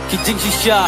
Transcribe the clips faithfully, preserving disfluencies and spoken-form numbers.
Ki jingshisha.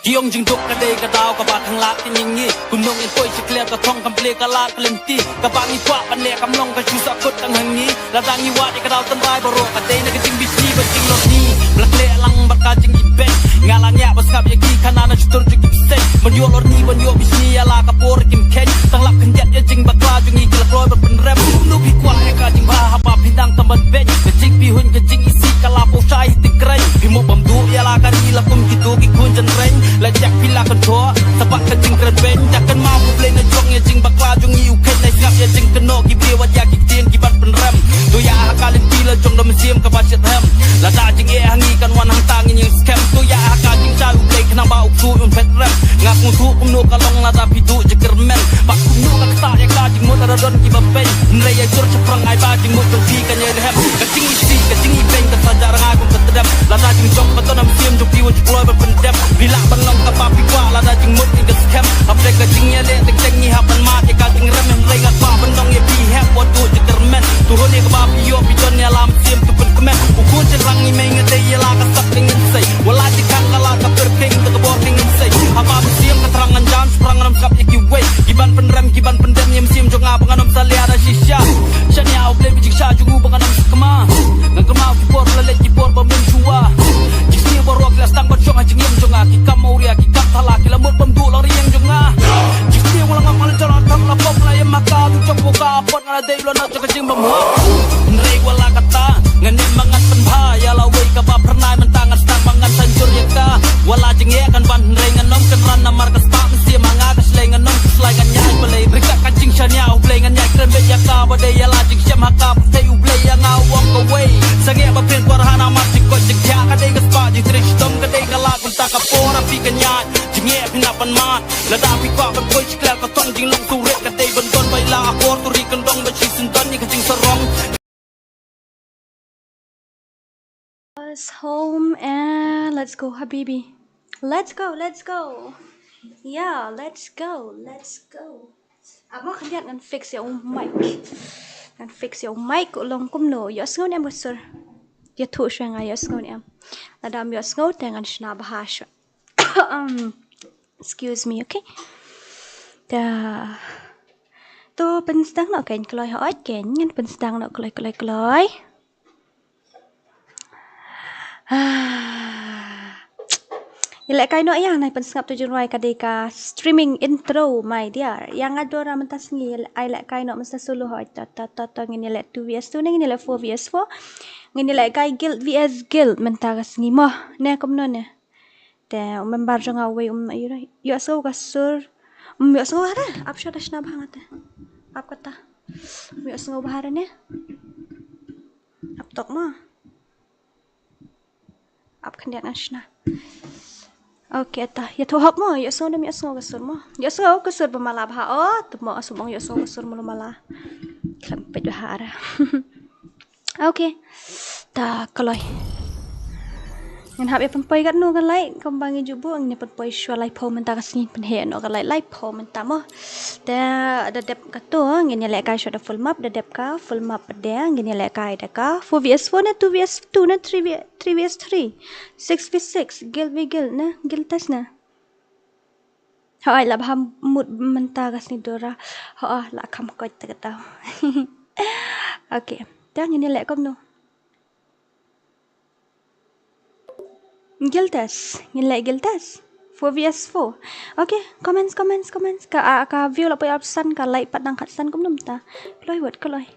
Ki ong jingduk ka dei ka daw kaba khanglad ka jingim. Kumno ngin poi sha kliar ka thong kam plie ka lad ka lynti. Kaba ngi kwah ban leh kam long ka shu sahkut tang ha ngi. Lada ngi wad ïa ka daw tynrai baroh ka dei na ka jingbishni bad jinglorni. Ba la khleh lang bad ka jingibeiñ. Nga la ngiah ba sngap ïa ki khana na shutur jong ki bseiñ. Ban ïoh lorni ban ïoh bishni ïa la ka por kim kheiñ. Tang lap khyndiat ïa jingbakla jong ngi ki la kloi ban pynrem. Kumno phi kwah ïa ka jingbha haba phi nang tam ban beiñ. Ka jingpyrhuh ka jingisih ka la pynshai ti kreiñ. Phi mut bam duh ïa la ka ri la kum kito ki khun jynreiñ. La jak phi la kynthoi sa bad ka jingkren beiñ. Jak kynmaw U Blei na jong ïa jingbakla jong ngi u kheiñ. Leit sngap ïa jingkynnoh ki briew wat ïa ki ktien ki ban pynrem. To ïa ha ka lynti la jong da mynsiem kaba shitrhem. Lada jingeh ha ngi kan wan hangta ngin ïeng skhem. To ïa ha ka jingshai U Blei khnang ba u ksuid un phet rem. Nga sngewthuh kumno ka long lada phi duh jingkyrmen. Bad kumno ka ktah ïa ka jingmut lada don kiba beiñ. Hynrei ïa jur shaphrang ai ba jingmut jong phi kan ïai lhem. Ka jingisih ka jingibeiñ ka sa jah rngai kum ka tdem. Lada jingjop ba don ha mynsiem jong phi wat ju kloi ban pyndep. Phi lah ban long kaba phi kwah lada jingmut ngi ka skhem. Hapdeng ka jingïaleh teng teng ngi hap ban mad ïa ka jingrem. Hynrei nga kwah ban ong ïa phi hep wat duh jingkyrmen. To hun ïa kaba phi ïoh phi don ïa la mynsiem to pynkmen. U khun shynrang ngi mei nga dei ïa la ka sap ka ngin sei. Wat la jingkhang ka la ka pyrkhing da ka bor ka ngin sei. Haba mynsiem ka thrang ngan jan shaphrang ngan ym sngap ïa kiwei. Ki ban pynrem ki ban pyndem ïa mynsiem jong nga ba ngan ym salia da shisha. Shaniah U Blei ba jingshai jong u ba ngan ym sakma. Ngan kynmaw ki por la leit ki por ba mynshuwa. Ki sniew baroh ki la sdang ban shong ha jingim jong nga. Ki kam mawria ki kam thala ki la mut bam duh la riang jong nga. Ki sniew la ngam la jala tang la pop la ïa ma ka tu jong ka pot nga la dei la na jong ka jingbam ha. Hynrei wat la kata ngan ïa ma ngan pynbha ïa la wei kaba phyrnai mynta ngan sdang ba ngan sa jur ïa ka. Wat la jingeh kan ban hynrei ngan ym kynran namar ka spah mynsiem ha nga ka shlei ngan ym khuslai ngan ïai balei. Ryngkat ka jingshaniah U Blei ngan ïai kren beit ïa ka ba dei ïa la jingshem ha ka pyrthei U Blei ïa nga u ong kawei. Sangeh ba phin kwah ha namar jingkoit jingkhiah ka dei ka spah jingtrei shitom ka dei ka lad mynta ka por ha phi kan ïaid. Jingeh phin hap ban mad lada phi kwah ban poi sha kliar ka thong jinglong surit ka dei ban don ba ïa la akor tu ri kyndong ba shisien don ïa ka jingsarong. Us home and let's go, habibi. Let's go, let's go. Yeah, let's go, let's go. Amo khyndiat ngan fix ïa u mic. Ngan fix ïa u mic u long kumno. Ïohsngew ne em ka sur? Ïathuh shuwa nga ïohsngew ne em. Lada ym ïohsngew te ngan shna bha shuwa. Um, excuse me, okay? Ta. To pynsdang noh kein kloi hooid kein ngan pynsdang noh kloi kloi kloi. Ah. Ïalehkai noh ïa nai pynsngap tu jingrwai ka dei ka streaming intro my dear. Ïa nga Dora mynta sngi ïalehkai noh mynta solo hooid ta ta ta ta ngin ïaleh two V S two ne ngin ïaleh four V S four. Ngin ïalehkai guild V S guild mynta ka sngi mo. Ne kumno ne. Te u member jong nga uwei um ïoh ïohsngew ka sur. Um ïohsngew ha re. Ap shuwa da shna bha nga te. Ap kata. Um ïohsngew bha re ne. Ap tok mo. Ap khyndiat ngan shna. Okay ta. Ïathuh hok mo. Ïohsngew da ym ïohsngew ka sur mo. Ïohsngew ka sur ba mala bha. Oh, tu mo asum ong ïohsngew ka sur mo mala. Khlem peit bha re. Okay. Ta kloi. Ngin hap ïa pynpoi katno ka light kumba ngi ju buh ngin ïa pynpoi shuwa laiphew mynta ka sngi pynheh noh ka light laiphew mynta mo. Te da dep kato ngin ïalehkai shuwa da full map da dep ka full map de ngin ïalehkai da ka four V S four ne two V S two ne three V three V S three six V six guild v guild ne guild test ne. Hooid la bha mut mynta ka sngi Dora. Hooid la kham koit ta kata. Okay. Te ngin ïaleh kumno? Guild test. Ngin leh guild test. Four V S four. Okay, comments, comments, comments. Ka, ah, ka view la poi arphew san, ka like pat dang khatsan kumno mynta. Kloi wat, kloi.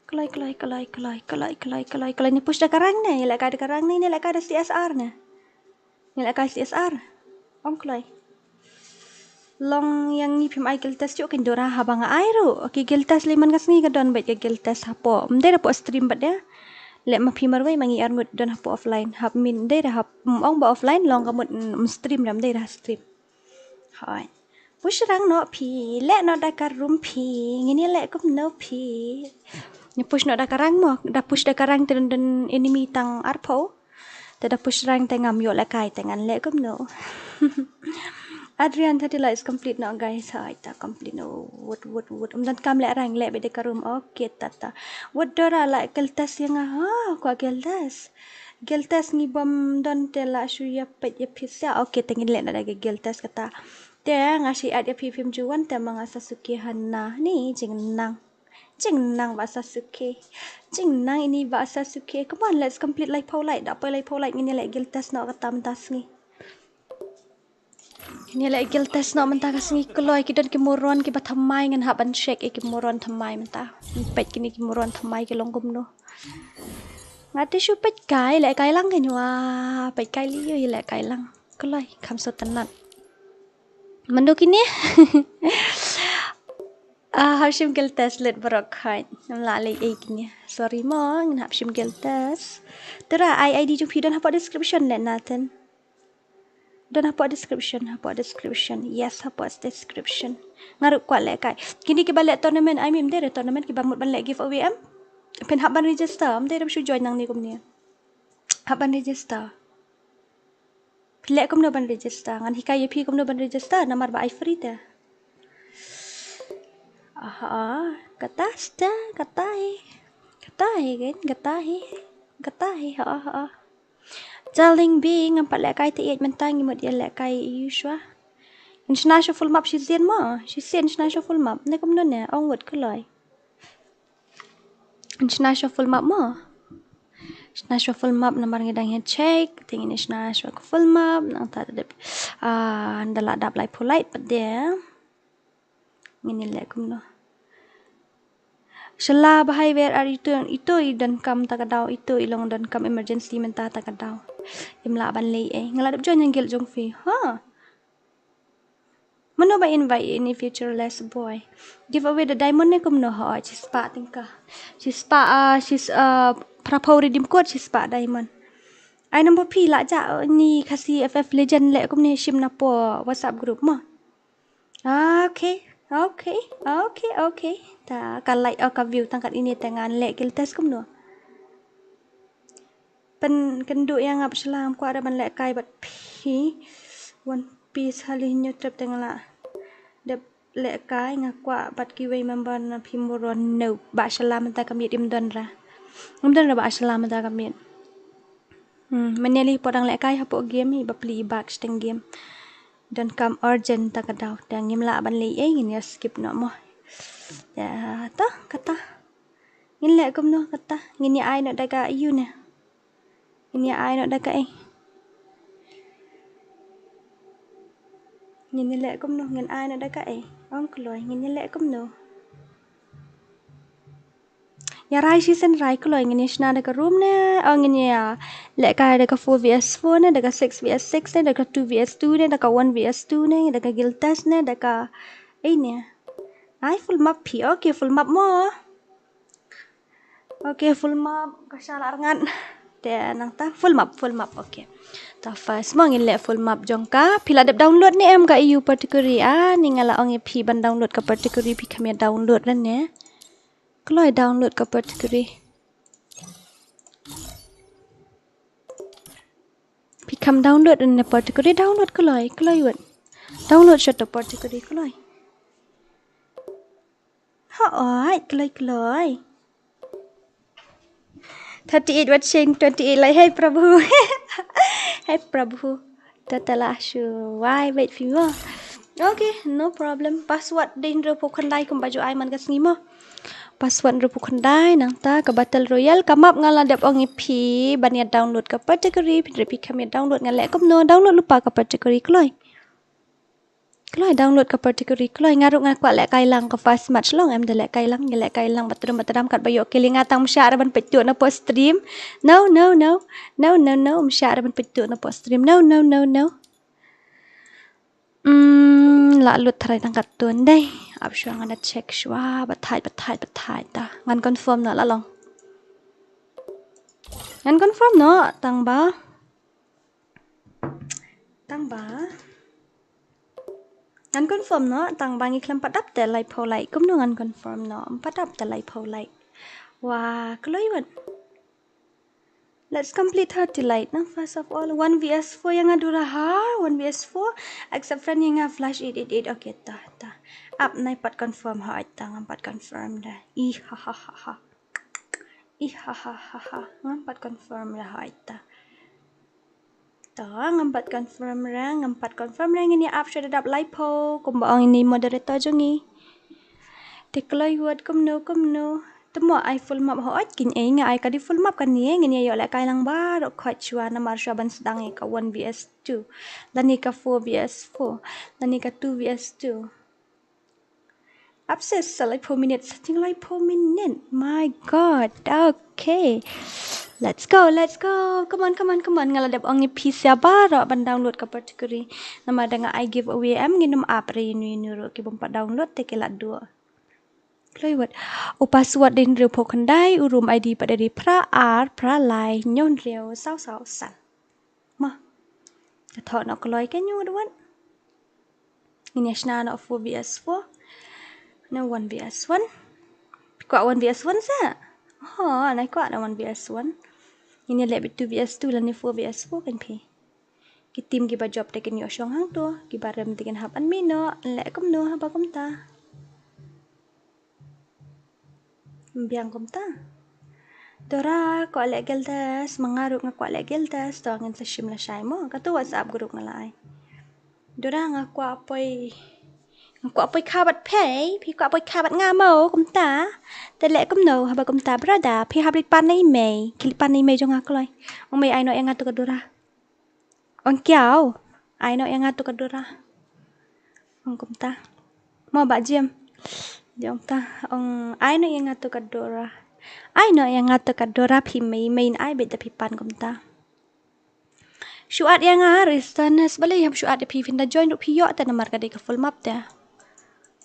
Kloi, kloi, kloi, kloi, kloi, kloi, kloi, kloi. Ngi push da ka rank ne, ngi lehkai da ka rank ne, ngi lehkai da C S R ne. Ngi lehkai C S R. Ong kloi. Long ïa ngi phim ai guild test shuh kein Dora haba nga ai ruh. Ki guild test lei man ka sngi ka don beit ka guild test hapoh. Ym dei hapoh stream bad ïa. Leh ma phi marwei ma ngi arngut don hapoh offline. Hap min dei da hap ym ong ba offline long ka mut ym stream da ym dei da stream. Hooid. Push rang noh phi, leh noh da ka room phi, ngin ïa leh kumno phi. Ngi push noh da ka rank mo, da push da ka rank te don, don enemy tang arphew. Te da push rank te ngam ïoh lehkai te ngan leh kumno. Adrian thirty likes complete noh guys. Hai ta complete noh. Wut wut wut. Ym donkam leh rank leh beit da ka room. Okay ta ta. Wut Dora la guild test ïa nga. Ha, kwah guild test. Guild test ngi bym don te la shu ïa peit ïa phi sha. Okay, te ngin leh na da ka guild test kata. Te nga shu add ïa phi phim ju wan te ma nga Sasuke Hana. Ni jingnang. Jingnang ba Sasuke. Jingnang ini ba Sasuke. Come on, let's complete laiphew light. Da poi laiphew light ngin ïa leh guild test noh kata mynta sngi. Ngin ïa leh guild test noh mynta ka sngi kloi, ki don ki moron kiba thymmai, ngan hap ban check ïa ki moron thymmai mynta. Ngin peit kine ki moron thymmai ki long kumno. Nga te shu peit kai, leh kai lang kine wa, peit kai lei ïa leh kai lang. Kloi, kham sngewtynnat. Mano kine? Ah, hap shim guild test lut baroh khait. Ngam lah leh ei kine. Sorry mo, ngin hap shim guild test. Te ra ai ID jong phi don hapoh description leh Nathan. Don hapoh description, hapoh description. Yes, hapoh description. Nga ruh kwah leh kai. Kine kiba leh tournament, I mean, ym dei re tournament kiba mut ban leh giveaway em. Phin hap ban register, ym dei re shu join nangne kumne. Hap ban register. Phi leh kumno ban register, ngan hikai ïa phi kumno ban register, namar ba ai free te. Aha, kata sta, kata hi. Kata hi gen, kata hi. Kata hi, ha, ha. Darling B, ngam pat leh kai te ïeit mynta ngi mut ïa leh kai ïa u shwa. Ngin shna shuffle map shisien mo, shisien shna shuffle map. Ne kumno ne, ong wut kloi. Ngin shna shuffle map mo. Shna shuffle map namar ngi dang ïa check, te ngin shna shuffle map, nangta da dep, ah, da la dap laiphew light pat de. Ngin leh kumno. Shala ba hai wer ar ito, ito i donkam ta ka daw, ito i long donkam emergency mynta ta ka daw. Im lah ban leh ei, nga la dep join ïa guild jong phi. Ha. Mano ba invite ini futureless boy. Giveaway da diamond ne kumno ho, shispah tyngka. Shispah, ah, shis, ah, phraphew redeem code shispah diamond. Ai number phi la ja, oh, ni Khasi F F Legend leh kumne shim na po WhatsApp group mo. Okay, okay, okay, okay. Ta ka like, oh, ka view tang kat ini te ngan leh guild test kumno. Pynkynduh ïa nga ba shala ngam kwah re ban leh kai bad phi. One piece ha lehñiuh trep te nga la dep leh kai, nga kwah bad kiwei member na phi moron, no. Ba shala mynta ka miet im don re. Im don re ba shala mynta ka miet. Hmm, mynne lei por dang leh kai hapoh game hi, bapli i bak shteng game. Donkam urgent ta ka daw, te ngim lah ban leh ei, ngin ïa skip noh mo. Ïa to kata. Ngin leh kumno kata, ngin ïa ai noh da ka ïu ne. Ngin ïa ai noh da ka ei. Ngin ïa leh kumno, ngin ai noh da ka ei. Ong kloi, ngin ïa leh kumno. Ïa rai shisien rai kloi, ngin ïa shna da ka room ne, oh, ngin ïa leh kai da ka four V S four ne, da ka six V S six ne, da ka two V S two ne, da ka one V S two ne, da ka guild test ne, da ka ei ne. Ai full map phi, okay, full map mo. Okay, full map, ka shala rngat. Te nangta, full map, full map, okay. Ta first mo ngin leh full map jong ka. Phi la dep download ne em ka ïu particularly, ah, ni nga la ong ïa phi ban download ka particularly, phi kham ïa download re ne. Kloi download ka particularly. Phi kham download re ne particularly, download kloi, kloi wut. Download shot to particularly, kloi. Hooid, kloi kloi. Thirty-eight watching, twenty-eight like. Hey Prabhu. Hey Prabhu. Tata la shu wai bait phi mo. Okay, no problem. Password dei hynriewphew khyndai kumba ju ai man ka sngi mo. Password hynriewphew khyndai, nangta ka battle royale, ka map nga la dep ong ïa phi ban ïa download ka particularly, phi hynriew phi kham ïa download, nga leh kumno download lypa ka particularly, kloi. Kloi download ka particularly, kloi. Nga ruh nga kwah leh kai lang, ka first match long em da leh kai lang, ïa leh kai lang, batram batram katba ïoh kill ïa nga tang, ym shah re ban peit tuh na poh stream. No, no, no. No, no, no, ym shah re ban peit tuh na poh stream. No, no, no, no. Hmm, la lut tharai tang katto dei. Ap shuwa ngan da check shuwa, batai, batai, batai ta. Ngan confirm noh la long. Ngan confirm noh, tang ba. Tang ba. Ngan confirm noh, tang ba ngi khlem pat dap te laiphew like. Kumno ngan confirm noh, ym pat dap te laiphew like. Wa, kloi wut. Let's complete thirty like. Nang first of all, one V S four ïa nga dura ha, one V S four. Accept friend ïa nga flash eight eight eight. Okay, ta, ta. Ap nai pat confirm ha, ta ngam pat confirm da. Ih, ha, ha, ha, ha. Ih, ha, ha, ha, ha. Ngam pat confirm ra hoi ta. Ta, ngam pat confirm ra, ngam pat confirm ra. Ngin ïa ap shuwa da dap laiphew, kumba ong ine i moderator jong ngi. Te kloi wut kumno, kumno. Te mo ai full map hoi kin ei nga ai ka dei full map kane, ngin ïa ïoh lehkai lang baroh khoit shuwa namar shuwa ban sdang ïa ka one V S two. Lane ka four V S four. Lane ka two V S two. Ap shuwa sa laiphew minit, sa jinglai phew minit. My God. Okay. Let's go, let's go. Come on, come on, come on. Nga la dep ong ïa phi sha baroh ban download ka particular. Namar da nga ai giveaway em ngin ym ap re ïa inu inu ruh ki bym pat download te ki la duh. Kloi wut. U password dei hynriew phew khyndai, u room I D pat dei phra ar, phra lai, hynñiew hynriew, saw saw san. Ma. Ka thoh noh kloi ka hynñiew wut wut. Ngin ïa shna noh four V S four. Na one V S one. Kwah one V S one sa? Ho, nai kwah na one V S one. Ngin ïa leh beit two V S two lane four V S four kan phi. Ki team kiba jop te kin ïoh shong hangto, kiba rem te kin hap an mih noh, leh kumno haba kumta. Biang kumta. Dora kwah leh guild test, ma nga ruh nga kwah leh guild test, to ngin sa shim lashai mo, kato WhatsApp group nga la ai. Dora nga kwah poi, nga kwah poi kha bad phi, phi kwah poi kha bad nga mo, kumta. Te leh kumno, haba kumta brother, phi hap leit pan na i mei, ki leit pan na i mei jong nga kloi. Ong mei ai noh ïa nga to ka Dora. Ong kiaw, ai noh ïa nga to ka Dora. Ong kumta. Mo ba Jim. Jong ta, ong ai noh ïa nga to ka Dora. Ai noh ïa nga to ka Dora phi mei mei ai beit da phi pan kumta. Shu add ïa nga Ristanes balei ham shu add ïa phi phin da join ruh phi ïoh te namar ka dei ka full map te.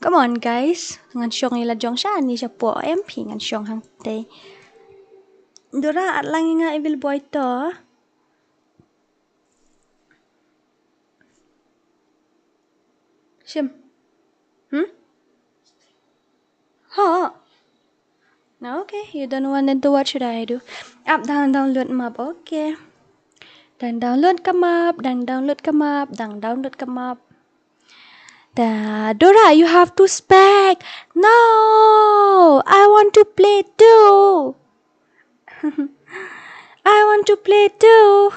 Come on guys, ngan shong ïa la jong sha ni sha po em phi ngan shong hangtei. Dora add lang ïa nga Evil Boy to. Shim. Hmm? Ho. No, okay, you don't want it, what should I do? Up, down, download map, okay. Dang download ka map, dang download ka map, dang download ka map. Da, Dora, you have to spec. No, I want to play too. I want to play too.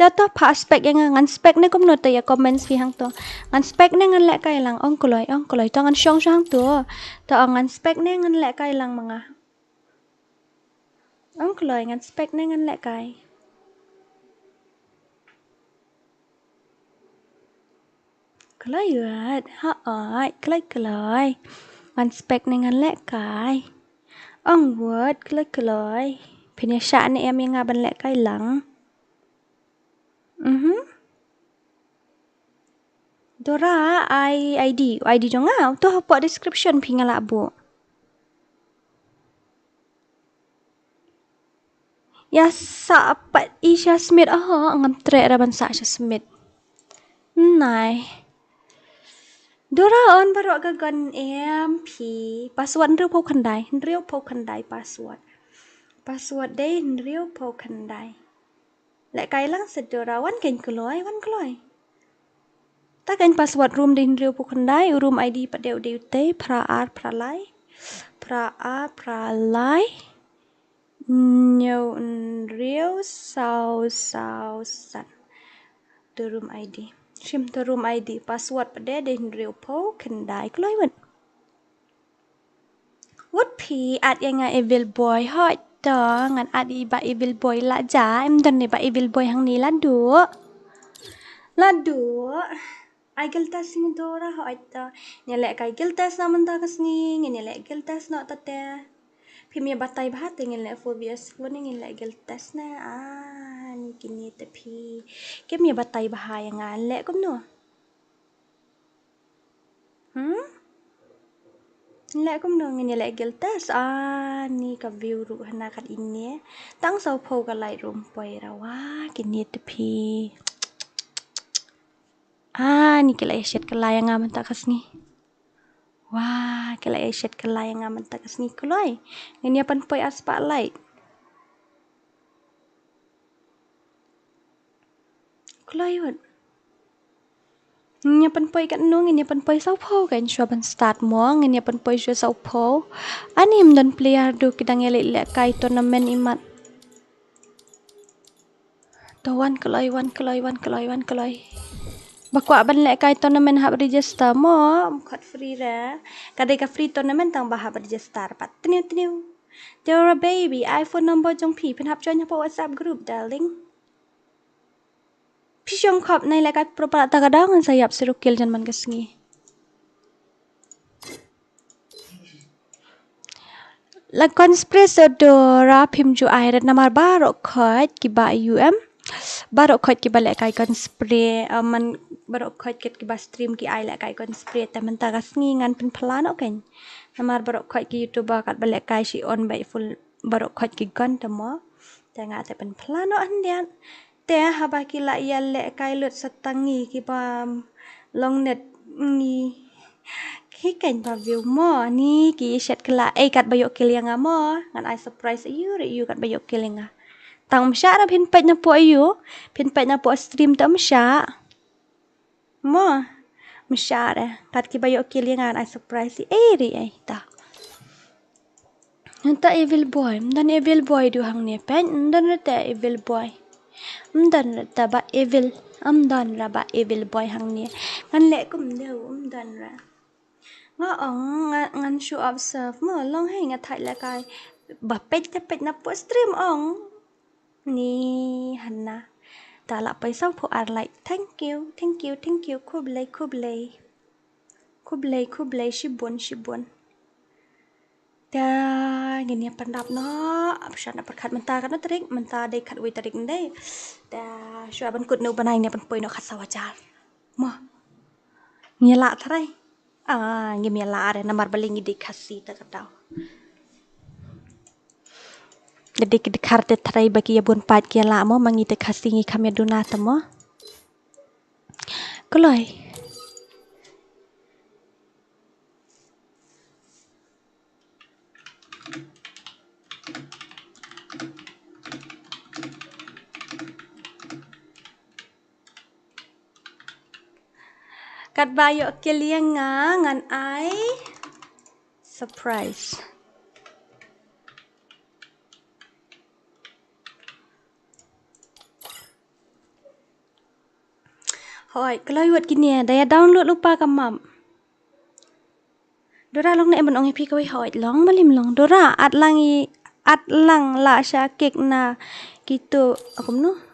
Da to pha spec ïa nga, ngan spec ne kumno te ïa comments phi hangto. Ngan spec ne ngan lehkai lang, ong kloi, ong kloi, to ngan shong shong hangto. To ong ngan spec ne ngan lehkai lang ma nga. Ong kloi, ngan spec ne ngan lehkai. Kloi wut, hooid, kloi kloi. Ngan spec ne ngan lehkai. Ong wut, kloi kloi. Phin ïa shah ne em ïa nga ban lehkai lang. Mhm. Dora ai ID, ID jong nga, to hapoh description phi nga lah buh. Ïa sah pat i sha Smith, oh, ngam treh ra ban sah sha Smith. Nai. Dora on baroh ka gon em phi. Password hynriew phew khyndai, hynriew phew khyndai password. Password dei hynriew phew khyndai. Lehkai lang sa Dora wan kein kloi, wan kloi. Ta kein password room dei hynriew phew khyndai, u room ID pat dei u dei u tei, phra ar, phra lai. Phra ar, phra lai. Hynñiew hynriew saw saw san. To room ID. Shim to room ID. Password pat dei dei hynriew phew khyndai kloi wut. Wut phi add ïa nga Evil Boy hooid to ngan add ïa i Bah Evil Boy la ja em don ne Bah Evil Boy hangne la duh. La duh. Ai guild test ïa nga Dora hooid to. Ngin leh kai guild test na mynta ka sngi, ngin leh guild test na ta te. Phim ïa batai bha te ngin leh four V S four ne ngin leh guild test na. Ah, ni kine te phi. Kim ïa batai bha ïa nga leh kumno. Hmm? Leh kumno ngin ïa leh guild test. Ah, ni ka view ruh hana kat ine. Tang saw phew ka light room poi ra wa kine te phi. Ah, ni ki la ïa shet ka light ïa nga mynta ka sngi. Wa, ki la ïa shet ka light ïa nga mynta ka sngi kloi. Ngin ïa pan poi ar spah light. Kloi wut. Ngin ïa pynpoi katno, ngin ïa pynpoi sawphew, kan shuwa ban start mo, ngin ïa pynpoi shuwa sawphew. Ani ym don player, duh ki dang ïa leit lehkai tournament imat. To wan kloi, wan kloi, wan kloi, wan kloi. Ba kwah ban lehkai tournament hap register mo, ym khot free re. Ka dei ka free tournament tang ba hap register pat. Tniu, tniu. Dora baby, ai phone number jong phi, phin hap join hapoh WhatsApp group, darling. Phi shong khop, nai lehkai proper ta ka daw, ngan sa ïap sirukil jan man ka sngi. La conspire sa Dora, phim ju ai rat namar baroh khoit kiba U M. Baroh khoit kiba lehkai conspire, uh, man baroh khoit kit kiba stream ki ai lehkai conspire, te mynta ka sngi ngan pynplan noh kan. Namar baroh khoit ki YouTuber katba lehkai shi on bai full baroh khoit ki gon te mo. Te nga te pynplan noh hyndiat. Te haba ki la ïa lehkai lut sa tang ngi kiba long net ngi. Ki kan ba view mo ni ki shet ki la ei katba ïoh kill ïa nga mo. Ngan ai surprise ïa u re ïa u katba ïoh kill ïa nga. Tang ym shah re phin peit na poh ïa u. Phin peit na poh stream te ym shah. Mo. Ym shah re. Kat kiba ïoh kill ïa nga ngan ai surprise ïa ei re ei ta. Nta evil boy, ym don evil boy du hangne peit, ym don rata evil boy. Ym don rata ba evil, ym don ra ba evil boy hangne. Ngan leh kumno, ym don ra. Nga ong, nga, ngan shu observe mo, long hei nga thait lehkai. Ba peit te peit na poh stream ong. Ni hana. Ta la poi sawphew ar like. Thank you, thank you, thank you. Khublei, khublei. Khublei, khublei, shibun, shibun. Te ngin ïa pyndap noh, ap shan ap pyrkhat mynta katno tarik, mynta dei khatwei tarik ndei. Te shuwa ban kut noh u bnai ngin ïa pynpoi noh khatsaw hajar. Mo. Ngin ïa lah tharai. Ah, ngim ïa lah re namar balei ngi dei Khasi te ka daw. Dei ki dkhar te tharai ba ki ïa bun pat ki ïa lah mo, ma ngi te Khasi ngi kham ïa duna te mo. Kloi. Katba ïoh kill ïa nga ngan ai surprise. Hooid, kloi wut kine, da ïa download lypa ka map. Dora long ne em ban ong ïa phi kawei hooid long, ba lim long. Dora, at lang i, at lang la sha kek na kito, a kumno?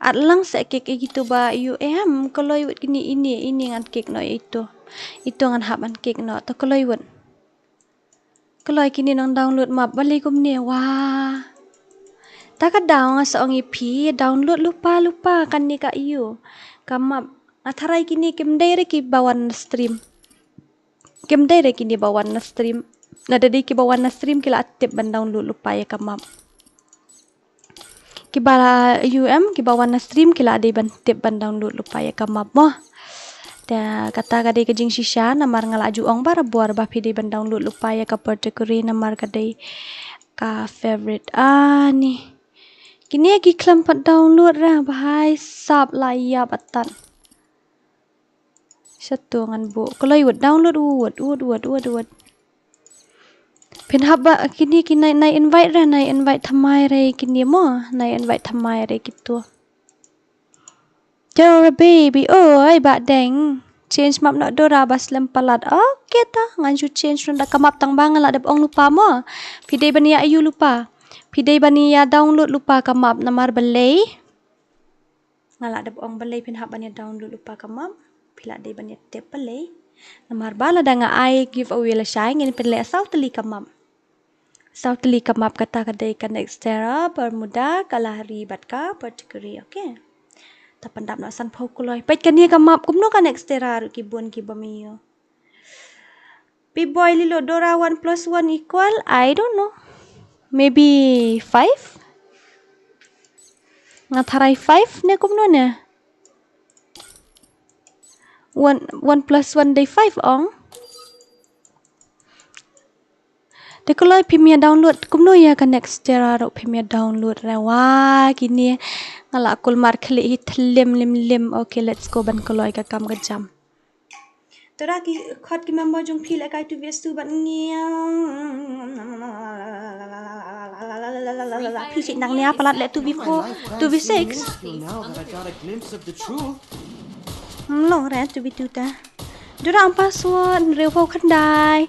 At lang sha kek i kito ba U M, kloi wut kine ine, ine ngan kek noh ito. Ito ngan hap ban kek noh, to kloi wut. Kloi kine nang download map balei kumne, wah. Ta ka daw nga sa ong ïa phi, download lypa lypa kane ka ïu. Ka map, nga tharai kine kim dei re kiba wan na stream. Kim dei re kine ba wan na stream. Lada dei kiba wan na stream ki la tip ban download lypa ïa ka map. Kiba la U M, kiba wan na stream ki la dei ban tip ban download lypa ïa ka map mo. Te kata ka dei ka jingshisha namar nga la ju ong barabor ba phi dei ban download lypa ïa ka particular namar ka dei ka favorite. Ani. Kine ki khlem pat download ra, bha ïa sap la ïap atan. Shato ngan buh. Kloi wut, download wut, wut, wut, wut, wut. Phin hap ba kine ki nai, nai invite re, nai invite thymmai re kine mo, nai invite thymmai re kito. Dora baby, oi, ba deng. Change map noh Dora ba slem palat. Okay ta, ngan shu change ruh da ka map tang ba nga la dep ong lypa mo. Phi dei ban ïa ïu lypa. Phi dei ban ïa download lypa ka map namar balei. Nga la dep ong balei phin hap ban ïa download lypa ka map. Phi la dei ban ïa tip balei. Namar ba lada nga ai giveaway lashai ngin pynleh saw tylli ka map. Saw tylli ka map kata ka dei ka Nextera, Bermuda, Kalahari bad ka Particular, okay. Ta pyndap noh sanphew kloi. Peit kane ka map kumno ka Nextera ruh ki bun kiba mih ïoh. P-boy lilo Dora one plus one equal, I don't know. Maybe five? Nga tharai five ne kumno ne? One, one plus one dei five ong. Te kloi phim ïa download, kumno ïa ka Nextera ruh phim ïa download re wa kine. Nga la kulmar khlieh hi thlim lim lim. Okay, let's go ban kloi ka kam ka jam. Tara ki khot ki member jong phi lehkai two versus two bad ngi. Phi sik nang nia palat leh two v four, two v six. Now that I got a glimpse of the truth. Hmm, long re two v two ta. Dura ang password hynriew phew khyndai.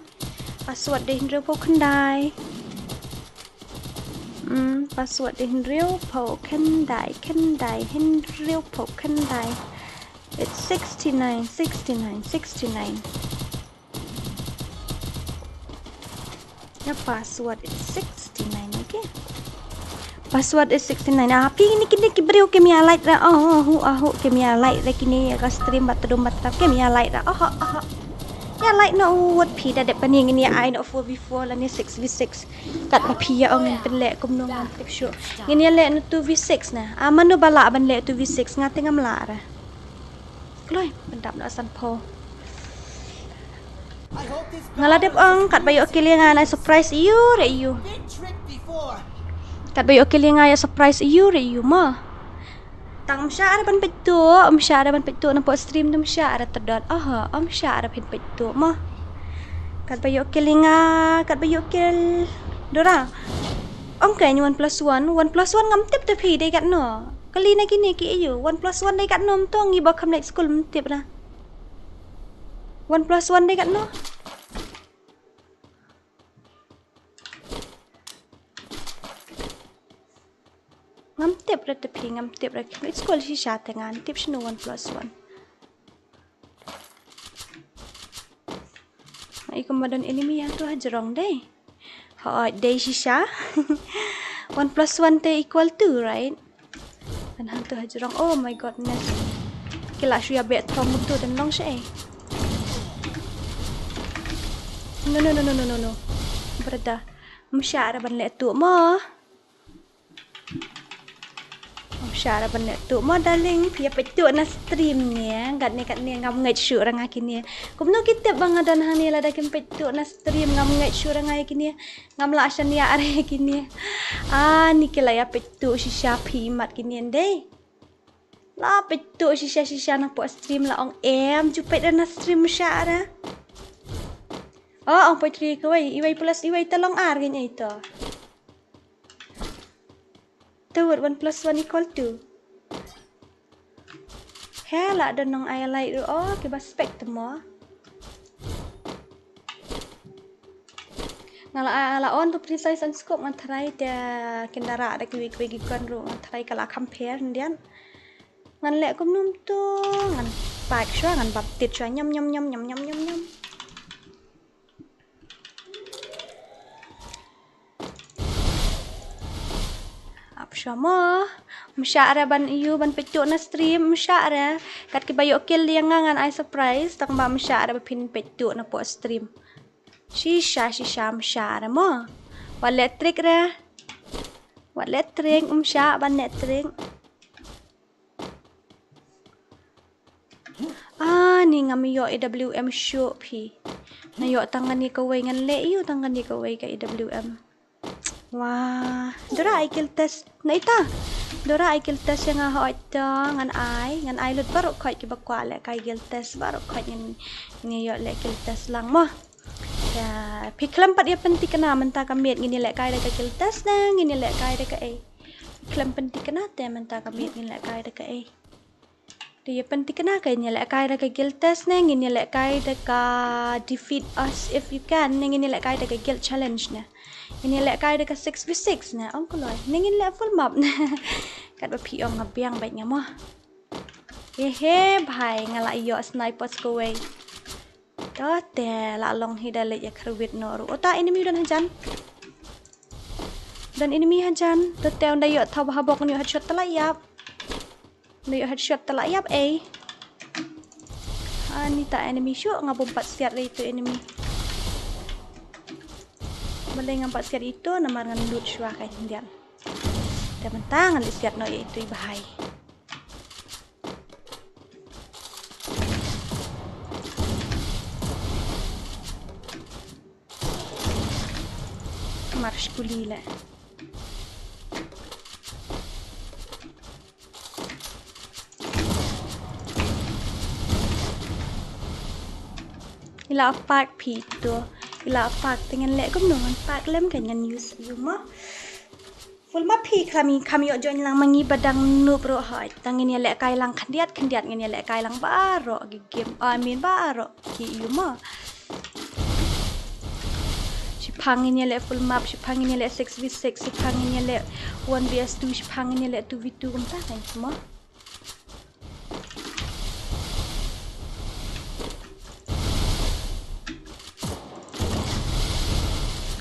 Password de hynriew phew khyndai. Hmm, password de hynriew phew khyndai, khyndai, hynriew phew khyndai. It's sixty-nine, sixty-nine, sixty-nine. The password is sixty-nine, okay? Password is sixty-nine. Ah, phi ni kini ki briew kim ïa like ra. Oh, oh, oh, oh, kim ïa like ra kini ka stream bad tdum bad trap kim ïa like ra. Oh, oh, oh. Ïa like noh wat phi da dep kani ngin ïa ai noh four v four lane six v six. Katba phi ïa ong ngin pynleh kumno ngam tip shuh. Ngin ïa leh noh two v six na. Ah, mano ba lah ban leh two v six, nga te ngam lah ra. Kloi, pyndap noh san phew. Nga la dep ong katba ïoh kill ïa nga ngan ai surprise ïa u re ïa u. Katba ïoh kill ïa nga ïa surprise ïa u re ïa u mo. Tang ym shah re ban peit tuh, ym shah re ban peit tuh na pok stream, ym shah re tdot. Aha, ym shah re phin peit tuh mo. Katba ïoh kill ïa nga, katba ïoh kill. Dora. Ong ka one plus one, one plus one ngam tip te phi dei katno. Kali na kine ki ïa u, one plus one dei katno, ym tong ngi ba kham leit skul ym tip ra. One plus one dei katno. Ngam tip ra te phi, ngam tip ra. Leit skul shisha te ngan tip shano one plus one. Ai kumba don enemy hangto ha jrong dei. Hooid, dei shisha. One plus one te equal two, right? Kan hangto ha jrong. Oh my goodness. Ki lah shu ïa beh thong kumto, don long shaei. No, no, no, no, no, no, no. Brother. Ym shah re ban leh tuh mo. Ym shah re ban leh tuh mo darling, phi ïa peit tuh na stream ne, katne katne ngam ngeit shuh ra nga kine. Kumno ki tip ba nga don hangne lada kim peit tuh na stream, ngam ngeit shuh ra nga ïa kine. Ngam lah shaniah re ïa kine. Ah, ni ki la ïa peit tuh shisha phi mat kine ndei. La peit tuh shisha shisha na pok stream la ong em ju peit re na stream ym shah re. Oh, ong peit three kawei, iwei plus iwei te long ar ngin ei to. Te wat one plus one equal two. He la don nong ai light ruh, oh, kiba spec te mo. Nga la, la on to precise and scope ngan tharai te kin da rah da kiwei kiwei ki gun ruh ngan tharai ka la compare ndian. Ngan leh kumno to ngan pack shuwa ngan bap tit shuwa nyam nyam nyam. Ap shuwa mo. Ym shah re ban ïa u ban peit tuh na stream, ym shah re. Kat kiba ïoh kill ïa nga ngan ai surprise, tang ba ym shah re ba phin peit tuh na pok stream. Shisha shisha ym shah re mo. Wat leh trick re. Wat leh trick, ym shah ban leh trick. Ah, ni ngam ïoh A W M shuh phi. Nga ïoh tang kane kawei, ngan leh ïa u tang kane kawei ka A W M. Wah, dora ai guild test na ita. Dora ai guild test ïa nga hooid ta ngan ai, ngan ai lut baroh khoit kiba kwah leh kai guild test baroh khoit ngin, ngin ïoh leh guild test lang mo. Te phi khlem pat ïa pynthikna mynta ka miet ngin ïa leh kai da ka guild test ne ngin ïa leh kai da kaei. Phi khlem pynthikna te mynta ka miet ngin leh kai da kaei. Te ïa pynthikna ka ngin ïa leh kai da ka guild test ne ngin ïa leh kai da ka defeat us if you can ne ngin ïa leh kai da ka guild challenge ne. Ngin ïa leh kai da ka six v six ne ong kloi ne ngin leh full map ne. Katba phi ong nga biang bad nga mo. Ehe bhai nga la ïoh sniper kawei. To te la long hi da leit ïa kyrwit noh ruh. Ota enemy don hajan. Don enemy hajan. To te ynda ïoh thaw bha bok ïoh headshot te la ïap. Ynda ïoh headshot te la ïap ei. Ani ta enemy shuh nga bym pat siat lei tu enemy. Balei ngam pat siat ïa itu namar ngan loot shuwa ka indian. Te mynta ngan leit siat noh ïa itu i bhai. Mar skuli le. Ila pak phi to. Ila pak te ngan leh kumno, ngan pak lem kan ngan use ïa u mo. Full map phi kham, kham ïoh join lang ma ngi ba dang noob ruh hoi. Tang ngin ïalehkai lang khyndiat khyndiat, ngin ïalehkai lang baroh ki game. Oh, I mean baroh ki ïa u mo. Shiphang ngin ïaleh full map, shiphang ngin ïaleh six v six, shiphang ngin ïaleh one v two, shiphang ngin ïaleh two v two kumta kan mo.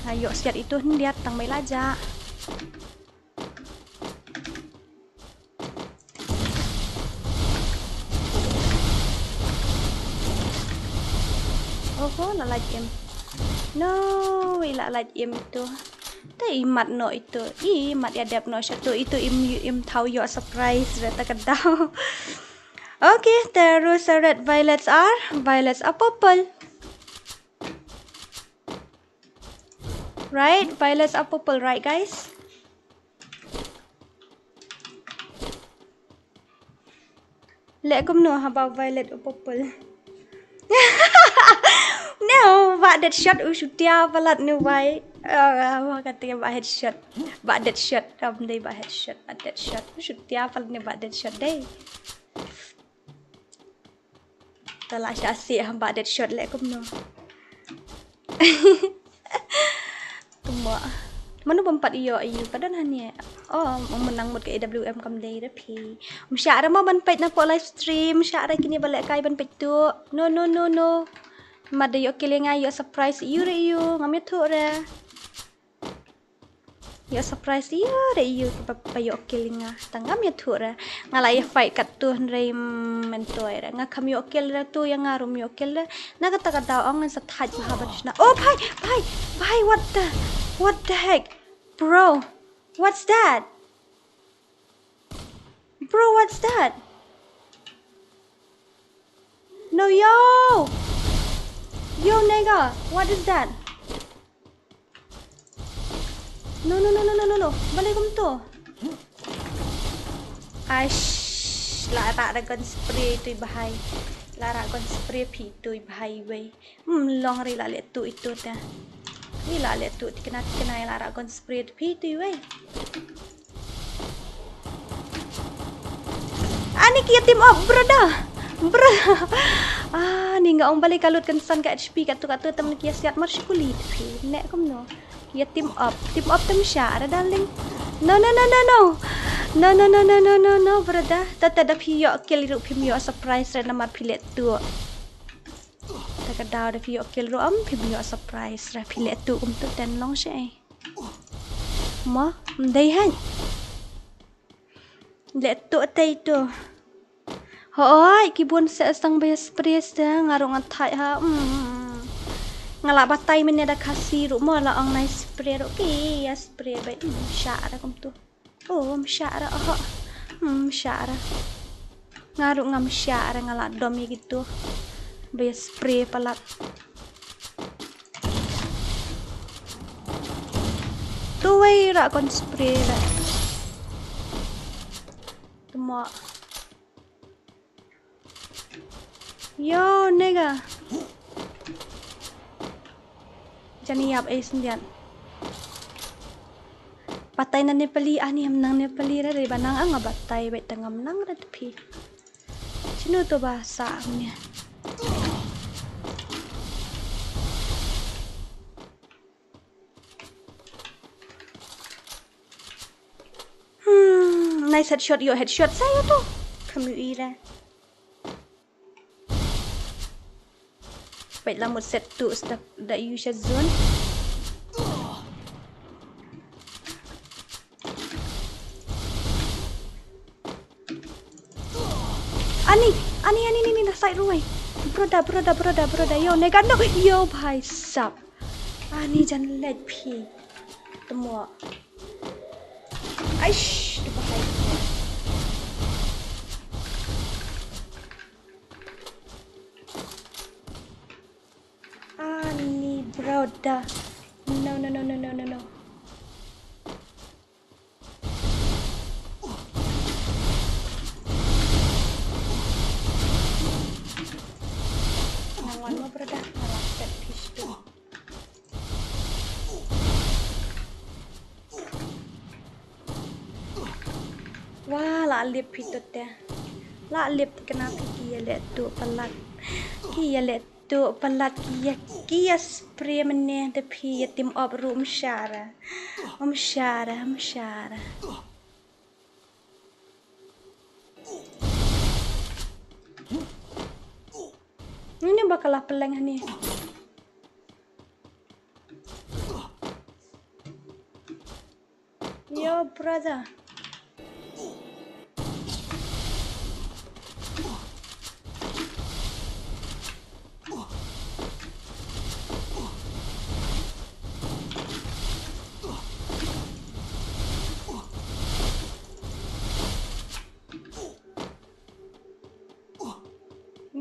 Nga ïoh siat ito khyndiat tang ba i la jah. Oho, la lait im. No, i la lait im ito. Te i mat noh ito. I mat ïa dep noh sha to. Ito im, im thaw ïoh surprise re ta ka daw. Okay, te ruh sa red, violets are, violets are purple. Right? Violets are purple, right, guys? Leh kumno haba violet u purple? No, ba dead shot u shutia palat ne wai. Ah, wa kata ba headshot. Ba dead shot, am dei ba headshot, ba dead shot. U shutia palat ne ba dead shot dei. Ta la sha si haba dead shot leh kumno. Tumba. Mano bym pat ïoh ïa u ka don hangne. Oh, um menang mut ka A W M kam dei re phi. Um shah re mo ban peit na pdeng live stream, shah re kine ba lehkai ban peit tu. No, no, no, no. Mad da ïoh kill ïa nga ïoh surprise ïa u re ïa u, ngam ïathuh re. Ïoh surprise ïa re ïa u ba, ba ïoh kill ïa nga. Tang ngam ïathuh re. Nga la ïa fight katto hynrei, mm, myntoi re. Nga kham ïoh kill re tu ïa nga ruh ym ïoh kill re. Na kata ka daw ong ngan sa thait bha ban shna. Oh, bhai, bhai, bhai, what the, what the heck? Bro, what's that? Bro, what's that? No, yo! Yo, nigga, what is that? No, no, no, no, no, no, no. Balei kumto? Aish, la rah da gun spray tu i bhai. La rah gun spray phi tu i bhai wei. Hmm, long re la leh tu ito te. Ni la leh tu tikna tikna la rah gun spray tu phi tu wei. Ani ki ïa team up, brother. Brother. Ah, ni nga ong balei ka lut kan san ka H P katto katto tam ki ïa siat mar shikuli tu phi. Ne kumno. Ki ïa team up, team up tam sha, ada darling. No, no, no, no, no. No, no, no, no, no, no, no, brother. Tata da phi ïoh kill ruh phim ïoh surprise re namar phi leh tu. Ta ka daw da phi ïoh kill ruh am phim ïoh surprise re phi leh tu kumtu ten long sha. Mo, ym dei hynrei. Leh tu tei tu. Hoi, ki bun se sang ba ïa spray se nga ruh nga thait ha. Mm. Nga la batai mynne da Khasi ruh mo la ong nai spray ruh ki ïa spray ba, mm, sha ra kumtu. Oh, ym shah ra, oh. Ym shah ra. Nga ruh ngam shah ra, nga la dom ïa kito ba ïa spray palat. Tu wei ra kon spray ra. Tuma. Yo, nega. Jani ïap ei syndiat. Batai na Nepali, ani ham nang Nepali ra, dei ba nang anga batai, bad tang ngam nang ra tepi. Shino to ba sa amne. Hmm, nice headshot, yo headshot, sa yo to. Kamu ira. Wait, la mut set tu step da yu sha zone. Ani, ani, ani, ni, ni, na side ruwai. Broda, broda, broda, broda, yo, nega, no, yo, bhai sab. Ani jan lek phi. Temo. Aish, tu bahai. Ani, broda. No, no, no, no, no, no, no. Nang wan mo, broda. Nang wan. La lip phi to te. La lip te kane phi ki ïaleh tuh palat. Ki ïaleh tuh palat ki ïa, ki ïa spray mynne te phi ïa tim op ruh, ym shah re. Ym shah re, ym shah re. Ini bakal apa leng ni? Yo, brother.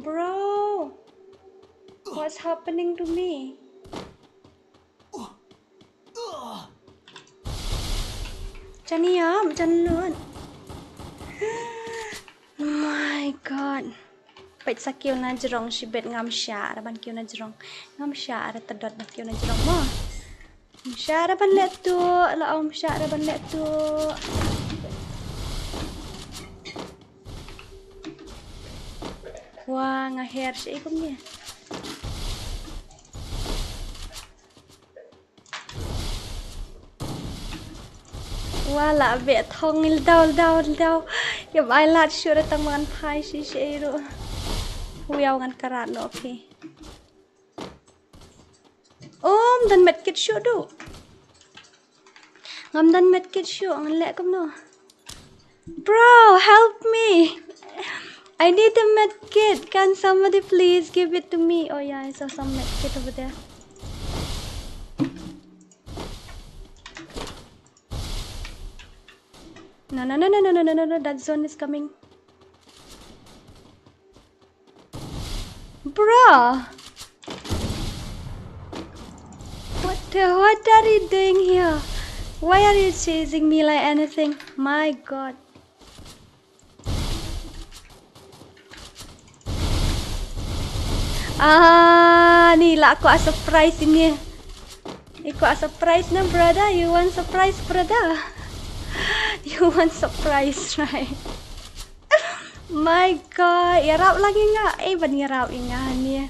Bro, what's happening to me? Jan ïam, jan lut. My God. Peit sa kiew na jrong shibit, ngam shah re ban kiew na jrong. Ngam shah re tadot ban kiew na jrong mo. Ym shah re ban leh tuh, la ym shah re ban leh tuh. Wah, nga her shi kumne. Wah, la beh thong il daw, il daw, il daw. Ïa bai lad shuh re tang ban phai shi shi ruh. Wiaw ngan karat noh, okay. Ym don medkit shuh duh. Ngam don medkit shuh, ngan leh kumno? Bro, help me. I need a medkit. Can somebody please give it to me? Oh yeah, I saw some medkit over there. No, no, no, no, no, no, no, no, no, that zone is coming. Bruh! What the, what are you doing here? Why are you chasing me like anything? My God. Ah, ni lah ko a surprise ini. Iko a surprise na, brother. You want surprise, brother? You want surprise, right? My God, ïarap lang ïa nga. Eh, ban ïarap ïa nga hangne.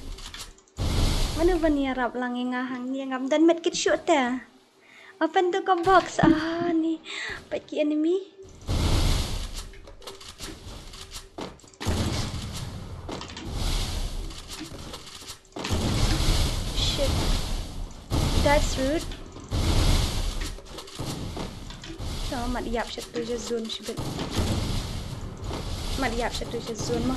Mano ban ïarap lang ïa nga hangne? Ngam don medkit shuh te. Open the box. Ah, ni. Peit ki enemy. Shit. That's rude. To, mat ïap sha tu sha zone shibit. Mat ïap sha tu sha zone mo.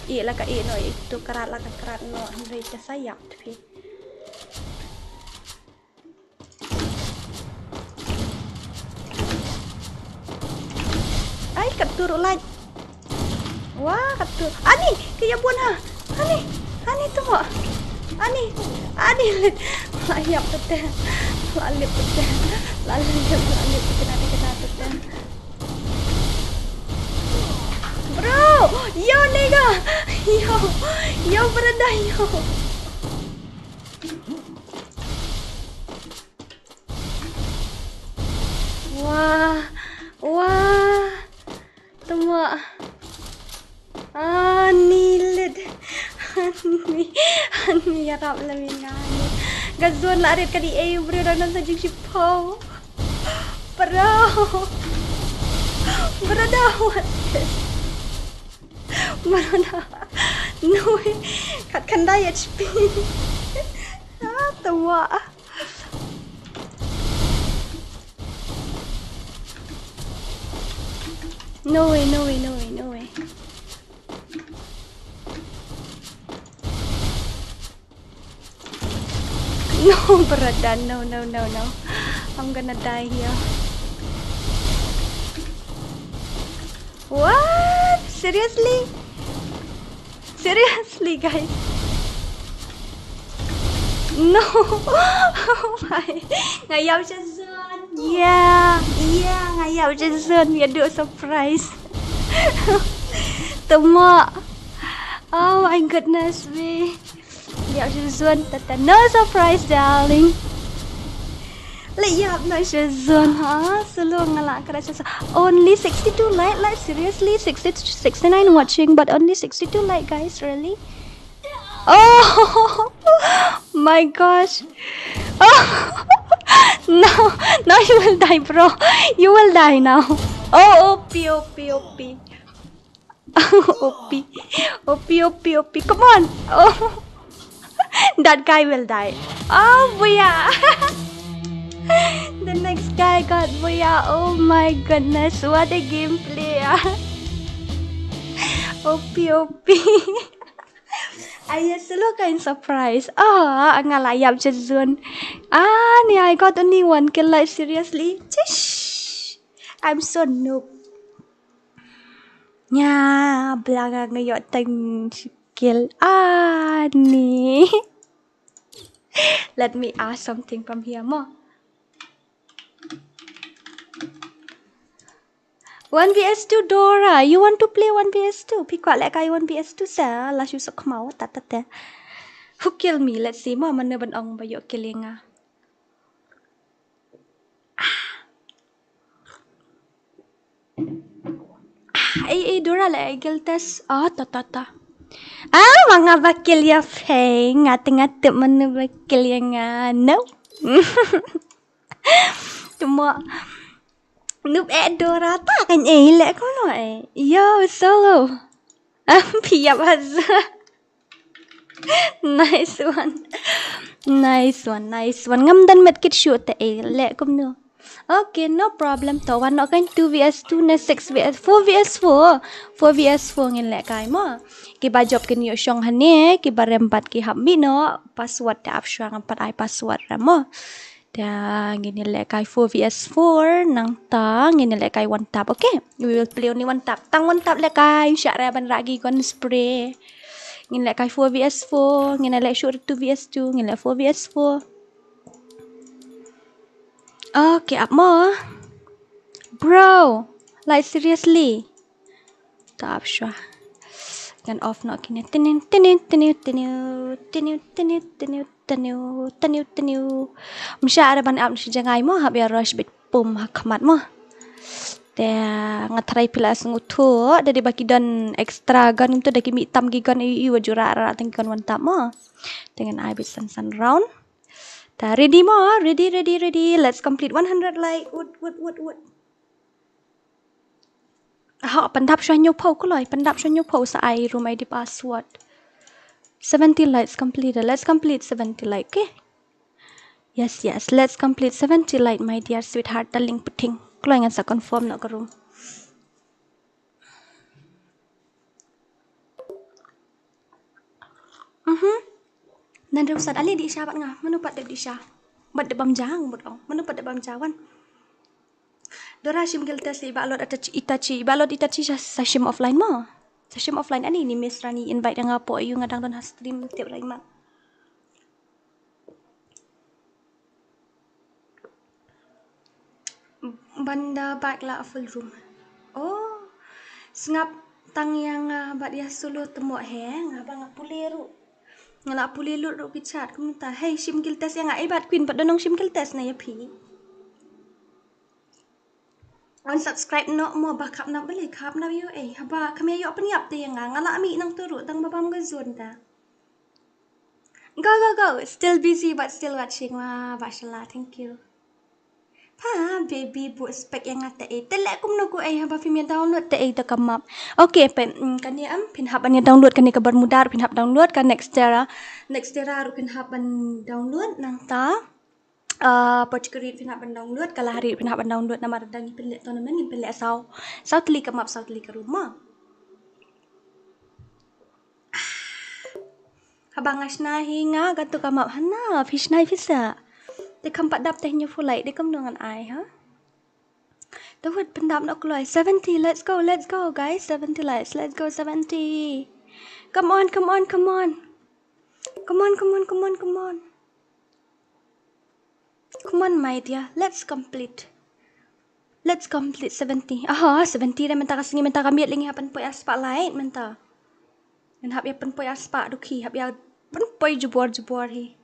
Ïeh la ka ïeh noh, ïeh tu karat la ka karat noh, hynrei te sa ïap te phi. Ai, katto ruh lait. Wah, katto. Ani, ka ïa bun ha. Ani, ani to. Ani, ani. La ïap te te. La lip te te. La lip, la lip te te, te te. Bro, yo nigga. Yo. Yo brother, yo. Wah, wah. Tama. Ani lid. Ani, ani ïarap lem ïa nga ani. Ka zone la rit ka dei ei, bro, dang don sa jingshiphew. Bro. Bro, da, what is this? Bro, da. No way. Kat khyndai H P. Ah, tama. No way, no way, no way, no way. No, brother, no, no, no, no. I'm gonna die here. What? Seriously? Seriously, guys. No. Oh my. Nga ïap sha zone. Yeah, yeah, nga ïap sha zone. Ïa duh surprise. Tama. Oh my goodness me. Ïap sha zone, tata. No surprise, darling. Leh ïap na sha zone ha. Sulu nga la kra sha. Only sixty-two like, like seriously, sixty, sixty-nine watching, but only sixty-two like, guys, really? Oh my gosh. Oh. No, no, you will die, bro. You will die now. Oh, O P, O P, O P. O P, O P, O P, O P. Come on. Oh. That guy will die. Oh, booyah. The next guy got booyah. Oh my goodness. What a gameplay. Ah. O P, O P. I am so kind surprise. Ah, nga la ïap sha zone. Ah, ni I got only one kill, like, seriously. Chish. I'm so noob. Nya, bla nga ïoh tang shi kill. Ah, ni. Let me ask something from here mo. One V S two Dora, you want to play one V S two? Phi kwah lehkai one V S two sa, la shu sok khmaw, ta ta ta. Who kill me? Let's see, mo, mano ban ong ba ïoh kill ïa nga. Ei, ei, Dora leh, ei, guild test. Ah, ta, ta, ta. Ah, ma nga ba kill ïa phi, nga te nga tip mano ba kill ïa nga. No. Te mo. Noob eh Dora ta kan ei leh kumno eh. Yo, solo. Ah, phi ïap ha zone. Nice one. Nice one, nice one. Ngam don medkit shuh te eh, leh kumno. Okay, no problem. To wan noh kan two V S two ne six V S, four V S four. Four V S four ngin lehkai mo. Kiba jop kin ïoh shong hangne, kiba rem pat ki hap mih noh, password te ap shuwa, ngam pat ai password ra mo. Te ngin ïa lehkai four V S four, nangta ngin ïa lehkai one tap, okay? We will play only one tap. Tang one tap lehkai, shah re ban rah ki gun spray. Ngin lehkai four V S four, ngin leh shuh two V S two, ngin leh four V S four. Okay, ap mo. Bro, like, seriously. Ta ap shuwa. Ngan off noh kine. Tiniw, tiniw, tiniw, tiniw. Tiniw, tiniw, tiniw, tiniw, tiniw, tiniw. Ym shah re ban ap shi jngai mo, hap ïa rush bit pum ha khmat mo. Te nga tharai phi la sngewthuh, da dei ba ki don extra gun, to da ki mih tam ki gun, i, i wa ju rah rah tang ki gun one tap mo. Te ngan ai bit san san round. Ta ready mo, ready, ready, ready. Let's complete one hundred like. Ut, ut, ut, ut. Ha, pyndap shuwa hynñiewphew kloi, pyndap shuwa hynñiewphew sa ai room I D password. Seventy likes completed. Let's complete seventy like, okay? Yes, yes. Let's complete seventy like, my dear sweetheart, darling puting. Kloi ngan sa confirm noh ka room. Mhm. Nan riewsat ale dih sha bad nga. Mano pat dep dih sha. Bad dep bam ja ngut ong. Mano pat dep bam ja wan. Dora shim guild test ïa i Bah Lord Itachi, Itachi. I Bah Lord Itachi sa, sa shim offline mo. Sa shim offline ani ni miss rani invite nga po ïu nga dang don ha stream tip rai ma. Ban da bad la full room. Oh, sngap tang ïa nga bad ïa solo te mo he, nga ba nga pule ruh. Nga la pule lut ruh ki chat kumta. Hei, shim guild test ïa nga, eh, bad Queen pat don nong shim guild test na ïa phi. Unsubscribe noh mo ba khap nap, bele khap nap ïoh, eh, haba kham ïoh pynïap te ïa nga, nga la mih nangta ruh tang ba bam ka zone ta. Go, go, go. Still busy but still watching. Wah, bah shala, thank you. Pa, baby, buh spec ïa nga te ei. Te leh kumno ko ei haba phim ïa download te ei te ka map. Okay, pyn, mm, kane am, phin hap ban ïa download kane ka Bermuda, phin hap download ka Nextera. Nextera ruh phin hap ban download nangta. Ah, Pockery phin hap ban download, ka Lahari phin hap ban download namar dang ngi pynleh tournament, ngi pynleh saw. Saw tylli ka map, saw tylli ka room mo. Haba nga shna hi nga, katto ka map hana, phi shna hi phi sa. Te kham pat dap te hynñiew phew like, te kumno ngan ai, ha? Te wut pyndap noh kloi. Seventy, let's go, let's go, guys. Seventy likes, let's go, seventy. Come on, come on, come on. Come on, come on, come on, come on. Come on, my dear, let's complete. Let's complete seventy. Aha, seventy re mynta ka sngi, mynta ka miet lyngi hap pynpoi ar spah like mynta. Ngan hap ïa pynpoi ar spah dukhi, hap ïa pynpoi jubor jubor hi.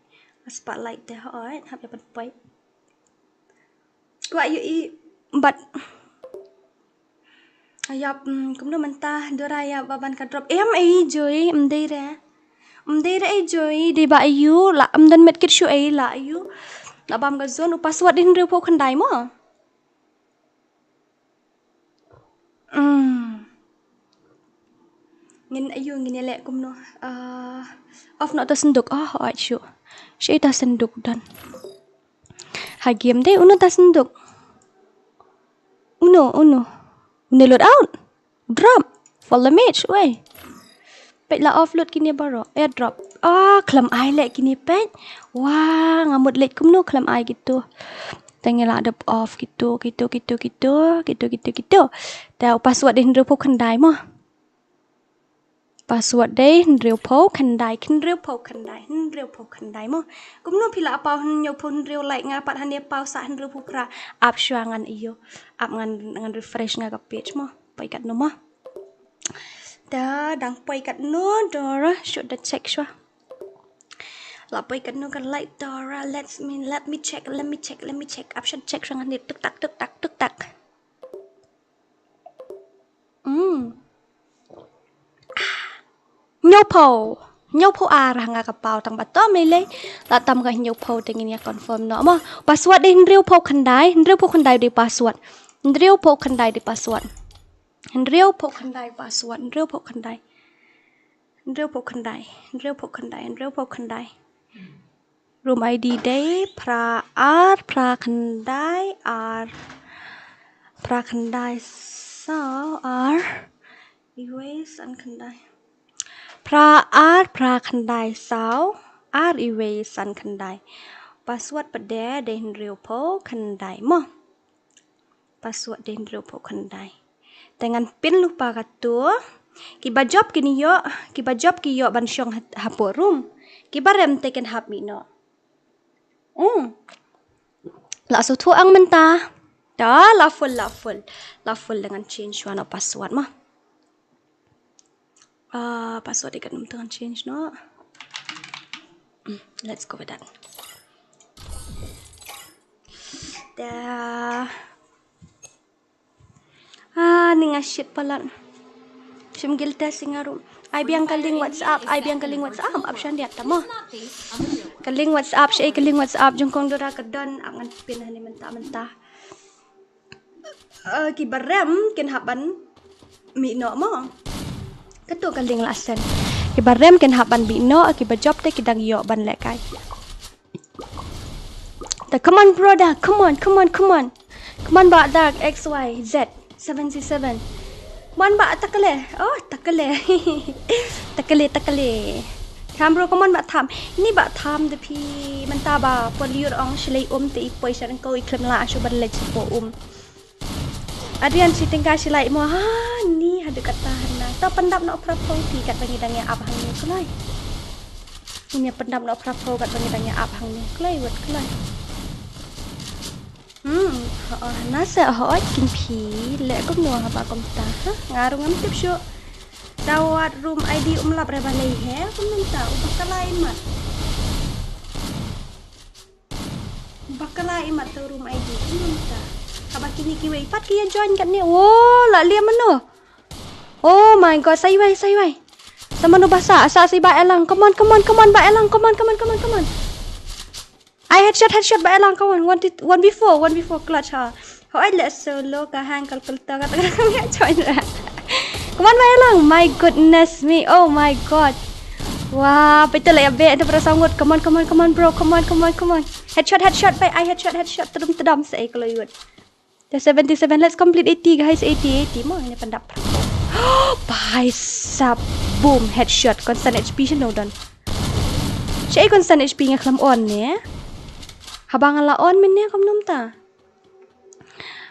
Ar spah like te, hooid, hap ïa pynpoi. Kwah ïohi bad. Ïap, mm, kumno mynta Dora ïa ba ban ka drop. Em ei Joy, em dei re. Em dei re ei Joy, dei ba aiu la em don met kit shu ei la aiu. La bam ka zone u password dei hynriew phew khyndai mo. Hmm. Ngin aiu ngin ïa leh kumno. Ah, off noh ta synduk. Oh, oh, shu. Shu ta synduk don. Ha game dei uno ta synduk. Uno, uno. Uno load out. Drop. Follow match, wei. Peit la off load kine baroh. Airdrop. Ah, khlem ai leh kine peit. Wah, nga mut leit kumno khlem ai kito. Te ngi la dep off kito, kito, kito, kito, kito, kito, kito. Te u password dei hynriew phew khyndai mo. Password dei hynriew phew khyndai, hynriew phew khyndai, hynriew phew khyndai mo. Kumno phi la paw hynñiew phew hynriew like nga pat hangne paw sa hynriew phew phra. Ap shuwa ngan ïoh. Ap ngan, ngan refresh nga ka page mo. Poi katno mo. Da dang poi katno Dora, shu da check shuwa. La poi katno ka like Dora, let me, let me check, let me check, let me check. Ap shuwa check shuwa ngan ïoh tuk tak, tuk tak, tuk tak. Hmm. Hynñiew phew. Hynñiew phew ar ha nga ka paw tang ba tom lei lei. La tam ka hynñiew phew te ngin ïa confirm noh mo. Password dei hynriew phew khyndai, hynriew phew khyndai dei password. Hynriew phew khyndai dei password. Hynriew phew khyndai password, hynriew phew khyndai. Hynriew phew khyndai, hynriew phew khyndai, hynriew phew khyndai. Room I D dei phra ar, phra khyndai ar, phra khyndai saw ar, iwei san khyndai. Phra ar, phra khyndai saw ar, iwei san khyndai. Password pat dei hynriew phew khyndai mo. Password dei hynriew phew khyndai. Te ngan pin lypa kato. Kiba jop kin ïoh, kiba jop ki ïoh ban shong ha, hapoh room. Kiba rem te kin hap mih noh. Hmm. La shu thuh ang mynta. Da la full, la full. La full da ngan change shuwa noh password mo. Ah, password dei katno mynta ngan change noh. Hmm, let's go with that. Da. Ah, ni nga shit palat. Shim gilta singaru. Ai biang ka link WhatsApp, ai biang ka link WhatsApp, ap shan dia tamo. Ka link WhatsApp, shi ka link WhatsApp jong kong Dora ka don, ap ngan pin hani mynta mynta. Eh, kiba rem kin hap ban mih noh mo. Kato ka link la send. Kiba rem kin hap ban mih noh, kiba jop te ki dang ïoh ban lehkai. Da, come on, brother. Come on, come on, come on. Come on, ba Dark X Y Z seven C seven. Come on, ba takale. Oh, takale. Takale, takale. Tham, bro, come on, ba tham. Ni ba tham da phi mynta ba por liur ong shlei um te i poi sha ko i khlem la shu ban leit sha po um. Adrian shi tyngka shi lai mo ha ni haduh kata hana. Ta pyndap noh phra phew phi kat ba ngi dang ïa ap hangne kloi. Ngi ïa pyndap noh phra phew kat ba ngi dang ïa ap hangne kloi wat kloi. Hmm, ha, hana sa ha oi kin phi leh kumno haba kumta ha. Nga ruh ngam tip shuh. Da wat room I D um lap re balei he kumta u bakala i mat. Bakala i mat to room I D kumta. Haba kine kiwei pat ki ïa join katne. Oh, la liam mano. Oh my God, sa iwei, sa iwei. Sa mano ba sa, sa si ba elang. Come on, come on, come on, ba elang. Come on, come on, come on, come on. Ai headshot, headshot ba elang, come on. One, two, one v four, one v four clutch ha. Ho ai le solo ka hang calculator ka ta ka ya join ra. Come on, ba elang. My goodness me. Oh my God. Wah, pito la ya be, ito para sangot. Come on, come on, come on, bro. Come on, come on, come on. Headshot, headshot, ba ai headshot, headshot. Tedam, tedam sa ai kalau yut. The seventy-seven, let's complete eighty, guys. Eighty, eighty. Mo, ini pendap. Bhai sab. Boom, headshot. Constant H P sha no don. Sha constant H P nga khlem on ne. Haba nga la on min ne kam num ta.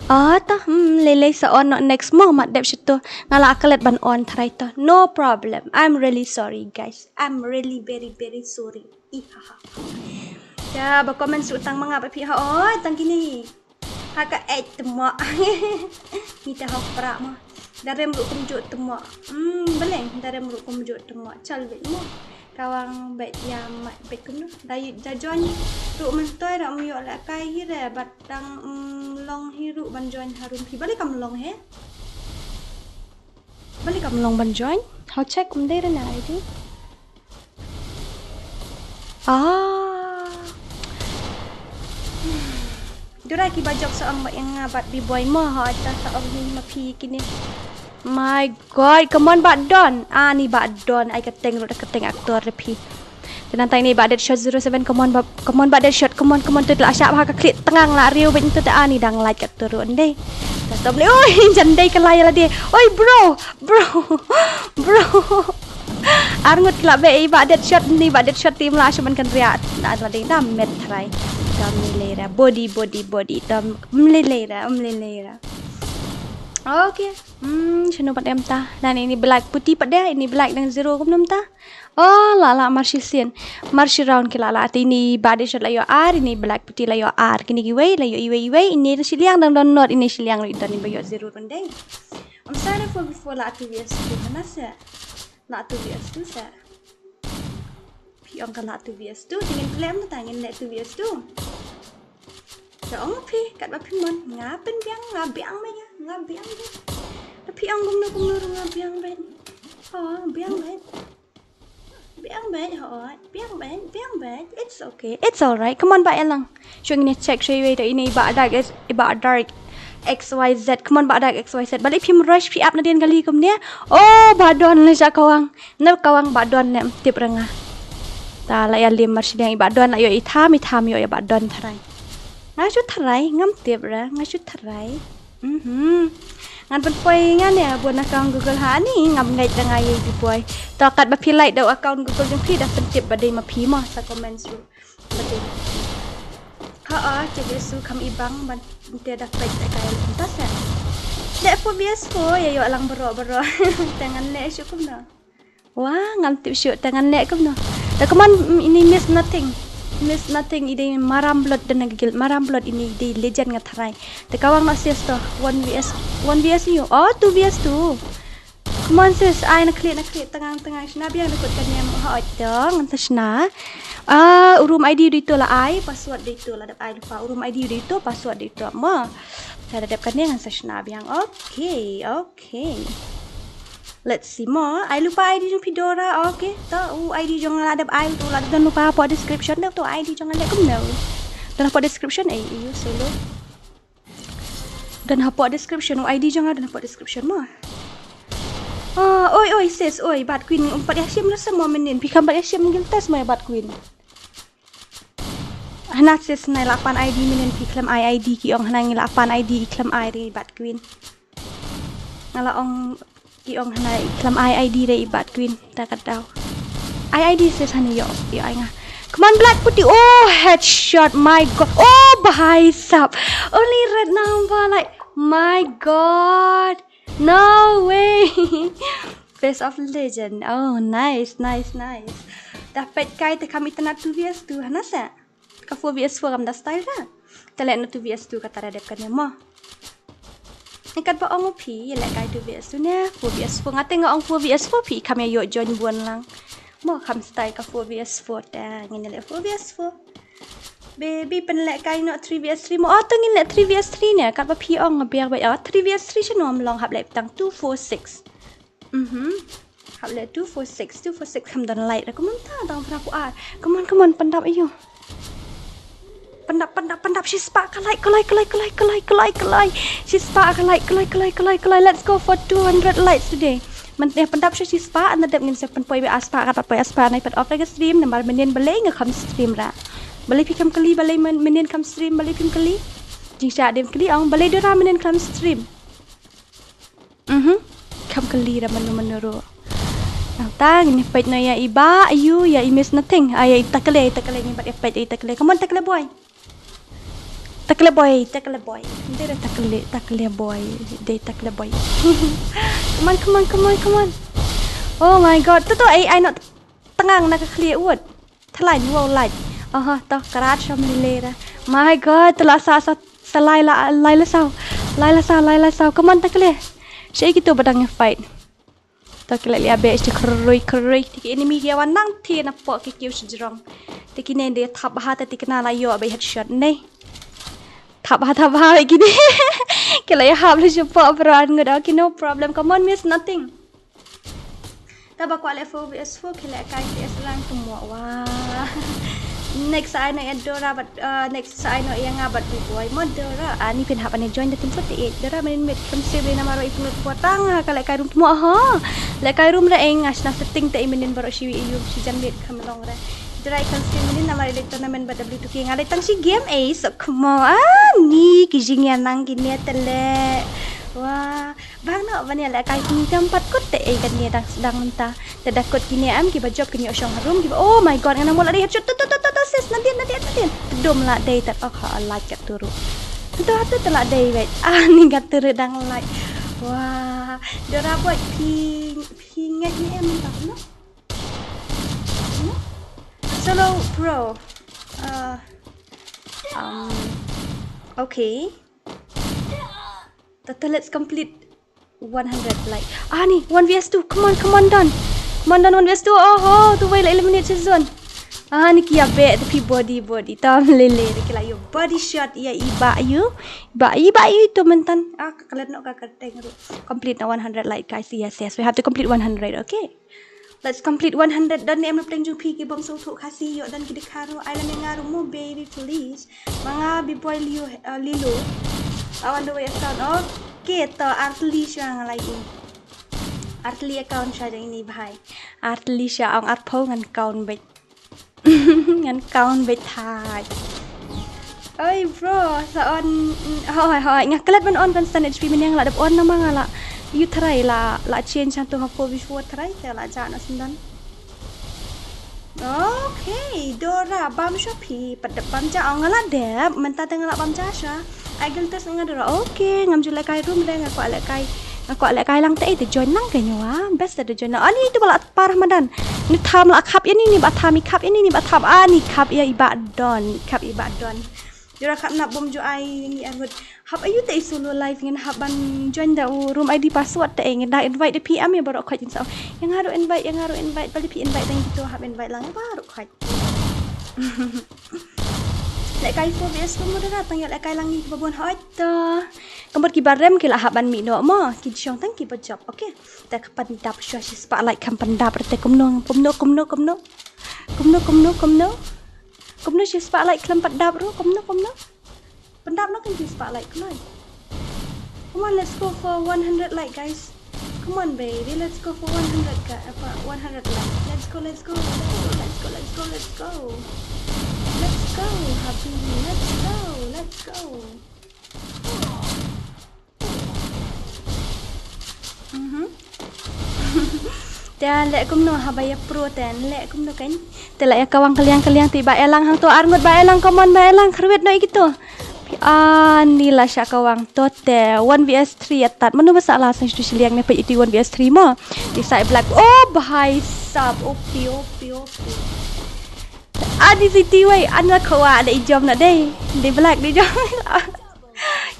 Ah, ta, hmm, lele sa on not next mo, mat dep shitu. Nga la akalet ban on try to. No problem. I'm really sorry, guys. I'm really very, very sorry. Ihaha. Ya, ba comment su tang manga ba phi ha. Oh, tang kini. Ha ka et temo. Ni ta ha pra mo. Darem ru kumjuk temo. Hmm, beleng. Darem ru kumjuk temo. Chal wit mo. Kawang bad ïa ma bad kumno. Da da join ruh mynta da um ïoh lehkai hi re bad dang um long hi ruh ban join harum phi. Balei kam long he? Balei kam long ban join? Hau check um dei re na I D. Ah. Dura ki ba jop sa ong ba ïa nga bad Bboy mo ha ta sa ong hi ma phi kine. My God, come on Bah Don. Ani Bah Don, ai ka teng ruh da ka teng actor re phi. Te nang tai ni Bah Deadshot zero seven, come on Bah, come on Bah Deadshot, come on, come on, tu la shah ba ka klik tengang la riu bad tu te ani dang like ka tu ruh ndei. Ta stop le, oi, jan dei ka lai la dei. Oi bro, bro, bro. Ar ngut la be i Bah Deadshot ni, Bah Deadshot team la shah man kan ria. Na la dei na met try. Kam ni le ra, body, body, body. Tam mle le ra, mle le ra. Okay. Hmm, shano pat em ta. Dan ini black putih pat dia, ini black dang zero kumno em ta. Oh, la la marshi sien. Marshi round ki la la. Te ini Bah Deadshot la ïoh ar, ini black putih la ïoh ar. Kini kiwei la ïoh iwei iwei, ini shiliang dang don not, ini shiliang ruh don, ini ba ïoh zero ruh ndei. Am sana four before la two V S two mana sa. La two V S two sa. Phi ong ka la two V S two, te ngin play em ta ngin leh two V S two. Te ong phi, katba phi mon, nga pynbiang, nga biang bad ïa, nga biang bad. Te phi ong kumno kumno ruh nga biang bad. Oh, biang bad. Biang bad, hooid, biang bad, biang bad. It's okay, it's alright. Come on, Bah Elang. Shu ngin check shu iwei te ini Bah Dark, Bah Dark X Y Z. Come on, Bah Dark X Y Z. Balei phim rush phi ap nadien kali kumne. Oh, Bah Don le sha kawang. Na kawang Bah Don ne em tip re nga. Ta la ïa lim mar shiliang i Bah Don la ïoh i tham, i tham ïoh ïa Bah Don tharai. Nga shu tharai, ngam tip re, nga shu tharai. Mhm. Ngan pynpoi nga ne bun account Google ha ni, ngam ngeit da nga ïa i Bboy. Ta katba phi like da u account Google jong phi da pyntip ba dei ma phi mo sa comment ruh. Ba dei. Ha a, che V S two kham i bang ban te da peit da kai ta sa. Da four V S four ïa ïoh lang baroh baroh. Te ngan leh shu kumno. Wah, ngam tip shuh te ngan leh kumno. Te kumno, mm, ini Miss Nothing. Miss Nothing i dei maram blot da na gigil maram blot ini i dei legend nga tharai. Te kawang na sis to one V S one V S ïa u. Oh, two V S two. Come on sis, ai na khlieh na khlieh tengang tengang shna biang da kut kane mo ha oi to ngan sa shna. Ah, u room I D dei to la ai, password dei to la dep ai lypa. U room I D dei to, password dei to mo. Sa da dep kane ngan sa shna biang. Okay, okay. Let's see mo. Ai lypa I D jong phi Dora. Okay. To u I D jong nga la dep ai to la dep don lypa hapoh description, dep to I D jong nga leh kumno. Don hapoh description ei, ei solo. Don hapoh description u I D jong nga don hapoh description mo. Ah, oi oi sis, oi Bat Queen, um pat ïa shim rasa mo mynnin. Phi kham pat ïa shim guild test mo ïa Bat Queen. Hana sis, nai la pan I D mynnin, phi khlem ai I D ki ong, hana ngi la pan I D i khlem ai ri Bat Queen. Nga la ong ki ong hana i khlem ai I D re i Bat Queen. Ta ka daw. Ai I D sis, hana ïoh, ïoh ai nga. Come on Black Putty. Oh, headshot. My God. Oh, bhai sab. Only red number, like, my God. No way. Face of legend. Oh, nice, nice, nice. Da peit kai te kham itynnad two V S two hana sa. Ka four V S four kam da style da. Te leh na two V S two kata da dep kane mo. Kat ba ong u phi ïa leh kai two V S two ne four V S four, nga te nga ong four V S four phi kham ïa ïoh join bun lang. Mo kham style ka four V S four, te ngin ïa leh four V S four. Baby pynleh kai noh three V S three mo. Oh, to ngin leh three V S three ne, kat ba phi ong nga biang bad. Oh, three V S three shano ym long, hap leh tang two four six. Mhm. Hap leh two four six, two four six kham don light re. Kumta dang phra phew ar. Come on, come on, pyndap ïa u. Pyndap, pyndap, pyndap. Shispah ka light, ka light, ka light, ka light, ka light, ka light, ka light. Shispah ka light, ka light, ka light, ka light, ka light. Let's go for two hundred lights today. Mynta pyndap sha shispah, ynda dep ngin sa pynpoi beit arspah, kat pynpoi arspah nai pat off ka stream, namar mynnin balei nga kham stream ra. Balei phi kham kylli, balei myn-, mynnin kham stream, balei phim kylli. Jingshah dei kylli ong, balei Dora mynnin kham stream. Mhm. Kham kylli da mano mano ruh. Nangta ngin ïa peit noh ïa i Bah, ïa u, ïa i Miss Nothing. Ah, ïa i Takle, i Takle ngin pat ïa peit ïa i Takle. Come on Takle boy. Takle boy, Takle boy. Dei da Takle, Takle boy. Dei Takle boy. Come on, come on, come on, come on. Oh my God. Tu tu ai ai noh tengang na ka khlieh wut. Thlain wow lait. Aha, to krat sham lilera. My God, tla sa sa sa lai la lai la saw. Lai la saw, lai la saw. Come on Takle. Shei kito ba dang fight. To ki la leh bad shi khrui khrui, te ki enemy ki wan nang te na pok ki kiew shi jrong. Te kine de thap ha te, te kine la ïoh bad headshot ne. Thap ha, thap ha bad kine. Ki la ïa hap li shi pok bro, ngut, okay, no problem. Come on, miss nothing. Ta ba kwah leh four V S four ki leh kai T S lang tu mo wa. Next ai no ïa Dora bad, uh, next ai no ïa nga bad Big Boy mo Dora. Ani phin hap ani join da tim put te Dora main mid from save na maro i pun ko tang ka leh kai room tu mo ha. Leh kai room ra eng as na setting te i minin baro shi wi yu shi jan mid kham long ra. Dora i kan save minin na mari leh tournament bad W two K nga leh tang shi game eh, so come on. Ani ki jingïa nang kine te leh. Wa. Bang noh ban ïa leh kai kine tam pat kut te ei kane dang sdang mynta. Te da kut kine em kiba jop kine ïoh shong harum kiba, oh my god, ngan nang mut la dei headshot, to to to to to, sis, nadien nadien nadien. Dum la dei tat, oh ha, like kat turu. To ha to to la dei wei. Ah, ni kat turu dang like. Wah, Dora boy phi, phi ngeit ni em mynta no? No? Solo pro. Uh, um, okay. Tata, let's complete one hundred like. Ah, ni, one V S two. Come on, come on, Don. Come on, Don, one V S two. Oh, ho, tu wei la eliminate shi zone. Ah, ni ki ïa beh, tapi body, body. Tam lele, ni ki la ïoh body shot, ïa i bah ïu. I bah, i bah ïu tu myntan. Ah, ka klet no ka kerteng ru. Complete na one hundred like, guys. Yes, yes, we have to complete one hundred, okay? Let's complete one hundred. Don ne em na pleng jong phi ki bym sngewthuh Khasi, ïoh don ki dkhar ruh, ai lem ïa nga ruh mo baby please. Ma nga Big Boy Liu, uh, Lilo. I wonder where it's found. Okay, to artylli sha nga lai i. Artylli account sha jong ini bhai. Artylli sha ong arphew ngan count beit. Ngan count beit thai. Oi bro, sa on, hoi hoi, nga klet ban on constant H P mynne nga la dep on namar nga la ïu tharai la, la change hangto ha four v four tharai te la jah na syndan. Okay, Dora bam sha phi, pat dep bam jah, nga la dep, mynta te nga la bam jah sha. Ai gil test nga Dora. Okay, ngam ju leh kai room re, nga kwah leh kai, nga kwah leh kai lang te, eh, te join lang ke nyawa. Best te join lang. Ani tu ba la par madan. Ni tham la khap ïa ni, ni ba tham i khap ïa ni, ni ba tham. Ah, ni khap ïa i bah Don, khap i bah Don. Dora khap nap bom ju ai ni arwet. Hap ayu te i solo live ngin hap ban join da u room I D password te ngin da invite da P M ïa baroh khoit ngin sa. Ïa nga ruh invite, ïa nga ruh invite, bali phi invite dang gitu hap invite lang ïa baroh khoit. Leh kai four v four mo Dora tang ïa leh kai lang ngi kiba bun hoi to. Ka mut kiba rem ki la hap ban mih noh mo, ki shong tang kiba jop, okay. Te ka pyndap shuwa shi spah like kham pyndap te kumno, kumno, kumno, kumno. Kumno, kumno, kumno. Kumno shi spah like khlem pyndap ruh, kumno, kumno. Pyndap noh kan shi spah like kumno. Come on, let's go for one hundred like, guys. Come on, baby, let's go for one hundred, ga-, apa, one hundred like. Let's go, let's go, let's go, let's go, let's go, let's go. Let's go, habibi, let's go, let's go. Mhm. Te leh kumno haba ïa pro te leh kumno kan. Te la ïa kawang kylliang kylliang te ba ïa lang hangto arngut ba ïa lang, come on ba ïa lang, kyrwit noh ïa kito. Ani la sha kawang to te one v three ïa tat. Mano ba sah la sang shu shiliang ne peit iti one v three mo. Di sai black. Oh bhai sab. Opi opi opi. Ani siti wei, an la khawa da i jom na dei. Di black di jom.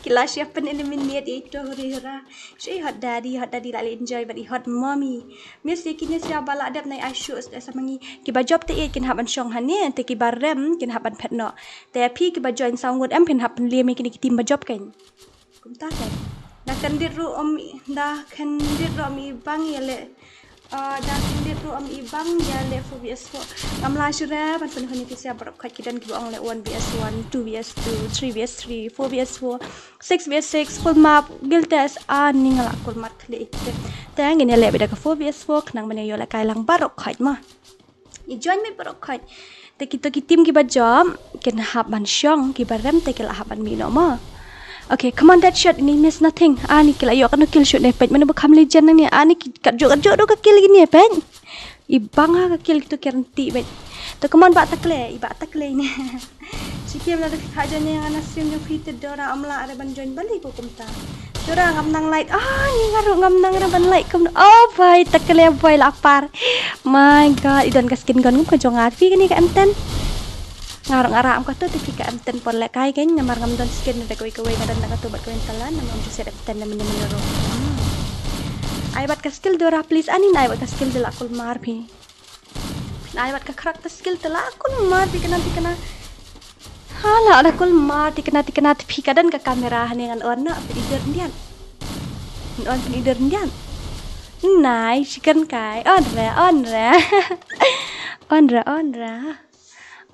Ki la sha pyn eliminate ïa ito huri hura. Shu i hot daddy, hot daddy la leh enjoy bad i hot mommy. Miss ïa kine sha ba la dep na i ai shu sa mangi. Kiba jop te ïa kin hap ban shong hane, te kiba rem kin hap ban phet noh. Te phi kiba join saw ngut em phin hap ban liem ïa kine ki team ba jop kan. Kumta kan. Da kyndit ruh um i, da kyndit ruh um i bang ïa leh. Ah, da kyndit ruh um i bang ïa leh four v four. Ngam lah shuh re ban pynhun ïa ki sha baroh khoit ki don kiba ong leh one v one, two v two, three v three, four v four, six v six, full map, guild test, ani nga la kul mat khleh ïa ki. Te ngin ïa leh beit da ka four v four khnang ban ïa ïoh leh kai lang baroh khoit mo. I join beit baroh khoit. Te kito ki team kiba jop kin hap ban shong, kiba rem te ki la hap ban mih noh mo. Okay, come on, that shot, ni miss nothing. Ani ki la ïoh kano kill shot ne peit mano ba kham legend nang ni. Ani ki kat jok kat jok do ka kill kine peit. I bang ha ka kill kito ki rynti beit. To come on, ba takle, i ba takle ni. Shi kem la da phi kha join ïa nga na stream jong phi te Dora, ym lah re ban join bali ko kumta. Dora ngam nang like. Ah, ni nga ruh ngam nang re ban like kumno. Oh bhai, takle bhai la par. My god, i don ka skin gun ngam ka jong nga. Phi kane ka M ten. Nga ruh nga rah am kato te phi ka M ten por leh kai kein namar ngam don skin re kawei kawei, nga don na kato bad kawei ka lan namar ngam ju set M ten na mene mene ruh. Hmm. Ai bat ka skill Dora, please. Ani na ai bat ka skill de la kulmar phi. Na ai bat ka khrak ta skill te la kulmar tikna tikna. Ha la da kulmar tikna tikna te phi ka don ka kamera hane ngan on na phi ider ndian. Ngan on phi ider ndian. Nai chicken kai on re on re. On re on re.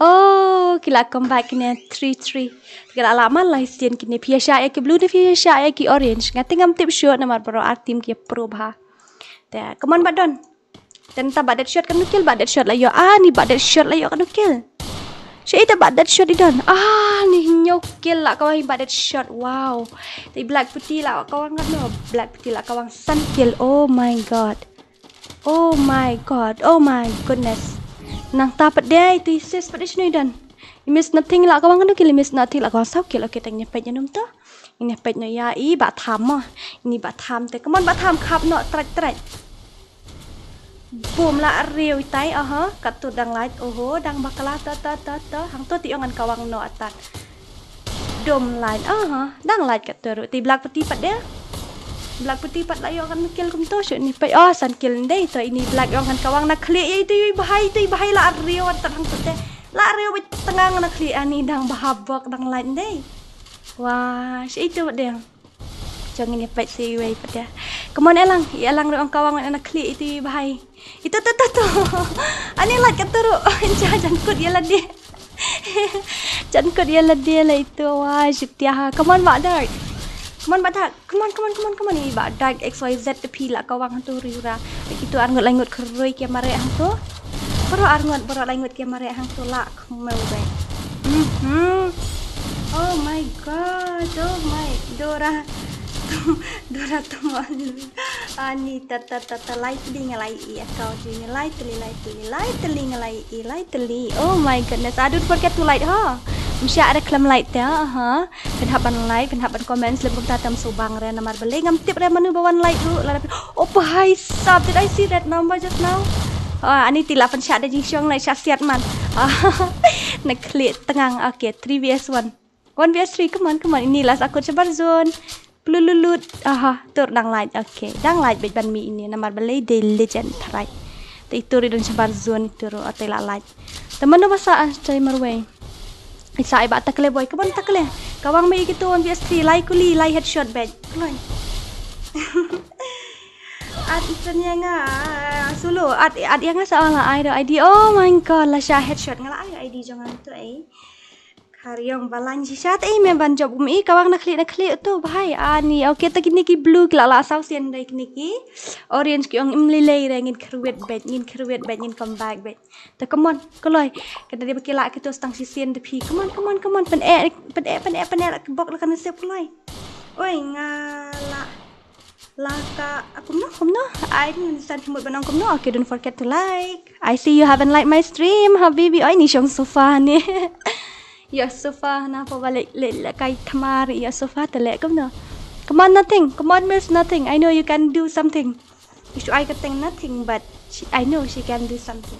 Oh, ki la comeback kine three three. Ki la la man la sien kine phi sha ya ki blue ne phi sha ya ki orange. Nga te ngam tip shuh namar baroh ar team ki pro bha. Te, come on, Badon. Te nta Badet shot kano kill, Badet shot la ïoh. Ah, ni Badet shot la ïoh kano kill. Sha ita Badet shot i don. Ah, ni hynñiew kill la kawang Badet shot. Wow. Te Black Putty la kawang kano. Black Putty la kawang san kill. Oh my god. Oh my god. Oh my goodness. Nangta pat dei tu sis pat dei shano i don. I miss nothing la kawang kano kill, i miss nothing la kawang saw kill. Okay, tang ïa peit ïa num to. Ini peit no ïa i ba tham mo. Ini ba tham te. Come on ba tham khap no tret tret. Boom la riu itai, aha, kat tu dang lait, oho, dang bakla ta ta ta ta. Hang tu ti ong ngan kawang no atat. Dom lait, aha, dang lait kat tu ru. Ti Black Putty pat dei. Black Putty pat la ïoh kan kill kum tu shu ni peit. Oh, san kill ndei tu ini Black ïoh kan kawang na khlieh ïa itu i bahai tu i bahai la riu atat hang tu te. La riu ba tnga na khlieh ani dang bahabok dang lait ndei. Wah, shi itu dei. Jong ini peit si wei pat dei. Come on Elang, i Elang ru ong kawang na khlieh itu i bahai. Itu tu tu tu. Ani lait kat tu ru. Jan kut ïa lade. Jan kut ïa lade la itu. Wah, shitia ha. Come on Ba Dark. Come on Ba Dark. Come on, come on, come on, come on. Ini Ba Dark X Y Z te phi la kawang tu riura. Te kitu arngut laingut khrui ki mare hang tu. Baroh arngut, baroh laingut ki mare hang tu la. Mel bai. Mhm. Oh my god. Oh my. Dora. Dora teman. Ani ta ta ta ta lai teli ngalai i account ini lai teli lai teli lai teli ngalai i lai teli. Oh my goodness. Ah, don't forget to like ha. Msha ada klam like te ha. Pynhap ban like, pynhap ban comment, lem kumta tam subang re namar bele ngam tip re manu ba wan like ru la. Oh bhai sab, did I see that number just now? Ah, ani ti la pynshah da jingshong na sha siat man. Ah, na khlieh tngang. Okay, three V S one. One V S three, come on, come on. Ini last akut shabar zone. Plululut. Aha, tur dang lait. Okay, dang lait bej ban mi ini namar bele de legend tharai. Te itu ri don shabar zone itu ru ate la lait. Te mano ba sa ah, cai marwei. Isa ai ba takle boy, come on takle. Kawang me iki tu one V S three, lai kuli, lai headshot bej. Kloi. At isan ya nga solo, at at ya nga sa ala ai do I D. Oh my god, la sha headshot nga la ai I D jong nga tu ai. Kariong balan shisha te me ban job um i kawang na khlieh na khlieh tu bhai ani. Okay, ta kini ki blue ki la la saw sien dai kini ki orange ki ong im lilei re ngin khrwet bej, ngin khrwet bej, ngin comeback bej. Ta come on, koloi. Kata dia bakila kita stang shisien de phi. Come on, come on, come on. Pen eh, pen eh, pen eh, pen eh, bok la kana sep koloi. Oi, nga la. La ka, ah, kumno, kumno. I didn't understand him, but kumno. Okay, don't forget to like. I see you haven't liked my stream, habibi. Oi, ni shong sofa ni. Ya sofa, na po balik le le kai thamar, ya sofa te le kumno. Come on, nothing. Come on, miss, nothing. I know you can do something. Isu ai ka teng nothing, but she, I know she can do something.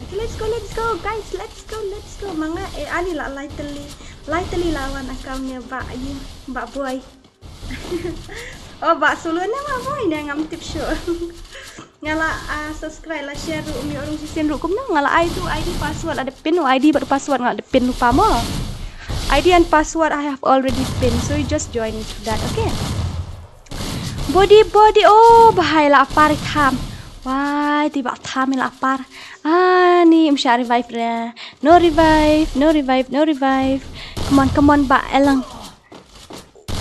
Okay, let's go, let's go, guys, let's go, let's go. Manga eh ani la lai teli, lai teli lawan account ne ba yi ba boy. Oh, ba solo ne ba boy ne ngam tip sure. Nga la ah, subscribe la share ru mi orang sisin ru kumno nga la ai tu I D password ada pin, I D but password nga ada pin lupa mo. I D and password I have already pin, so you just join into that, okay? Body, body, oh, bahai la apar i tham. Wai, ti ba tham i la apar. Ah, ni msha revive re. No revive, no revive, no revive. Come on, come on, ba elang.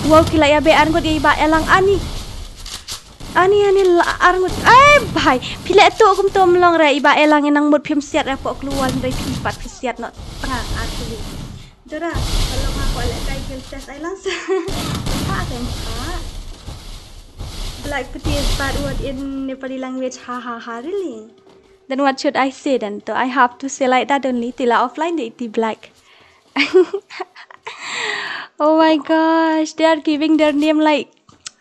Wow, kila ya be arngut ya i ba elang ani. Ani, ani la arngut. Eh, bahai. Pile tu kum tu mlong re i ba elang i nang mut phim siat re pok keluar re phi pat phi siat no tengah actually. Dora, kalau nga ko lek kai guild test ai lang sa. Pha kan pha. Black putih is bad word in Nepali language. Ha ha ha, really? Then what should I say then? Do I have to say like that only? Tila offline de iti black. Oh my gosh, they are giving their name like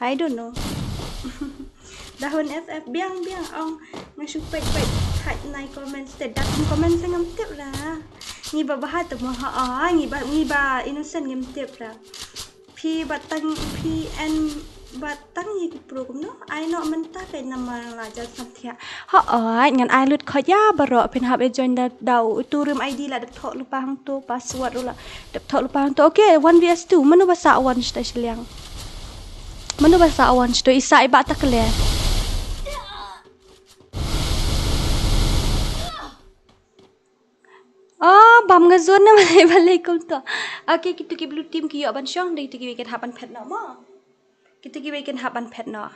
I don't know. Dahun F F biang biang ong nga shu peit peit haj nai comments te dat comments ngam tip ra. Ngi ba bahat mo ha a ngi ba ngi ba innocent ngam tip ra. Phi ba tang phi en Bad tang ïa ki pro kumno? Ai noh mynta ka namar la jan samthiah. Hooid, ngan ai lut khot ïa baroh phin hap ïa join da da u tu room I D la dep thoh lypa hangto password ruh la dep thoh lypa hangto. Okay, one v one. Mano ba sah wan shata shiliang? Mano ba sah wan shata i sah i ba takle? Oh, bam nga zon na balei balei kumto. Okay, kito ki blue team ki ïoh ban shong, dei kito kiwei kin hap ban phet noh mo. Kito kiwei kin hap ban phet noh.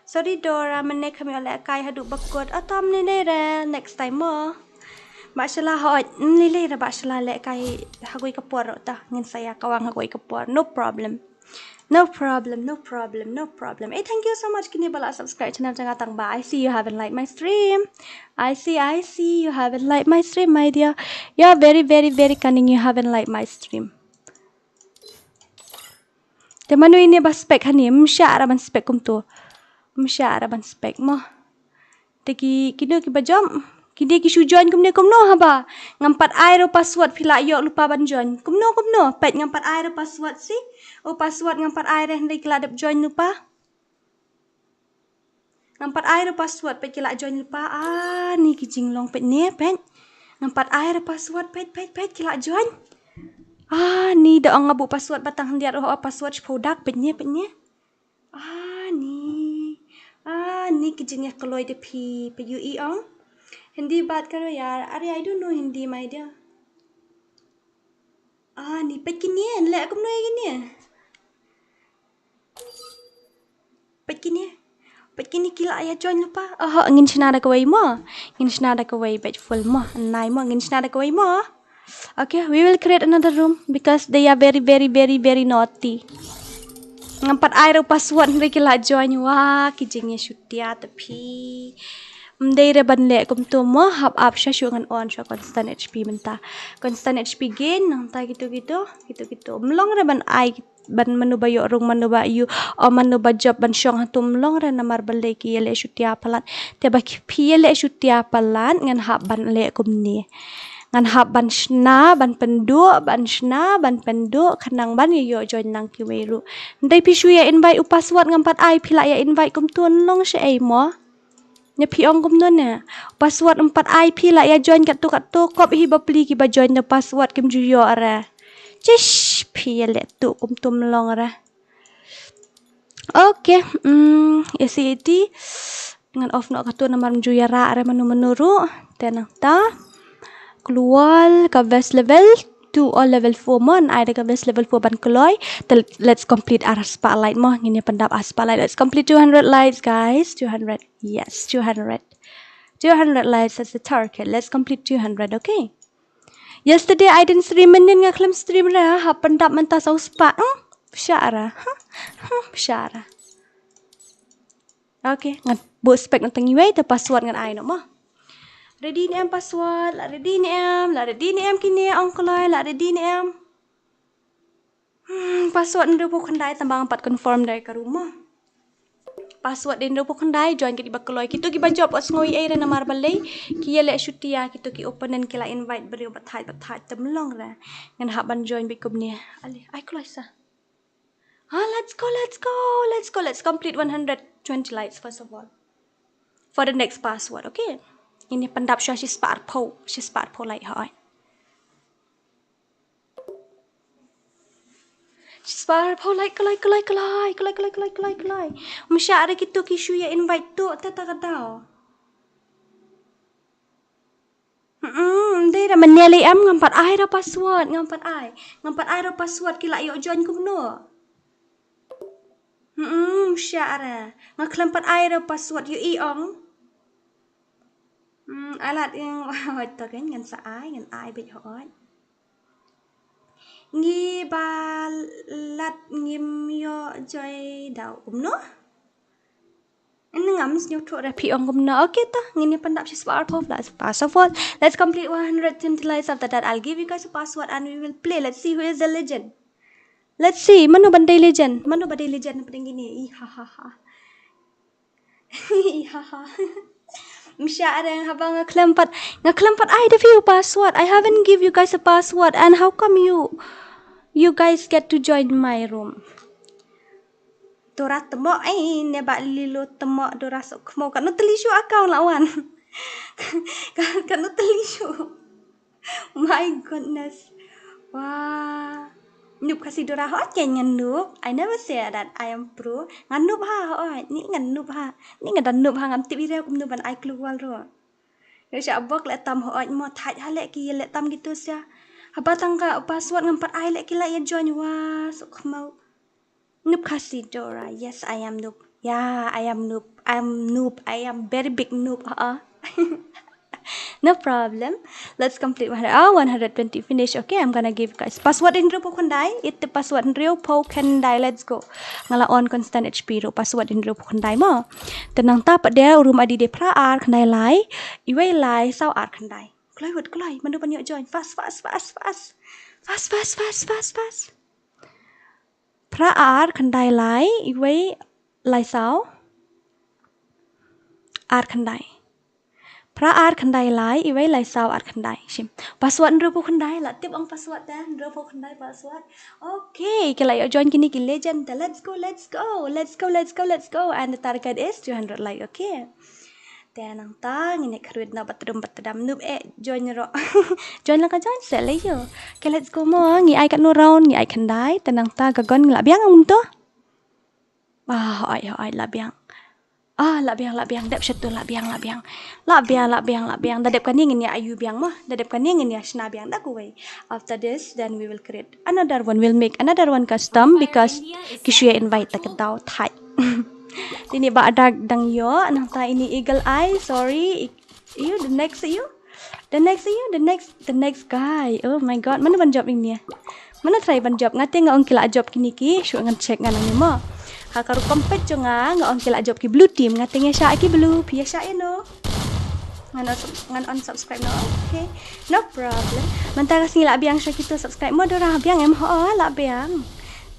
Sorry Dora, mynne kam ïoh lehkai haduh ba kut. Atam ne ne re, next time mo. Ba shala hooid, ne le re ba shala lehkai ha kawei ka por ruh ta. Ngin sa ïa kawang ha kawei ka por. No problem. No problem, no problem, no problem. Eh, thank you so much kine ba la subscribe channel jong nga tang ba. I see you haven't liked my stream. I see, I see you haven't liked my stream, my dear. You're very, very, very cunning. You haven't liked my stream. Te mano ine ba spek hani, msha ara ban spek kumto. Msha ara ban spek mo. Te ki, kino ki ba jop, kine ki shu join kumne kumno haba. Ngam pat ai ruh password phi la ïoh lypa ban join. Kumno kumno, peit ngam pat ai ruh password si. O password ngam pat ai ruh hynrei ki la dep join lypa. Ngam pat ai ruh password peit ki la join lypa. Ah, ni ki jinglong peit ne peit. Ngam pat ai ruh password peit peit peit ki la join. Ah, ni da ong nga buh password ba tang hyndiat ruh, oh, password shiphew dak peit ne peit ne. Ah, ni. Ah, ni ki jingeh kloi de phi, peit ïohi ong. Hindi baat karo yaar. Are, I don't know Hindi, my dear. Ah, ni peit kine, leh kumno ïa kine. Peit kine. Peit kine ki la ïa join lypa. Oh, ngin shna da kawei mo. Ngin shna da kawei peit full mo. Nai mo, ngin shna da kawei mo. Okay, we will create another room because they are very, very, very, very naughty. Ngam pat ai ruh password hynrei ki la join, wah, ki jingïashutia te phi. Ym dei re ban leh kumto mo, hap ap sha shuh, ngan on sha constant H P mynta. Constant H P gain, nangta kito kito, kito kito. Ym long re ban ai ban mano ba ïoh rung, mano ba ïoh, o mano ba jop ban shong hato, ym long re namar balei ki ïaleh shutia palat. Te ba ki phi ïaleh shutia palat ngan hap ban leh kumne. Ngan hap ban shna, ban pynduh, ban shna, ban pynduh, khnang ban ïoh join lang kiwei ruh. Ndei phi shu ïa invite u password ngam pat ai, phi la ïa invite kumto, ym long shaei mo. Ne phi ong kumno ne? Password ym pat ai, phi la ïa join katto katto, kop hi bapli ki ba join ne password kim ju ïoh re. Chish, phi ïaleh tuh kumto, ym long re. Okay, mm, S C A T. Ngan off noh katto namar ym ju ïarah re mano mano ruh. Te nangta. Kloi ka best level two or level four mo, ngan ai da ka best level four ban kloi. Te let's complete our spotlight mo. Ngin ïa pyndap our spotlight. Let's complete two hundred lights, guys. Two hundred. Yes, two hundred. Two hundred lights as the target. Let's complete two hundred, okay? Yesterday I didn't stream, mynnin nga khlem stream re, hap pyndap mynta saw spah. Hmm? Bishara. Huh? Hmm, bishara. Okay, ngan buh spek na tang iwei, te password ngan ai noh mo. Ready ne em password, la ready ne em, la ready ne em kine ong kloi, la ready ne em. Hmm, password hynriewphew khyndai tang ba ngam pat confirm da ka room mo. Password hynriewphew khyndai, join ki ba kloi, kito ki ba jop, ot sngew ei re namar balei ki ïaleh shutia, kito ki opponent ki la invite briew ba thait ba thait, te ym long re. Ngan hap ban join beit kumne. Ale, ai kloi sa. Ah, let's go, let's go, let's go. Let's complete one hundred twenty lights first of all. For the next password, okay? Ngin ïa pyndap shuwa shispah arphew, shispah arphew light, hooid. Shispah arphew light, kloi, kloi, kloi, kloi, kloi, kloi, kloi, kloi. Ym shah re kito ki shu ïa invite tuh, te ta ka daw. Mm, dei da mynne lei em, ngam pat ai da password, ngam pat ai. Ngam pat ai da password, ki la ïoh join kumno. Mm, shah re. Nga khlem pat ai da password, ïohi ong. Mm, ai lad ïa, hooid to kein, ngan sa ai, ngan ai beit hooid. Ngi ba lad ngim ïoh join daw kumno. Ngam sngewthuh re phi ong kumno. Okay ta, ngin ïa pyndap shispah arphew lights. First of all, let's complete one hundred twenty lights. After that, I'll give you guys a password and we will play. Let's see who is the legend. Let's see, mano ban dei legend? Mano ban dei legend na pdeng kine? Ih, ha, ha, ha. Ih, ha, ha. Ym shah re, haba nga khlem pat, nga khlem pat ai da phi u password. I haven't give you guys a password. And how come you, you guys get to join my room? Dora Tymok, eh, ne ba Lilo Tymok, Dora Sukmo. Katno tylli shuh account la wan. Katno tylli shuh. My goodness. Wah. Noob Khasi Dora, hooid, ngan noob. I never say that I am pro. Ngan noob ha, hooid. Ni ngan noob ha. Ni ngan da noob ha, ngam tip ïa kumno ban ai clue wall ruh. Ïa sha bok leh tam, hooid mo, thait ha leh ki leh tam kito sha. Haba tang ka password ngam pat ai leh ki la ïa join, wah, suk khmau. Noob Khasi Dora, yes, I am noob. Yeah, I am noob. I am noob. I am very big noob. Uh-uh. No problem. Let's complete one hundred. Oh, one hundred twenty finish. Okay, I'm gonna give guys password hynriewphew khyndai. It the password hynriewphew khyndai. Let's go. Nga la on constant H P ruh, password hynriewphew khyndai mo. Te nangta pat de u room I D de phra ar khyndai lai, iwei lai saw ar khyndai. Kloi wut, kloi, mano ban ïoh join. Fast, fast, fast, fast. Fast, fast, fast, fast, fast. Phra ar khyndai lai, iwei lai saw ar khyndai. Phra ar khyndai lai, iwei lai saw ar khyndai. Shim. Password hynriewphew khyndai, la tip ong password te, hynriewphew khyndai password. Okay, ki la ïoh join kine ki legend te. Let's go, let's go. Let's go, let's go, let's go. And the target is two hundred like, okay. Te nangta ngin ïa kyrwit na batrum batram, noob eh join ruh. Join la ka join se lei ïoh. Okay, let's go mo. Ngi ai katno round, ngi ai khyndai. Te nangta ka gun ngi la biang ong to. Ah, hooid, hooid, la biang. Ah, la biang, la biang, dep sha to, la biang, la biang. La biang, la biang, la biang. Da dep kane ngin ïa ayu biang mo. Da dep kane ngin ïa shna biang da kawei. After this, then we will create another one. We'll make another one custom because ki shu ïa invite ta ka daw thait. Te ini ba adak dang ïoh, nangta ini eagle eye, sorry. You, the next you. The next you, the next, the next guy. Oh my god, mano ban jop ini? Mano try ban jop? Nga te nga ong ki la jop kine ki, shu ngan check ngan nang mo. Ha ka rukom pet jong nga, nga ong ki la jop ki blue team, nga te nga sha ki blue, phi ïa sha ïa no. Ngan unsub-, ngan unsubscribe no. Okay. No problem. Mynta ka sngi la biang sha kito subscribe mo Dora, biang em? Ho, la biang.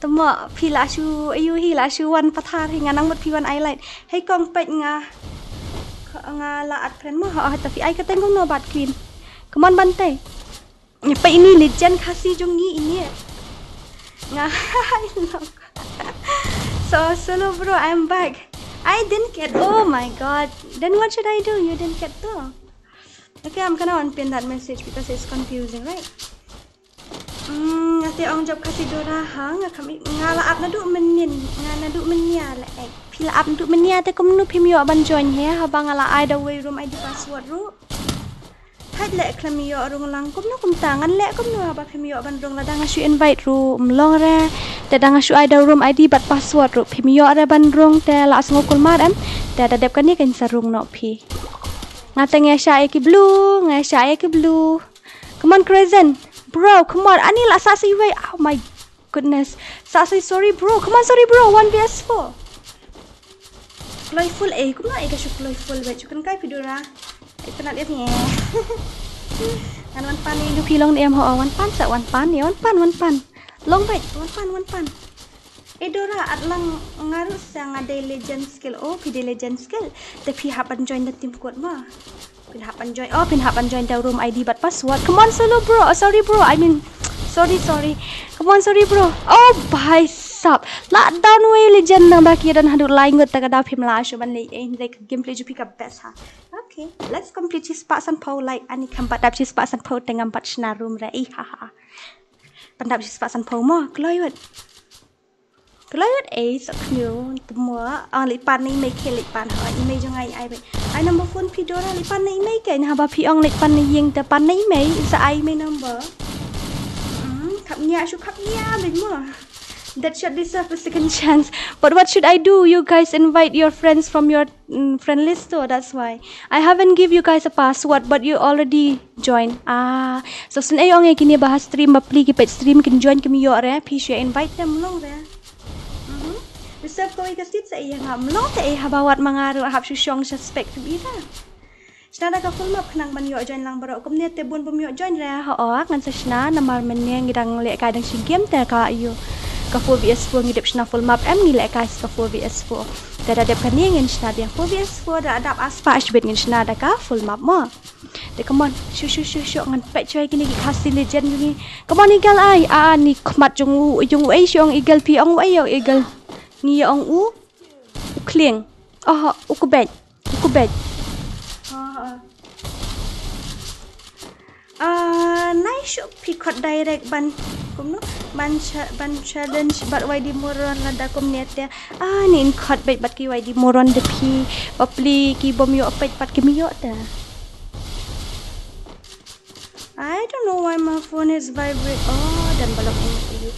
Temo phi la shu, ayu hi la shu wan pathar hi, nga nang mut phi wan ai like. Hei kong peit nga. Nga la add friend mo, ho, ta phi ai ka teng kumno bad queen. Come on bante. Peit ini legend Khasi jong ngi ini. Nga hai long. So solo bro, I'm back. I didn't get, oh my god. Then what should I do? You didn't get to. Okay, I'm gonna unpin that message because it's confusing, right? Hmm, nga te ong jop Khasi Dora ha, nga kam, nga la add naduh mynnin, nga naduh mynnia la ek. Phi la add naduh mynnia te kumno phim ïoh ban join he, haba nga la ai da wei room I D password ruh. Hait leh khlem ïoh rung lang kumno kumta, ngan leh kumno haba phim ïoh ban rung, lada nga shu invite ruh ym long re. Te da nga shu ai da room I D bad password ruh phim ïoh re ban rung, te la sngew kulmar em. Te da dep kane kan sa rung noh phi. Nga te nga shah ïa ki blue, nga shah ïa ki blue. Come on, Crescent. Bro, come on. Ani la sa si wei. Oh my goodness. Sa si, sorry, bro. Come on, sorry, bro. One v s four. Playful eh. Kumno eh ka shu playful wei. Chukan kai phi Dora. Ito na dia ni. Ngan wan pan ni, phi long ni em ho. Wan pan sa, wan pan ni. Wan pan, wan pan. Long wei. Wan pan, wan pan. Eh Dora, at lang nga ruh sa nga dei legend skill. Oh, phi dei legend skill. Te phi hap ban join da team kot ma. Phin hap ban join. Oh, phin hap ban join da room I D bad password. Come on solo bro. Oh, sorry bro. I mean, sorry, sorry. Come on, sorry bro. Oh, bhai sab. La down wei legend nang ba ki don haduh lai ngut ta ka da phim la shu ban leh. Eh, like gameplay ju phi ka best ha. Okay, let's complete shispah sanphew like ani kham pat dap shispah sanphew te ngam pat shna room re. Ih, ha ha. Pan dap shispah sanphew mo. Kloi wut. Kloi wut ei, sa khñiu, temo, ong leit pan na i mei ke leit pan ha, i mei jong nga i ai beit. Ai number phone phi Dora, leit pan na i mei ke, haba phi ong leit pan na ïing te pan na i mei, sa ai i mei number. Hmm, khap nia, shu khap nia beit mo. That shot deserve a second chance. But what should I do? You guys invite your friends from your mm, friend list though, that's why. I haven't give you guys a password, but you already join. Ah, so sien ei ong e kine ba ha stream ba pli ki peit stream kin join kim ïoh re, phi shu invite them long re. Mhm. Reserve kawei ka seat sa ei ngam long te ei haba wat ma nga ruh hap shu shong suspect kim i re. Shna da ka full map khnang ban ïoh join lang baroh. Kumne te bun bym ïoh join re ha ok ngan sa shna namar mynne ngi dang lehkai dang shi game te ka ïoh ka four v s four ngi dep shna full map em ngi lehkai ka four v s four. Te da dep kane ngin shna biang four v s four da dap aspa shibit ngin shna da ka full map mo. Te come on, shu shu shu shu ngan peit shuwa kine ki Khasi legend jong ngi. Come on Eagle Eye, a ni khmat jong u jong u ei shu ong Eagle phi ong u ei ong Eagle. Ngi ïa ong u, u khlieng. Oh, u kbet. U kbet. Ah, nai shu phi khot direct ban kumno ban cha-, ban challenge bad Y D Moron lada kumne te. Ah, ngin khot beit bad ki Y D Moron da phi. Bapli ki bym ïoh peit bad ki ym ïoh te. I don't know why my phone is vibrate. Oh, dan balok ini.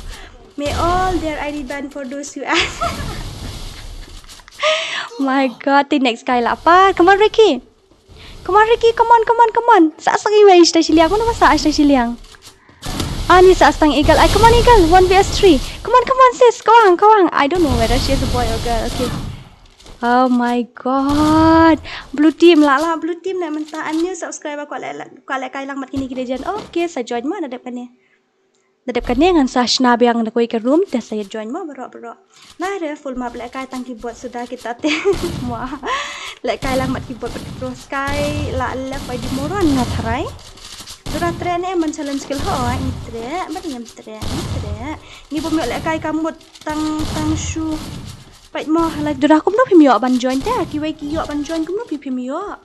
May all their I D ban for those who ask. My God, the next guy lah pa. Come on, Ricky. Come on, Ricky. Come on, come on, come on. Sa sa ngi wei shita shiliang. Mana masa shita shiliang? Ani sa stang Eagle. Ay, come on, Eagle. One v S three. Come on, come on, sis. Kawang, kawang. I don't know whether she is a boy or girl. Okay. Oh my God. Blue team lah lah. Blue team na mynta. A new subscriber ko leh, ko leh kai lang mat kini ki legend. Okay, sa join mo na dep kane. Na dep kane ngan sa shna biang na kawei ka room te sa ïa join mo baroh baroh. Na re full map leh kai tang keyboard suda kita te. Mo. Leh kai lang mat keyboard bad pro sky la leh Y D Moron nga tharai. Dura tre ne man challenge skill ho ngi tre bad ngim tre ngi tre. Ngi bym ïoh leh kai ka mut tang tang shu. Peit mo live dura kumno phim ïoh ban join te kiwei ki ïoh ban join kumno phi phim ïoh.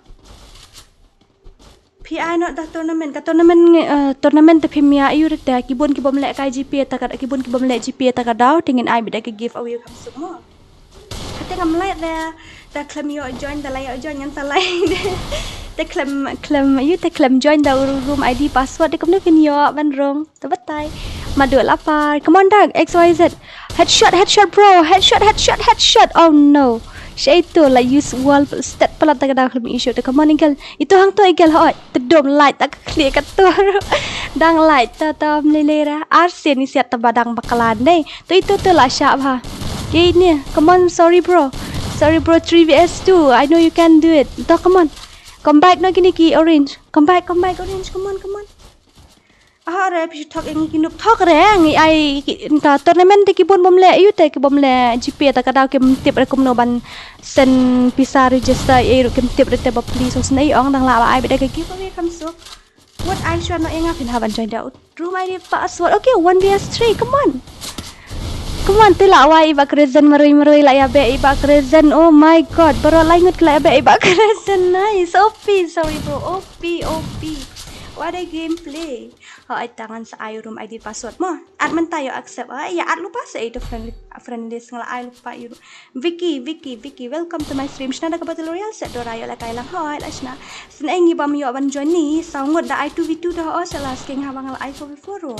Phi ai noh da tournament ka tournament ngi, eh, tournament te phim ïa ïu rite ki bun ki bym leh kai G P A ta ka ki bun ki bym leh G P A ta ka daw te ngin ai beit da ka giveaway kam suk mo. Kate ngam leh da da khlem ïoh join da la ïoh join ngan sa leh. Te khlem khlem ïu te khlem join da u room I D password de kumno kin ïoh ban rung. Te batai. Madu lapar. Come on, Doug. X Y Z. Headshot, headshot, bro. Headshot, headshot, headshot. Oh no. Shei tu la use wall stat palat ta ka daw khlem issue te. Come on, Eagle. Itu hang tu Eagle hoi. Tedom light ta ka khlieh ka tur. Dang light ta ta mlele ra. Arsen isiat ta badang bakalan dei. Tu itu tu la sha bha. Ye ini. Come on, sorry bro. Sorry bro, three v s two. I know you can do it. Tu come on. Come back no kini ki orange. Come back, come back orange. Come on, come on. Ah, re phi thok eng ki nup thok re ngi ai ki ta tournament te ki bun bom le yu te ki bom le G P A ta ka daw kim tip re kumno ban sen pisa register e ru kim tip re te ba please ong sen ai ong dang la ba ai beda ka giveaway kam suk. What I shwa no enga phin haban join da ut. Room I D password. Okay, one v s three. Come on. Come on, te la wai iba crescent marui marui la ya be iba crescent. Oh my god, baro lai ngut la ya be iba crescent. Nice. O P, sorry bro. O P, O P. What a gameplay. Ho ai tangan sa ai room I D password mo. At menta yo accept. Ai ya at lupa sa itu friendly friendly sengla ai lupa yu. Vicky, Vicky, Vicky, welcome to my stream. Shna da ka battle royale set dora yo la kai lang. Ho ai la shna. Sen ai ngi bam yo ban join ni. Saw ngut da ai two v two da ho sa la sking ha bang la ai four v four ro.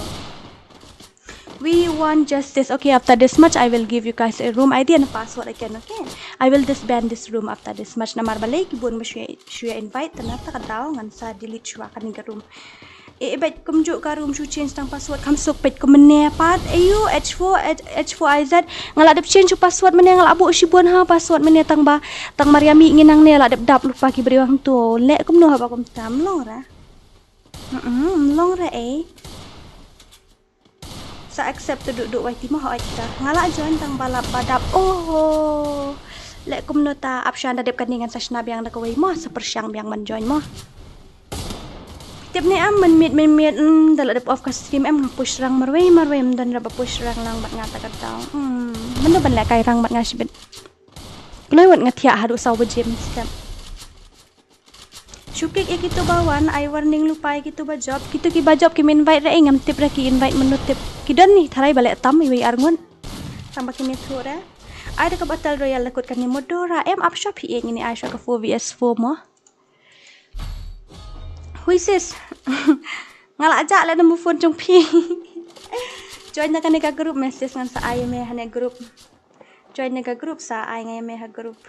We want justice. Okay, after this match, I will give you guys a room I D and a password again, okay? I will disband this room after this match. Namar balei ki bun ba shuwa shuwa invite tana ta ka daw ngan sa delete shuwa kani ka room. E bet kumjuh ka room shu change tang password kam suk pet kum ne pat. Ayu H four H four I Z nga la dep change password mene nga la bu shi bun ha password mene tang ba tang Mariami ngi nang ne la dep dap lupa ki briew hang tu. Le kumno ha ba kum tam long ra. Mm long ra eh. Sa accept tu duk duk wai ti ma hoi ta. Nga la join tang balap badap. Oho. Le kumno ta ap shan da dep ka ningan sa shna biang da kawei mo sa pershang biang man join mo. Tip ni am man mit man mit mm da la dep off ka stream em nga push rang marwei marwei em don ra ba push rang lang bat nga ta ka daw. Hmm. Mano ban le kai rang bat nga shibit. Kloi wat nga thiah haduh saw baje step. Shukik ïa kitu ba wan ai warning lupa ïa kitu ba job. Kitu ki ba job ki min invite re ngam tip re ki invite menu tip. Ki don ni tharai ba leh tam iwei arngun. Tang ba ki min thu re. Ai da ka battle royale lakut kani modora em ap shop hi ngini ai shop ka four v s four mo. Hui sis. Nga la ajak le number phone jong phi. Join na kani ka group message ngan sa ai me hane group. Join na ka group sa ai ngai me ha group.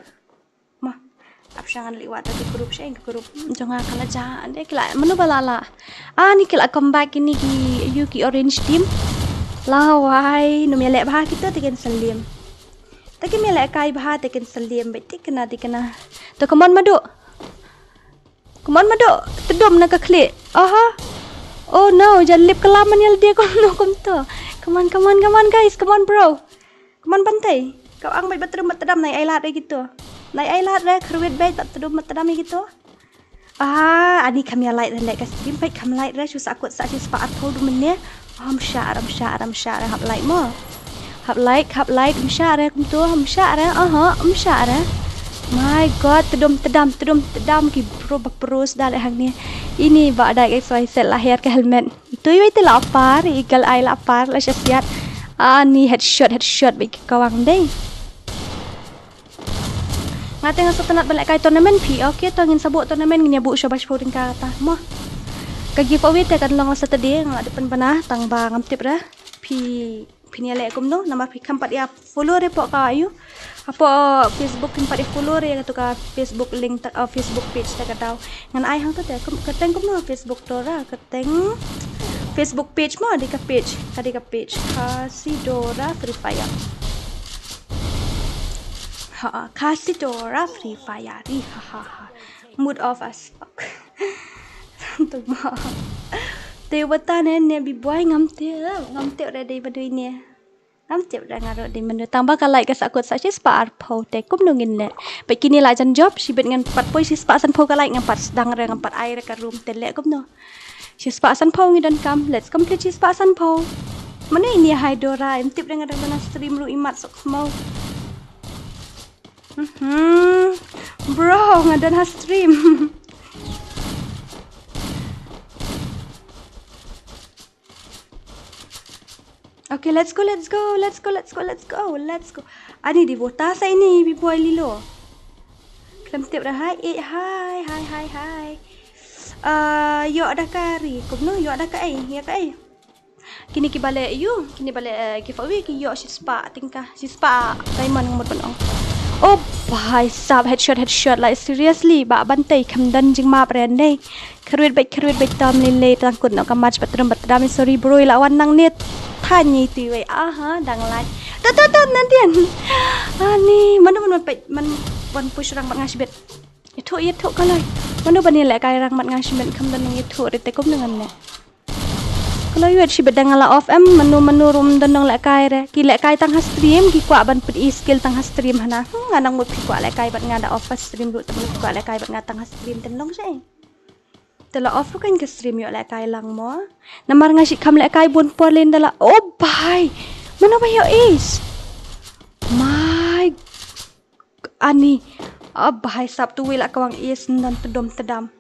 Ma, ap shangan liwat da ka group sha ka group. Jong nga ka la ja ande ki la mano ba la la. Ah ni ki la come back ini ki yu ki orange team. La wai num ya leh bha kita te ken salim. Ta ki me leh kai bha te ken salim bet ti kena ti kena. To come on madu. Come on madu. Tedum na ka khlieh. Aha. Oh no, jan lip kelam man ya lade kum no kum to. Come on, come on, come on guys, come on bro. Kman ban tei. Kau ang bait ba trum ba tdam nai ai lad re gitu. Nai ai lad re khrwit bait ba trum ba tdam gitu. Ah, ani kham ya like re ka stream bait kham like re shu sa kut sa shi spa atho du mene. Am sha aram sha aram sha re hap like mo. Hap like, hap like, um shah re kumto, um shah re, aha, um shah re. My God, tdum tdam, tdum tdam ki bro ba pros da le hangne. Ini ba dai ka soi set la her ka helmet. Itu iwei te la par, i gal ai la par, la shasiat. Ani headshot, headshot, ba ki kawang dei. Nga te nga sngewtynnat ban lehkai tournament phi. Okay, to ngin sa buh tournament ngin ïa buh sha ba shiphew tyngka kata. Mo. Ka giveaway te kan long la Saturday, nga la dep pynbna tang ba ngam tip re. Phi, phin ïa leh kumno, namar phi kham pat ïa follow re hapoh ka ïu. Hapoh Facebook phin pat ïa follow re kato ka Facebook link ta, uh, Facebook page ta ka daw. Ngan ai hangto te, kum, kyrteng kumno Facebook Dora, kyrteng Facebook page mo, dei ka page, ka dei ka page. Khasi Dora Free Fire. Ha, Khasi Dora Free Fire. Ri ha ha ha. Mood off as fuck. Tuma. Te wata ne ne bi boy ngam te, ngam te re dei ba dui ne. Ngam tip re nga ruh dei mynno tang ba ka like ka sa kut sa shispah arphew te kumno ngin leh. Peit kine la jan jop shibit ngan pat poi shispah sanphew ka like ngan pat sdang re ngan pat ai re ka room te leh kumno. Shispah sanphew ngi donkam, let's complete shispah sanphew. Mano ini hai Dora, em tip re nga dang dang stream ruh imat sok khmau. Mhm. Bro, nga don ha stream. Okay, let's go, let's go, let's go, let's go, let's go, let's go. Ani di bota sa ini bi boy lilo. Khlem tip re hai, eh, hai, hai, hai, hai. Uh, ïoh da ka ri, kumno ïoh da ka ei, ïa ka ei. Kini ki ba leh ïu, kini ba leh, eh, giveaway ki ïoh shispah tyngka, shispah diamond ngut ban ong. Oh, bhai sab, headshot, headshot, like, seriously, ba ban tei kham don jingmap re nei. Kharwit bait, kharwit bait tam lei lei tang kut noh ka match ba trum ba tdam, sorry bro, i la wan nangne. Than ngi tui wei, aha, dang lait. Tot, tot, tot, nantian. Ani, mano, mano, peit, man, wan push rang bad nga shibit. Ïathuh, ïathuh ka loi. Mano ban ïalehkai rang bad nga shibit kham don ïathuh, rite kum ngan leh. Ka loi wet shibit dang la off em, mano, mano ruh ym don nong lehkai re. Ki lehkai tang ha stream, ki kwah ban pyn-i skill tang ha stream hana. Hmm, nga nang mut phi kwah lehkai bad nga da off ha stream ruh, te mano phi kwah lehkai bad nga tang ha stream, ten long shai. Te la off ruh kan ka stream ïoh lehkai lang mo. Namar nga shi kham lehkai bun por lin da la. Oh bhai. Mano ba ïoh ace. My. Ani. Oh bhai sab tu wi la kawang ace nan tedom tedam.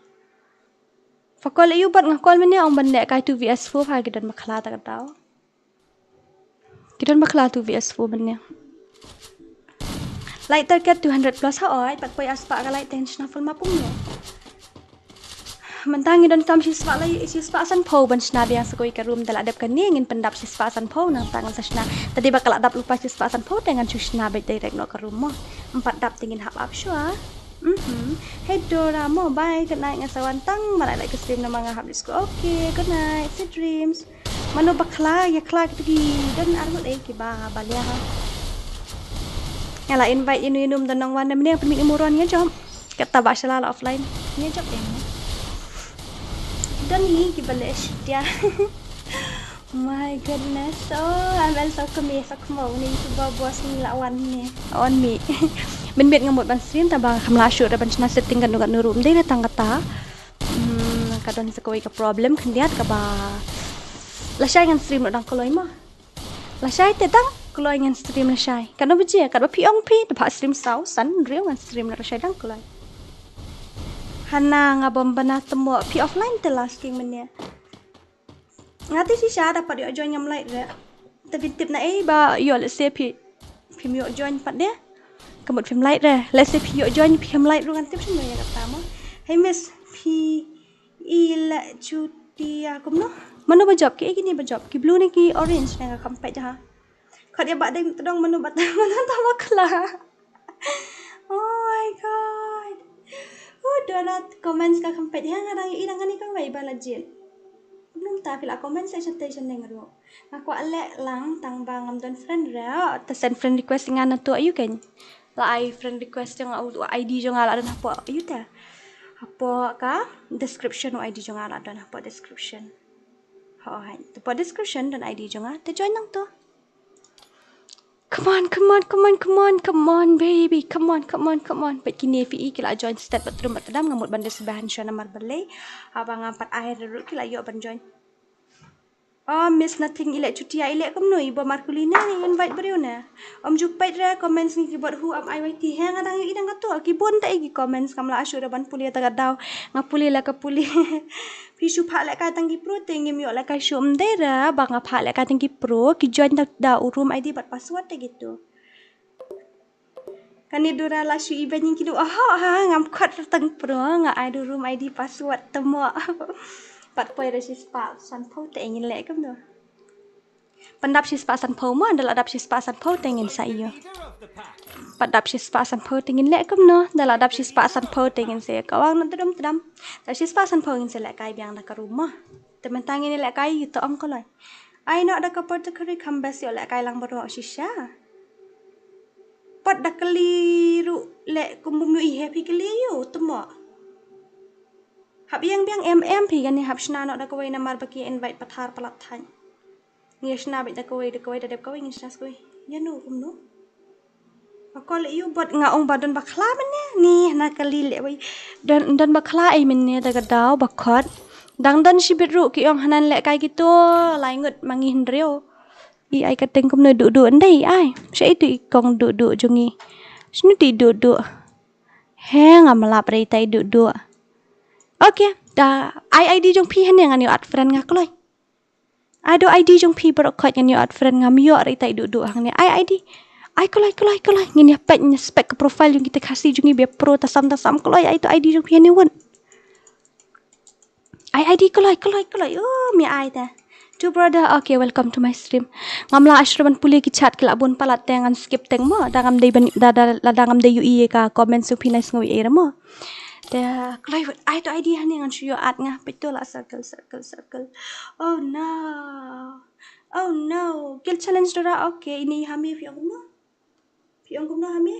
Fa call ïu bad nga call mynne ong ban lehkai two V S four ha ki don ba khla ta ka daw. Ki don ba khla two V S four mynne. Like target two hundred plus ha oi, pat poi aspah ka like ten shna full mapung no. Mynta ngi donkam shispah lai, shispah sanphew ban shna biang sa kawei ka room da la dep kane ngin pyndap shispah sanphew nangta ngan sa shna. Tadi ba ka la dap lypa shispah sanphew te ngan shu shna beit direct noh ka room mo. Ym pat dap te ngin hap ap shuwa. Mhm. Hey Dora mo, bye, good night, nga sa wan tang ma la lait ka stream namar nga hap disco. Okay, good night, sweet dreams. Mano ba khla, ïa khla kita ki don ar ngut eh ki ba, ba lia ha. Nga la invite ïa no ïa no ym don nang wan, mynne pynmih ïa u Ron ïa jop. Kata ba shala la offline. Ïa jop eh. Don hi ki ba leh shit ïa. My goodness. Oh, I'm also kami sa kamo ni YouTuber boss ni la wan ni. On mi. Mynmiet nga mut ban stream tang ba kham lah shuh da ban shna setting kano kano ruh. Ym dei da tang kata. Hmm, ka don sa kawei ka problem khyndiat kaba lashai ngan stream noh dang kloi mo. Lashai te dang kloi ngan stream lashai. Kano baje, katba phi ong phi, da ba stream saw, san, hynriew ngan stream noh lashai dang kloi. Hana nga bym bana temo phi offline te last king mynne. Nga te shisha da pat ïoh join ngam lait re. Te phi tip na ei ba ïoh let's say phi phim ïoh join pat de. Ka mut phim lait re. Let's say phi ïoh join phim lait ruh ngan tip shano ïa kata mo. Hey miss phi i la chutia kumno. Mano ba jop ki ei kini ba jop ki blue ne ki orange ne nga kham peit ha. Khot ïa ba dei tdong mano ba mano ta ba khla. Oh my god. Oh, Dora comments ka kham peit ïa nga dang i dang ani ka wei ba la jin. Num ta phi la comment section te shan leng ruh. Nga kwah leh lang tang ba ngam don friend re. Ta send friend request nga na tu ayu ken. La ai friend request jong nga u I D jong nga la don hapoh ayu te. Hapoh ka description u I D jong nga la don hapoh description. Ho hai. Hapoh description don I D jong nga. Te join lang tu. Come on, come on, come on, come on, come on, baby. Come on, come on, come on. Peit kine phi i ki la join stet bad trum bad tdam nga mut ban da sbah han shuwa namar balei. Haba nga pat ai ruh ki la ïoh ban join. Oh, Miss Nothing, i leh chutia, i leh kumno, i ba Marcolina ne, invite briew ne. Ym ju peit re comments ngi ki bot hu am I Y T, he nga dang ïohi dang kato, ki bun te ki comments, kam lah shuh re ban pule ta ka daw, nga pule la ka pule. Phi shu phah lehkai tang ki pro te ngim ïoh lehkai shuh, ym dei re ba nga phah lehkai tang ki pro, ki join da, da u room I D bad password te kito. Kane Dora la shu i ba nyngkong kilo, aha, aha, ngam khot tang pro, nga ai da u room I D password te mo. Pat poi re shispah sanphew te ngin leh kumno. Pyndap shispah sanphew mo, ynda la dap shispah sanphew te ngin sa ïoh. Pat dap shispah sanphew te ngin leh kumno, ynda la dap shispah sanphew te ngin sa ïoh. Ka wang na tdum tdam. Dap shispah sanphew ngin sa lehkai biang da ka room mo. Te mynta ngin lehkai ïa to ong kloi. Ai noh da ka por te ka ri kham best ïoh lehkai lang baroh shisha. Pat da kali ruh leh kum bym ïohi, he phi kali ïa u te mo. Hap ïeng biang em em phi kane, hap shna noh da kawei namar ba ki invite pathar palat thaiñ. Ngi shna beit da kawei, da kawei, da dep kawei, ngi shna sa kawei. Ïa no kumno? Ba call ïa u bad nga ong ba don bakla mynne. Ni na kali leh wei. Don, don bakla ei mynne da ka daw ba khot. Dang don shibit ruh ki ong hanan lehkai kito. Lai ngut ma ngi hynriew. I ai ka teng kumno duh duh ndei ai. Sha itu i kong duh duh jong ngi. Shinu ti duh duh. He ngam lap re itai duh duh. Okay, da ai I D jong phi hangne ngan ïoh add friend nga kloi. Ai do I D jong phi baroh khoit ngan ïoh add friend ngam ïoh re itai duh duh hangne. Ai I D. Ai kloi kloi kloi. Ngin ïa peit ngin ïa spek ka profile jong kita Khasi jong ngi ba pro ta sam ta sam kloi ai to I D jong phi hangne won. Ai I D kloi kloi kloi. Oh, mi ai ta. To brother, okay, welcome to my stream. Ngam lah shuh ban pule ki chat ki la bun palat te ngan skip teng mo. Da ngam dei ban da da da ngam dei ïohi ka comment jong phi nai sngew ei re mo. Te kloi wut ai to I D hangne ngan shu ïoh add nga. Peit to la circle circle circle. Oh no. Oh no. Kill challenge Dora. Okay, ini ha me phi ong kumno? Phi ong kumno ha me?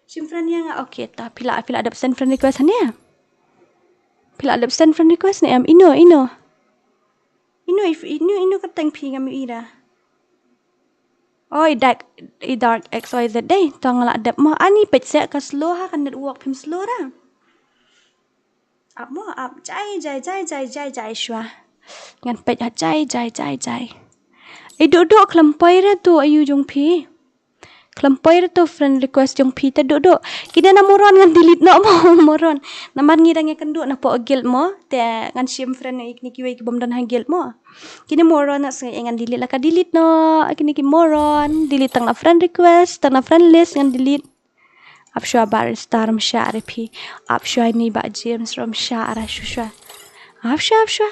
Shim friend ïa nga. Okay, ta phi la phi la dep send friend request hangne. Phi la dep send friend request ne em? Ino ino. Ino if ino ino ka teng phi ngam ïohi ra. Oh, i dark, i dark X Y Z dei. To nga la dep mo. Ani peit se ka slow ha ka network phim slow ra. Ap mo, ap jai jai jai jai jai jai shwa. Ngan peit ha jai jai jai jai. I duh duh khlem poi re to ayu jong phi. Khlem poi re to friend request jong phi te duh duh. Kine na moron ngan delete noh mo moron. Namar ngi dang ïakynduh na poh guild mo. Te ngan shim friend ïa kine kiwei ki bym don ha guild mo. Kine moron na sngew ngan delete la ka delete noh. Kine ki moron. Delete tang na friend request, tang na friend list ngan delete. Ap shwa Barrister ym shah re phi. Ap shwa ini Bah James ym shah re shu shwa. Ap shwa, ap shwa.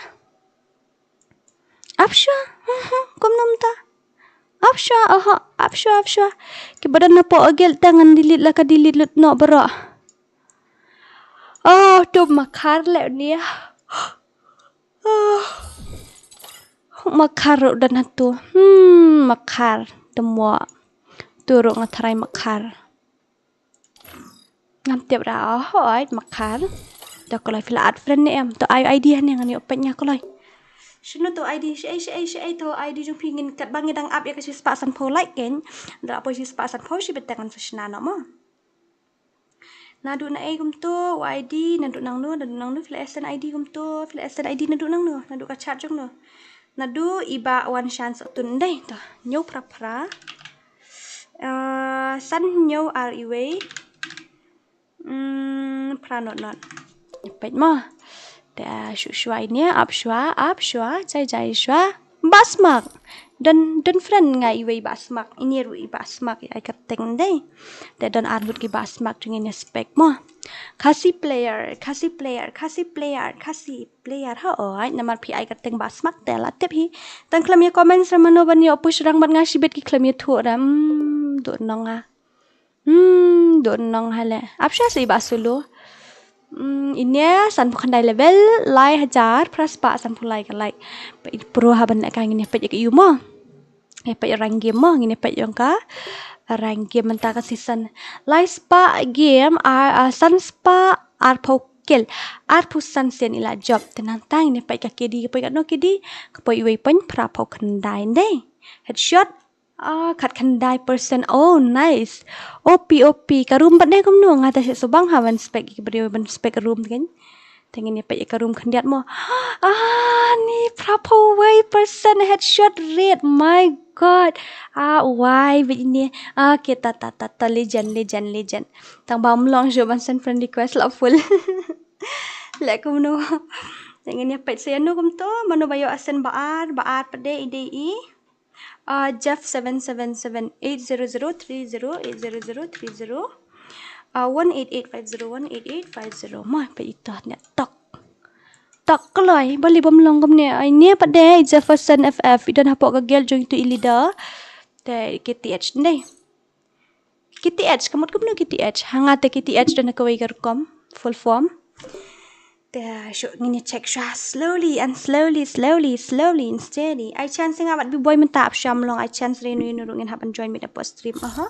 Ap shwa. Aha, kumno mynta? Ap shwa, aha, ap shwa, ap shwa. Ki ba don na poh guild te ngan delete la ka delete lut noh baroh. Oh, to makhar leh ni. Oh. Makhar ruh don hato. Hmm, makhar. Te mo. To ruh nga tharai makhar. Ngam tip ra, oh, hooid, makhar. To kloi phi la add friend ne em. To ai ID hangne ngan ïoh peit nga kloi. Shano to ID, shaei, shaei, shaei to ID jong phi ngin katba ngi dang ap ïa ka shispah sanphew like kein. Ynda la poi shispah sanphew shibit te ngan sa shna noh mo. Naduh naei kumto, u ID, naduh nangno, naduh nangno, phi la send ID kumto, phi la send ID naduh nangno, naduh ka chat jong no. Naduh i Bah Wan Shan Satun dei, to, hynñiew phra phra. Eh, san hynñiew ar iwei. Hmm, phra not not. Peit mo. Te shu shwa ine, ap shwa, ap shwa, jai jai shwa. Bah Smak. Don, don friend nga iwei Bah Smak. Ine ruh i Bah Smak i ai ka teng dei. Te don ar ngut ki Bah Smak jong ngi ne spek mo. Khasi player, Khasi player, Khasi player, Khasi player. Hooid, namar phi ai ka teng Bah Smak te la tip hi. Tang khlem ïa comment sa mano ban ïoh push rang bad nga shibit ki khlem ïathuh ra. Hmm, duh nong nga. Hmm, duh nong hale. Ap shwa sa i Bah Sulu. Hmm, ine sanphew khyndai level, lai hajar, phra spah sanphew lai ka like. Peit pro ha ban lehkai ngin ïa peit ïa ka ïu mo. Ïa peit ïa rank game mo, ngin ïa peit ïa ka rank game mynta ka season. Lai spah game, ar, ar, san spah arphew kill. Arphew san sien i la jop. Te nangta ngin ïa peit ka KD, ka poi katno KD, ka poi iwei point phraphew khyndai dei. Headshot, ah, khatkhyndai percent. Oh, nice. OP, OP. Ka room pat ne kumno? Nga te shu bang ha ban spek, ki briew ban spek room te kein. Te ngin ïa peit ïa ka room khyndiat mo. Ah, ni phraphew wei percent headshot rate. My God. Ah, wai bad ini. Ah, okay, ta ta ta ta, legend, legend, legend. Tang ba ym long shuh ban send friend request la full. Leh kumno. Te ngin ïa peit sa ïa no kumto, mano ba ïoh send ba ar, ba ar pat de i dei i. Uh, Jeff seven seven seven eight zero zero three zero eight zero zero three zero. Uh, one eight eight five zero one eight eight five zero. Mo, peit ito ne tok. Tok kloi, ba leh bym long kumne. Ai ne pat de, Jefferson F F. I don hapoh ka guild jong itu i leader. Te K T H ne. K T H, ka mut kumno K T H? Ha nga te K T H don ha kawei ka rukom, full form. Te shu ngin ïa check shuwa slowly and slowly, slowly, slowly and steady. Ai chance nga bad Bboy mynta ap sham long, ai chance re nu inu ruh ngin hap ban join mit hapoh stream, aha.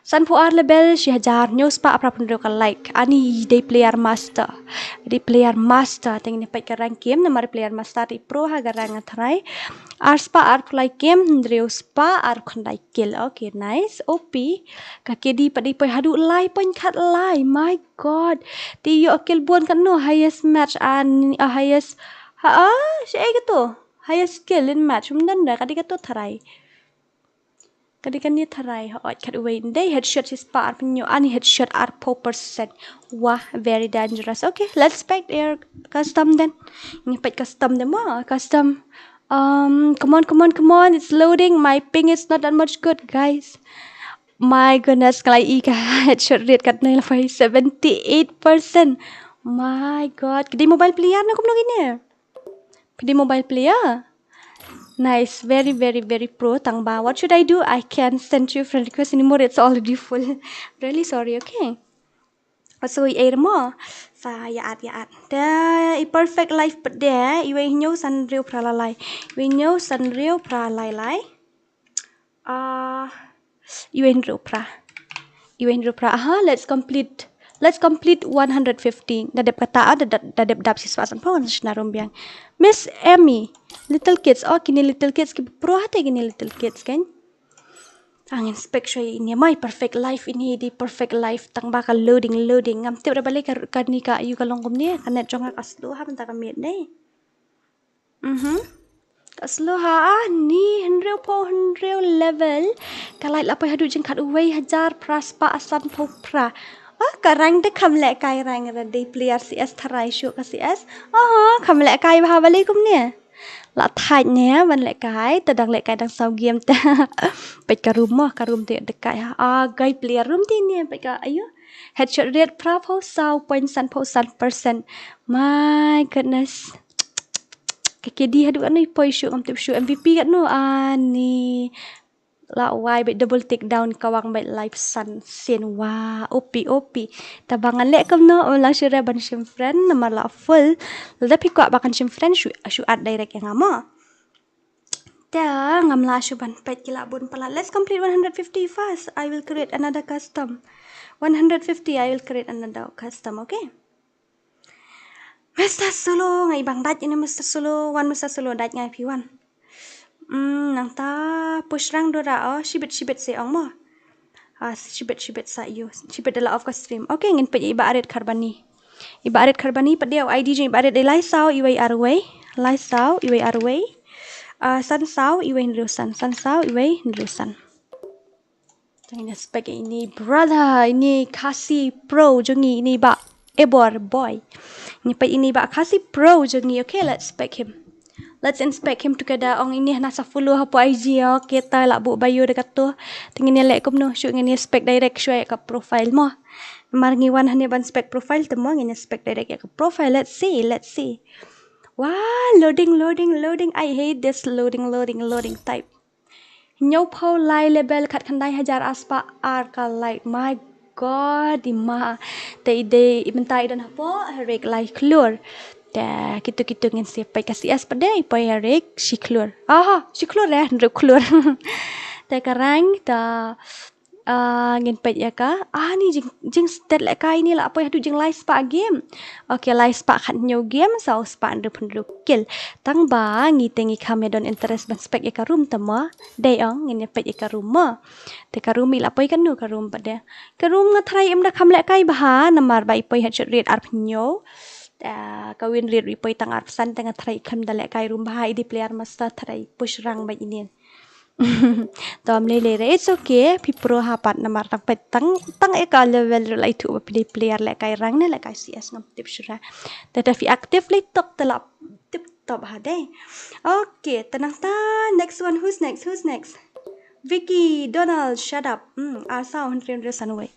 Sanphew ar level, shi hajar hynñiew spah phra phew hynriew ka like. Ani dei player master. Dei player master. Te ngin ïa peit ka rank game, namar player master i pro ha ka rank nga tharai. Ar spah ar phew lai game, hynriew spah ar phew khyndai kill. Okay, nice. O P. Ka K D pat dei poi haduh lai point khatlai. My God. Te ïoh kill bun katno, highest match an, ah, highest. Ha, ah, shaei kato. Highest kill in match. Ym don da, ka dei kato tharai. Ka dei kane tharai, hooid, khatwei. Dei headshot shi spah ar phew hynñiew, ani headshot arphew percent. Wah, very dangerous. Okay, let's peit ïa custom then. Ngin peit custom then mo, custom. Um, come on, come on, come on. It's loading. My ping is not that much good, guys. My goodness, ka la i ka headshot rate katne la poi seventy-eight percent. My God, ka dei mobile player ne kumno kine? Ka dei mobile player. Nice, very, very, very pro tang ba. What should I do? I can't send you friend request anymore. It's already full. Really sorry, okay. So, i ei mo. Sa ïa add, ïa add. Te i perfect life pat de, iwei hynñiew san hynriew phra lai lai. Iwei hynñiew san hynriew phra lai lai. Ah, iwei hynriew phra. Iwei hynriew phra. Aha, let's complete. Let's complete one hundred fifty. Da dep kata, ah, da, da, da dep dap shi spah sanphew, shna rum biang. Miss Emmy, Little Kids. Oh, kine Little Kids ki pro hate kine Little Kids kan. Ngin spek shuwa ine, my perfect life ine, dei perfect life tang ba ka loading, loading. Ngam tip ra balei ka, kane ka ïoh ka long kumne, ka net jong nga ka slow ha mynta ka miet ne. Mhm. Ka slow ha, ah, ni hynriew phew hynriew level. Ka light la poi haduh jingkhatwei hajar phra spah sanphew phra. Ah, ka rank te kham lehkai, rank ra dei player C S tharai shuh ka C S. Aha, kham lehkai bha balei kumne. La thait ne ban lehkai, te dang lehkai dang saw game te. Peit ka room mo, ka room te dei kai ha. Ah, guy player room te ne, peit ka, ayo. Headshot rate phra phew saw point san phew san percent. My goodness. Ka K D haduh katno i poi shuh, ngam tip shuh. M V P katno, ani. La wai bad double take down, kawang bad life san sien. Wah, O P, O P. Te ba ngan leh kumno, ym lah shuh re ban shim friend, namar la full. Lada phi kwah ba kan shim friend, shu, shu add direct ïa nga mo. Te ngam lah shuh ban peit, ki la bun palat. Let's complete one hundred fifty first. I will create another custom. One hundred fifty, I will create another custom, okay? Mister Solo, nga i bang dait ine Mister Solo, wan Mister Solo, dait nga ïa phi wan. Hmm, nangta push rang dora, oh, shibit shibit se ong mo. Ah, shibit shibit sa ïoh, shibit da la off ka stream. Okay, ngin peit ïa i Bah Arit Kharbani. I Bah Arit Kharbani pat de, I D jong i Bah Arit dei lai saw iwei arwei, lai saw iwei arwei. Ah, san saw iwei hynriew san, san saw iwei hynriew san. Te ngin ïa spek ine brother, ine Khasi pro jong ngi, ine Bah Ebor boy. Ngi peit ine Bah Khasi pro jong ngi. Okay, let's spec him. Let's inspect him together. Ong ine hana sa follow hapoh I G, okay, ta la buh bio da kato. Te ngin ïa leh kumno, shu ngin ïa spec direct shuwa ïa ka profile mo. Namar ngi wan hangne ban spec profile te mo, ngin ïa spec direct ïa ka profile. Let's see, let's see. Wah, loading, loading, loading. I hate this loading, loading, loading type. Hynñiew phew lai level, khatkhyndai hajar ar spah ar ka like. My God, i ma. Te i dei, i mynta i don hapoh hynriew lai klur. Te kito kito ngin sa peit, ka C S pat de i poi hynriew shi klur. Aha, shi klur eh, hynriew klur. Te ka rank, te, ah, ngin peit ïa ka. Ah, ni jing, jing stat lehkai ni la poi haduh jinglai spah game. Okay, lai spah khathynñiew game, saw spah hynriew phew hynriew kill. Tang ba ngi te ngi kham ïa don interest ban spec ïa ka room te mo. Dei ong, ngin ïa peit ïa ka room mo. Te ka room i la poi kano ka room pat de. Ka room nga tharai im da kham lehkai bha, namar ba i poi headshot rate arphew hynñiew. Te ka win rate i poi tang arphew san, te nga tharai khlem da lehkai rum bha, i dei player master, tharai push rank bad ine. To ym lei lei re, it's okay. Phi pro ha pat namar tang peit tang, tang ïa ka level ruh la ithuh ba phi dei player lehkai rank ne lehkai C S, ngam tip shuh re. Te da phi active lei tok te la tip top ha dei. Okay, te nangta, next one, who's next? Who's next? Vicky Donald, shut up. Hmm, ar saw hynriew hynriew sanwei.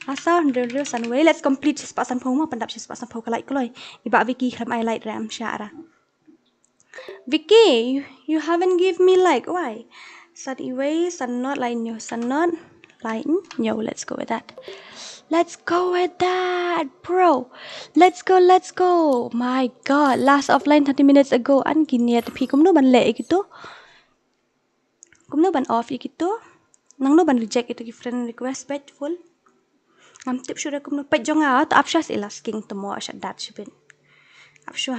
Ar saw hynriew hynriew sanwei. Let's complete shispah sanphew mo, pyndap shispah sanphew ka like kloi. I bah Vicky khlem ai like re, ym shah re. Vicky, you, you haven't give me like. Why? San iwei, san nod, lai hynñiew, san nod, lai hynñiew. Let's go with that. Let's go with that, bro. Let's go, let's go. My God, last offline thirty minutes ago. An kine te phi kumno ban leh ïa kito? Kumno ban off ïa kito? Nangno ban reject ïa kito ki friend request, peit full. Ngam tip shuh re kumno, peit jong nga, ta ap shah, ila sking te mo sha dat shibit. Ap shuh.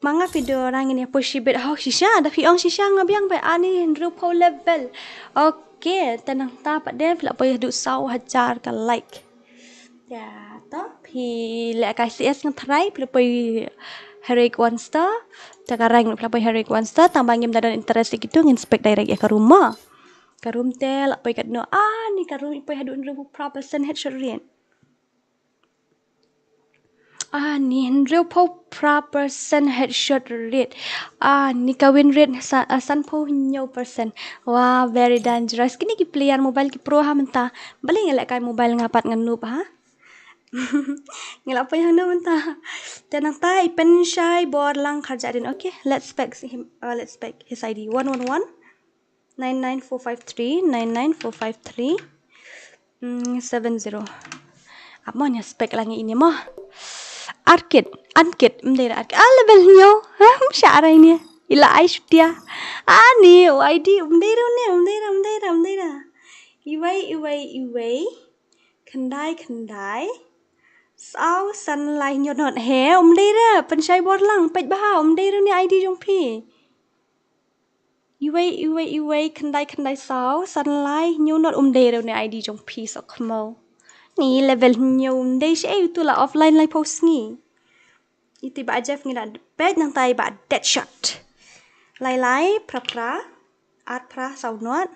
Ma nga phi dei rang ine poi shibit, hok shisha, da phi ong shisha nga biang beit, ani hynriewphew level. Okay, te nangta pat de phi la poi haduh saw hajar ka like. Te to phi lehkai C S nga tharai phi la poi heroic one star. Te ka rank phi la poi heroic one star, tang ba ngim da don interest ïa kito, ngin spec direct ïa ka room mo. Ka room te la poi katno? Ani ka room i poi haduh hynriewphew phra percent headshot rate. Ani hynriewphew phra percent headshot rate. Ani ka win rate sa, ah, sanphew hynñiew percent. Wah, very dangerous. Kine ki player mobile ki pro ha mynta. Balei nga lehkai mobile nga pat, nga noob ha. Nga la poi hangno mynta? Te nangta i pynshai bor lang kharjah din. Okay, let's spec him, uh, let's spec his I D. One one one nine nine four five three, nine nine four five three, mm, seven zero. Ap mo, nga spec lang ine mo. Arkit, Ankit, ym dei re Arkit. Ah, level hynñiew. Ha, ym shah re ine. Ila ai shutia. Ani, u I D, ym dei re une, ym dei re, ym dei re, ym dei re. Iwei, iwei, iwei. Khyndai, khyndai. Saw, san, lai, hynñiew, nod. He, ym dei re, pynshai bor lang, peit bha, ym dei re une I D jong phi. Iwei, iwei, iwei, khyndai, khyndai, saw, san, lai, hynñiew, nod, ym dei re une I D jong phi, soh khmaw. Ni level hynñiew, ym dei shaei, uto la offline laiphew sngi. Iti ba Jeff ngi da peit, nangta i ba Deadshot. Lai lai, phra phra, ar phra saw nod.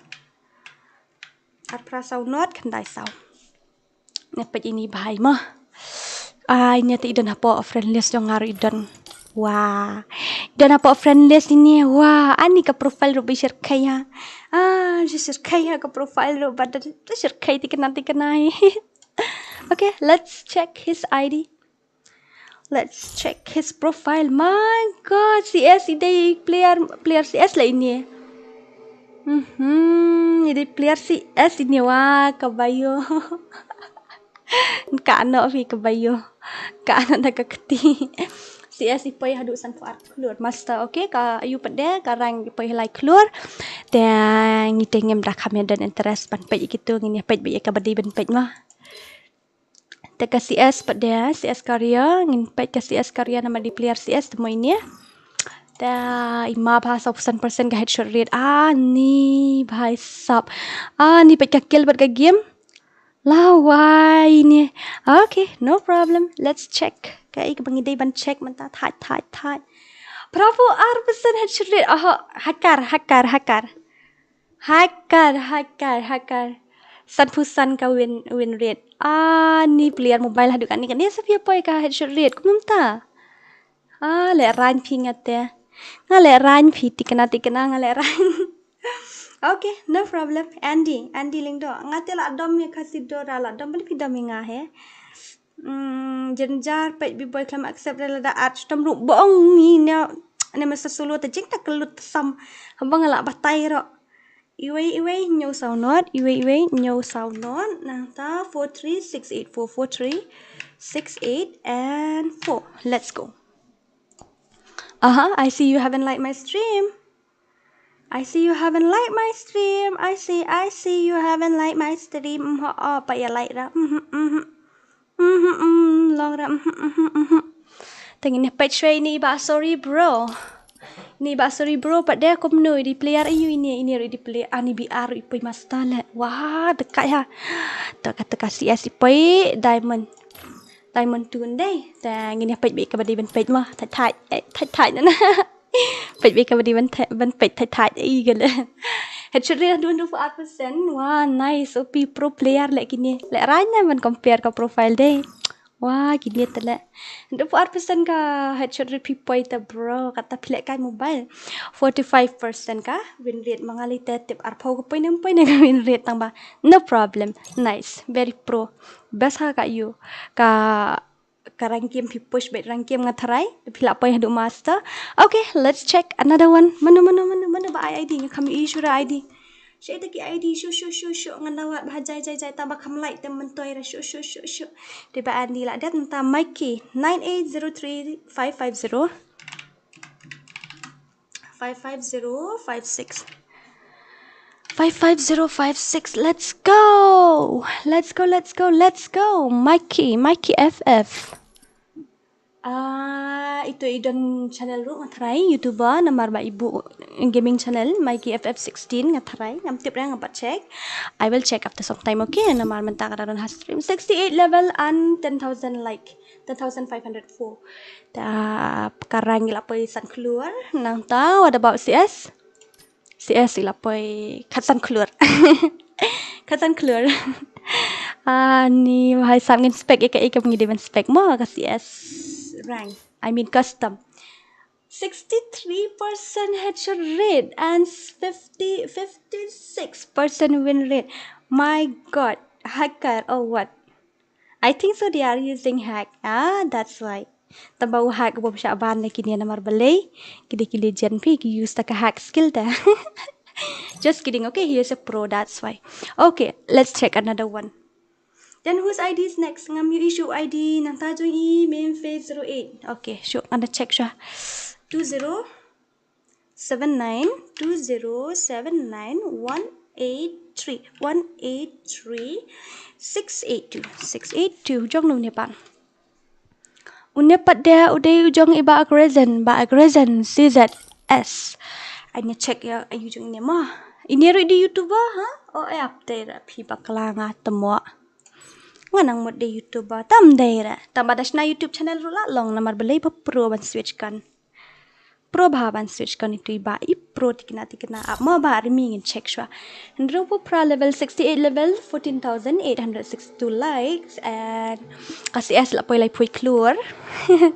Ar phra saw nod, khyndai saw. Nga peit ine bha mo. Ai, ine te i don hapoh friend list jong nga ruh i don. Wah. I don hapoh friend list ine. Wah, ani ka profile ruh ba i shyrkhei ha. Ah, i shyrkhei ha ka profile ruh, ba da shyrkhei thikna thikna hi. Okay, let's check his I D. Let's check his profile. My God, C S, i dei player, player C S la ine. Mhm, i dei player C S ine, wah, ka bayo. Ka ano phi ka bayo. Ka ano da ka kti. C S i poi haduh sanphew ar klur. Master, okay, ka ayu pat de, ka rank i poi lai klur. Te ngi te ngim da kham ïa don interest ban peit ïa kito, ngin ïa peit beit ïa kaba dei ban peit mo. Te ka C S pat de, C S career, ngin peit ka C S career namar i dei player C S te mo ine. Te i map ha, saw percent ka headshot rate. Ani bhai sab. Ani peit ka kill bad ka game. Lawei ine. Okay, no problem. Let's check. Kaei kaba ngi dei ban check mynta, thait, thait, thait. Phra phew ar percent headshot rate. Oho, hacker, hacker, hacker. Hacker, hacker, hacker. Sanphew san ka win, win rate. Ani player mobile haduh katne katne sa phi ïa poi ka headshot rate. Kumno mynta? Ah, lehraiñ phi nga te. Nga lehraiñ phi, thikna thikna nga lehraiñ. Okay, no problem. Andy, Andy Lyngdoh. Nga te la dom ïa ka Sidora, la dom, balei phi dom ïa nga he? Hmm, jynjar peit, B-boy khlem accept re lada add shitom ruh, ba ong ngi ne, ne Mister Solo te jingta kyllut sam. Haba nga la batai ruh. Iwei, iwei, hynñiew saw nod, iwei, iwei, hynñiew saw nod. Nangta four three six eight four, four three six eight and four. Let's go. Aha, I see you haven't liked my stream. I see you haven't liked my stream. I see, I see you haven't liked my stream. Mhm, oh, pat ïa like ra. Mhm, mhm. Mhm, mhm, long ra. Mhm, mhm, mhm. Te ngin ïa peit shuwa ine i bah Sorry Bro. Ine i bah Sorry Bro pat de kumno, i dei player aïu ine, ine ruh i dei player, ani B R ruh i poi master le. Wah, dekat ha. Te ka, te ka C S i poi diamond. Diamond two dei. Te ngin ïa peit beit kaba dei ban peit mo. Thait thait. Eh, thait thait na na. Peit beit kaba dei ban thait, ban peit thait thait. Ei ka le. Headshot rate hynriew phew ar percent. Wah, nice. O P pro player leh kine. Leh rain na ban compare ka profile dei. Wah, kine te leh. Hynriew phew ar percent ka headshot rate phi poi te bro. Kata phi leh kai mobile. Forty-five percent ka win rate. Ma nga lei te tip arphew ka poi ne poi ne ka win rate tang ba. No problem. Nice. Very pro. Best ha ka ïu. Ka ka rank game phi push beit rank game nga tharai. Phi lah poi haduh master. Okay, let's check another one. Mano, mano, mano, mano ba ai I D nga kham ïohi shuh ra I D. Shu ita ki I D shu shu shu shu nga nawat ba jai jai jai ta ba kham like te myntoi ra shu shu shu shu. Te ba Andy lah dat mynta Mikey nine eight zero three five five zero. Five five zero five six. Five five zero five six. Let's go. Let's go, let's go, let's go. Mikey, Mikey F F. Ah, ito i don channel ruh nga tharai, YouTuber namar ba i buh gaming channel Mikey F F sixteen nga tharai, ngam tip re nga pat check. I will check after some time, okay? Namar mynta ka don ha stream sixty-eight level and ten thousand like, ten thousand five hundred four. Ta ka rank i la poi san klur. Nangta, what about C S? C S i la poi khatsan klur. Khatsan klur. Ah, ni wahai sap ngin spec ika ika ngi dei ban spec mo ka C S rank. I mean custom. Sixty-three percent headshot rate and fifty, fifty-six percent win rate. My God, hacker or what? I think so they are using hack. Ah, that's why. Tang ba u hack u bym shah ban lei kine namar balei. Kine ki legend phi ki use ta ka hack skill ta. Just kidding. Okay, he is a pro, that's why. Okay, let's check another one. Then whose I D is next? Ngam ïohi shuh I D nangta jong i main phase zero eight. Okay, shuh, ngan da check shuh. Two zero seven nine two zero seven nine one eight three, one eight three six eight two, six eight two. Jong nu ne pan. Une pat de u dei u jong i Bah Agrezen, Bah Agrezen C Z S. Ai ne check ïa, ai u jong ine mo. Ine ruh i dei YouTuber ha? O, eh, ap te ra phi bakla nga temo. Nga nang mut dei YouTuber tam dei ra. Tam ba da shna YouTube channel ruh la long namar balei ba pro ban switch kan. Pro ba ban switch kan itu i Bah i pro tikna tikna ap mo Bah rimi ngin check shwa. Hynriew phew phra level, sixty-eight level, fourteen thousand eight hundred sixty-two likes and ka C S la poi lai phui klur.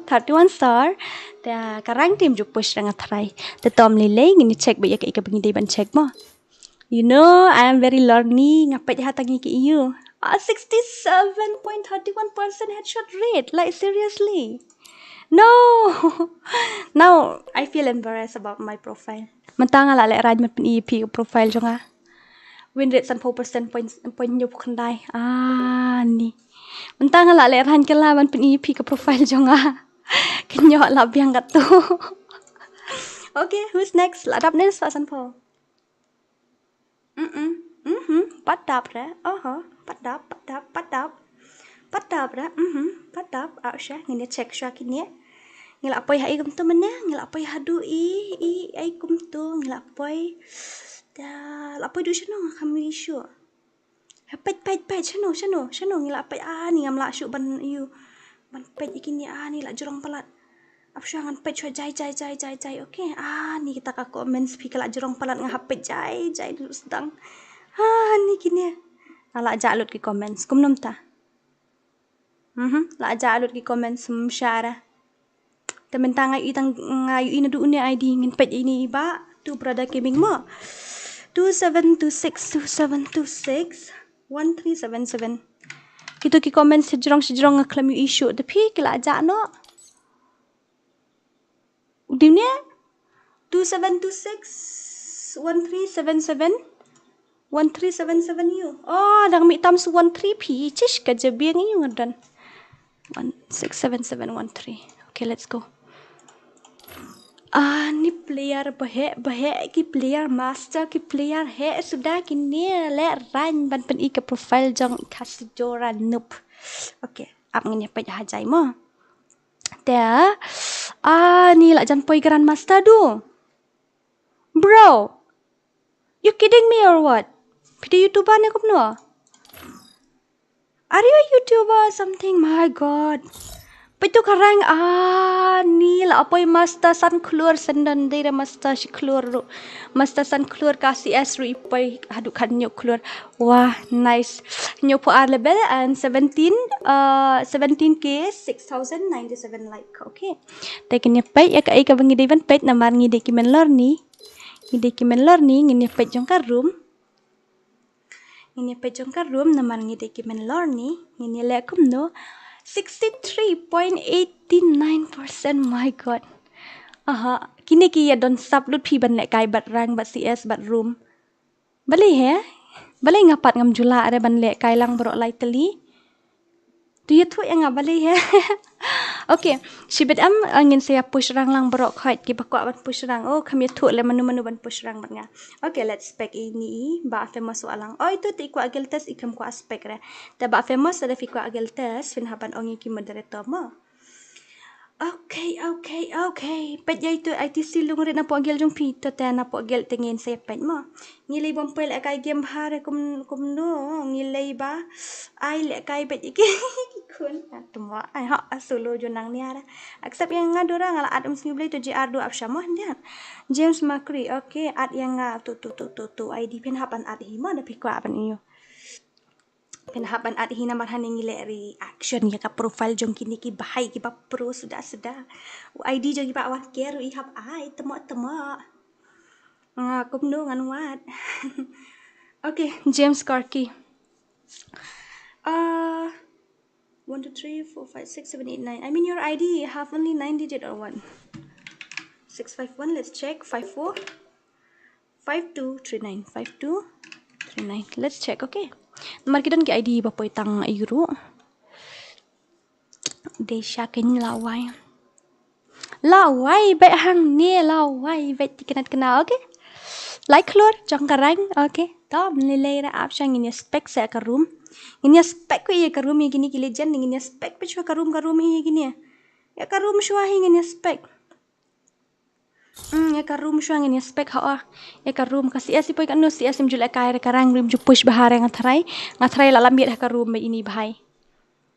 Thirty-one star. Ta ka rank team ju push rang a tharai. Ta tom lei lei ngin check ba ïa ka ika ba ngi dei ban check mo. You know, I am very learny. Nga peit ha tangi ki ïu. Ah, sixty-seven point thirty-one percent headshot rate. Like, seriously. No. Now, I feel embarrassed about my profile. Mynta nga la leh rain ban pyni ïa phi ka profile jong nga. Win rate sanphew percent point, point hynñiewphew khyndai. Ah, ni. Mynta nga la leh rain kylla ban pyni ïa phi ka profile jong nga. Kynnoh la biang katto. Okay, who's next? La dap ne sa sanphew. Mm-mm. Mhm. Pat dap re. Oho. Pat dap, pat dap, pat dap. Pat dap re. Mhm. Pat dap. Ah, sha. Ngin ïa check sha kine. Ngi la poi ha i kumto mane. Ngi la poi haduh i, i, i kumto. Ngi la poi. Da, la poi duh shano nga kham ïohi shuh. Ha peit, peit, peit. Shano, shano, shano. Ngi la peit. Ah, ni ngam lah shuh ban ïohi. Ban peit ïa kine, ah, ni la jrong palat. Ap shuwa ngan peit shuwa jai, jai, jai, jai, jai. Okay. Ah, ni kita ka comments phi ka la jrong palat nga hap peit jai, jai dulu sdang. Ah, ni kine. Ah, la jah lut ki comments. Kumno mynta? Mhm, la jah lut ki comments, mm, shara. Te mynta nga ïohi tang, nga ïohi naduh une I D ngin peit ine i Bah. Two Brother Gaming mo. Two seven two six, two seven two six, one three seven seven. Kito ki comments shajrong shajrong nga khlem ïohi shuh te phi ki la jah noh. U dei ne? Two seven two six, one three seven seven, one three seven seven ïu. Oh, dang mih tam su one three phi. Chish, ka jabieng ïu nga don. One six seven seven one three. Okay, let's go. Ah, ni player baheh, baheh ki player master, ki player heh suda kine leh rain ban pyni ka profile jong i Khasi Jora noob. Okay, ap ngin ïa peit ha jai mo. Te, ah, ni la jan poi Grandmaster du. Bro, you kidding me or what? Phi dei YouTuber ne kumno? Are you a YouTuber or something? My God. Peit to ka rank, ah, ni la poi master san khlur, sendon dei re master shi khlur ruh. Master san khlur ka C S ruh i poi haduh khathynñiew khlur. Wah, nice. Hynñiewphew ar level and seventeen, uh, seventeen K, six thousand ninety-seven like. Okay. Te ngin ïa peit ïa kaei kaba ngi dei ban peit namar ngi dei ki men lorni. Ngi dei ki men lorni, ngin ïa peit jong ka room. Ngin ïa peit jong ka room namar ngi dei ki men lorni, ngin ïa leh kumno? Sixty-three point eighty-nine percent, my God. Aha, kine ki ïa don sap lut phi ban lehkai bad rank bad C S bad room. Balei he? Balei nga pat ngam ju lah re ban lehkai lang baroh lai tylli? To ïathuh ïa nga balei he? Okay, shibit em, eh, ngin sa ïa push rank lang baroh khoit kiba kwah ban push rank. Oh, kham ïathuh lei mano mano ban push rank bad nga. Okay, let's spec ïa ine i Bah Famous Wahlang. Oh, ito te i kwah guild test, i kham kwah spec re. Te Bah Famous, lada phi kwah guild test, phin hap ban ong ïa ki moderator mo. Okay, okay, okay. Peit ïa ito I T C Lungrit napoh guild jong phi, to te napoh guild te ngin sa ïa peit mo. Ngi lei bym poi lehkai game bha re kum, kumno, ngi lei ba ai lehkai bad ïa ki khun. Ah, tymmen ai ha, ah, solo ju nang nia re. Accept ïa nga Dora, nga la add, um sngew blei to J R du ap sha mo hyndiat. James Macri, okay, add ïa nga to, to, to, to, to. I D phin hap ban add hi mo, da phi kwah ban ïoh. Phin hap ban add hi namar hangne ngi leh reaction ïa ka profile jong kine ki bhai kiba pro suda suda. U I D jong ki ba wan ker i hap ai tymmen tymmen. Nga kumno ngan wad. Okay, James Karki. Uh, one, two, three, four, five, six, seven, eight, nine. I mean, your I D have only nine digit or what? Six five one, let's check. Five four. Five two three nine, five two three nine. Let's check, okay. Namar ki don ki I D ba poi tang ïa u ruh. Dei sha kin lawai. Lawai bad hangne lawai bad ti kynat kynat, okay. Lai khlur jong ka rank, okay. To, lei lei ra ap sha ngin ïa spec sa ka room. Ngin ïa spec ko ïa ka room ïa kine ki legend, ngin ïa spec peit shuwa ka room ka room hi ïa kine. Ïa ka room shuwa hi ngin ïa spec. Hmm, ïa ka room shuwa ngin ïa spec ha, oh. Ïa ka room ka C S i poi katno, C S im ju lehkai re, ka rank rim ju push bha re, nga tharai. Nga tharai la lam biat ha ka room ba ini bhai.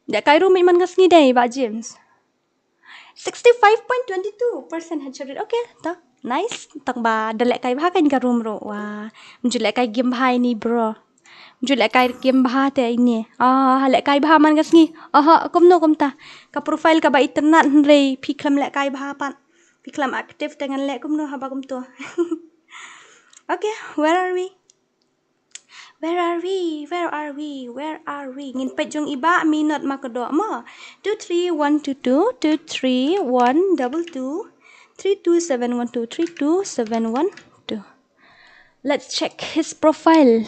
Lehkai room i man ka sngi dei, Bah James. Sixty-five point twenty-two percent headshot rate. Okay, to. Nice. Tang ba da lehkai bha ka ini ka room ruh. Wah, im ju lehkai game bha ini, bro. Im ju lehkai game bha te ini. Ah, lehkai bha man ka sngi. Aha, kumno kumta. Ka profile kaba itynnad hynrei phi khlem lehkai bha pat. Phi khlem active te ngan leh kumno haba kumto. Okay, where are we? Where are we? Where are we? Where are we? Ngin peit jong i Bah Minot Makdoh mo. Two three one two two, two three one double two, three two seven one two, three two seven one two. Let's check his profile.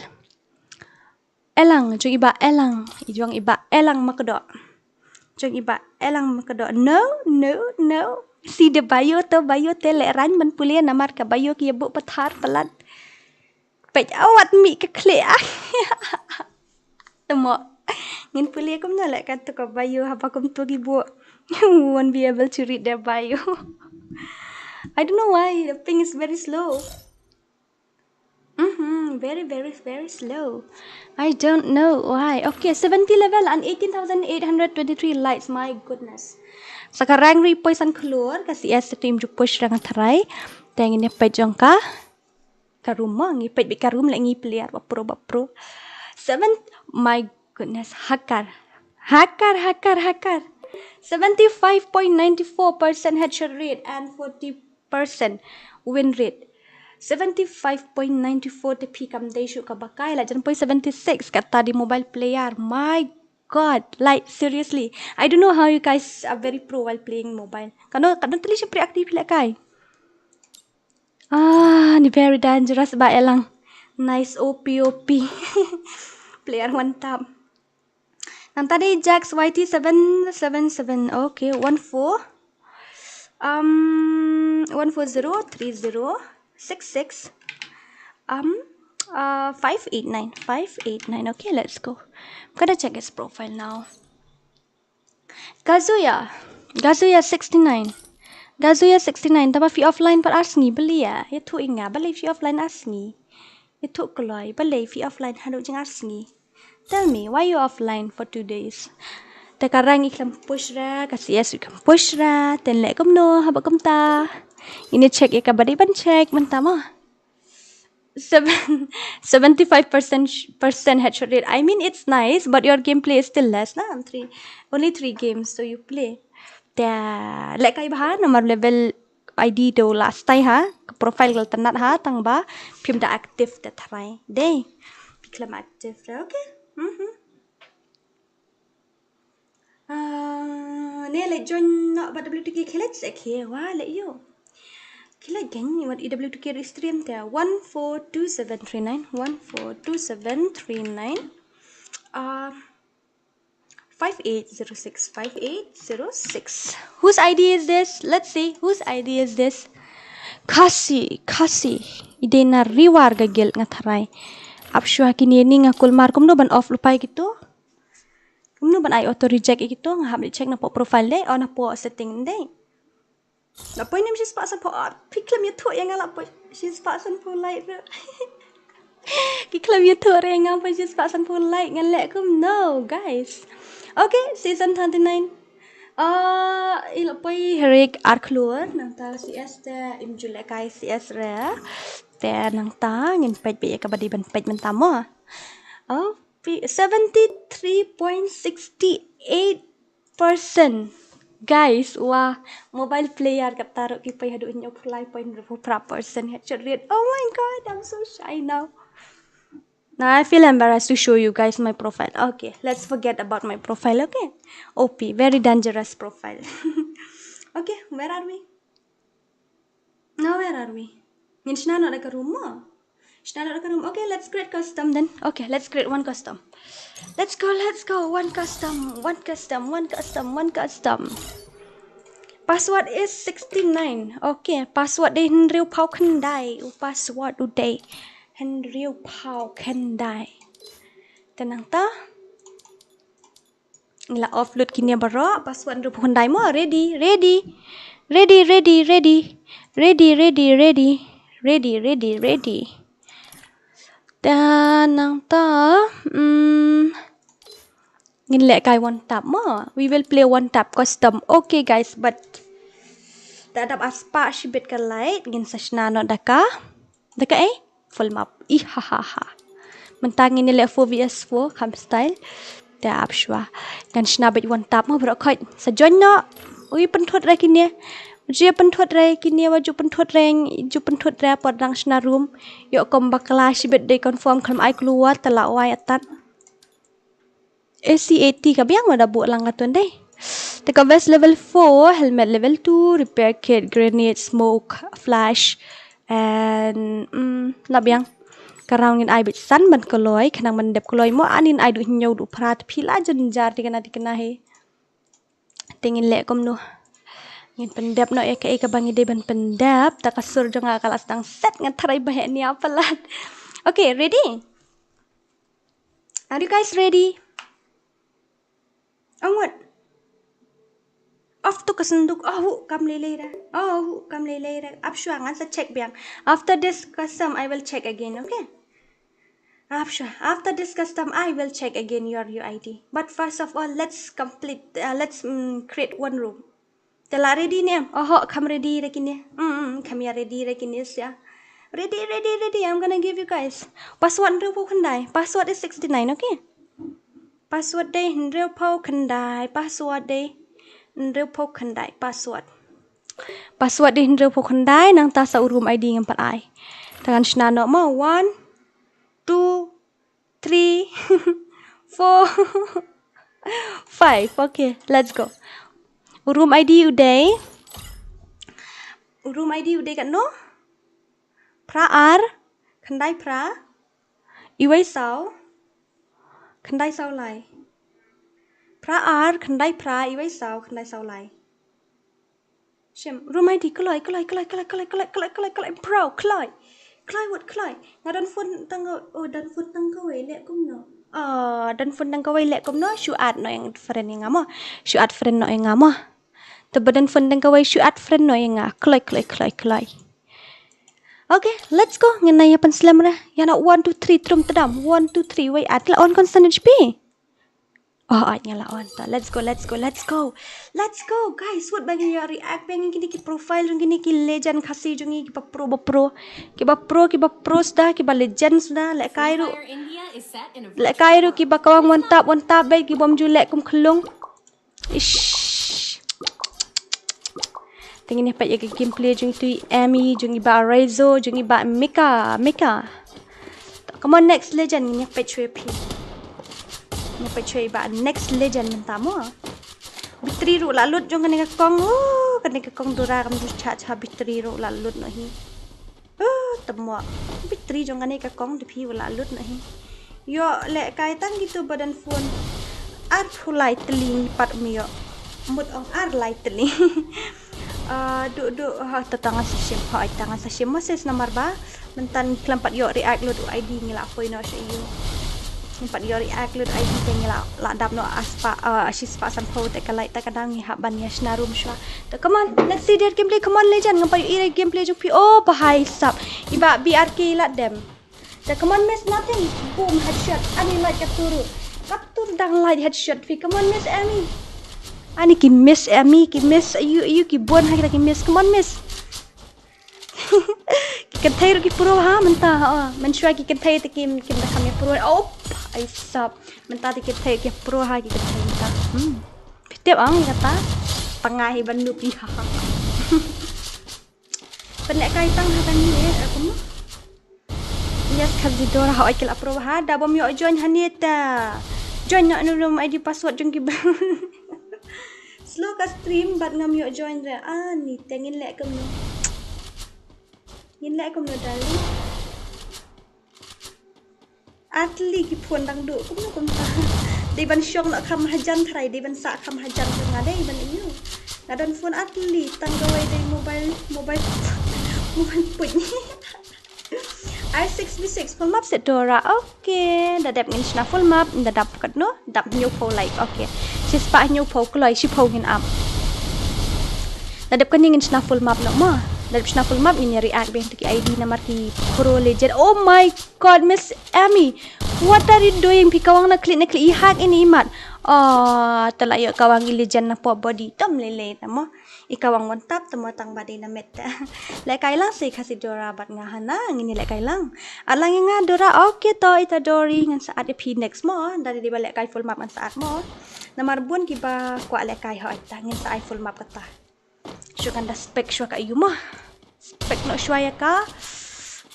Elang, jong i Bah Elang, jong i Bah Elang Makdoh. Jong i Bah Elang Makdoh. No, no, no. Si de bio to, bio te leh rang ban pule namar ka bio ki ïa buh pathar palat. Peit awat mih ka khlieh ah. Tymmen. Ngin pule kumno leh kato ka bio haba kumto ki buh. You won't be able to read their bio. I don't know why the ping is very slow. Mm-hmm, very, very, very slow. I don't know why. Okay, seventy level and eighteen thousand eight hundred twenty-three likes. My goodness. Sa ka rank ri poi san khlur, ka C S te im ju push rang tharai. Te ngin ïa peit jong ka. Ka room mo, ngi peit beit ka room leh ngi player ba pro ba pro. Seven, my goodness, Hakar. Hakar, Hakar, Hakar. Seventy-five point nine four percent headshot rate and forty percent win rate. Seventy-five point nine four te phi kam dei shuh kaba kai, la jan poi seventy-six kata dei mobile player. My God, like seriously. I don't know how you guys are very pro while playing mobile. Katno, katno tylli shaphrang active lehkai. Ah, ni very dangerous Bah Elang. Nice O P O P. Player one tap. Nangta dei Jax Y T seven seven seven. Okay, one four. Um, one four zero three zero six six. Um, uh, five eight nine. Five eight nine. Okay, let's go. I'm gonna check his profile now. Kazuya. Kazuya sixty-nine. Kazuya sixty-nine. Taba phi offline pat ar sngi, balei ïa? Ïathuh ïa nga, balei phi offline ar sngi? Ïathuh kloi, balei phi offline haduh jing ar sngi? Tell me, why you offline for two days? Te ka rank i khlem push ra, ka C S i khlem push ra, te leh kumno, haba kumta. Ngin check ïa kaba dei ban check mynta mo. Seven, seventy-five percent sh- percent headshot rate. I mean, it's nice, but your gameplay is still less, na? Three, only three games, so you play. Te leh kai bha, namar level I D to last tai ha, ka profile ka la tnat ha, tang ba phim da active te tharai. Dei. Phi khlem active ra, okay. Mhm. Ah, ne leh join noh bad W two K khie leit se khie wa leh ïoh. Khie leit kein wat i W two K ruh i stream te one four two seven three nine, one four two seven three nine. Ah, five eight zero six, five eight zero six. Whose I D is this? Let's see, whose I D is this? Khasi, Khasi. I dei na Riwar ka guild nga tharai. Ap shuwa kine ni nga kulmar kumno ban off lypa ïa kito. Kumno ban ai auto reject ïa kito, nga hap leit check na poh profile dei, oh na poh setting dei. La poi nim shispah sanphew, ah, phi khlem ïathuh ïa nga la poi shispah sanphew like ruh. Ki khlem ïathuh re nga poi shispah sanphew like, ngan leh kumno, guys. Okay, season thirty-nine. Ah, i la poi herik ar khlur, nangta C S te im ju leh kai C S re. Te nangta ngin peit beit ïa kaba dei ban peit mynta mo. Oh, pi- seventy-three point six eight percent. Guys, wa mobile player kata ruh ki poi haduh hynñiewphew lai point hynriewphew phra percent headshot rate. Oh my god, I'm so shy now. Now I feel embarrassed to show you guys my profile. Okay, let's forget about my profile, okay? O P, very dangerous profile. Okay, where are we? Now where are we? Ngin shna noh da ka room mo. Shna noh da ka room. Okay, let's create custom then. Okay, let's create one custom. Let's go, let's go. One custom, one custom, one custom, one custom. Password is sixty-nine. Okay, password dei hynriewphew khyndai. U password u dei hynriewphew khyndai. Te nangta ngi la off lut kine baroh, password hynriewphew khyndai mo, ready, ready. Ready, ready, ready. Ready, ready, ready. Ready, ready, ready. Te nangta, mm, ngin leh kai one tap mo. We will play one tap custom. Okay guys, but te dap ar spah shibit ka light, ngin sa shna noh da ka. Da ka ei? Full map. Ih ha ha ha. Mynta ngin ïa leh four V S four kham style. Te ap shuwa. Ngan shna beit one tap mo baroh khoit. Sa join noh. Ui pynthut re kine. Ju pynthut re kine wa ju pynthut re, ju pynthut re por dang shna room. Ïoh kum bakla shibit dei confirm khlem ai clue te la wai atat. A C eighty ka biang wa da buh lang katun dei. Te ka vest level four, helmet level two, repair kit, grenade, smoke, flash, and mm, la biang. Ka round ngin ai beit san ban kloi, khnang ban dep kloi mo, anin ai duh hynñiew duh phra te phi la jynjar te kane te kane hi. Te ngin leh kumno. Ngin pyndep noh ïa kaei kaba ngi dei ban pyndep, ta ka sur jong nga ka la sdang set nga tharai ba heh nia palat. Okay, ready? Are you guys ready? Ong wat. Off to ka synduk. Oh, hu kam lei lei ra. Oh, hu kam lei lei ra. Ap shuwa ngan sa check biang. After this custom, I will check again, okay? Ap shuwa. After this custom, I will check again your U I D. But first of all, let's complete, uh, let's mm, create one room. Te la ready ne em? Oh, kham ready ra kine. Mm, mm, kham ïa ready ra kine sia. Ready, ready, ready. I'm gonna give you guys. Password hynriewphew khyndai. Password is sixty-nine, okay? Password dei hynriewphew khyndai. Password dei hynriewphew khyndai. Password. Password dei hynriewphew khyndai nangta sa u room I D ngam pat ai. Te ngan shna noh mo. One, two, three, four, five. Okay, let's go. U room I D u dei. U room I D u dei katno? Phra ar, khyndai phra, iwei saw, khyndai saw lai. Phra ar, khyndai phra, iwei saw, khyndai saw lai. Shim, room I D, kloi, kloi, kloi, bro, kloi. Kloi wat kloi. Nga don phone tang ka, oh, don phone tang kawei leh kumno. Ah, don phone tang kawei leh kumno, shu add noh ïa nga friend ïa nga mo. Shu add friend noh ïa nga mo. Te ba don phone tang kawei shu add friend noh ïa nga. Kloi, kloi, kloi, kloi. Okay, let's go. Ngin ïa pynslem re. Ïa na one, two, three, trum tedam. One, two, three, wei, at la on constant H P. Oh, ai nga la on. Ta, let's go, let's go, let's go. Let's go, guys. Wat ba ngin ïa react ba ngin kine ki profile jong kine ki legend Khasi jong ngi kiba pro ba pro. Kiba pro, kiba pro sda, kiba legend sda. Lehkai ruh. Lehkai ruh kiba kawang one tap, one tap ba ki bom ju leh kum khlung. Ish. Te ngin ïa peit ïa ka gameplay jong itu i Emi, jong i Bah Raizo, jong i Bah Mika, Mika. Come on, next legend, ngin ïa peit shuwa phi. Ngin ïa peit shuwa i Bah next legend mynta mo. Battery ruh la lut jong kane ka kong. Oh, kane ka kong Dora kam ju cha cha battery ruh la lut noh hi. Uh, tamo. Battery jong kane ka kong da phi wa la lut noh hi. Ïoh lehkai tang kitu ba don phone. Arphew lai tylli ngi pat ym ïoh. Mut ong ar lai tylli. Ah, du du ha ta tang sa shim ha tang sa shim message namar ba. Mynta ngi khlem pat ïoh react lut u I D ngi la poi noh sha ïu. Ngi pat ïoh react lut I D te ngi la la dap noh a spah, ah, shi spah sanphew te ka light ta ka dang ngi hap ban ïa shna room shuwa. Te come on, let's see their gameplay. Come on, legend, ngam pat ïohi re gameplay jong phi. Oh, bahai sap. I Bah B R K la dem. Te come on, miss nothing. Boom, headshot. Ani light ka turu. Ka tur dang light headshot phi. Come on, miss Emi. Ani ki miss Emi, ki miss ayu ayu ki bun ha kita ki miss. Come on, miss. Ki kynthei ruh ki pro ha mynta ha. Mynshuwa ki kynthei te kim kim da kham ïa pro. Oh, ai sap. Mynta te ki kynthei ki pro ha ki kynthei mynta. Hmm. Phi tip ong kata. Tang nga hi ban nup ïa. Pynlehkai tang ha kane eh, kumno? Yes, Khazidor ha oi ki la pro ha da bom ïoh join hangne ta. Join noh noh I D password jong ki. Slow ka stream bad ngam ïoh join re. Ani te ngin leh kumno? Ngin leh kumno, darling? Ar tylli ki phone dang duh kumno kumta. Dei ban shong noh kham hajan tharai, dei ban sah kham hajan jong nga dei ban ïoh. Nga don phone ar tylli tang kawei dei mobile, mobile, mobile puit. R six B six full map set Dora. Okay, da dep ngin shna full map, da dap katno, dap hynñiewphew like. Okay. Shispah hynñiewphew kloi, shiphew ngin ap. Da dep kane ngin shna full map noh mo. Da dep shna full map ngin ïa react biang to ki I D namar ki pro legend. Oh my God, Miss Emi, what are you doing? Phi kawang na klik na klik i hack ini imat. Oh, te la ïoh kawang i legend na pop body. Tam lele na mo. I kawang one tap te mo tang ba dei na met. Lehkai lang sei Khasi Dora bad nga hana ngin ïa lehkai lang. At lang ïa nga Dora, okay to ita Dori ngan sa at ïa phi next mo. Da dei ba lehkai full map ngan sa at mo. Namar bun kiba kwah lehkai ho ita ngin sa ai full map kata. Shu kan da spec shuwa ka ayu mo. Spec noh shuwa ïa ka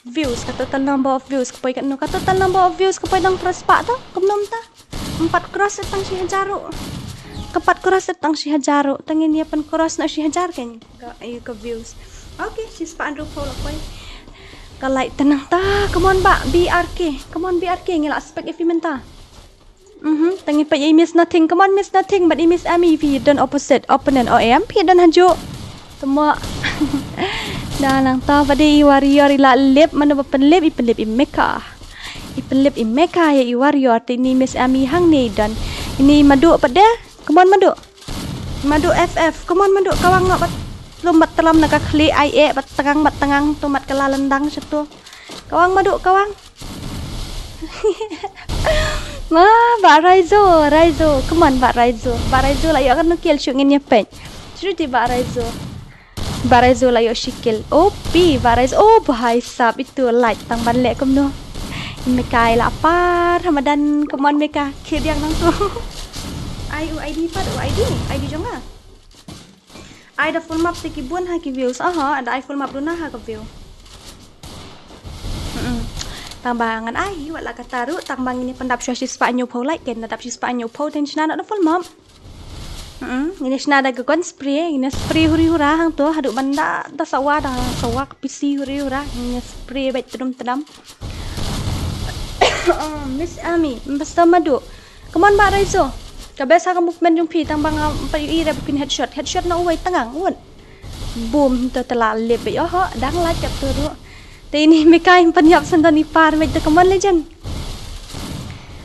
views, ka total number of views ka poi katno, ka total number of views ka poi dang phra spah to, kumno mynta. Em pat cross tang shi hajar ruh. Ka pat cross tang shi hajar ruh. Tang ngin ïa pyn cross noh shi hajar kan ka ayu ka views. Okay, shispah hynriewphew la poi. Ka like tang nangta, come on Bah B R K. Come on B R K, ngi la spec ïa phi mynta. Mhm, tang i peit i Miss Nothing. Come on, Miss Nothing. Bad i Miss Emi, phi don opposite opponent. O em, phi don hajuh. Tamo. Da nangta pat i Warrior i la lip, mano ba pynlip, i pynlip i Meka. I pynlip i Meka ïa i Warrior, te ini Miss Emi hangne i don. Ini Madu pat de. Come on, Madu. Madu F F. Come on, Madu. Kawang noh bad lum bad tlam na ka khlieh ai eh bad tngang bad tngang to mat ka la lyndang shatu. Kawang Madu, kawang. Ma, Bah Raizo, Raizo. Come on, Bah Raizo. Bah Raizo la ïoh katno kill shu ngin ïa peit. Shu ti Bah Raizo. Bah Raizo la ïoh shi kill. Oh, pi, Bah Raizo. Oh, bahai sap itu light tang ban leh kumno. Meka i la par ha madan, come on Meka. Khie diang nangtu. Ai u I D pat, u I D, I D jong nga. Ai da full map te ki bun ha ki views. Aha, da ai full map duna ha ka view. Mm-mm. Tang ba ngan ai, wat la kata ruh, tang ba ngin ïa pyndap shuwa shispah hynñiewphew like, ken da dap shispah hynñiewphew te ngin shna noh da full map. Mm-mm. Ngin ïa shna da ka gun spray, ngin ïa spray huri hura hangto, haduh ban da, da sawa, da sawa ka P C huri hura, ngin ïa spray bad tdum tdam. Oh, Miss Emi, Mister Madu. Come on, Bah Raizo. Ka best ha ka movement jong phi, tang ba ngam pat ïohi re ba phin headshot. Headshot na uwei tngang, wut. Boom, to te la lip bad, oho, dang light katto ruh. Te ini Meka im pynïap san don i par, mej te come on legend.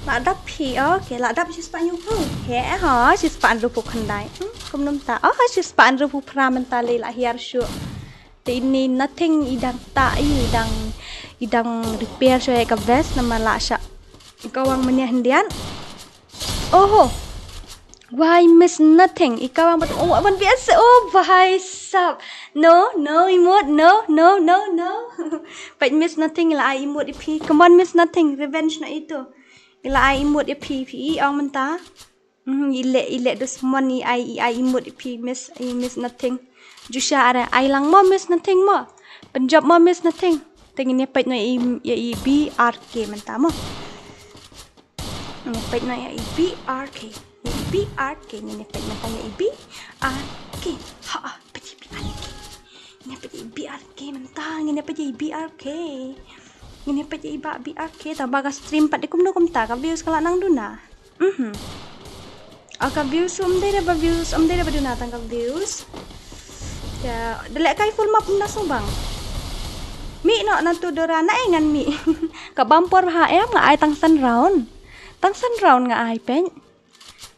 La dap phi, okay, la dap shispah hynñiewphew. He, ho, shispah hynriewphew khyndai. Hmm, kumno mynta. Oh, shispah hynriewphew phra mynta lei la hiar shuh. Ini nothing, i dang ta, i dang, i dang repair shuwa ka vest namar la sha. Ka wang mane hyndiat. Oho. Why miss nothing? I ka wang bat, oh, wan biasa. Oh, bhai sab. No, no, emote, no, no, no, no. Peit miss nothing, la ai emote ïa phi. Come on, miss nothing. Revenge na ito. La ai emote ïa phi, phi i ong mynta. Mhm, i leh, i leh dus mon i ai, i ai emote ïa phi miss, i miss nothing. Jusha are ai lang mo miss nothing mo. Pynjop mo miss nothing. Te ngin ïa peit noh ïa i, ïa i B R K mynta mo. Ngin ïa peit noh ïa i B R K. Ïa i B R K, ngin ïa peit mynta ïa i B R K. Ha, ha, peit i B R K. Ngin ïa peit ïa i B R K mynta, ngin ïa peit ïa i B R K. Ngin ïa peit ïa i ba B R K, tang ba ka stream pat de kumno kumta, ka views ka la nang duna. Mhm. Ah, ka views um dei da ba views, um dei da ba duna tang ka views. Ya, da leh kai full map na sung bang. Mi no na tu Dora na ai ngan mi. Ka bam por ha em nga ai tang san round. Tang san round nga ai peit.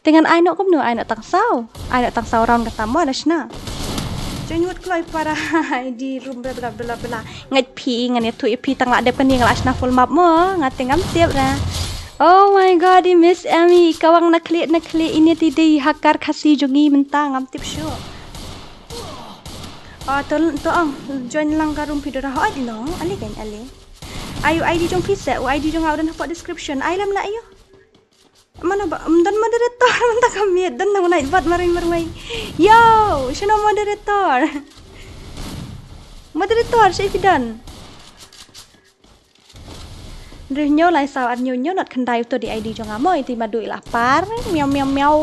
Te ngan ai no kumno, ai no tang saw. Ai no tang saw round kata mo da shna. Jong wut kloi para ai di room bla bla bla bla. Ngait phi ngan ïathuh ïa phi tang la dep kane nga la shna full map mo, nga te ngam tip ra. Oh my god, i Miss Emmy, ka wang na khlieh na khlieh, ine ti dei hacker Khasi jong ngi mynta ngam tip shuh. Ah, to, to ong, join lang ka room phi Dora, hooid long, ale kan ale. Ai u I D jong phi se, u I D jong nga u don hapoh description, ai lem la ïoh. Mano ba, um, don moderator, mynta ka miet, don nang nai bot marwei marwei. Yo, shano moderator? Moderator, shaei phi don? Hynriew hynñiew lai saw ar hynñiew hynñiew not khyndai uto dei I D jong nga mo, iti madu i la par. Miau miau miau.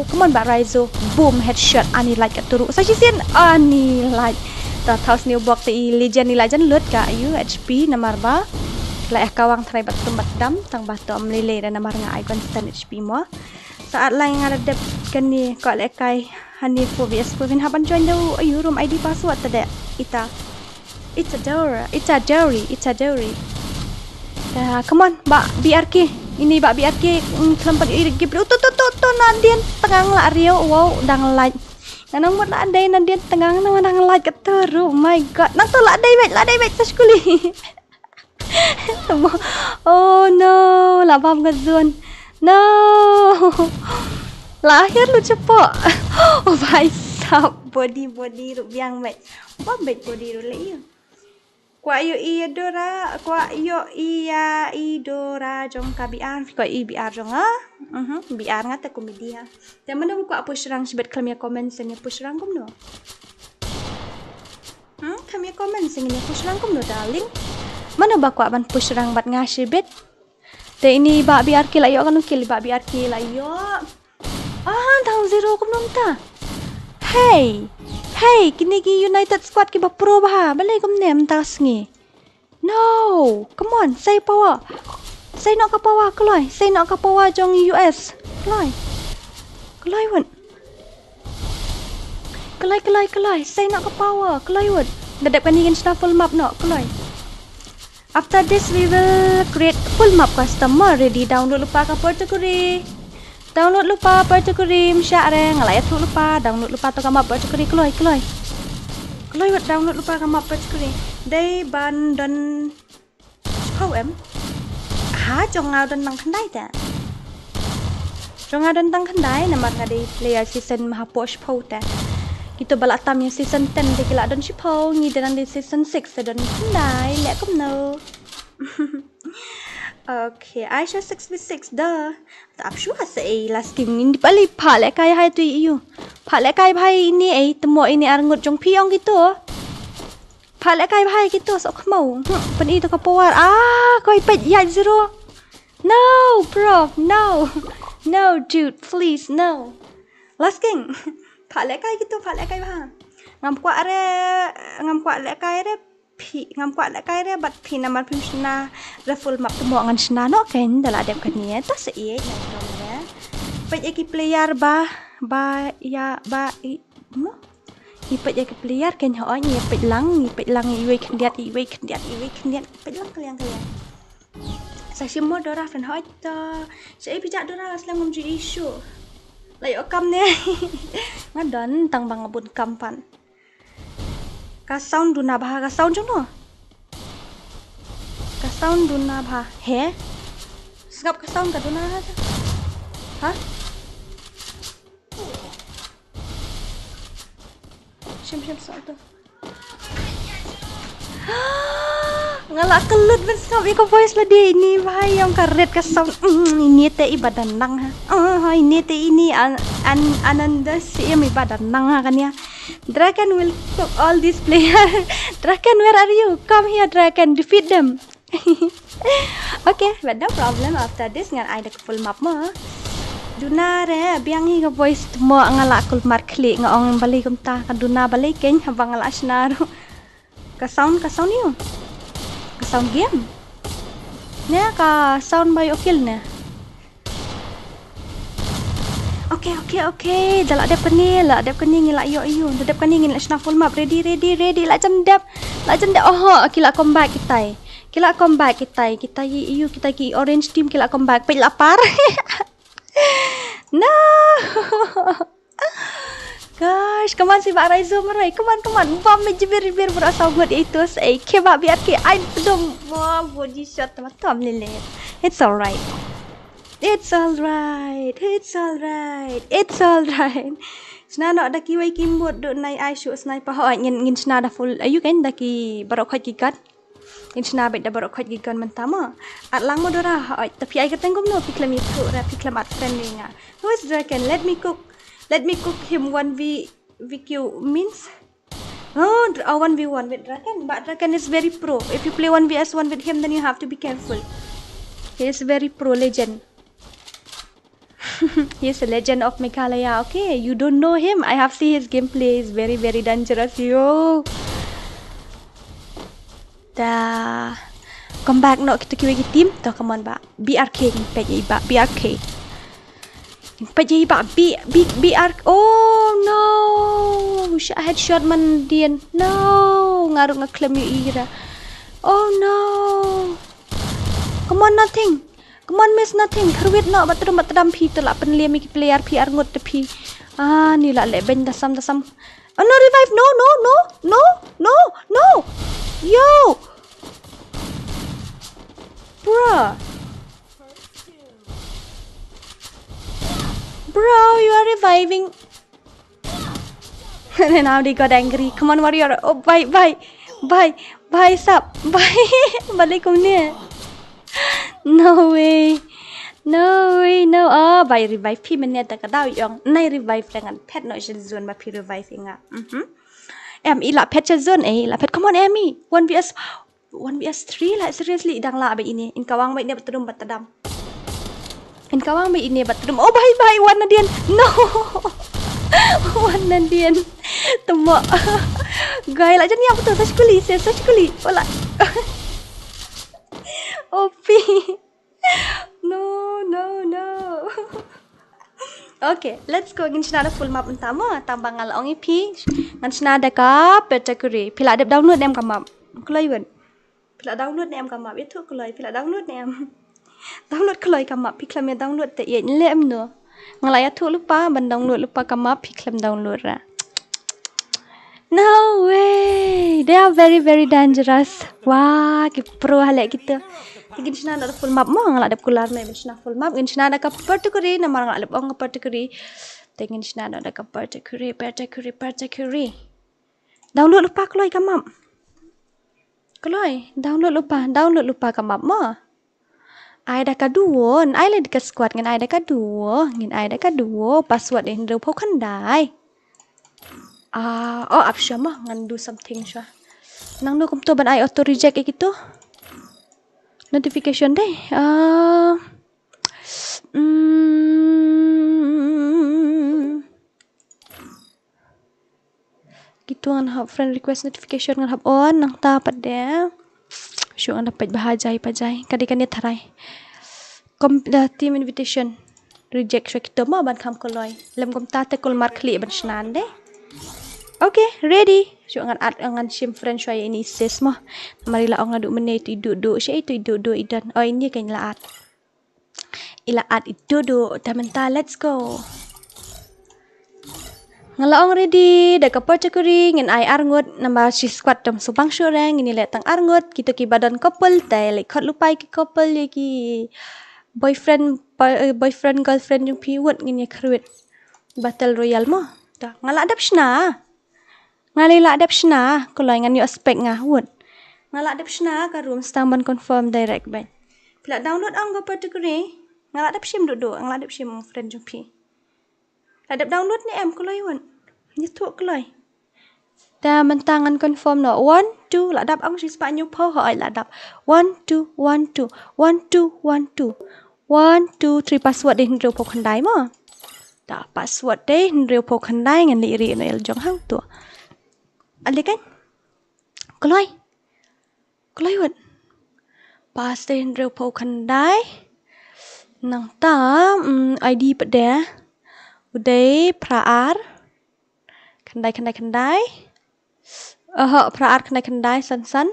Come on ba Raizo. Boom, headshot. Ani like katuru. Sa shisien. Ani like. Ta thaw sniew bok te i legend i la jan lut ka ayu H P namar ba la eh kawang trai bat tum bat dam tang ba to am lele da namar nga ai constant H P mo. Sa at lai nga da dep kani ko le kai hani four V S four vin haban join da u ayu room I D password ta de. Ita. Itadora, Itadori, Itadori. Ta, come on, ba B R K. Ini ba B R K, mm, khlem pat iri gib. To, to, to, to, nadien tngang la riu, wow, dang like. Nganang mut la dei nadien tngang na dang like katuru. Oh my god. Nang to la dei wait, la dei wait sa skuli. Oh no, la bam ka zone. No. La akhir lu cepo. Oh, bhai sab, body, body, ruh biang wait. Bam wait body ruh le ïa. Kwah ïoh ïa Dora, kwah ïoh ïa i Dora jong ka B R, kwah i B R jong nga. Mhm, B R nga te komedi ha. Te mano ba kwah push rang shibit khlem ïa comment sen ïa push rang kumno. Hmm, khlem ïa comment sen ïa push rang kumno darling. Mano ba kwah ban push rang bad nga shibit. Te ini ba B R K la ïoh kano kill ba B R K la ïoh. Ah, tang zero kumno mynta. Hey. Hey, kine ki United Squad kiba pro bha. Balei kumne mynta sngi. No, come on, sai power. Sai noh ka power, kloi. Sai noh ka power jong U S. Kloi. Kloi wut. Kloi, kloi, kloi. Sai noh ka power, kloi wut. Da dep kani kan shna full map noh, kloi. After this we will create full map custom mo. Ready, download lypa ka Port to Korea. Download lypa Port to Korea, msha re, nga la ïathuh lypa, download lypa to ka map Port to Korea, kloi, kloi. Kloi wut download lypa ka map Port to Korea. Dei ban don shiphew em. Ha, jong nga don tang khyndai te. Jong nga don tang khyndai, namar nga dei player season ma hapoh shiphew te. Kito ba la tam ïa season ten te ki la don shiphew, ngi dei nang dei season six te don khyndai, leh kumno. Okay, Aisha six v six da. Ta ap shuwa sa ei last game ngin di pali pha le kai hai tu yu. Pha le kai bhai ini ei temo ini ar ngut jong phi ong kito. Pha le kai bhai kito sok khmau. Hmm, pyn i to ka power. Ah, koi pet ya zero. No, bro, no. No, dude, please, no. Last game. Pha le kai kito, pha le kai bha. Ngam kwah re, ngam kwah le kai re. Phi ngam kwah lehkai re bad phi namar phim shna re full map te mo ngan shna noh kein da la dep kane ta sa ïeit na tom re. Peit ïa ki player ba ba ïa ba i mo. Ngi peit ïa ki player kein hooid ngi peit lang ngi peit lang iwei khyndiat iwei khyndiat iwei khyndiat peit lang kaliang kaliang. Sa shim mo Dora friend hooid ta. Sa i pijak Dora la slem ngam ju issue. La ïoh kam ne. Nga don tang ba nga bun kam pan. Ka sound duna bha, ka sound jong no. Ka sound duna bha. He? Sngap ka sound ka duna ha. Ha? Shim shim sound tu. Nga la kyllut ban sngap ïa ka voice lade ini bha ïa ka red ka sound. Mm, ini te i ba dang nang ha. Ah, ini te ini an an ananda sim i ba dang nang ha kane. Draken will cook all these player. Draken, where are you? Come here, Draken. Defeat them. Okay, but no problem. After this ngan ai da ka full map mo. Duna re, biang hi ka voice mo, nga la kulmar khlieh, nga ong balei kumta, ka duna balei keiñ, haba nga la shna ruh. Ka sound, ka sound ïa u. Ka sound game. Ne ka sound ba ïoh kill ne. Okay, okay, okay. Da la dep kane, la dep kane, ngi la ïoh ïa u. Da dep kane, ngi la shna full map. Ready, ready, ready. La jan dep. La jan dep. Oh, ki la come back kitai. Ki la come back kitai. Kitai ïa u, kitai ki orange team, ki la come back. Peit la par. No. Gosh, come on, si ba rai zoom rai. Come on, come on. Bam me jibir jibir bro, saw ngut itu. Ei, ke ba biar ke ai dong. Wah, body shot, teman tam lele. It's alright. It's alright. It's alright. It's alright. Shna noh da kiwei ki mut, duk nai ai shuh sniper. Hooid, ngin, ngin shna da full. Ayu kan da ki baroh khoit ki gun. Ngin shna beit da baroh khoit ki gun mynta mo. At lang mo Dora, hooid. Te phi ai kyrteng kumno, phi khlem ïathuh re, phi khlem add friend ïa nga. Who is Draken? Let me cook. Let me cook him one v, V Q means? Oh, dr- oh, one v one with Draken. But Draken is very pro. If you play one v s one with him, then you have to be careful. He is very pro legend. He is a legend of Meghalaya. Okay, you don't know him. I have seen his gameplay. He's very, very dangerous. Yo. Da. Come back noh kita kiwei ki team. To, come on ba. B R K, ngin peit ïa i ba. B R K. Ngin peit ïa i ba. B, B, B R. Oh no. Shah headshot man dien. No. Nga ruh nga khlem ïohi ra. Oh no. Come on, nothing. Come on, miss, nothing. Kyrwit noh, bat trum bat tram phi, te la pynlem ïa ki player phi arngut te phi. Ah, ni la leh beiñ da sam da sam. Oh, no revive, no, no, no, no, no, no. Yo. Bruh. Bro, you are reviving. Now they got angry. Come on, warrior. Oh, bye, bye, bye, bye, sap, bye. Balik kumne. No way. No way, no. Oh, bye, revive phi mynne ta ka daw ïong. Nai revive te ngan phet noh sha zone ba phi revive ïa nga. Mhm. Em, i la phet sha zone, eh, i la phet. Come on, Emmy. One v s, one v s three lah, seriously, dang lah ba ine. In kawang ba ine ba trum ba tram. In kawang ba ine ba trum. Oh, bye, bye, wan na dien. No. Wan na dien. Temo. Guy, la jan ïa betul, sa shkuli, sa shkuli. Wala. O P. No, no, no. Okay, let's go. Ngin shna da full map mynta mo, tang ba nga la ong ïa phi. Ngan shna da ka Petaquery. Phi la dep download ne em ka map? Kloi wan. Phi la download ne em ka map? Ïathuh kloi, phi la download ne em? Download kloi ka map, phi khlem ïa download te ïa leh em no. Nga la ïathuh lypa ban download lypa ka map, phi khlem download ra. No way. They are very, very dangerous. Wah, ki pro haleh kita. Te ngin shna da full map mo, nga la dep kular me ban shna full map. Ngin shna da ka Petaquery, namar nga la dep ong ka Petaquery. Te ngin shna da ka Petaquery, Petaquery, Petaquery. Download lypa kloi ka map. Kloi, download lypa, download lypa ka map mo. Ai da ka duo, ai leh da ka squad, ngin ai da ka duo, ngin ai da ka duo, password eh hynriew phew khyndai. Ah, oh, ap shuwa mo, ngan do something shuwa. Nangno kumto ban ai auto reject ïa kito? Notification dei. Ah. Mm. Kito ngan hap friend request notification ngan hap on nangta pat de. Shu ngan da peit ba ha jai pa jai. Ka dei kane tharai. Kom da team invitation. Reject shuwa kito mo ban kham kloi. Lem kumta te kulmar khlieh ban shna de. Okay, ready. Shu ngan add ngan shim friend shuwa ïa ini sis mo. Namar i la ong naduh mynne itu i duh duh. Sha itu i duh duh i don. Oh, ini kan la add. I la add i duh duh, te mynta let's go. Nga la ong ready da ka category ngin ai arngut, namar shi squad dom subang shuh re, ngin ïaleh tang arngut. Kito kiba don couple te leh khot lypa ïa ki couple, ïa ki boyfriend, pa- eh, boyfriend girlfriend jong phi, wut, ngin ïa kyrwit battle royale mo. Ta nga la dep shna. Nga la dep shna, kloi, ngan ïoh spek nga, wut. Nga la dep shna ka room, sdang ban confirm direct bad. Phi la download ong ka category? Nga la dep shim duh duh, nga la dep shim friend jong phi. La dep download ne em, kloi, wut? Ïathuh kloi. Ta mynta ngan confirm noh. One, two, la dep ong shi spah hynñiew phew, hooid la dep. One, two, one, two, one, two, one, two. One, two, three, password dei hynriew phew khyndai mo. Ta password dei hynriew phew khyndai, ngan leit rieh noh ïa la jong hangto. Ale kan? Kloi. Kloi, wut. Pass dei hynriew phew khyndai. Nangta, mm, I D pat de. U dei phra ar. Khyndai, khyndai, khyndai. Oho, phra ar khyndai khyndai san san.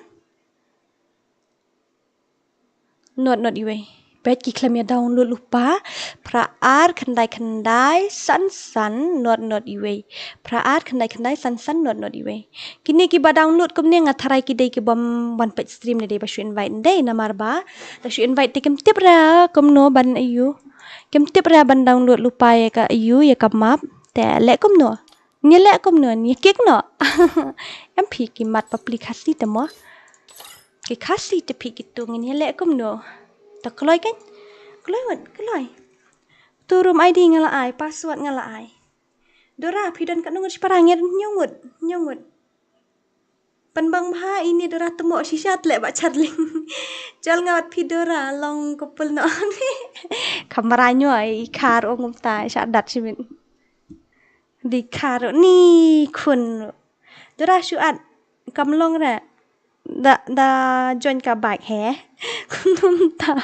Not, not iwei. Bad ki khlem ïa download lypa. Phra ar khyndai khyndai san san, not, not iwei. Phra ar khyndai khyndai san san, not, not iwei. Kine kiba download kumne nga tharai ki dei kibym wan peit stream ne dei ba shu invite, dei namar ba da shu invite te kim tip re kumno ban aiu. Kim tip re ban download lypa ïa ka aiu ïa ka map. Te leh kumno? Ngin ïaleh kumno? Ngin ïa kick noh. Em phi ki mat bapli Khasi te mo. Ki Khasi te phi kito, ngin ïaleh kumno? Ta kloi kan? Kloi, wut, kloi. To room I D nga la ai, password nga la ai. Dora, phi don katno ngut shipara? Nga don hynñiew ngut, hynñiew ngut. Pynbang bha ine Dora, te mo shisha tleh ba charling. Jol nga wat phi Dora, long couple noh. Kamra nyo ai, i khar ong kumta, sha dat shimin. Di khar ni khun. Dora shu at, kam long re. Da, da join ka bike he. Kumta.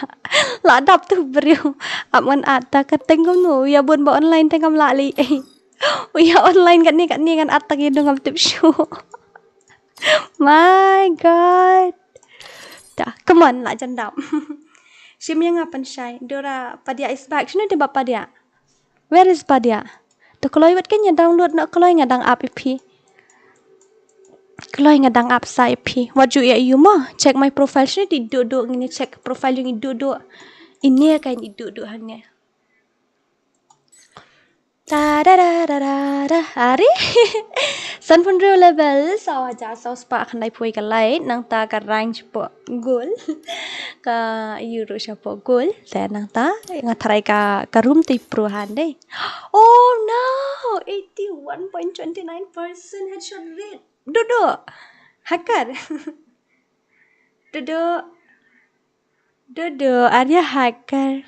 La dap tu briew. Ap ngan at ta ka teng kumno. Ïa bun ba online te ngam lah lei. Ïa online katne katne ngan at ta ki dong ngam tip shuh. My God. Ta, come on, la jan dap. Shim ïa nga pynshai. Dora, Padia is back. Shano te ba Padia? Where is Padia? To kloi wut, kan ïa download noh kloi, nga dang ap ïa phi. Kloi, nga dang ap sa ïa phi. Wat ju ïa ïu mo. Check my profile. Shini ti duh duh, ngin check profile jong i duh duh. Ine ka i duh duh hangne. Ta da da da da da. Ari. Sanphew hynriew level, saw hajar saw spah khyndai phew ka light, nangta ka rank shapoh gold. Ka ïu ruh shapoh gold. Te nangta nga tharai ka, ka room te pro han dei. Oh no! Eighty-one point twenty nine percent headshot rate. Duh duh. Hacker. Duh duh. Duh duh. Arya hacker.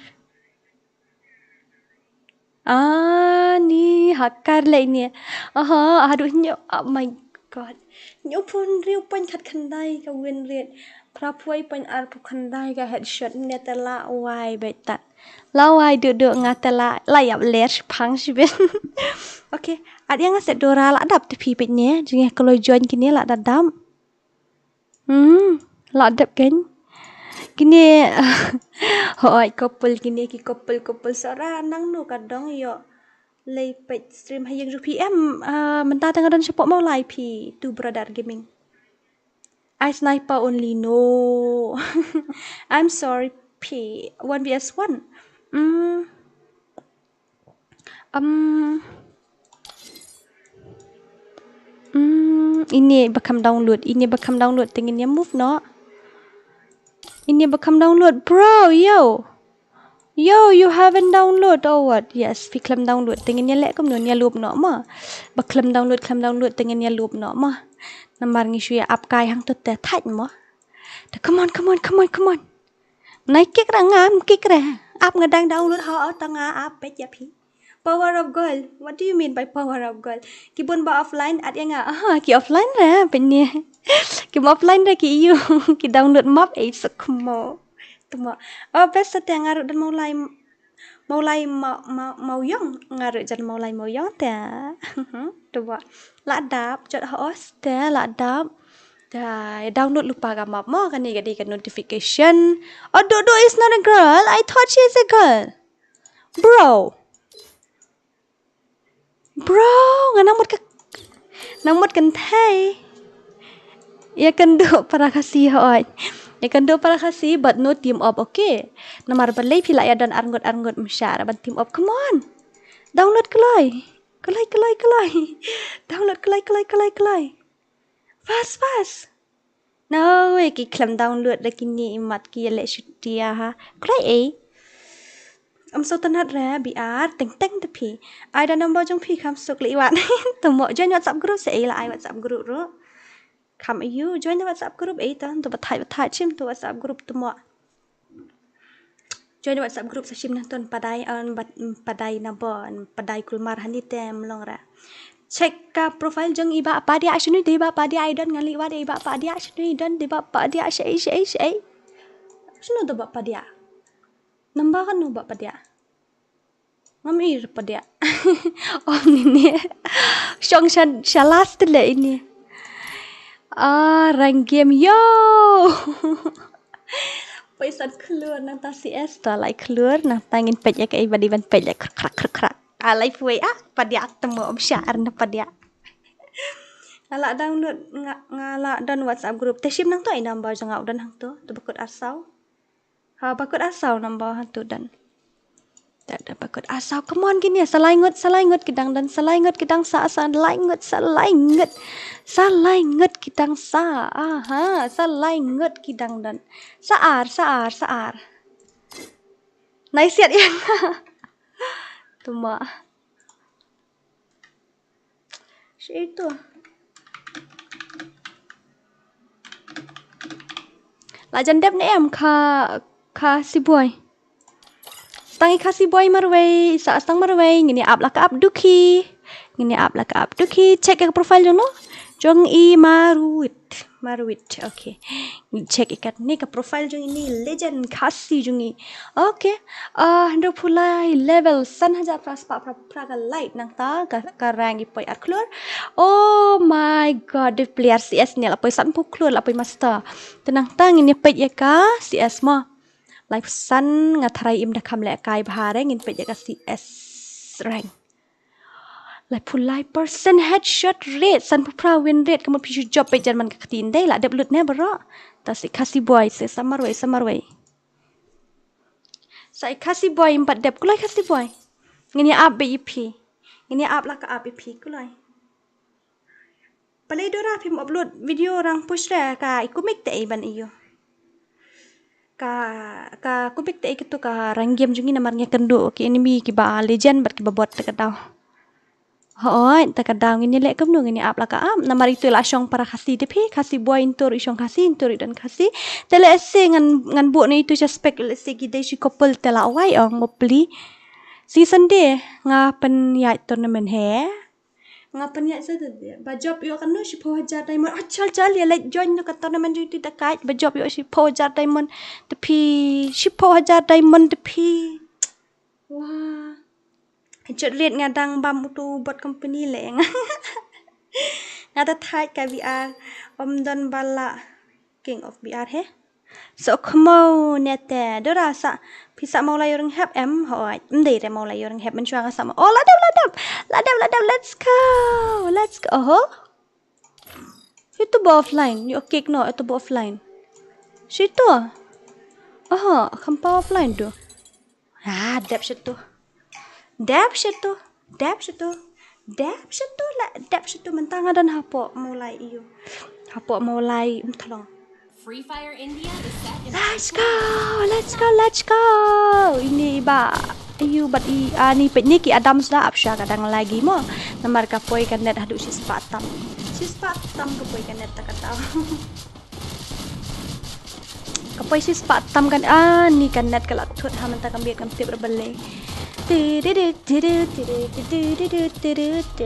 Ah, ni hacker leh ni. Aha, aduh, hynñiew. Oh my God. Hynñiewphew hynriew point khatkhyndai ka win rate. Phraphew point arphew khyndai ka headshot, ne te la wai beit ta. La wai duh duh, nga te la, la ïap ler shiphang shibit. Okay, at ïa nga set Dora, la dap te phi beit ne. Jingeh kloi join kine la dap dap. Hmm, la dep kan. Kine, hooid, couple kine, ki couple, couple sora nangno ka dong ïoh leit peit stream ha ïing jong phi em, ah, mynta te nga don shapoh Mawlai phi, Two Brother Gaming. I sniper only, no. I'm sorry phi, one V S one. Hmm. Um, um, ine ba kham download, ine ba kham download te ngin ïa move noh. Ine ba kham download, bro, yo. Yo, you haven't download or what? Yes, phi khlem download te ngin ïa leh kumno, ïa lup noh mo. Ba khlem download, khlem download te ngin ïa lup noh mo. Namar ngi shu ïa ap kai hangto te thait mo. Te come on, come on, come on, come on. Nai kick ra, ngam kick ra. Ap nga dang download, ha, o, ta nga ap peit ïa phi. Power of gold. What do you mean by power of gold? Ki bun ba offline, at ïa nga. Aha, ki offline ra, peit ni. Ki offline ra ki ïu. Ki download map, eh, suk mo. Tuma. Oh, best sa te nga ruh don Mawlai, Mawlai ma, ma, Mawiong. Nga ruh jan Mawlai Mawiong te. Tuma. La dap, jot ha os te, la dap. Te, download lypa ka map mo, kane ka dei ka notification. Oh, Dodo is not a girl. I thought she is a girl. Bro. Bro, nga nang mut ka, nang mut kynthei. Ïa kynduh para Khasi hoi. Ïa kynduh para Khasi, but no team up, okay? Namar balei phi la ïa don arngut arngut mashar ban team up. Come on. Download kloi. Kloi, kloi, kloi. Download kloi, kloi, kloi, kloi. Fast, fast. No, ïa ki khlem download da kine i mat ki ïa leh shutia ha. Kloi ei. Am so tanat re, B R, teng teng te phi. Ai da number jong phi kham suk leh i wat. Te mo join WhatsApp group se ei la ai WhatsApp group ruh. Kham ayu, join da WhatsApp group ei ta, to bathai bathai chim to WhatsApp group te mo. Join WhatsApp group sa shim nang ton padai on bat padai number, padai kulmar hani te mlong ra. Check ka profile jong i Bah Padia, shinu de i Bah Padia, i don ngan leh wat i Bah Padia, shinu i don de Bah Padia, shei, shei, shei. Shinu de Bah Padia. Number kan nu Bah Padia. Ngam i Bah Padia. Om ni ni. Shong shan shalas te le ini. Ah, rank game yo. Poi san khlur nangta C S ta lai khlur nangta ngin peit ïa kaei ba dei ban peit ïa krak krak krak krak. Ah, lai poi ah Padia te mo om sha ar na Padia. Nga la download nga, nga la don WhatsApp group. Te shim nangto i number jong nga u don hangto. Te bakut arsaw. Ha bakut arsaw number hangto don. Te da bakut arsaw. Come on kine sa lai ngut, sa lai ngut ki dang don, sa lai ngut ki dang sa, sa lai ngut, sa lai ngut. Sa lai ngut ki dang sa. Aha, sa lai ngut ki dang don. Sa ar, sa ar, sa ar. Nai siat ïa nga. Tuma. Shi itu. La jan dep ne em kha, kha Khasi boi. Stang i Khasi boi marwei, sa stang marwei, ngin ïa ap la ka ap dukhi. Ngin ïa ap la ka ap dukhi. Check ka profile jong no. Jong i Marwit. Marwit, okay. Ngi check i kat ni ka profile jong ini legend Khasi jong i. Okay. Ah, hynriewphew lai level, san hajar phra spah phra phra ka light nangta ka, ka rank i poi ar khlur. Oh my god, the player C S ni la poi sanphew khlur la poi master. Te nangta ngin ïa peit ïa ka C S mo. Lai san nga tharai im da kham leh kai bha re ngin peit ïa ka C S rank. Laiphew lai percent headshot rate, sanphew phra win rate, ka mut phi shu jop peit jan man ka kti ndei la dep lut ne baroh. Ta si Khasi boi, si sa marwei, sa marwei. Sa i Khasi boi im pat dep kuloi Khasi boi. Ngin ïa ap beit ïa phi. Ngin ïa ap la ka ap ïa phi kuloi. Balei Dora phim upload video rang push re ka i kumik te i ban iyo. Ka, ka kumik te i katu ka rank game jong ngi namar ngi kynduh ki enemy kiba legend bad kiba bot te ka daw. Hooid, te ka daw ngin ïa leh kumno ngin ïa ap la ka ap namar itu la shong para Khasi te phi, Khasi boi intur i shong Khasi, intur i don Khasi. Te lehse ngan, ngan buh ne itu sha spec lehse ki dei shi couple te la wai ong mo pli. Si Sunday nga pynïaid tournament he. Nga pynïaid sa te ba jop ïoh kano shiphew hajar diamond. Ah, chal chal ïa leit join no ka tournament jong itu da kait ba jop ïoh shiphew hajar diamond. Te phi shiphew hajar diamond te phi. Wah. Jot rit nga dang bam utu bot company le nga. Nga ta thait ka B R om don bala. King of B R he. So khmo ne te Dora sa phi sa Mawlai Ring Hep em hoi. Mdei re Mawlai Ring Hep men chwa nga sa ma. Oh la dep la dep. La dep la dep, let's go. Let's go. Oho. Itu ba offline. Ïoh kick no itu ba offline. Situ. Oho, kham pa offline tu. Ah, dep shitu. Dep shitu. Dep shitu. Dep shitu la, dep shitu mynta nga don hapoh Mawlai ïu. Hapoh Mawlai Umthlong. Free Fire India is set in Let's go, let's go, let's go. Ini ba ïu bat i ani peit ni ki Adam suda ap sha ka dang lagi mo. Namar ka poi ka net haduh shispah tam. Shispah tam ka poi ka net ta ka tau. Ka poi shispah tam kan ani ka net ka la thut ha mynta kam biet kam tip ra balei.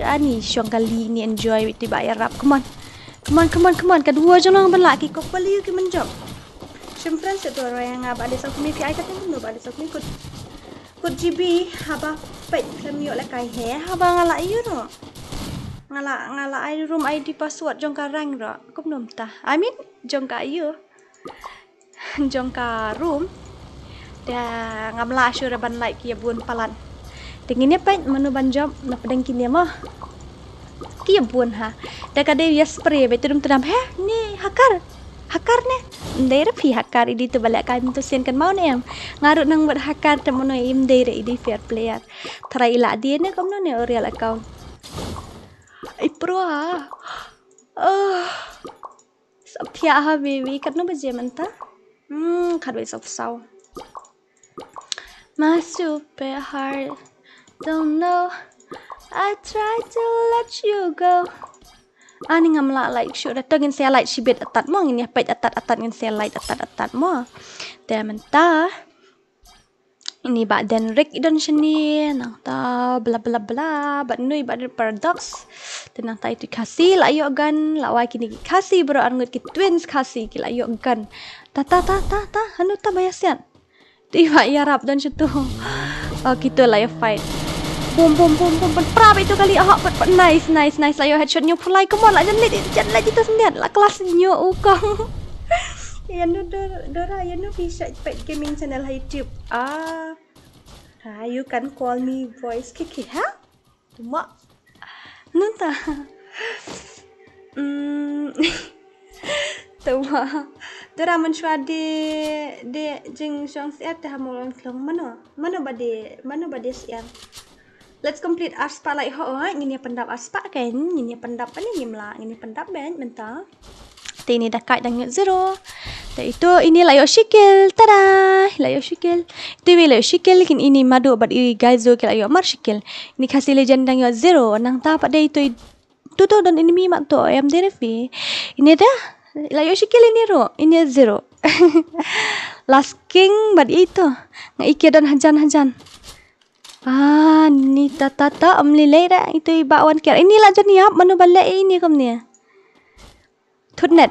Ani shong kali ni enjoy ti ba ïarap. Come on. Come on, come on, come on. Ka duo jong nong ban la ki kop pali ki men jop. Shim friend se tu roi nga ba de sa kumi pi ai ka tem no ba de sa kumi kut. Kut G B haba peit khlem ïoh la kai he haba nga la ïoh ro. Nga la, nga la ai room I D password jong ka rank ro. Kumno mynta. I mean jong ka ïoh. Jong ka room. Da ngam lah shuh ra ban like ïa bun palat. Te ngin ïa peit mano ban jump na pdeng kine mo. Ki ïa bun ha. Da ka dei ïa spray ba te dum tdam he ni hakar. Hakar ne. Ndei ra phi hakar idi tu balak kai mynta sien kan mau ne em. Nga ruh nang buat hakar te mano im dei ra idi fair player. Try ila di ne kumno ne o real account. Ai pro ha. Oh. Sa phiah ha baby katno baje mynta? Hmm, khatwei saw saw. My super heart don't know. I try to let you go. Ani ngam lah like shuh da to ngin sa like shibit atat mo ngin ïa peit atat atat ngin sa like atat atat mo. Te mynta ini ba Denrik i don shane nangta bla bla bla ba nui ba den Paradox. Te nangta itu Khasi la ïoh gun la wai kine ki Khasi bro ar ngut ki twins Khasi ki la ïoh gun. Ta ta ta ta ta hanu ta ba ïa siat. Ti ba ïarap don shitu. Oh kitu la ïa fight. Bum bum bum bum bum pra ba itu kali ah pat pat nice nice nice la ïoh headshot nyu pulai come on la jan leit jan leit itu sendiat la kelas nyu u kong. Ïa nu Dor- Dora ïa nu phi shait peit gaming channel ha YouTube. Ah. Ha you can call me voice kiki ha. Tuma. Nunta. Hmm. Tuma. Dora mynshwa de de jingshong siat te ha molon klong mano mano ba de mano ba de siat. Let's complete ar spah lai ho ngin ïa pyndap ar spah kan ngin ïa pyndap ani ngim lah ngin ïa pyndap ben mynta. Te ini da kai dang ïoh zero. Te itu ini la ïoh shikel tada la ïoh shikel. Te wi la ïoh shikel kin ini madu bad i gaizo ki la ïoh mar shikel. Ini Khasi Legend dang ïoh zero nangta pat dei itu i- tu tu don enemy mat tu em dei refi. Ini dah la ïoh shikel ini ro ini zero. Last king bad itu nga iki don hajan hajan. Ah, ni ta ta ta am li lei da itu i ba wan kiar. Ini la jan ïap manu ba leh ini kam ni. Thut net.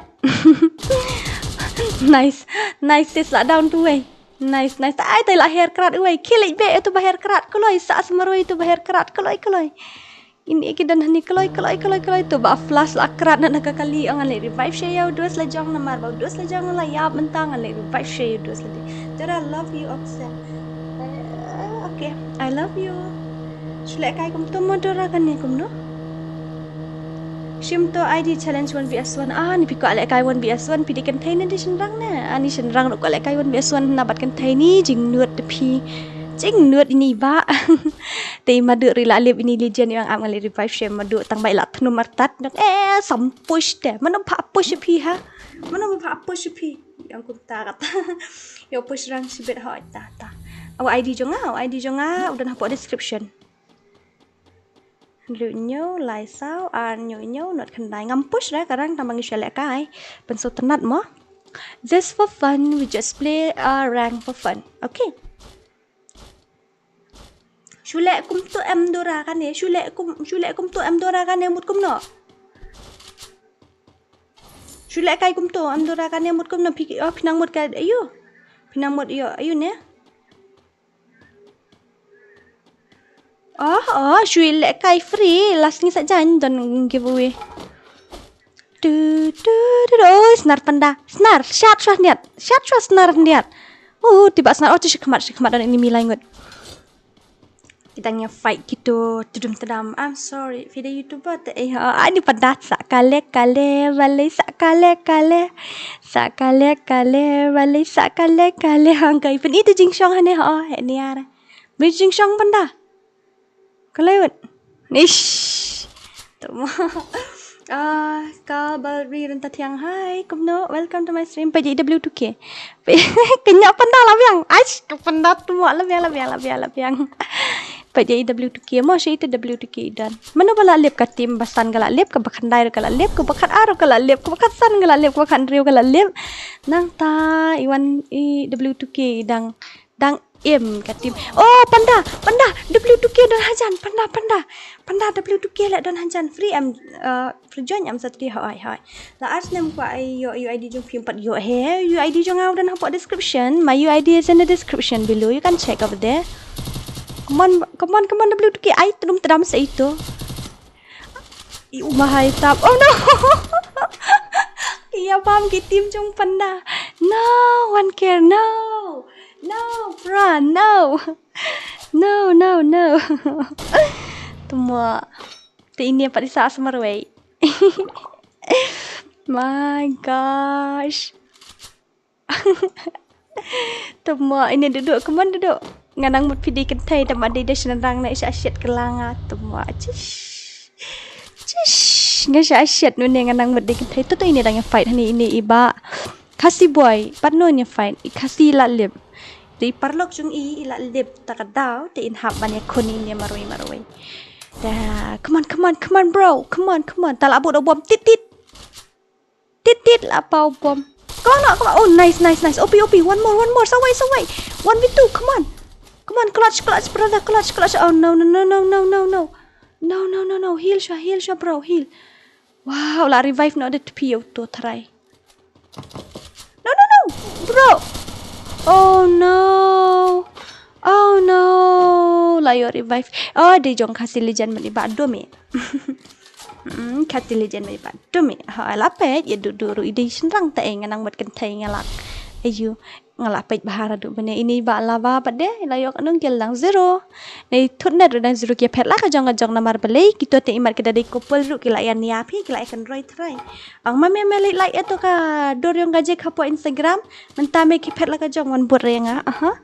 Nice. Nice sis la down tu wei. Nice nice. Ai tai la hair krat wei. Kilik be itu ba hair krat. Kloi sa asmaroi itu ba hair krat. Kloi kloi. Ini ki dan hani kloi kloi kloi kloi tu ba flash la krat na ka kali ngan le revive she ya u dos la jong namar ba u dos la jong la ïap mynta ngan le revive she u dos la di. Dora love you Oksa. Eh, okay, I love you. Shu leh kai kumto mo Dora kane kumno? Shim to I D challenge one V S one. Ah, ni phi kwah leh kai one V S one phi dei kynthei ne dei shynrang ne? Ah, ni shynrang ruh kwah leh kai one V S one na bad kynthei ni jingnud te phi. Jingnud ini ba. Te i madu ri la lip ini Legend i ong am ngan leh revive she madu tang ba i la thnum artat. Eh, sam push te. Mano pha push phi ha? Mano pha push phi? Ïa kumta kata. Ïa push rang shibit ha ta ta. Aw I D jong nga, aw I D jong nga u don hapoh description. Hynriew hynñiew lai saw ar hynñiew hynñiew not khyndai ngam push da ka rang tang ba ngi shu leh kai. Pynsaw tynat mo. Just for fun we just play a rank for fun. Okay. Shu leh kumto em Dora kane, shu leh kum shu leh kumto em Dora kane mut kumno. Shu leh kai kumto em Dora kane mut kumno phi oh phi nang mut ka ayu. Phi nang mut ïoh ayu ne. Oh oh shu leh kai free last ngi sa jan don giveaway. Tu tu tu tu oh, snar panda snar shat shwa niat shat shwa snar niat. Oh tiba snar oh tu shi khmat shi khmat don enemy lai ngut. Kita ngi fight gitu tudum tedam. I'm sorry. Video YouTuber te eh ha ani panda sa kale kale bale sa kale kale sa kale kale bale sa kale kale hangkai pen itu jingshong hane ha oh he niar. Beli jingshong panda. Kalaut. Ish. Tuma. Ah, ka bal ri renta thiang hai kumno welcome to my stream paji W two K. Kenya panda la biang. Aish ka panda tuma la biang la biang la biang la biang. Paji W two K mo shi itu W two K dan. Mano bala lip ka tim basan gala lip ka bakhandai gala lip ka bakat aru gala lip ka bakat san gala lip ka bakat riu gala lip. Nang ta iwan i W two K dang dang im ka tim. Oh panda panda W two K don hajan panda panda panda W two K la don hajan free em uh, free join em satri hoi hoi. La ars nem kwa ai yo U I D jong phim pat yo he U I D jong au don hapo description. My U I D is in the description below. You can check over there. Come on, come on, come on W two K ai tudum tedam sa itu. I umahai tap. Oh no. Iya pam ki tim jong panda. No one care. No. No, bra, no. No, no, no. Tymmo. Te ine pat i sah sa marwei. My gosh. Tymmo, ine Dudu, come on Dudu. Nga nang mut phi dei kynthei, tang ma dei da shynrang ne sha shet kylla nga. Tymmo, chish. Chish, nga sha shet nune nga nang mut dei kynthei. To to ine dang ïa fight hani ine i Bah Khasi boy, pat no ïa fight, i Khasi la lip. Te i paralok jong i, i la lip ta ka daw, te in hap ban ïa khun ine marwei marwei. Da, come on, come on, come on bro, come on, come on. Ta la bud o bom tit tit. Tit tit la paw bom. Come on, no, come on. Oh, nice, nice, nice. O P, O P, one more, one more. Sawai, sawai. One v two, come on. Come on, clutch, clutch, brother, clutch, clutch. Oh no, no, no, no, no, no, no. No, no, no, no. Heal sha, heal sha, bro, heal. Wow, la revive noh da tphi ïa uto trai. No, no, no, bro. Oh no. Oh no. La ïoh revive. Oh, dei jong Khasi Legend mani ba dome. Hmm, Khasi Legend mani ba dome. Ha, la peit ïa Dudu ruh i dei shynrang te nga nang mut kynthei nga lak. Ayu. Nga la peit bha haduh mynne ine i Bah Lava pat de, la ïoh ka nongkyndong zero. Nei thut net ruh dang zero ki phet la ka jong ka jong namar balei, kito te imat ki da dei couple ruh ki la ïa nia phi, ki la ïa kynroi trai. Ong ma me me leit like ïa to ka dur jong ka Jake hapoh Instagram, mynta me ki phet la ka jong wan bud re nga, aha.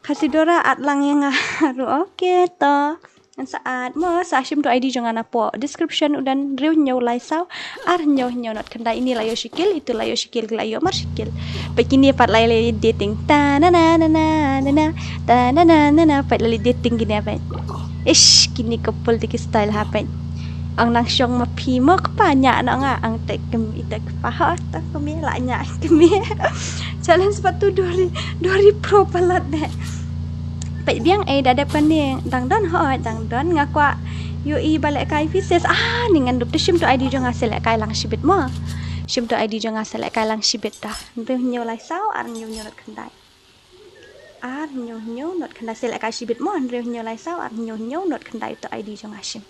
Khasi Dora at lang ïa nga ruh, okay to. Ngan sa add mo, sa shim to I D jong nga napoh description u don hynriew hynñiew lai saw ar hynñiew hynñiew not khyndai. Ini la ïoh shi kill, itu la ïoh shi kill, la ïoh mar shi kill. Peit kine pat la leit dating. Ta na na na na na na. Ta na na na na. Peit la leit dating kine peit. Ish, kine couple te ki style ha peit. Ong nang shong ma phi mo kpa ñiah noh nga. Ong te kmie, ite kpa ho, te kmie la ñiah kmie. Challenge pat tu duri, duri pro palat de. Peit biang, eh, da dep kane, dang don hooid, dang don, nga kwah ïohi ba lehkai phi sis. Ah, ni ngan dup te shim to I D jong nga, sa lehkai lang shibit mo. Shim to I D jong nga, sa lehkai lang shibit ta. Hynriew hynñiew lai saw ar hynñiew hynñiew not khyndai. Ar hynñiew hynñiew not khyndai, sa lehkai shibit mo. Hynriew hynñiew lai saw ar hynñiew hynñiew not khyndai to I D jong nga shim.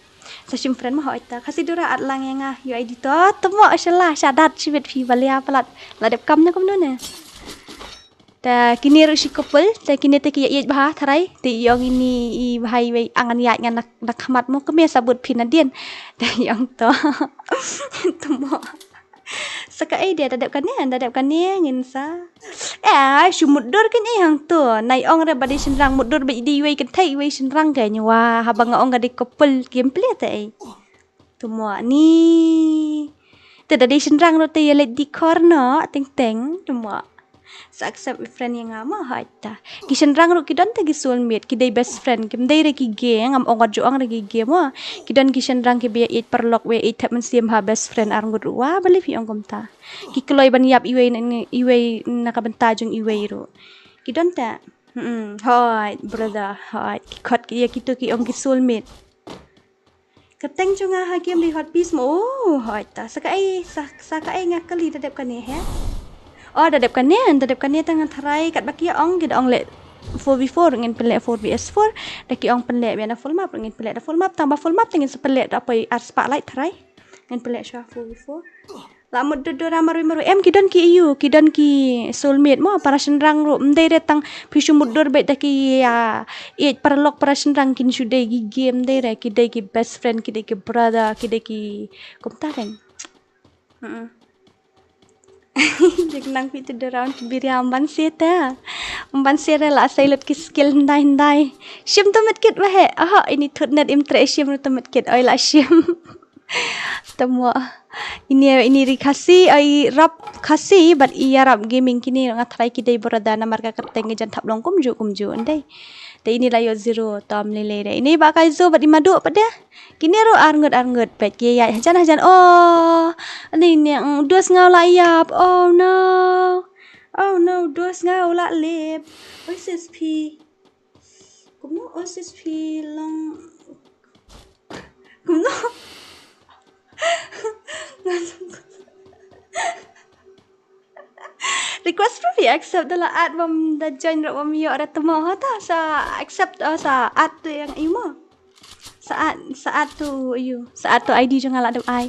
Sa shim friend mo hooid ta. Khasi Dora at lang ïa nga, ïoh I D to, to mo, shala, shadat shibit phi ba lia palat. La dep kam ne kumno ne. Te kine ruh shi couple, te kine te ki ïa ïeit bha tharai, te i ong ini i bha iwei, ang ngan ïaid nga na, na khmat mo, kmie sa bud phi nadien. Te i ong to. To mo. Sa kaei de, da dep kane, da dep kane ngin sa. Eh, shu mutdur kein ei hangto. Nai ong re ba dei shynrang, mutdur ba dei iwei kynthei iwei shynrang kein. Wah, haba nga ong ka dei couple gameplay te ei. To mo ni. Te da dei shynrang ruh te ïa leit dei khor noh, teng teng, to mo. Sa accept i friend ïa nga mo hooid ta. Ki shynrang ruh ki don te ki soulmate, ki dei best friend, kim dei re ki gay, ngam ong wat ju ong re ki gay mo. Ki don ki shynrang kiba ïa ïeit paralok, ba ïa ïeit thep mynsiem ha best friend arngut ruh, wa balei phi ong kumta. Ki kloi ban ïap iwei na, iwei na ka bynta jong iwei ruh. Ki don te. Hmm, hooid, brother, hooid. Ki khot ki ïa kito ki ong ki soulmate. Kyrteng jong nga ha game dei Hot Piece mo. Oh, hooid ta. Sa kaei, sa, sa kaei nga kylli da dep kane he. Oh, da dep kane, da dep kane te ngan tharai katba ki ong, ki da ong leh four v four, ngin pynleh four v four. Da ki ong pynleh biang da full map, ngin pynleh da full map, tang ba full map te ngin sa pynleh da poi ar spah light tharai. Ngin pynleh shuwa four v four. La mutdur Dora marwei marwei. Em ki don ki ïu, ki don ki soulmate mo, para shynrang ruh. Ym dei re tang phi shu mutdur beit da ki, ah, ïeit paralok, para shynrang kin shu dei ki gay, ym dei re, ki dei ki best friend, ki dei ki brother, ki dei ki kumta kein. Hmm. Jek nang phi tu Dora un biria ym ban se te. Ym ban se re la sai lut ki skill hyndai hyndai. Shim to met kit ba he. Aha, ini thut net im treh shim ruh to met kit. Oi la shim. To mo. Ini, ini ri Khasi, ai rap Khasi, bad i Arab Gaming kine nga tharai ki dei brother namar ka kyrteng ki jan thap long kumjuh kumjuh ndei. Te ini la ïoh zero, to ym lei lei de. Ini Bah Kaizo bad i Madu pat de. Kine ruh arngut arngut peit ki ïaid hajan hajan. Oh. Ani ne, mm, dos ngaw la ïap. Oh no. Oh no, dos ngaw la lip. Oi sis phi. Kumno, oh sis phi long. Kumno? Request friend accept da la add bam da join ruh bam ïoh ra tmo ha ta sa accept, oh, sa add tu ïa nga ïa mo. Sa add, sa add tu ïa. Sa add tu I D jong nga la dep ai.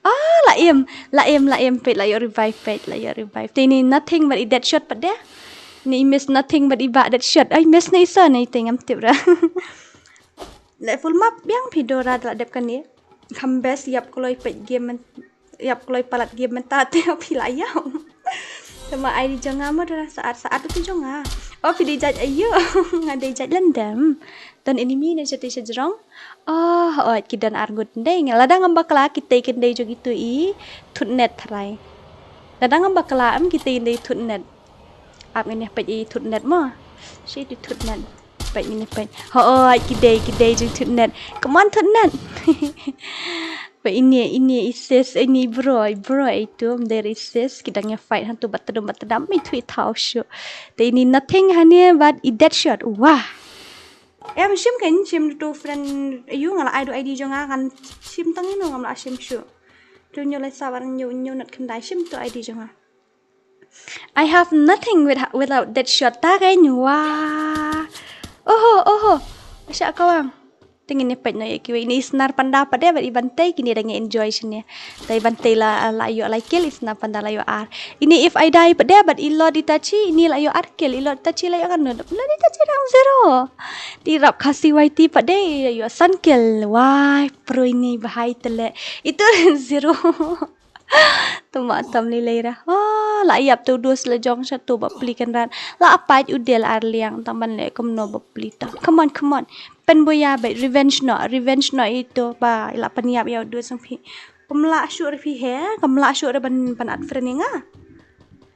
Ah, la im, la im, la im peit la ïoh revive peit la ïoh revive. Te ini nothing but i dead shot pat de. Ni miss nothing but i bah that shot. Ai miss na isa na ite ngam tip ra. Le full map biang phi Dora da la dep kane. Kham best ïap kloi peit game men-, ïap kloi palat game mynta te phi la ïap. Tama ai di jong nga ma Dora saat saat tu jong nga. Oh phi di judge ayo. Nga di judge lendam. Don enemy ne jati sejrong. Oh, oh ki don arngut ndai. Lada ngam bakla kita i kendai jong itu i thut net tharai. Lada ngam bakla em kita i kendai thut net. Ap ngin ïa peit i thut net mo. Shi tu thut net. Peit ngin ïa peit. Ho oi ki dei ki dei jong thut net. Come on thut net. Peit ini ini i sis ini bro i bro itu mder i sis ki dang ïa fight hantu bat tedum bat tedam mi thui thau shu. Te ini nothing hane bat i dead shot. Wah. Em shim kan shim tu friend yu nga la ai du I D jong nga kan shim tang ino ngam la shim shu. Tu nyu lai sabar nyu nyu nat khyndai shim tu I D jong nga. I have nothing with, without that shot. Ta ka in wa. Oho oho. Asha kawang. Tingin ni pet no ya kiwi ni snar panda pade bat iban tei kini dang enjoy sini. Tai ban tei la la yo lai kill isnar panda la yo ar. Ini if I die pade bat ilot itachi ini la yo ar kill ilot itachi la yo kan no. Ilot itachi dang zero. Ti rap kasi Y T pade yo san kill. Wai pro ini bahai tele. Itu zero. Tuma tam lilei ra. Ah, la ïap tu dus la jong sha tu ba pli kan rat. La apai u del ar liang tang ban le kumno ba pli ta. Come on, come on. Pen boya ba revenge no, revenge no itu ba la pan ïap ïa u dus sang phi. Kum la shu ra phi he, kum la shu ra ban ban at friend nga.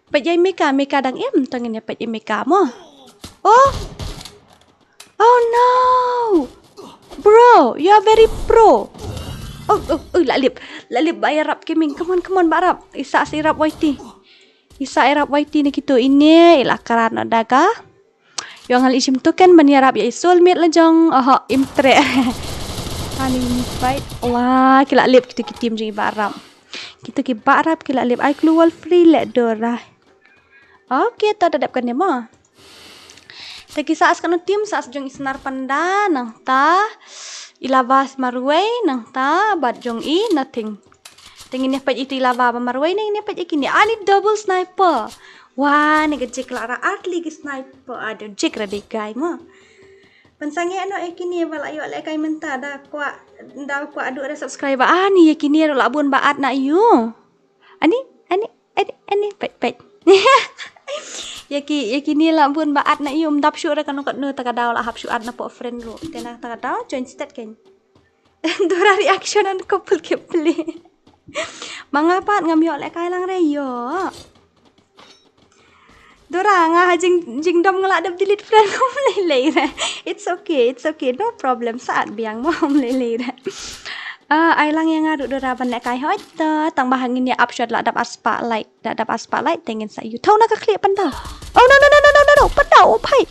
Pet jai Mika, Mika dang im tang ini pet jai Mika mo. Oh. Oh no! Bro, you are very pro. Oh, oh, oh, la lip. La lip ba ïarap gaming. Come on, come on, ba rap. Isa si rap Y T. Isa ïarap Y T ni kitu ini ila karat no daga. Yo ngal isim tu kan ban ïarap ya soulmate la jong. Oho, im tre. Ani ni fight. Wah, ki la lip kitu ki team jong i ba rap. Kitu ki ba rap ki la lip. Ai clue wall free le Dora. Okay, ta da dep kan demo. Te ki sa as kano team sa as jong isnar panda nangta ilava marwei nangta bat jong i nothing. Te ngin ïa peit itu ilava ba marwei ne ngin ïa peit kini ani double sniper. Wah, ne ka jik la ra atli ki sniper. Aduh jik ra dei guy mo. Pensang ïa no e kini ba la ïoh le kai mynta da kwah da kwah adu ada subscriber ani ïa kini la bun ba at na yu. Ani ani Ani, ani, peit, peit. Ya ki, ya kini la bun ba at na ïum dap shu ra kano katno ta ka daw la hap shu at na po friend ru. Te na ta ka daw join state ken. Dora reaction an couple ke play. Manga pat ngam ïoh le kai lang re ïoh. Dora nga ha jing jingdom nga la dep delete friend kum lei lei re. It's okay, it's okay. No problem. Saat biang mo kum lei lei re. Ah, ai lang ïa nga ruh Dora ban leh kai hoi ta tang ba hangin ïa upshot la dap ar spotlight. Da dap ar spotlight te ngin sa ïu. Thaw na ka khlieh panda. Oh no no no no no no no panda oh phai.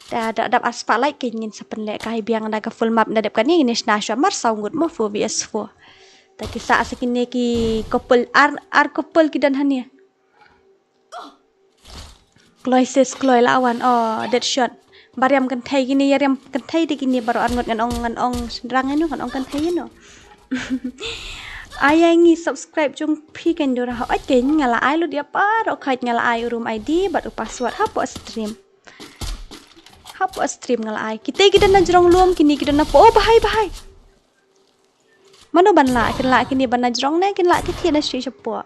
Da da dap ar spotlight ke ngin sa pynleh kai biang da ka full map da dep kane ngin ïa shna shuwa mar saw ngut mo four v s four. Ta ki sa sa kine ki couple ar ar couple ki don hane. Kloi sis kloi la wan oh dead shot. Bariam kan thei kini ya riam kan thei di kini baru arngut ngan ong ngan ong sendrang ino ngan ong kan thei ino. Ai ai ngi subscribe jong phi kan Dora ha oi kan nga la ai lut ya paro khait nga la ai u room I D bad u password hapo stream. Hapo stream nga la ai. Kita ki don na jrong lum kini ki don na po oh bahai bahai. Mano ban la kin la kini ban na jrong ne kin la ki thie na shi shapo.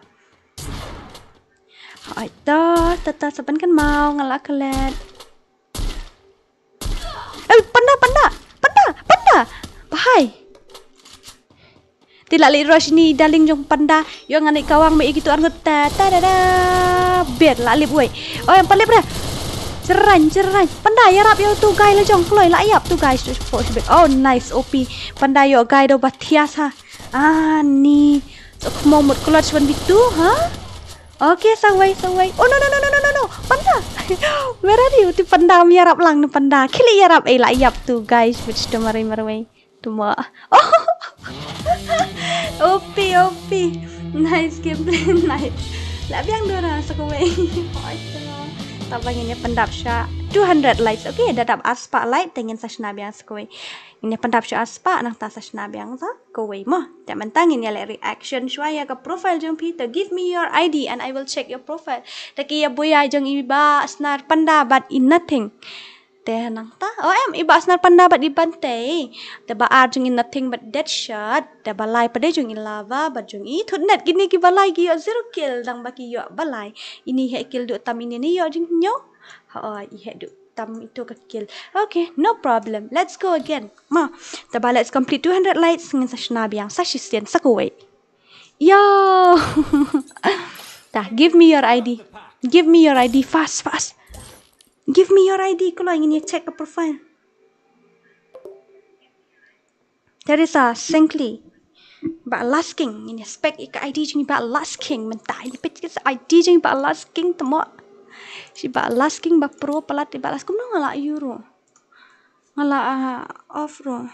Ai ta ta ta saban kan mau nga la klet. Eh panda panda panda panda. Bahai. Ti la li rush ni darling jong panda. Yo ngan i kawang me iki tu arngut ta ta da da. Ber la lip wei. Oh yang palip dah. Ceran ceran. Panda ya rap yo tu guy la jong kloi la yap tu guy tu po shibit. Oh nice O P. Panda yo guy do bathias ha. Ah ni. So kmo mut klot shwan bitu ha. Okay sawai sawai. Oh no no no no no no no. Panda. Where are you? Ti panda mi ya rap lang ni panda. Kili ya rap eh la yap tu guy shibit shito marai marai. Tuma. Oh. O P, O P. Nice gameplay, nice. La biang Dora sa kawei. Oi, tuma. Taba ngin ïa pyndap sha two hundred likes. Okay, da dap ar spotlight te ngin sa shna biang sa kawei. Ngin ïa pyndap shuwa spah, nangta sa shna biang sa kawei mo. Te mynta ngin ïa leh reaction shuwa ïa ka profile jong phi. Te give me your I D and I will check your profile. Te ki ïa buh ïa jong i Bah Snar Panda bad i Nothing. Te nangta, oh em, i Bah Snar Panda bad i Bantei. Te ba ar jong i Nothing bad Deadshot. Te ba lai pat de jong i Lava bad jong i Thutnet. Kine ki ba lai ki ïoh zero kill, dang ba ki ïoh ba lai. Ini heh kill duh tam, ini ne ïoh jinghynñiew. Ha, oh, i heh duh tam ito ka kill. Okay, no problem. Let's go again. Ma, te ba let's complete two hundred likes, ngin sa shna biang sa shisien sa kawei. Yo! Ta, give me your I D. Give me your I D fast, fast. Give me your I D, kloi, ngin ïa check ka profile. Teresa Sengkli. Bah Lasking, ngin ïa spek ïa ka I D jong i Bah Lasking mynta. Ngin peit ïa ka I D jong i Bah Lasking te mo. Shi Bah Lasking ba pro palat i Bah Lasking, kumno nga la ïoh ruh. Nga la, ah, off ruh.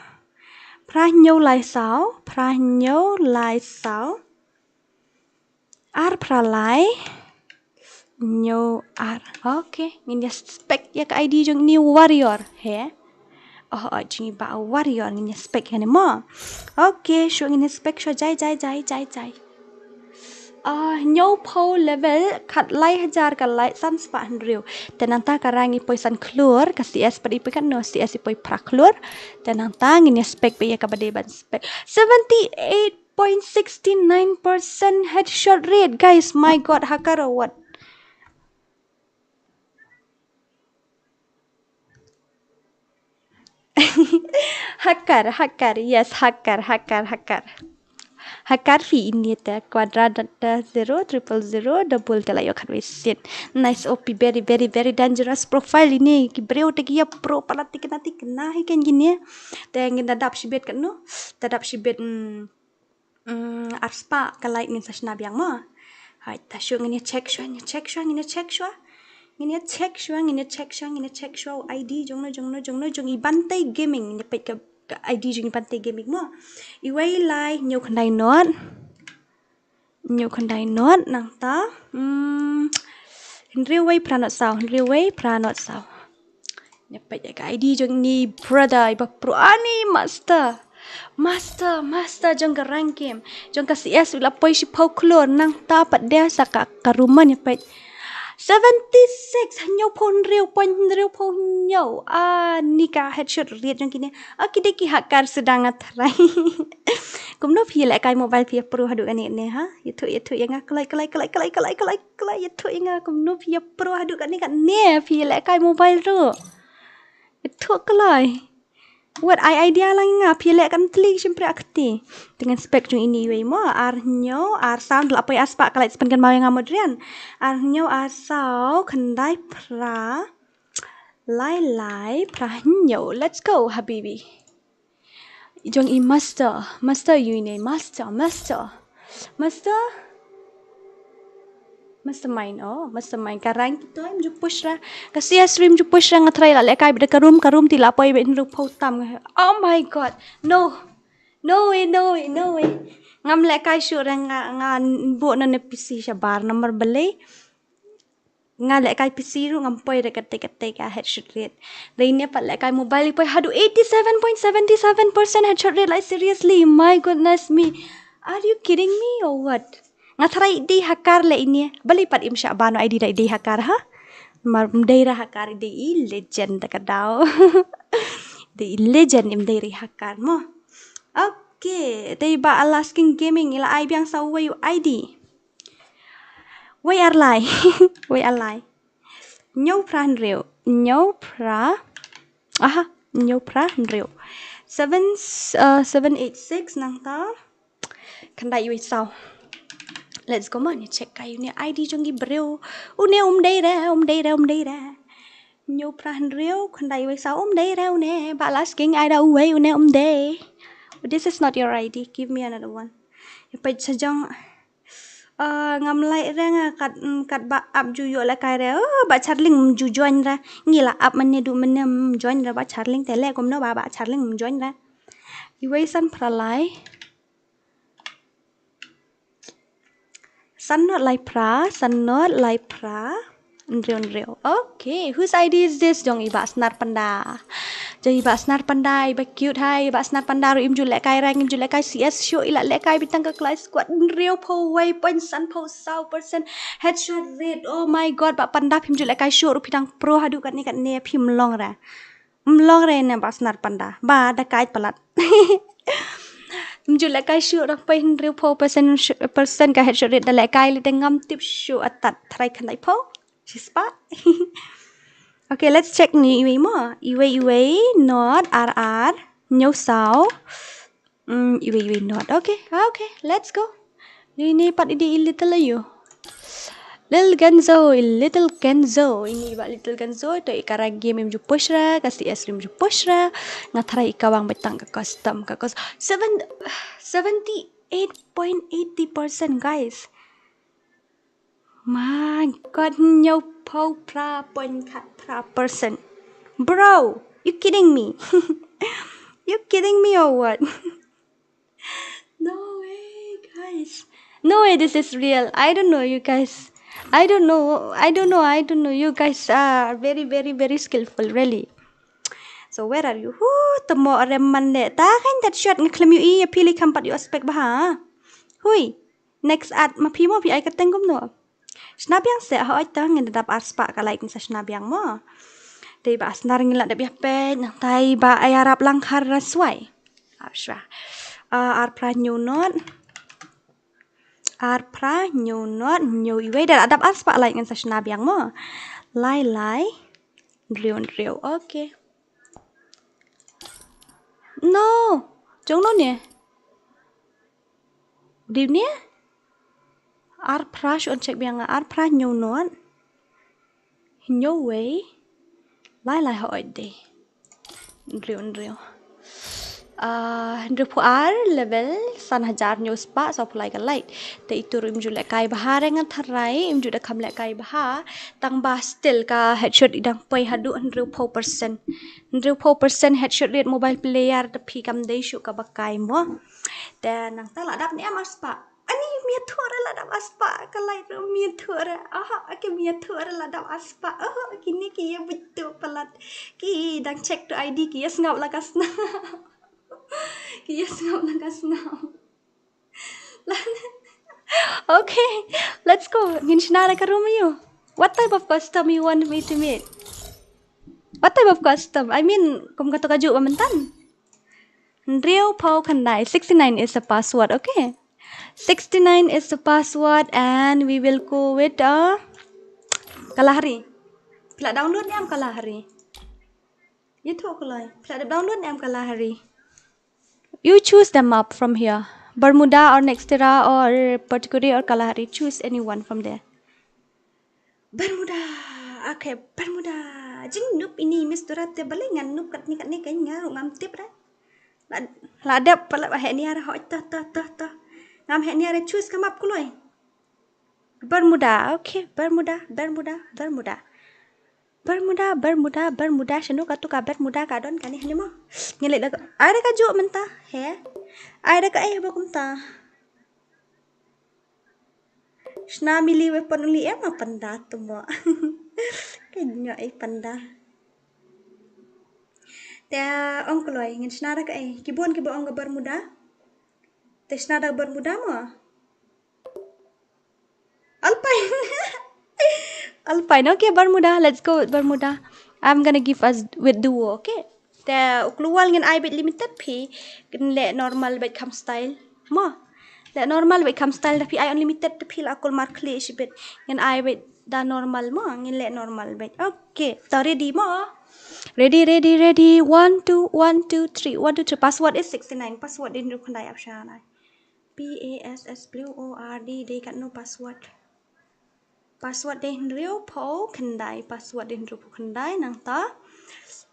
Phra hynñiew lai saw, phra hynñiew lai saw. Ar phra lai hynñiew ar. Okay, ngin ïa spek ïa ka I D jong ini Warrior. He. Oh, oh, jong i Bah Warrior, ngin ïa spek ïa kane mo. Okay, shuwa ngin ïa spek shuwa, jai, jai, jai, jai, jai. Ah, hynñiew phew level, khatlai hajar ka like, san spah hynriew. Te nangta ka rank i poi san klur, ka C S pat i poi katno, C S i poi phra klur. Te nangta ngin ïa spek beit ïa kaba dei ban spek. Seventy eight point six nine percent headshot rate, guys. My God, hacker or what? Hacker, hacker, yes, hacker, hacker, hacker. Hacker phi ini te, kwadra da, da zero, triple zero, double te la ïoh khatwei sien. Nice O P, very, very, very dangerous profile ini. Ki briew te ki ïa pro palat tikna tikna hi kan kine. Te ngin da dap shibit katno? Da dap shibit, mm, mm, ar spah ka like, ngin sa shna biang mo. Hai, ta shu ngin ïa check shuwa, ngin ïa check shuwa, ngin ïa check shuwa. Ngin ïa check shuwa, ngin ïa check shuwa, ngin ïa check shuwa. I D jong no, jong no, jong no, jong i Bantei Gaming. Ngin ïa peit ka, ka I D jong i Bantei Gaming mo. Iwei lai hynñiew khyndai not. Hynñiew khyndai not nangta. Hmm. Hynriew wei phra not saw, hynriew wei phra not saw. Ïa peit ïa ka I D jong ini brother, i ba pro ani master. Master, master jong ka rank game. Jong ka C S u la poi shiphew klur, nangta pat de sa ka, ka ruman ïa peit. Seventy six, hynñiew phew hynriew point hynriew phew hynñiew. Ah, ni ka headshot rate jong kine. Ah, ki dei ki hacker sdang, nga tharai. Kumno phi ïa lehkai mobile phi ïa pro haduh kane ne, ha? Ïathuh, ïathuh ïa nga, kloi, kloi, ïathuh ïa nga kumno phi ïa pro haduh kane kane, phi ïa lehkai mobile ruh. Ïathuh kloi. Wat ai idea lang ïa nga, phi ïa leh kan tlik shim pre akti. Te ngan spek jong ini iwei mo, ar hynñiew, ar saw, la poi ar spah ka like, span kan maw ïa nga modrian. Ar hynñiew, ar saw, khyndai phra, lai lai, phra hynñiew. Let's go, habibi. Jong i master, master ïu ine, master, master. Master? Mastermind, oh, mastermind. Ka rank kito im ju push ra. Ka C S rim ju push ra, nga tharai la lehkai bad ka room, ka room te la poi bad hynriew phew tam. Oh my God. No. No way, no way, no way. Ngam lehkai shuh ra, nga, nga buh na ne P C shabar namar balei. Nga lehkai P C ruh ngam poi re kate kate ka headshot rate. Dei ne pat lehkai mobile i poi haduh eighty seven point seven seven percent headshot rate, like, seriously, my goodness me. Are you kidding me or what? Nga tharai dei hacker leh ine. Balei pat im shah ban ïa I D da dei hacker, ha? Mar, ym dei re hacker, dei i legend da ka daw. Dei i legend, im dei re hacker mo. Okay, dei ba Alasking Gaming i la ai biang sa uwei u I D. Wei ar lai. Wei ar lai. Hynñiew phra hynriew. Hynñiew phra. Aha, hynñiew phra hynriew. Seven, uh, seven eight six nangta. Khyndai wei saw. Let's go, man, check kai une I D jong i briew. Une um dei re, um dei re, um dei re. Hynñiew phra hynriew, khyndai wei saw, um dei re une. Ba Alasking ai da uwei une, um dei. This is not your I D. Give me another one. Ïa peit sa jong. Ah, ngam lai re nga kat, mm, kat ba ap ju ïoh lehkai re. Oh, ba Charling ju join re. Ngi la ap mane du mane, mm, join re ba Charling te leh kumno ba, ba Charling, mm, join re. Iwei san phra lai. San not lai phra, san not lai phra. Hynriew hynriew. Okay, whose idea is this? Jong i Bah Snar Panda. Jong i Bah Snar Panda, i ba cute hi, i Bah Snar Panda ruh im ju lehkai, ngim ju lehkai C S shuh, i la lehkai beit tang ka Clash Squad. Hynriewphew wei point sanphew saw percent headshot rate. Oh my god, Bah Panda phim ju lehkai shuh ruh phi dang pro haduh katne katne, phim long re. Ym long re ne Bah Snar Panda. Ba da kai palat. Ym ju lehkai shuh ruh phi hynriewphew percent, percent ka headshot rate, da lehkai lei te ngam tip shuh, atat try khyndai phew. Shispah. Okay, let's check ni iwei mo. Iwei iwei not, ar ar, hynñiew saw. Mm, iwei iwei not. Okay, okay, let's go. Ni ni pat idi i Little ayu. Lil Genzo, i Little Genzo. Ini ba Little Genzo, to i kara game im ju push ra, ka C S im ju push ra. Nga try i kawang beit tang ka custom, ka custom. Seven, seventy eight point eighty percent, guys. My god, hynñiewphew phra point khat phra percent. Bro, you kidding me? You kidding me or what? No way, guys. No way, this is real. I don't know, you guys. I don't know. I don't know. I don't know. You guys are very, very, very skillful, really. So where are you? Hu, temo rem man de. Ta kan dat shot ngi khlem ïohi, pili kam pat ïoh spek bha. Hui. Next ad ma phi mo, phi ai kyrteng kumno? Shna biang seh, hooid, ta ngin dap ar spah ka like, ngin sa shna biang mo. Te i Bah Snar ngi la dep ïa peit, nangta i Bah Ïarap Langkhar Raswai. Ar shwa. Ah, ar phra hynñiew not. Ar phra hynñiew not, hynñiew iwei, da la dap ar spah like, ngin sa shna biang mo. Lai lai. Hynriew hynriew. Okay. No. Jong no ne? Dei ne? Ar phra, shu check biang nga, ar phra hynñiew not. Hynñiew wei. Lai lai, hooid de. Hynriew hynriew. Ah, hynriewphew ar level, san hajar hynñiew spah, sawphew lai ka like. Te itu ruh im ju lehkai bha re, nga tharai im ju da kham lehkai bha. Tang ba still ka headshot i dang poi haduh hynriewphew percent. Hynriewphew percent headshot rate mobile player, da phi kam dei shuh kaba kai mo. Te nangta la dap ne em ar spah? Ani, miat thuh re la dap ar spah ka like ruh, miat thuh re. Aha, ake miat thuh re la dap ar spah. Aha, kine ki ïa buit tuh palat. Ki dang check to I D, ki ïa sngap la ka sngap. Ki ïa sngap la ka sngap. Okay, let's go. Ngin shna da ka room ayu. What type of custom you want me to make? What type of custom? I mean, kum kato ka juh ba mynta. Hynriewphew khyndai. Sixty-nine is the password, okay? Sixty-nine is the password and we will go with, uh, Kalahari. Phi la download ne em Kalahari? Ïathuh kloi. Phi la download ne em Kalahari? You choose the map from here. Bermuda or Nextera or Port Kory or Kalahari. Choose anyone from there. Bermuda. Okay, Bermuda. Jingnob ine i Miss Dora te, balei ngan nob katne katne, kan nga ruh ngam tip re. La, la dep palat ba heh nia re, hooid, to to to to. Ngam heh nia re, choose ka map kloi. Bermuda. Okay, Bermuda, Bermuda, Bermuda. Bermuda, Bermuda, Bermuda, shano kato ka Bermuda ka don kane hangne mo. Ngin leit da ka, ai da kajuh mynta, he. Ai da kaei ba kumta. Shna melee weapon only em, ma panda tu mo. Ka nyo ei panda. Te ong kloi, ngin shna da kaei? Ki bun kiba ong ka Bermuda. Te shna da Bermuda mo. Alpine. Alpine. Okay, Bermuda. Let's go with Bermuda. I'm gonna give us with duo, okay? Te u kloi ngin ai beit limited, phi ngin leh normal beit kham style. Mo. Leh normal beit kham style, da phi ai unlimited te phi la kulmar khlieh shibit. Ngin ai beit da normal mo, ngin leh normal beit. Okay, to ready mo. Ready, ready, ready. One, two, one, two, three. One, two, three. Password is sixty-nine. Password dei hynriew khyndai, option ai. P A S S W O R D, dei katno password? Password dei hynriewphew khyndai, password dei hynriewphew khyndai, nangta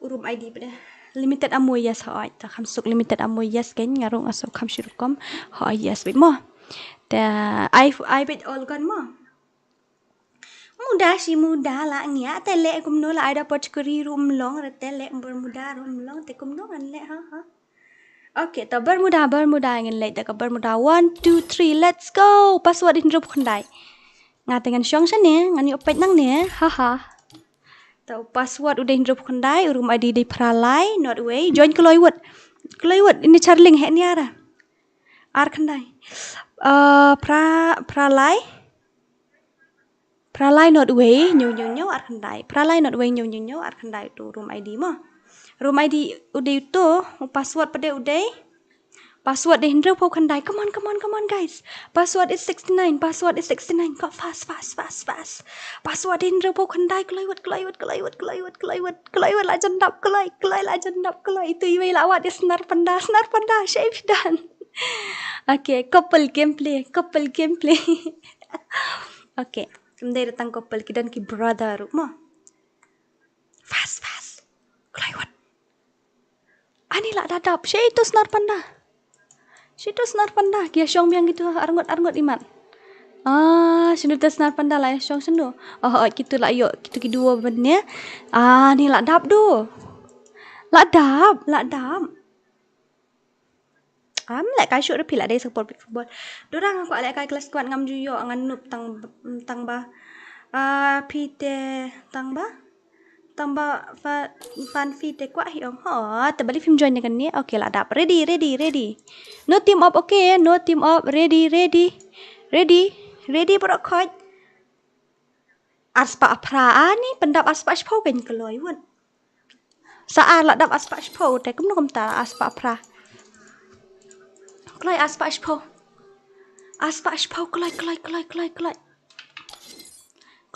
u room I D pat de. Limited amoi yes, hooid, ta kham suk limited amoi yes, kein nga ruh nga suk kham shi rukom, hooid, yes beit mo. Te ai, ai beit all gun mo. Muda shi muda la ngiah, te leh kumno, la ai da Port Kory ruh ym long re, te leh Bermuda ruh ym long, te kumno ngan leh, ha ha. Okay, ta Bermuda, Bermuda ngin leit da ka Bermuda. One, two, three, let's go. Password dei hynriewphew khyndai. Nga te ngan shong shane, ngan ïoh peit nangne, haha. Ta u password u dei hynriew phew khyndai, u room I D dei phra lai, not wei. Join kloi wut. Kloi wut, ini charling he niara. Ar khyndai. Uh, phra, phra lai. Phra lai not wei, hynñiew hynñiew hynñiew, ar khyndai. Phra lai not wei, hynñiew hynñiew hynñiew, ar khyndai, uto u room I D mo. Room I D u dei uto, u password pat de u dei. Password dei hynriew phew khyndai. Come on, come on, come on, guys. Password is sixty-nine. Password is sixty-nine. Go fast, fast, fast, fast. Password dei hynriew phew khyndai. Kloi wut, kloi wut, kloi wut, kloi wut, kloi wut. Kloi wut la jan dap, kloi, kloi la jan dap, kloi. Itu iwei la wad, is Snar Panda, Snar Panda. Shape done. Okay, couple gameplay, couple gameplay. Okay, ym dei tang couple, ki don ki brother ruh mo. Fast, fast. Kloi wut. Ani la da dap. Shi tu Snar Panda. Shi tu Snar Panda. Ki ïa shong biang kitu arngut arngut imat. Ah, shi tu Snar Panda la ïa shong shi tu. Oh, oh, kitu la ïoh. Kitu ki duo ban ne. Ah, ni la dap tu. La dap, la dap. Am lehkai shuh ruh phi la dei support phi football. Dura nga kwah lehkai klas kwat ngam ju ïoh, nga noob tang, tang ba. Ah, phi te tang ba. Tang ba fa-, fan phi te kwah hi ong. Ho, te balei phim join ne kane. Okay, la dap. Ready, ready, ready. No team up, okay. No team up. Ready, ready. Ready. Ready baroh khoit. Arspah phra ani, pyndap arspah shiphew, kan kloi wut. Sa ar la dap arspah shiphew, te kumno kumta arspah phra. Kloi arspah shiphew. Arspah shiphew, kloi, kloi, kloi, kloi, kloi.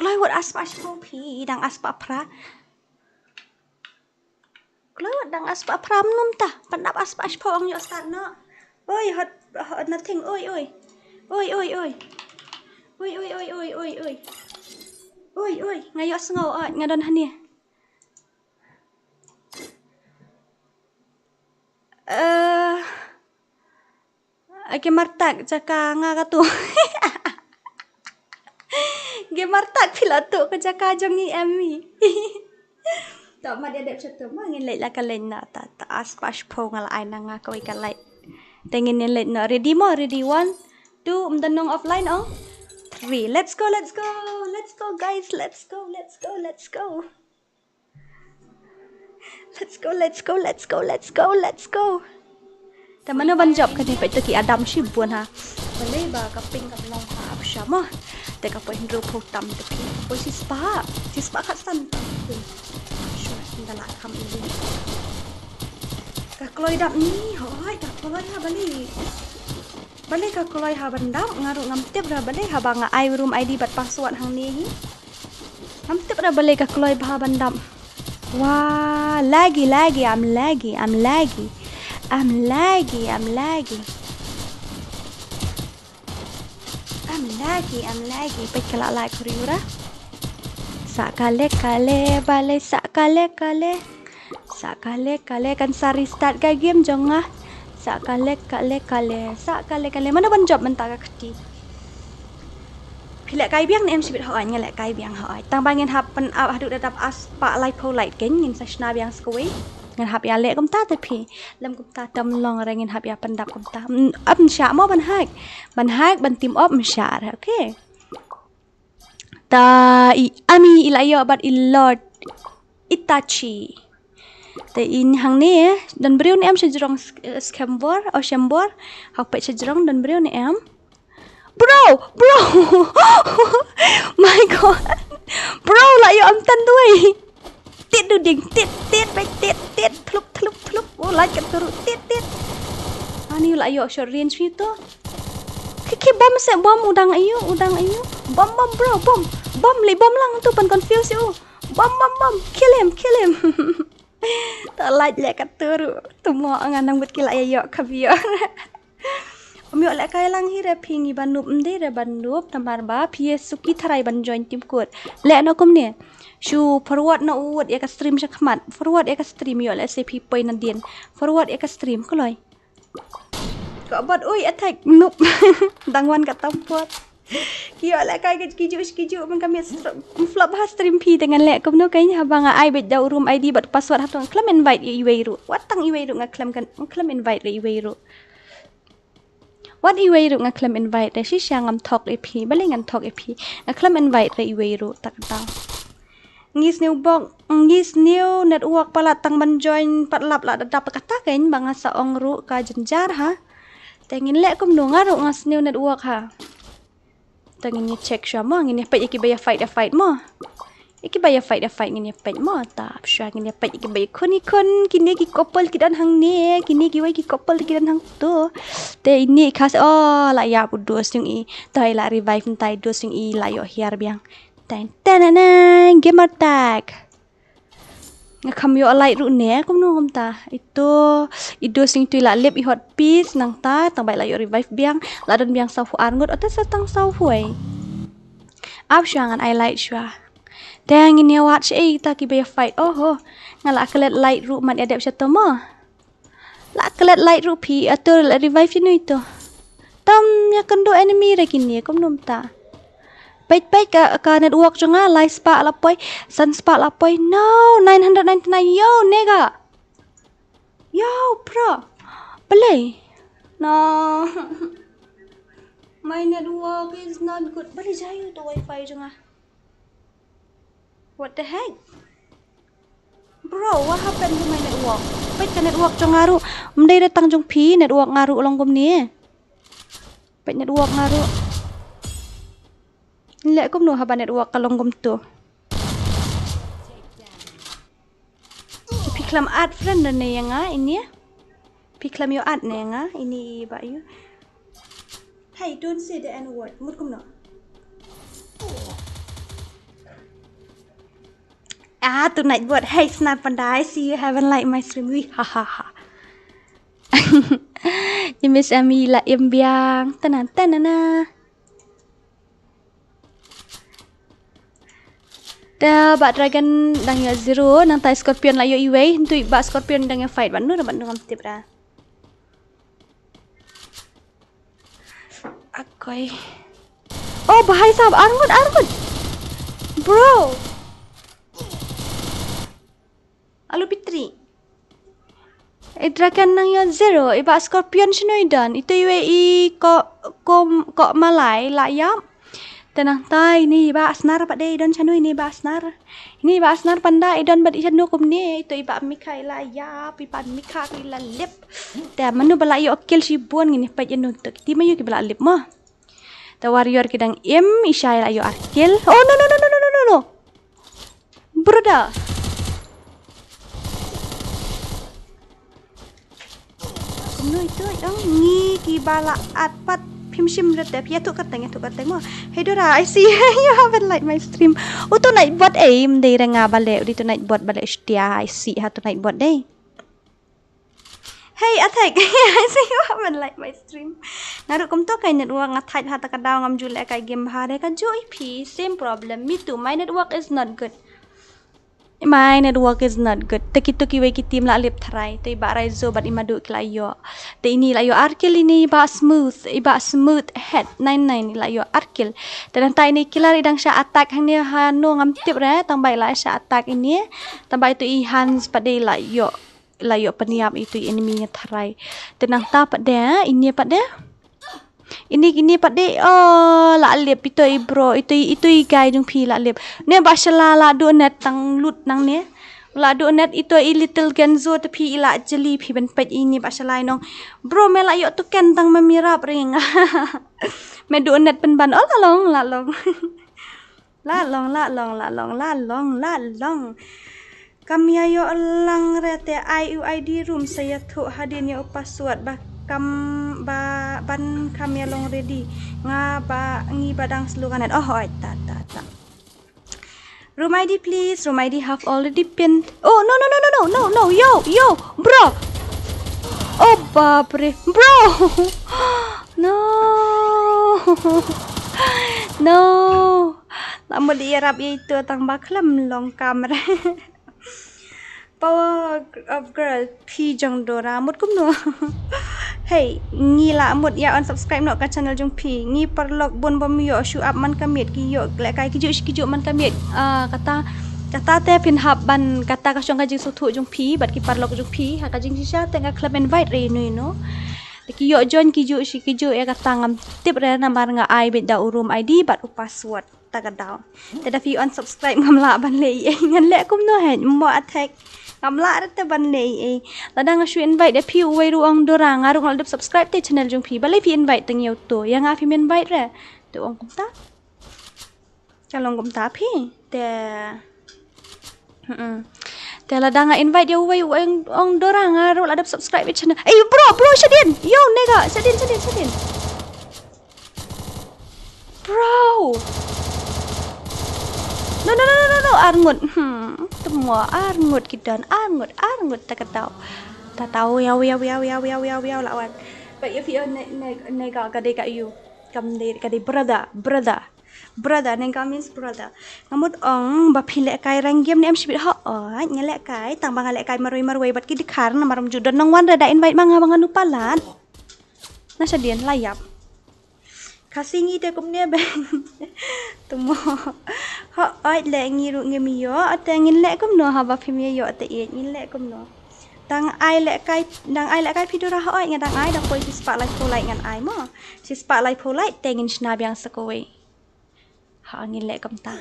Kloi wut arspah shiphew phi, dang arspah phra. Kloi wut dang arspah phra, mynta. Pyndap arspah shiphew, ong ïoh start noh. Oi, hot, hot nothing, oi, oi. Oi, oi, oi. Oi, oi, oi, oi, oi, oi. Oi, oi, nga ïoh sngew, oi, nga don hangne. Eh, Ake martak jaka nga katu. Ge martak phi la tu ka jaka jong i em i. Ta ma dia dep chatu ma ngin leit la ka leit na ta, ta arspah shiphew nga la ai na nga kawei ka leit. Te ngin leit na, ready mo, ready, one, two, ym don nong offline ong. Three. Let's go, let's go, let's go, guys, let's go, let's go, let's go. Let's go, let's go, let's go, let's go, let's go. Te mano ban jop kane, peit to ki adam shibun ha. Balei ba ka ping ka long ha ap sha mo. Te ka poi hynriew phew tam te phi. Poi shispah. Shispah khatsan. Sure, nda la kham ini. Ka kloi dap ni, hoi, ka kloi ha balei. Balei ka kloi ha ban dap, nga ruh ngam tip ra balei haba nga ai room I D bad password hangne hi. Ngam tip ra balei ka kloi bha ban dap. Wah, laggy, laggy, I'm laggy, I'm laggy. I'm laggy, I'm laggy. I'm laggy, I'm laggy. Peit ka la laggy ri ura. Sa kale kale, balei sa kale kale. Sa kale kale, kan sa restart ka game jong nga. Sa kale kale kale, sa kale kale. Mano ban jop mynta ka kti. Phi lehkai biang ne em shibit? Hooid, nga lehkai biang hooid. Tang ba ngin hap pyn-ap haduh da dap arspah laiphew lait kein, ngin sa shna biang sa kawei. Ngin hap ïaleh kumta te phi. Lem kumta tam long re, ngin hap ïa pyndap kumta. Mm, ap ym shah mo ban hack. Ban hack, ban team up ym shah re, okay. Ta i Ami i la ïoh bad i Lord Itachi. Te in hangne, don briew ne em sha jrong s-, eh, skhem bor, o shem bor. Hok peit sha jrong don briew ne em. Bro, bro. My God. Bro, la ïoh am tan duwai. Tit du ding, tit, tit, bai tit, tit, thlup, thlup, thlup. Oh, lait katto ruh, tit, tit. Ani la ïoh short range phi to. Ki, ki bom se bom, u dang aiu, u dang aiu. Bom, bom, bro, bom. Bom, lei bom lang tu, pan confuse u. Bom, bom, bom. Kill him, kill him. Ta lait leh katto ruh. Tu mo nga nang bit ki la ïoh ka bior. Ym ïoh lehkai lang hi re phi, ngi ba noob ym dei re ba noob, namar ba phi ïa suki tharai ban join team kut. Leh noh kumne. Shu forward noh wut ïa ka stream sha khmat. Forward ïa ka stream, ïoh lehse phi poi nadien. Forward ïa ka stream, kloi. Ka bot, ui, attack, noob. Dang wan ka tam pot. Ki ïoh lehkai ki juh ki juh, man ka miet str-, flop ha stream phi, te ngan leh kumno kein, haba nga ai beit da u room I D bad password, hap tang khlem invite ïa iwei ruh. Wat tang iwei ruh nga khlem kan, khlem invite ïa iwei ruh. Wat iwei ruh nga khlem invite re, shisha ngam thok ïa phi, balei ngan thok ïa phi. Nga khlem invite re iwei ruh, ta ka daw. Ngi sniew bok, ngi sniew network palat tang ban join pat lap la da dap, kata kein ba nga sa ong ruh ka jynjar ha. Te ngin leh kumno, nga ruh nga sniew network ha. Te ngin ïa check shuwa mo, ngin ïa peit ïa kiba ïa fight, ïa fight mo. Ïa kiba ïa fight, ïa fight ngin ïa peit mo. Ta shuwa ngin ïa peit ïa kiba ïa khun, ïa khun, kine ki couple ki don hangne, kine kiwei ki couple ki don hangto. Te ine i khas, oh, la ïap u dos jong i. Te i la revive mynta i dos jong i, la ïoh hiar biang. Ten ten ten, gamer tag. Nga kham ïoh light ruh ne, kumno kumta. Ito, i dos jong i to i la lip, i hot piece nangta, tang ba i la ïoh revive biang, la don biang saw phew ar ngut, ota sa tang saw phew wei. Ap shuwa ngan ai light shuwa. Te ngin ïa wad shaei kita kiba ïa fight. Oho, nga la klet light ruh, mat ïa dep shato mo. La klet light ruh phi, ato la revive ïa noi to. Tam ïa kynduh enemy re kine, kumno mynta. Peit peit ka, ka network jong nga, lai spah la poi, san spah la poi. No, nine hundred ninety-nine, yo, nega. Yo, bro. Balei? No. My network is not good. Balei jai ïa uto wifi jong nga. What the heck? Bro, what happened to my network? Peit ka network jong nga ruh. Ym dei re tang jong phi, network nga ruh long kumne. Peit network nga ruh. Leh kumno haba network ka long kumto. Phi khlem add friend ne ïa nga ini. Phi khlem ïoh add ne ïa nga ini ba ïoh. Hey, don't say the N word. Mut kumno. Ah, tonight bot. Hey, Snar Panda, I see you haven't liked my stream. Wi, ha, ha, ha. You miss Ami la im biang. Tanan, tanana. Te ba Dragon dang ïa zero, nangta Scorpion la ïoh iwei, ntu ba Scorpion dang ïa fight, ba nu, ba nu ngam tip ra. Akoi. Oh, bahai sab, arngut, arngut. Bro. Alu pitri. I Dragon nang ïoh zero, i ba Scorpion shino i don, ito iwei i ko, ko, ko malai, la ïap. Te nangta ini i ba Snar pat de i don shano ini i ba Snar. Ini i ba Snar Panda i don bad i shano kumne, ito i ba Mikha i la ïap, i ba Mikha i la lip. Te mano ba la ïoh kill shibun ngin ïa peit ïa nuto. Kiti ma ïoh ki ba la lip mo. Te warrior ki dang im, i shai la ïoh ar kill. Oh, no, no, no. Brother. Kumno ito ong ngi ki ba la at pat phim shim rete phi ïathuh kyrteng ïathuh kyrteng mo. Hey Dora, I see you haven't liked my stream. Uto night bot ei ym dei re nga ba leh, uto night bot ba leh shtia, I see ha to night bot dei. Hey Athek, I see you haven't liked my stream. Nga ruh kumto kai network nga thait ha ta ka daw ngam ju leh kai game bha re ka ju i phi same problem. Me too, my network is not good. My network is not good. Te kito kiwei ki team la lip tharai. Te i ba Raizo bad i Madu ki la ïoh. Te ini la ïoh ar kill ini i ba Smooth, i ba Smooth Head nine nine i la ïoh ar kill. Te nangta ini killer i dang shah attack hangne ha no ngam tip re, tang ba i la shah attack ini. Tang ba ito i Hans pat de i la ïoh, la ïoh pynïap ito i enemy nga tharai. Te nangta pat de, ini pat de. Ini, ini pat de, oh, la lip ito i bro, ito i, ito i guy jong phi la lip. Ne ba shala la duh net tang lut nangne. La duh net ito i little Genzo te phi i la jeli phi ban peit ini ba shala i nong. Bro, me la ïoh token tang ma mi rap ring. Me duh net pynban, oh, la long, la long. La long, la long, la long, la long, la long. Kam ïa ïoh lang re te ai u I D room sa ïathuh hadien ïa u password ba kam ba ban kam ïa long ready. Nga ba ngi ba dang slow ka net. Oh, oi, ta, ta, ta. Room I D please. Room I D have already pinned. Oh, no, no, no, no, no, no, no. Yo, yo, bro. Oh, bapre. Bro. No. No. La mut ïarap ïa ito tang ba khlem long kamera. Power of girl phi jong Dora mut kumno. Hey, ngi la mut ïa unsubscribe noh ka channel jong phi. Ngi paralok bun bym ïoh shu ap man ka miet ki ïoh lehkai ki juh ki juh man ka miet. Ah, kata kata te phin hap ban kata ka shong ka jingsngewthuh jong phi bad ki paralok jong phi ha ka jingshisha te nga khlem invite re ïa no ïa no. Te ki ïoh join ki ju shi ki ju ïa kata ngam tip re namar nga ai beit da u room I D bad u password. Ta ka daw. Te da phi unsubscribe ngam lah ban leh ei ei, ngan leh kumno heh, mo attack. Ngam lah re te ban leh ei ei. Lada nga shu invite ïa phi uwei ruh ong Dora, nga ruh nga la dep subscribe te channel jong phi. Balei phi invite tang ïa uto? Ïa nga phim invite re. Te ong kumta. Ka long kumta phi. Te Hmm. Te lada nga invite ïa uwei uwei ong Dora, nga ruh la dep subscribe ïa channel. Ei bro, bro, shadien. Yo, nega, shadien, shadien, shadien. Bro. No, no, no, no, no, no, arngut. Hmm, temo arngut ki don, arngut, arngut ta ka daw. Ta daw, yaw, yaw, yaw, la wan. But if you ne, ne, nega ka dei ka ïu. Kam dei ka dei brother, brother. Brother, nega means brother. Nga mut ong ba phi lehkai rank game ne em shibit, hooid, nga lehkai, tang ba nga lehkai marwei marwei bad ki dkhar namar ym ju don nongwan re da invite ma nga ba ngan ym palat. Na shadien la ïap. Khasi ngi te kumne beng. Temo. Hooid leh ngi ruh ngim ïoh, te ngin leh kumno haba phim ïoh te ïeit, ngin leh kumno. Dang ai lehkai, dang ai lehkai phi Dora, hooid nga dang ai, dang poi shispah laiphew like ngan ai mo. Shispah laiphew like te ngin shna biang sa kawei. Ha ngin leh kumta.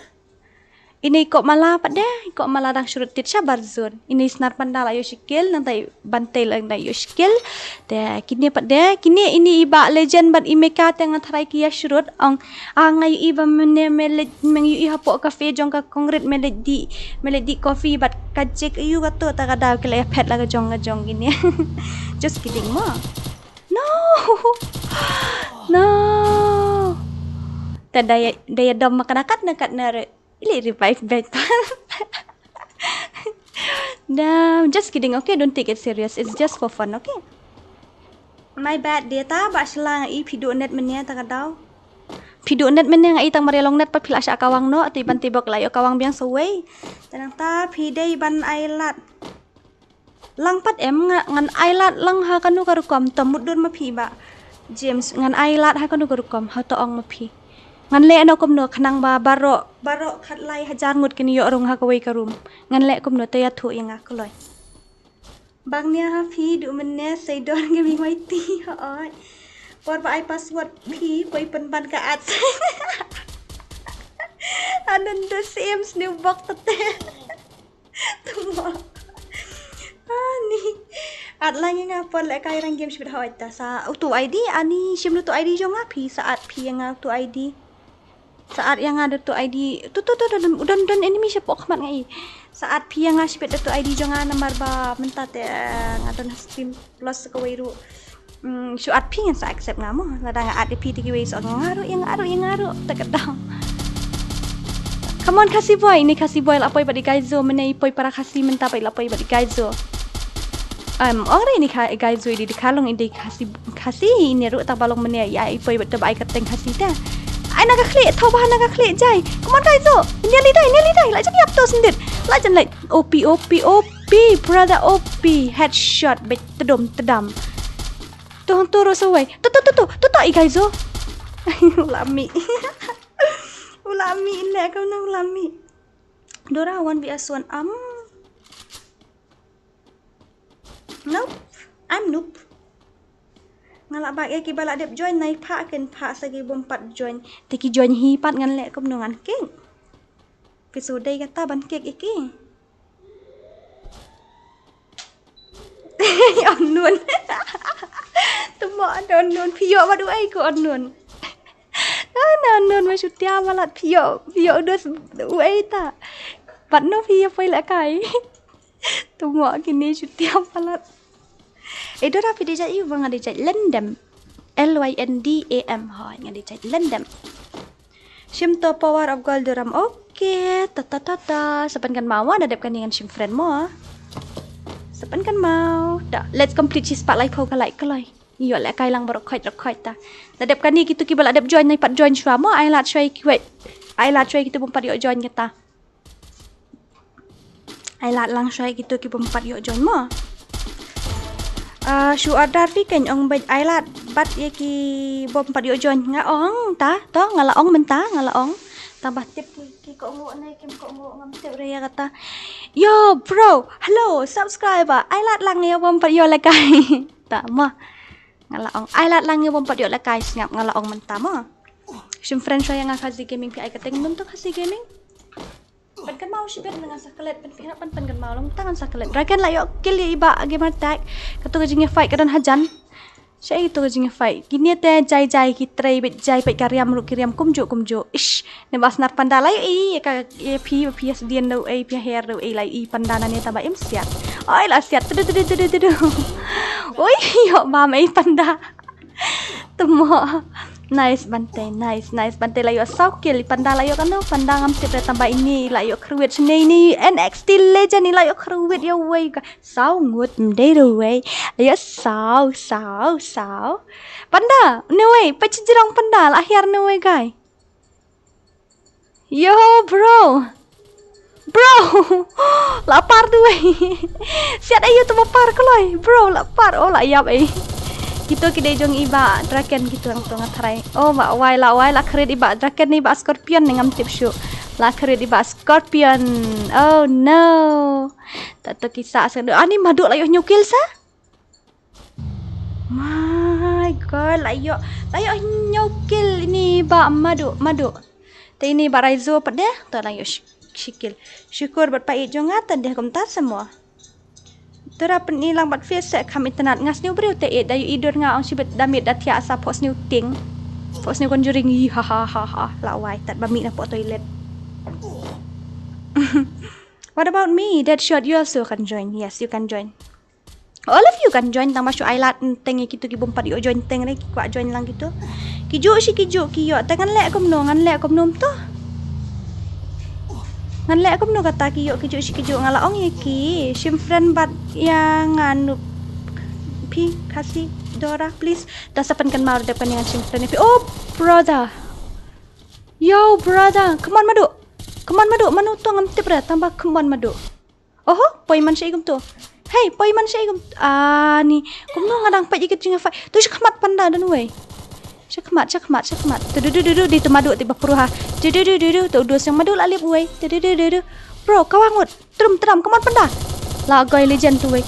Ine i Koh Mala pat de, i Koh Mala dang shu rut tied shabar zone. Ine i Snar Panda la ïoh shi kill, nangta i Bantei la dang ïoh shi kill. Te kine pat de, kine ine i Bah Legend bad i Meka te nga tharai ki ïa shu rut ong, ah, nga ïohi ba mynne me leit, me ïohi hapoh cafe jong ka Kongrit me leit dih, me leit dih coffee bad ka Jake ïoh kato ta ka daw ki la ïa phet la ka jong ka jong kine. Just kidding mo. No. No. Te da ïa, da ïa dom ma ka na kat na kat na re. Ili revive back. Nah, just kidding, okay? Don't take it serious. It's just for fun, okay? My bad, data ba shlang i phi duh net mynne ta ka daw. Phi duh net mynne nga i tang mar ïa long net pat phi la shah kawang noh, te Bantei bok la ïoh kawang biang sa wei. Te nangta phi dei ban ai lad. Lang pat em nga, ngan ai lad lang ha kano ka rukom, to mutdur ma phi Bah James, ngan ai lad ha kano ka rukom, hato ong ma phi. Ngan leh noh kumno khnang ba baroh, baroh khatlai hajar ngut kin ïoh rung ha kawei ka room. Ngan leh kumno, te ïathuh ïa nga kloi. Bang nia ha phi duh mynne sei dor ngi mi Y T, hooid. Por ba ai password phi, poi pynban ka ads. Anan da sim sniw bok tete. Temo. Ani. At lang ïa nga por lehkai rank game shibit, hooid ta sa uto I D, ani shim uto I D jong nga phi, sa at phi ïa nga uto I D. Sa at ïa nga da uto I D. Tu tu tu tu don don enemy shapoh khmat nga i. Sa at phi ïa nga shibit da uto I D jong nga namar ba mynta te, eh, nga don ha Steam Plus kawei ruh. Mm, shu at phi ngan sa accept nga mo. Lada nga at ïa phi te kiwei sa ong ïa nga ruh, ïa nga ruh, ïa nga ruh. Ta ka daw. Come on Khasi boy, ine Khasi boy la poi bad i Gaizo, mynne i poi para Khasi mynta pat i la poi bad i Gaizo. Em, ong re ine Kha-, i Gaizo i dei dkhar long i dei Khasi, Khasi ine ruh ta ba long mynne ïa i poi bad ta ba ai kyrteng Khasi ta. Ai na ka khlieh, thaw ba na ka khlieh jai. Come on Gaizo, nearly die, nearly die. La jan ïap to sendit. La jan leit. O P, O P, O P, brother O P. Headshot, beit tedom tedam. Tu hangto ruh sa wei. Tu tu tu tu tu tu i Gaizo. U la mih. U la mih ne ka u la mih. Dora one V S one am. Nope. I'm noob. Nga la bak ïa kiba la dep join, nai phah kin phah sa ki bym pat join. Te ki join hi pat ngan leh kumno, ngan kick. Ki su dei kata ban kick ïa ki. Unknown. Temo da unknown, phi ïoh bad uei ko unknown. Na na unknown ma shu tiam palat, phi ïoh, phi ïoh dos uei ta. Bad no phi ïa poi lehkai. Temo kine shu tiam palat. Eh Dora phi dei jait ïu ba? Nga dei jait Lyndam. L Y N D A M. Hooid nga dei jait Lyndam. Shim to Power of Goldoram. Okay, ta ta ta ta. Sa pynkynmaw, da dep kane ngan shim friend mo. Sa pynkynmaw. Da, let's complete shispah laiphew ka like kloi. Ïoh lehkai lang baroh khoit baroh khoit ta. Da dep kane kito kiba la dep join nai pat join shuwa mo, ai lad shuwa ïa kiwei. Ai lad shuwa ïa kito bym pat ïoh join kita. Ai lad lang shuwa ïa kito ki bym pat ïoh join mo. Ah, shu order phi kein, ong beit ai lad bad ïa ki bym pat ïoh join. Nga ong ta, to nga la ong mynta, nga la ong. Tang ba tip ki, ki kohnguh ne kim kohnguh ngam tip re ïa kata. Yo bro, hello subscriber, ai lad lang ïa bym pat ïoh lehkai. Ta mo. Nga la ong ai lad lang ngi bym pat ïoh la kai sngap nga la ong mynta mo. Shim friend shuwa ïa nga Khasi Gaming phi ai kyrteng num to Khasi Gaming. Pan kynmaw shibit nga sa klet pan phi hap pan pan kynmaw long tang sa klet. Draken la ïoh kill ïa i Bah Gamer Tag. Kato ka jingïa fight ka don hajan. Sha ito ka jingïa fight. Kine te jai jai ki trei bit jai peit ka riam ruh ki riam kumjuh kumjuh. Ish. Ne ba snar panda la ïoh i ka ïa phi ba phi sdien ruh ei phi her ruh ei la ïoh i panda na ne ta ba im siat. Oi la siat tudu tudu tudu tudu. Oi ïoh ba mei panda. Temo. Nice bante, nice, nice bante la ïoh saw kill panda la ïoh kano panda ngam tip re tamba ini la ïoh kruit sene ini N X T legend ni la ïoh kruit ïa wei ka saw ngut mdei re wei la ïoh saw saw saw panda ne wei pa chijrong panda la hiar ne wei guy. Yo bro. Bro. La par tu wei. Siat ayu tu ma par kloi. Bro la par oh la yap eh. Kito ki dei jong i Bah Draken kito ang tu nga tharai. Oh ba wai la wai la krit i Bah Draken ni Bah Scorpion ni ngam tip shu. La krit i Bah Scorpion. Oh no. Ta to ki sa sa ani Madu la ïoh hynñiew kill sa. My god la ïoh la ïoh hynñiew kill ini Bah Madu Madu. Te ini Bah Raizo pat deh to la ïoh shi- shi kill. Syukur bad pait jong nga ta deh kumta semua. Tura pyn i lang bad face se kham internet nga sniew briew te it da ïoh i dur nga ong shibit da mit da thiah sa phoh sniew ting. Phoh sniew conjuring hi ha ha ha ha la wai tat ba mi na phoh toilet. What about me? Deadshot, you also can join. Yes, you can join. All of you can join tang ba shu ai lad teng ïa kitu ki bym pat ïoh join teng re ki kwah join lang kitu. Ki juh shi ki juh ki ïoh te ngan leh kumno ngan leh kumno to. Ngan leh kumno kata ki ïoh ki juh shi ki juh nga la ong ïa ki shim friend bad ïa nga nup phi Khasi Dora please. Da sa pynkan mar dep kan ïa ngan shim friend ïa phi. Oh brother. Yo brother, come on Madu. Come on Madu, mano to ngam tip re tang ba come on Madu. Oho, poi man sha i kumto. Hei, poi man sha i kumto. Ah, ni. Kumno nga dang pait ikit jingafai. Tu sha khmat panda don wei. Sha khmat, sha khmat, sha khmat. Tu du du du du di tu Madu ti ba pruh ha. Tu du du du du tu du sang Madu la lip wei. Tu du du du du. Bro, kawa ngut. Trum tram, come on panda. La goi legend tu wei.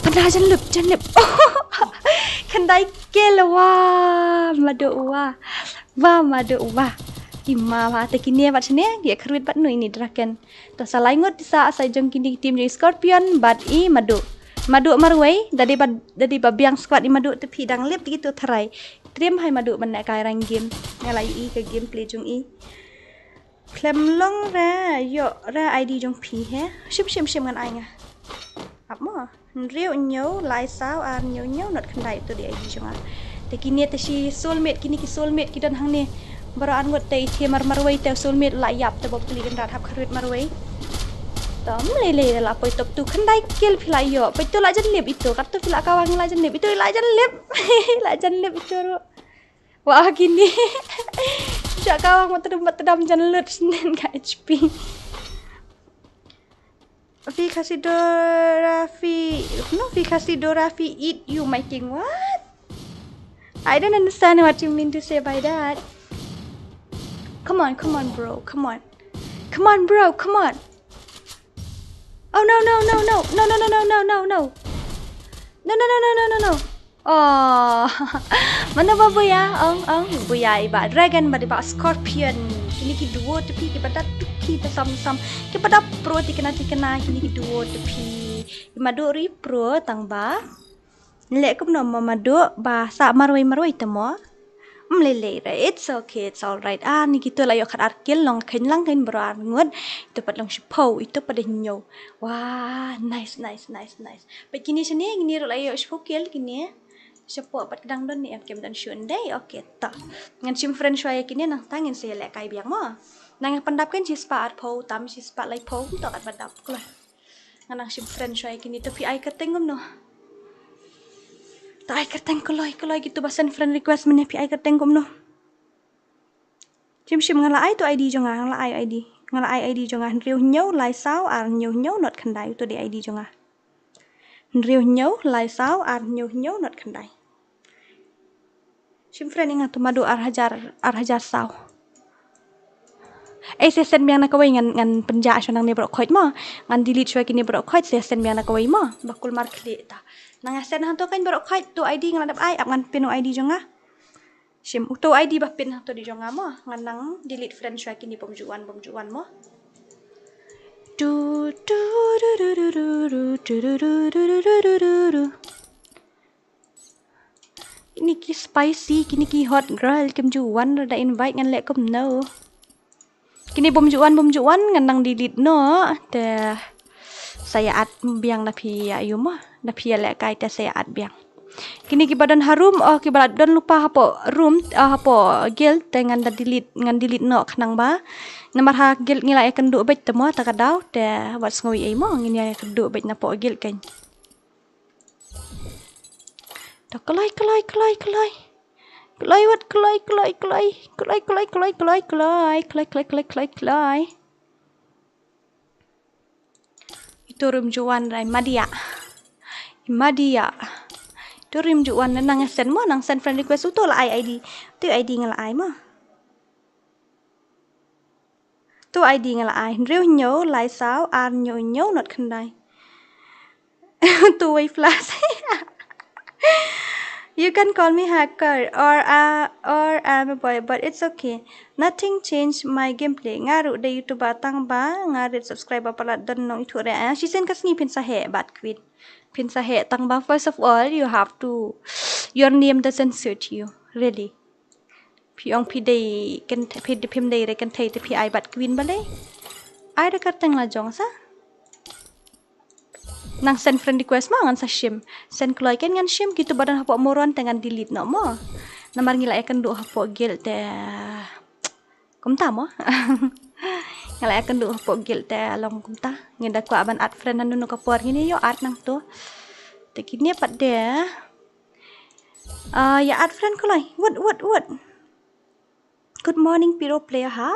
Panda jan lip, jan lip. Khyndai kill wa. Madu wa. Wa Madu wa. Ima wa te kine wat sene. Dia kruit bat nu ini Draken. To sa lai ngut sa sa jong kini ki team jong i Scorpion bad i Madu. Madu marwei da dei ba da dei ba biang squad i Madu te phi dang lip ti tu tharai. Trim hai Madu ban ne kai rang game. Nga la i ka gameplay jong i. Klem long re yo re I D jong phi he. Shim shim shim ngan ai nga. Ap mo. Hynriew hynñiew lai saw ar hynñiew hynñiew not khyndai to dei I D jong nga. Te kine te shi soulmate kine ki soulmate ki don hangne. Baroh ar ngut te i the mar marwei te soulmate la ïap te bok pli kan rat hap kharwit marwei. Tom lei lei la poi top tu khyndai kill phi la ïoh. Poi tu la jan lip itu kat tu phi la kawang la jan lip itu la jan lip. La jan lip itu ru. Wah kine. Sha kawang mat tedam mat tedam jan lut snen ka H P. Fi Khasi Dora fi no fi Khasi Dora fi eat you my king what? I don't understand what you mean to say by that. Come on, come on, bro, come on, come on, bro, come on. Oh no no no no no no no no no no no no no no no no no no. Oh, mana ba buya ong ong buya i ba dragon ba di ba scorpion. Kini ki duo tu pi ki ba da tu ki ba sam sam ki ba da pro ti kena ti kena kini ki duo tu pi. I Madu ri pro tang ba. Nlek kumno ma Madu ba sa marwei marwei te mo. Mlele re it's okay it's all right. Ah ni kito la yok khat ar kill long khen lang khen bro ar ngut. Ito pat long shipau ito pat de nyo. Wah nice nice nice nice. Pat kini sini kini ro la yok shipau kill kini. Shipau pat kedang don ni em kem don shun dei okay ta. Ngan shim friend shwa ya kini nang tangin se lek kai biang mo. Nang pandap kan shispa ar pau tam shispa lai pau to kat pandap kula. Ngan nang shim friend shwa ya kini to phi ai kyrteng kumno. Ta ai kyrteng koloi koloi gitu ba send friend request mene phi ai kyrteng kumno. Shim shim nga la ai to I D jong nga nga la ai I D. Nga la ai I D jong nga hynriew hynñiew lai saw ar hynñiew hynñiew not khyndai to dei I D jong nga. Hynriew hynñiew lai saw ar hynñiew hynñiew not khyndai. Shim friend ïa nga tu Madu ar hajar ar hajar saw. Eh, sa send biang na kawei, ngan, ngan pynjah shuwa nangne baroh khoit mo. Ngan delete shuwa kine baroh khoit, sa send biang na kawei mo. Ba kulmar khlieh ta. Nang send hangto kan baroh khoit, to ID ngan la dep ai, ap ngan pin u ID jong nga. Shim, uto ID ba pin hangto dei jong nga mo. Ngan nang delete friend shuwa kine bym ju wan, bym ju wan mo. Tu, tu, ru, ru, ru, ru, tu, ru, ru, ru, ru, ru, ru, ru, ru. Kine ki spicy, kine ki hot girl, kim ju wan ruh da invite, ngan leh kumno. Kine bym ju wan, bym ju wan, ngan nang delete noh, te sa ïa add biang da phi ïa ïoh mo, da phi ïa lehkai te sa ïa add biang. Kine kiba don ha room, oh, kiba la don lypa hapoh room, ah, hapoh guild, te ngan da delete, ngan delete noh khnang ba. Namar ha guild ngi la ïakynduh beit te mo, ta ka daw, te wat sngew ei ei mo, ngin ïakynduh beit napoh guild kan. To kloi, kloi, kloi, kloi. Kloi wat, kloi, kloi, kloi. Kloi, kloi, kloi, kloi, kloi. Kloi, kloi, kloi, kloi, kloi. Ito rim juan rai madia. Madia. Ito rim juan na nang send mo, nang send friend request uto la ai ID. Tu ID nga la ai mo. Tu ID nga la ai. Hynriew hynñiew lai saw ar hynñiew hynñiew not khyndai. Tu wei plus. You can call me hacker or uh, or I'm a boy, but it's okay. Nothing changed my gameplay. Nga ruh dei YouTuber tang ba nga rit subscriber palat don nong ithuh re. Ah, shisien ka sngi phin sa heh bad queen. Phin sa heh tang ba first of all you have to, your name doesn't suit you, really. Phi ong phi dei kynthei, phi dei, phim dei re kynthei te phi ai bad queen balei? Ai da kyrteng la jong sa. Nang send friend request ma ngan sa shim. Send kloi ken ngan shim, kitu ba don hapoh moron te ngan delete noh mo. Namar ngi la ïakynduh hapoh guild te. Kumta mo. Nga la ïakynduh hapoh guild te long kumta. Ngi da kwah ban add friend hanu nu ka por ngin ïoh add nangto. Te kine pat de. Ah, ïa add friend kloi. Wut, wut, wut. Good morning, Piro player, ha?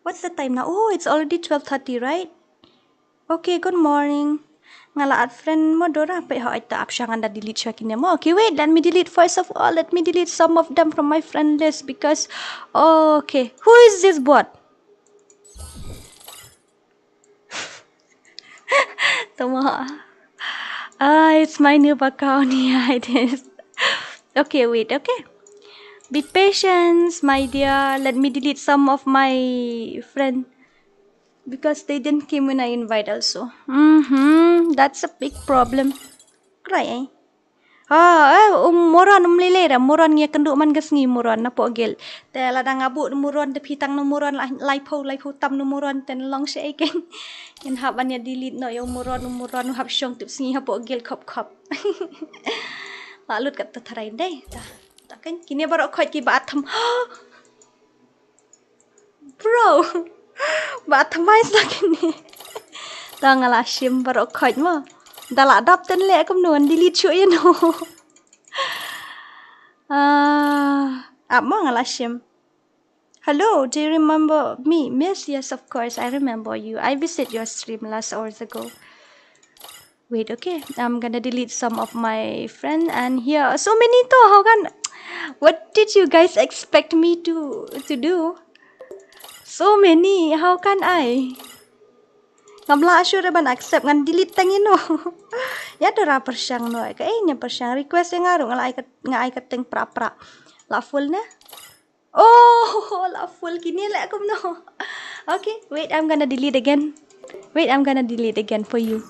What's the time now? Oh, it's already twelve thirty, right? Okay, good morning. Nga la add friend mo Dora, peit ho ita ap sha ngan da delete sha kine mo. Okay, wait, let me delete first of all. Let me delete some of them from my friend list because, okay, who is this bot? Tama. Ah, it's my new account. Yeah, it is. Okay, wait, okay. Be patient, my dear. Let me delete some of my friend because they didn't came when I invite also. Mm-hmm. That's a big problem. Right, eh? Ah, eh, um, moron um lele da, moron ngi ïakynduh man ka sngi moron napoh guild. Te lada nga buh moron te phi tang na moron la, laiphew, laiphew tam na moron te long sha ei ken. Ngin hap ban ïa delete noh ïa u moron, u moron u hap shong tip sngi hapoh guild khop khop. La lut kat ta tharai dei. Ta, ta kan kine baroh khoit ki ba atham. Bro. Ba thymmai sa kine. Ta nga la shim baroh khoit mo. Da la dap ten leh kumno, delete shuh ïa no. Ah, ap mo nga la shim. Hello, do you remember me? Miss, yes, of course, I remember you. I visit your stream last hours ago. Wait, okay. I'm gonna delete some of my friend and here so many to. How can, what did you guys expect me to to do? So many. How can I? Ngam lah shuh re ban accept, ngan delete tang ïa no. Ïa Dora pyrshang no. Ka eh ïa pyrshang request ïa nga ruh nga la ai ka, nga ai ka teng pra pra. La full ne? Oh, la full kine leh kumno. Okay, wait, I'm gonna delete again. Wait, I'm gonna delete again for you.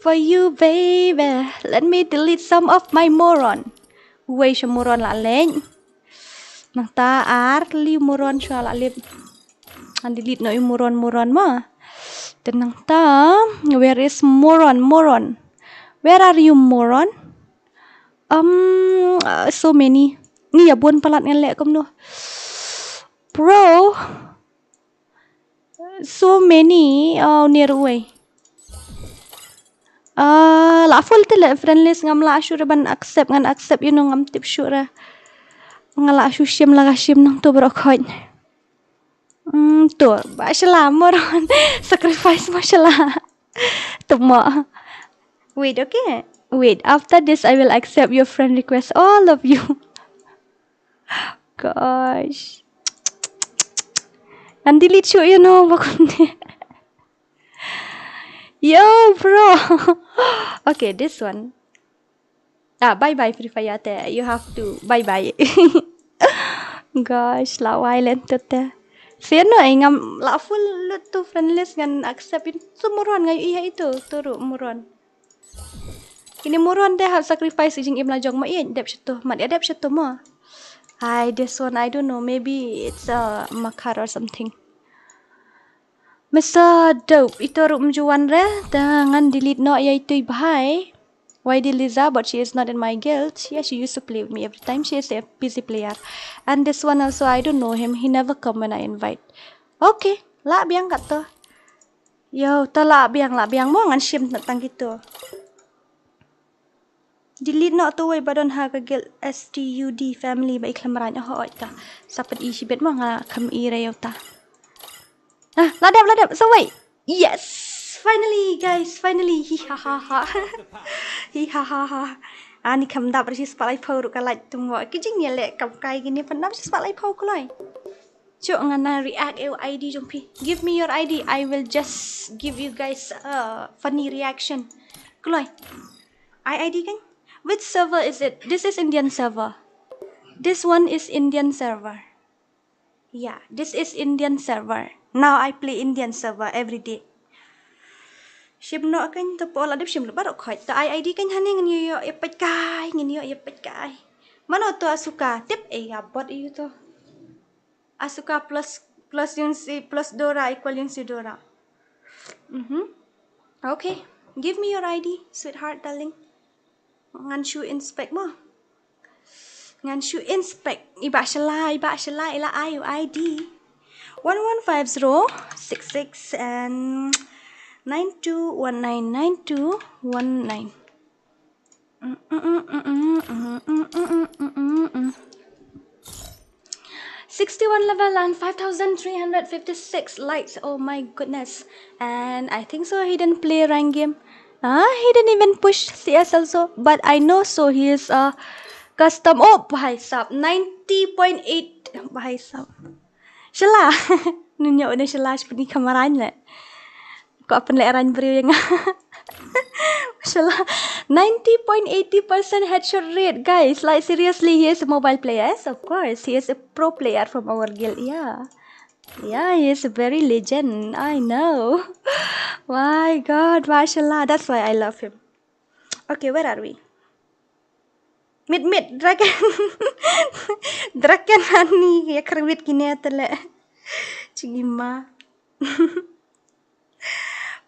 For you, baby. Let me delete some of my moron. Wei sha moron la leh. Nangta ar li moron sha la lip. Ngan delete no i moron moron ma. Te nangta, where is moron moron? Where are you moron? Um, uh, so many. Ni ïa bun palat ngan leh kumno. Bro. So many. Oh, near way. Ah, la full te leh friend list ngam lah shuh re ban accept, ngan accept ïa no ngam tip shuh re. Nga lah shuh shim la ka shim nangto baroh khoit. Hmm, to, ba shala moron. Sacrifice mo shala. To mo. Wait, okay. Wait, after this I will accept your friend request, all of you. Gosh. Ngan delete shuh ïa no ba kumne. Yo, bro. Okay, this one. Ah, bye bye Free Fire te. You have to bye bye. Gosh, la wai len tu te. Sien no, eh, ngam la full lut tu friend list ngan accept in tu moron ngai ïa itu, tu ru moron. Ini moron te hap sacrifice jingim la jong mo, ïa dep sha tu, mat ïa dep sha tu mo. Ai, this one, I don't know, maybe it's a makar or something. Mister Dope, ito ruh mjuwan re, da ngan delete noh ïa ito i bhai. Y D Liza, but she is not in my guild. Yeah, she used to play with me every time. She is a busy player. And this one also, I don't know him. He never come when I invite. Okay, lah biang kat to. Yo, to lah biang, lah biang mo ngan shim tang kito. Delete noh tu wei ba don ha ka guild S T U D family ba i khlem rain. Oh, oi ta. Sa peit i shibit mo nga kham i re ïa ta. Ah, la dep, la dep. So wei. Yes. Finally, guys, finally. Hi ha ha ha. Hi ha ha ha. Ani kham dap ri spot lai pho ru ka light tum wa. Ki jingïaleh kam kai kine pan dap ri spot lai pho kloi. Chuk ngan na react ïa u I D jong phi. Give me your I D. I will just give you guys a funny reaction. Kloi. I I D kan? Which server is it? This is Indian server. This one is Indian server. Yeah, this is Indian server. Now I play Indian server every day. Shim noh kan, to poi la dep shim lo baroh khoit. To I I D kan hangne ngin ïoh ïa peit kai, ngin ïoh ïa peit kai. Mano to Asuka? Tip eh, ïa bot ïa to. Asuka plus, plus Yunsi, plus Dora equal Yunsi Dora. Mhm. Okay. Give me your I D, sweetheart, darling. Ngan shu inspect mo. Ngan shu inspect. I Bah Shala, i Bah Shala, i la ai u I D. One one five zero six six and nine two one nine, nine two one nine. Sixty-one level and five thousand three hundred fifty-six likes. Oh my goodness. And I think so he didn't play rank game. Ah, he didn't even push C S also. But I know so he is a custom. Oh, bhai sab. Ninety point eight. Bhai sab. Shala. Nun ïa u ne shala shpni kamaran le. Ko apan le ran briew ïa nga. Mashallah. Ninety point eighty percent headshot rate, guys. Like, seriously, he is a mobile player. Yes, of course. He is a pro player from our guild. Yeah. Yeah, he is a very legend. I know. My God, mashallah. That's why I love him. Okay, where are we? Mit mit dragon. Dragon ani ya karbit kine tele. Chingima.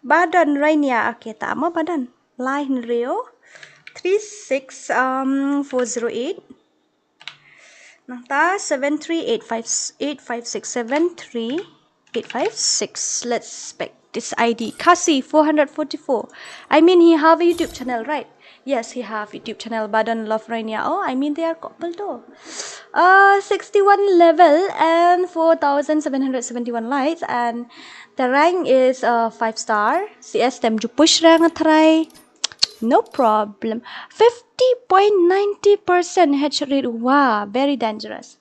Badon Rainia, okay, tama Badon. Lai Henrio. Three six um four zero eight. Nangta seven three eight five, eight five six, seven three eight five six. Let's spec this I D. Khasi four hundred forty-four. I mean, he have a YouTube channel, right? Yes, he have YouTube channel, Badon Love Rainia. Oh, I mean, they are couple too. Uh, sixty-one level and four thousand seven hundred seventy-one likes, and the rank is uh five star. C S tem ju push rank a try. No problem. Fifty point ninety percent headshot rate. Wow, very dangerous.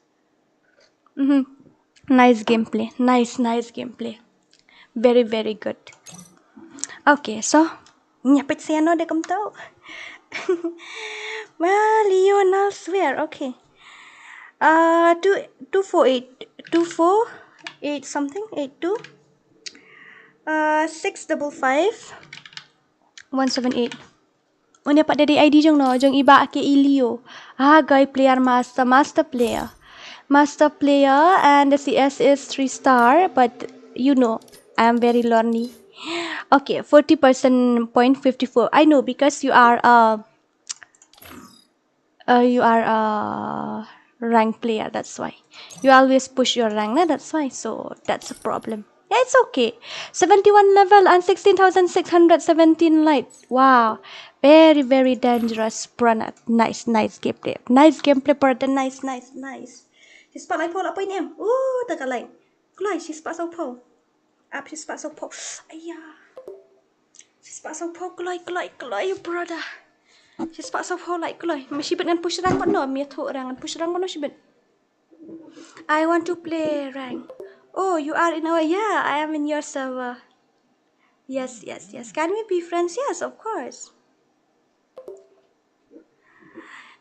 Mm-hmm. Nice gameplay. Nice, nice gameplay. Very, very good. Okay, so nya pet siano de kumto. Well, Leon, I'll swear. Okay. Uh, two, two four eight, two four eight something, eight two. Uh, six double five, one seven eight. Une pat dei I D jong no, jong i Bah ke i Leo. Ah, guy player master, master player. Master player and the C S is three star, but you know, I am very lonely. Okay, forty percent point fifty-four. I know because you are a, uh, you are a rank player, that's why. You always push your rank, na? That's why. So that's a problem. Yeah, it's okay. Seventy-one level and sixteen thousand six hundred seventeen light. Wow. Very, very dangerous, Pranat. Nice, nice gameplay. Nice gameplay, Pranat. Nice, nice, nice. Shi spah lai phew la poi ne em. Ooh, ta ka lai. Kloi, shi spah saw phew. Ap shi spah saw phew. Aya. Shi spah saw phew kloi, kloi, kloi, brother. Shi spah saw phew lai kloi. Ma shibit ngan push rank bad no, mi thu rank ngan push rank bad no shibit. I want to play rank. Oh, you are in our, yeah, I am in your server. Yes, yes, yes. Can we be friends? Yes, of course.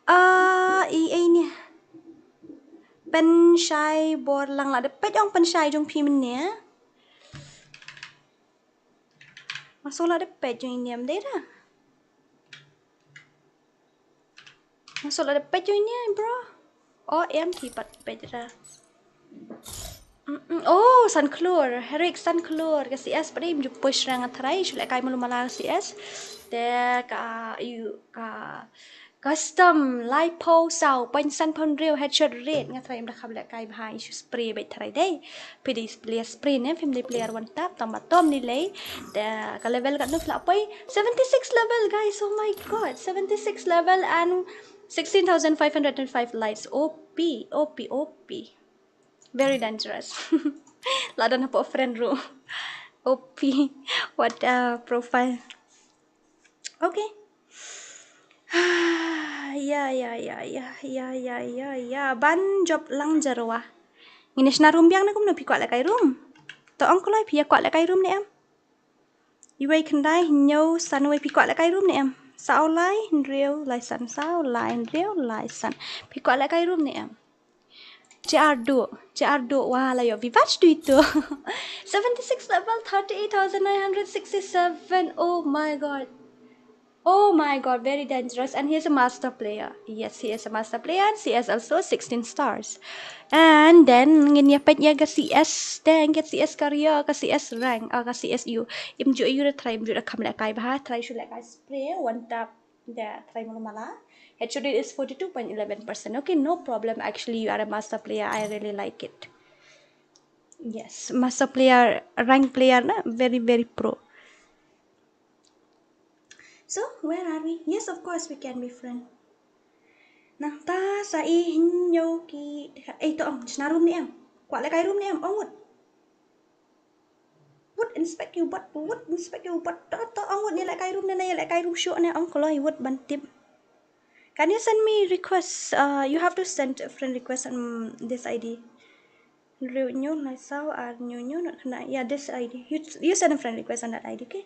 Ah, i, i ni. Pynshai bor lang la da peit ong pynshai jong phi mynne. Nga sngew la da peit jong i niam dei da. Nga sngew la da peit jong i niam, bro. O em phi pat peit da. Mm, mm. Oh, san klur. Herik san klur. Ka C S pat im ju push rang a tharai. Shu lehkai malu mala ka C S. Te ka, you, ka custom laiphew saw point san pound rew headshot rate. Nga tharai im da kham lehkai bha, i shu spray beit tharai dei. Phi dei player spray ne, phim dei player one tap, tang ba tom ni lei. Te ka level katno phi la poi? Seventy-six level, guys. Oh my god. Seventy-six level and sixteen thousand five hundred and five lights. O P, O P, O P. Very dangerous. La don hapoh friend ruh. O P. What a profile. Okay. Ya, ya, ya, ya, ya, ya, ya, ya. Ban jop lang jarwa. Ngin ïa shna room biang ne kumno, phi kwah lehkai room? To ong kloi, phi ïa kwah lehkai room ne em? Iwei khyndai hynñiew san wei, phi kwah lehkai room ne em? Saw lai hynriew lai san, saw lai hynriew lai san. Phi kwah lehkai room ne em? Che ardu, che ardu, wa la ïoh viewers tu itu. Seventy-six level, thirty-eight thousand nine hundred sixty-seven. Oh my god. Oh my god, very dangerous. And he is a master player. Yes, he is a master player. And C S also sixteen stars. And then ngin ïa peit ïa ka C S, then ka C S career, ka C S rank, ah, ka C S ïoh. Im ju ïoh da tharai, im ju da kham lehkai bha, tharai shu lehkai spray, one tap. Da tharai malu mala. Headshot rate is forty-two point eleven percent. Okay, no problem. Actually, you are a master player. I really like it. Yes, master player, rank player na, very, very pro. So, where are we? Yes, of course, we can be friend. Nangta sa i hynñiew ki, eh, to ong, shna room ne em? Kwah lehkai room ne em? Ong wut. Wut, inspect you, but wut, inspect you, but to, to ong wut, ne lehkai room ne, ne lehkai room shuh ne, ong kloi wut ban tip. Can you send me request? Uh, you have to send a friend request on this I D. Hynriew hynñiew lai saw ar hynñiew hynñiew, not kena. Yeah, this I D. You, you send a friend request on that I D, okay?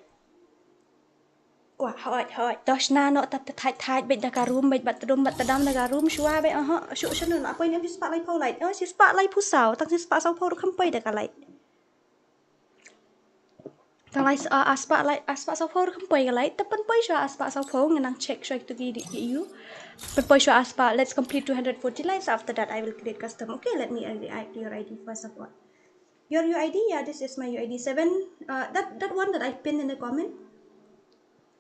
Wah, hoi, hoi. To shna noh, ta, ta thait, thait beit da ka room, beit bat tdum, bat tdam da ka room, shuwa beit, aha, shu, shu, no, la poi ne, shispah laiphew light. Oh, shispah laiphew saw, tang shispah sawphew ruh kham poi da ka light. Tang lai, ah, ah, spah lai, ah, spah sawphew ruh kham poi ka light, ta pynpoi shuwa ah spah sawphew, ngan nang check shuwa ito ki, ki ïoh. Pynpoi shuwa ah spah, let's complete two hundred forty lights, after that I will create custom. Okay, let me, uh, react to your I D first of all. Your U I D, yeah, this is my U I D seven. Uh, that, that one that I pinned in the comment.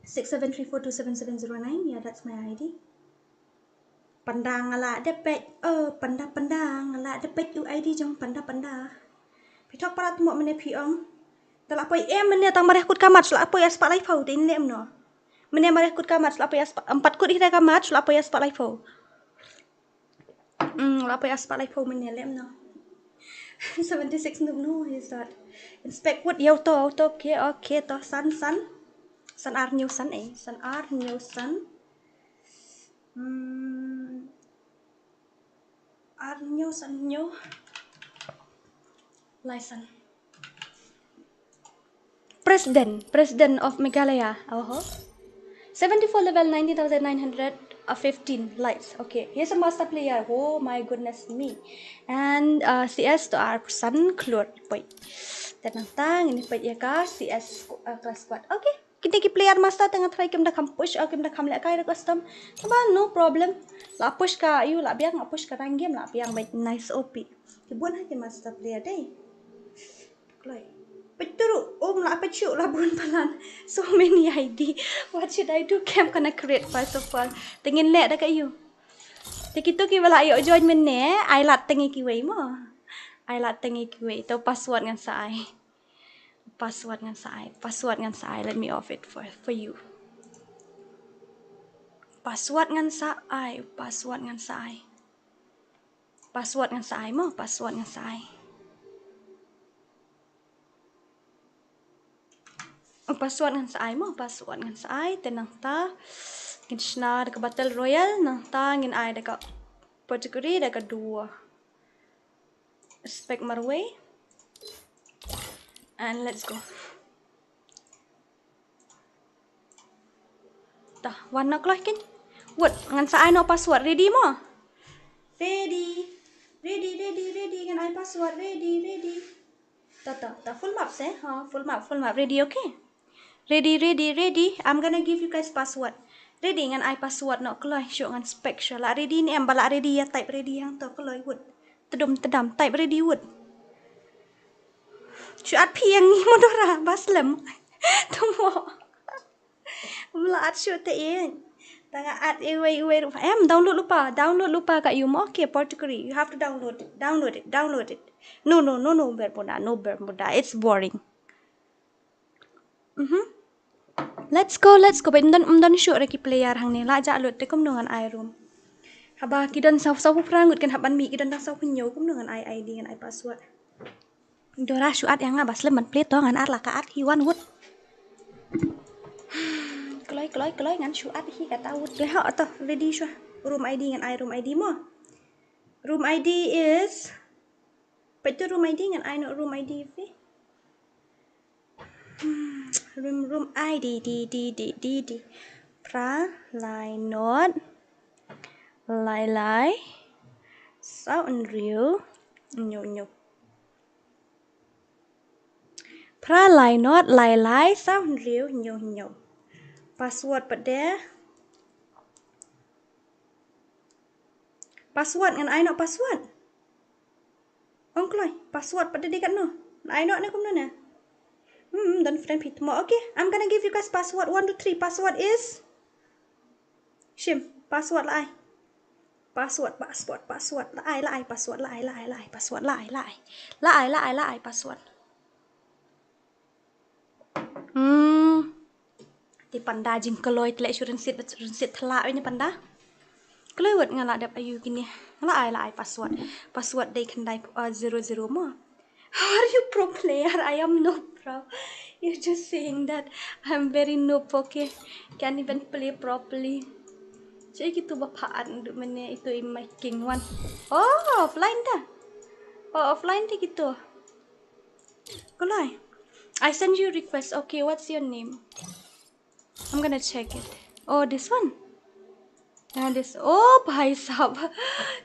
Six seven three four two seven seven zero nine. Yeah, that's my I D. Panda nga la dep peit, oh, panda, panda nga la dep peit U I D jong panda, panda. Phi thok palat mo mynne phi ong. Te la poi em mynne tang mariah kut ka mat, la poi ah spah laiphew te in lem no. Mynne mariah kut ka mat, la poi ah spah, empat kut hi da ka mat, la poi ah spah laiphew. Hmm, la poi ah spah laiphew mynne lem no. Seventy-six noob, no, he's not. Inspect wut, ïa uto, uto, okay, okay, to san, san. San ar hynñiew san, eh, san ar hynñiew san. Hmm. Ar hynñiew san hynñiew. Lai san. President, President of Meghalaya. Oho. Seventy-four level, nineteen thousand nine hundred fifteen lights. Okay, he's a master player. Oh my goodness me. And, uh, C S to ar san klur. Poi. Te nangta ngin peit ïa ka C S, uh, class squad. Okay. Kine ki player master te nga tharai kim da kham push, uh, kim da kham lehkai da custom. Te ba, no problem. La push ka, ïoh la biang, la push ka rank game, la biang beit nice O P. Ki bun ha ki master player dei. Kloi. Peit tu ruh, um, la peit shuh, la bun palat. So many I D. What should I do? Kam kane create first of all. Te ngin leh da ka ïoh. Te kito kiba la ïoh join mynne, ai lad tang ïa kiwei mo. Ai lad tang ïa kiwei. To password ngan sa ai. Password ngan sa ai. Password ngan sa ai. Let me off it for, for you. Password ngan sa ai. Password ngan sa ai. Password ngan sa ai mo, password ngan sa ai. Password ngan sa ai mo, password ngan sa ai, te nangta ngin shna da ka Battle Royale, nangta ngin ai da ka category, da ka duo. Spec marwei. And let's go. Tah, wan noh kloi keiñ. Wut, ngan sa ai noh password. Ready mo? Ready. Ready, ready, ready. Ngan ai password. Ready, ready. Tah, tah, tah. Full map se. Ha, full map, full map. Ready, okay? Ready, ready, ready. I'm gonna give you guys password. Ready, ngan ai password noh kloi. Shu ngan spek shu la ready ne em, ba la ready ïa type ready hangto kloi wut. Tdum tdam, type ready wut. Shu at phi ïa ngi mo Dora, ba slem. Tamo. Mla at shu te ïa. Tang at iwei iwei ruh. Em, download lypa, download lypa ka ïu mo. Okay, particularly. You have to download it, download it, download it. No, no, no, no, Bermuda, no Bermuda. It's boring. Mhm. Let's go, let's go. Ba ym don, ym don shuh re ki player hangne. La jah lut te kumno ngan ai room. Haba ki don saw, saw phra ngut kan hap ban mih, ki don tang saw hynñiew, kumno ngan ai I D, ngan ai password. Dora shu at ïa nga, ba slem ban play to, ngan at la ka at hi wan wut. Kloi, kloi, kloi, ngan shu at hi kata wut. Te ha to, ready shu. Room I D, ngan ai room I D mo. Room I D is, peit to room I D, ngan ai noh room I D phi. Hmm, room, room I D, D, D, D, D, D. Phra, lai, not, lai, lai, saw, hynriew, hynñiew, hynñiew. Phra, lai, not, lai, lai, saw, hynriew, hynñiew, hynñiew. Password pat de. Password, ngan ai noh password. Ong kloi, password pat de dei katno? Ngan ai noh ne kumno ne? Hmm, don friend phi tmo. Okay, I'm gonna give you guys password. One, two, three. Password is, shim, password la ai. Password, password, password. La ai, la ai, password, la ai, la ai, la ai, password, la ai, la ai. La ai, la ai, la ai, password. Hmm. Te panda jingkloi te leh shu rynsied, rynsied thala oi ne panda. Kloi wut, nga la dep aiu kine. Nga la ai, la ai password. Password dei khyndai, uh, zero zero mo. How are you pro player? I am no pro. You're just saying that I'm very noob, okay? Can't even play properly. Cei kitu ba pha at ndu mene itu i my king one. Oh, offline ta. Oh, offline ta kitu. Kulai. I send you request. Okay, what's your name? I'm gonna check it. Oh, this one. Now this. Oh, bhai sahab.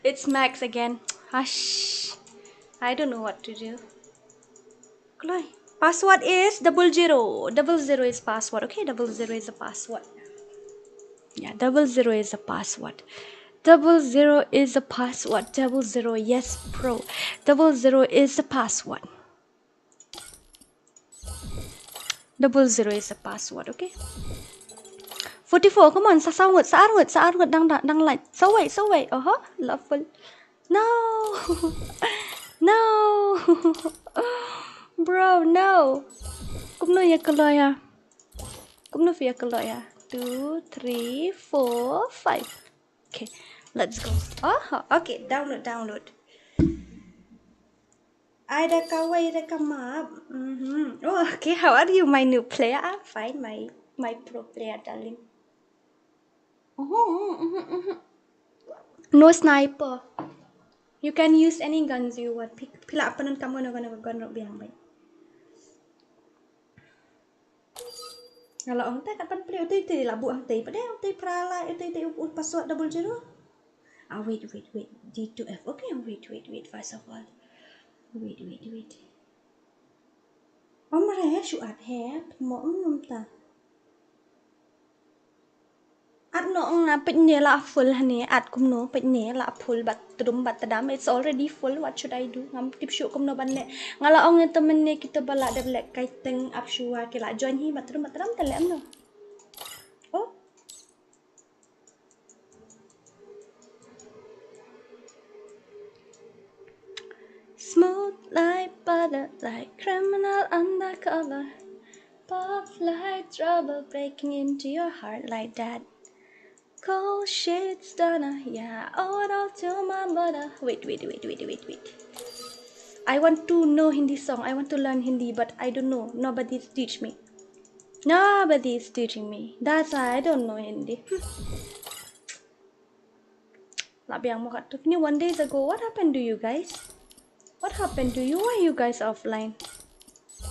It's Max again. Hush. I don't know what to do. Kulai. Password is double zero. Double zero is password. Okay, double zero is a password. Yeah, double zero is a password. Double zero is a password. Double zero, yes, bro. Double zero is a password. Double zero is a password, okay? Forty-four, come on, sa saw ngut, sa ar ngut, sa ar ngut dang, dang, dang light. Sa wei, sa wei. Oho, lawful. No. No. Bro, no. Kumno ïa kloi ïa? Kumno phi ïa kloi ïa? Two, three, four, five. Okay, let's go. Oh, okay, download, download. Ai da kawei da ka map. Mm-hmm. Oh, okay, how are you, my new player? I'm fine, my, my pro player, darling. Mm-hmm, mm-hmm, mm-hmm. No sniper. You can use any guns you want. Phi, phi lah pyndonkam kano kano ka gun ruh biang beit. Nga la ong te kat ban plie, utei, utei la buh hangtei pat de, utei phra lai, utei, utei, u, u password double zero. Ah, wait, wait, wait. D two F. Okay, wait, wait, wait. First of all, wait, wait, wait. Om re shu at he, mo, um, um, ta. At noh nga, peit ne la full hane, at kumno, peit ne la full bad tdum bad tdam. It's already full, what should I do? Ngam tip shuh kumno ban leh. Nga la ong ïa te mynne kito ba la dep leh kai teng ap shuwa ki la join hi bad tdum bad tdam te leh kumno. Oh. Smooth like butter, like criminal undercover. Pop like trouble breaking into your heart like that. Cold shit stunner, yeah, owe it all to my mother. Wait, wait, wait, wait, wait, wait. I want to know Hindi song. I want to learn Hindi, but I don't know. Nobody's teach me. Nobody's teaching me. That's why I don't know Hindi. Hmm. La biang mo kat tu. Ni one days ago, what happened to you guys? What happened to you? Why you guys offline?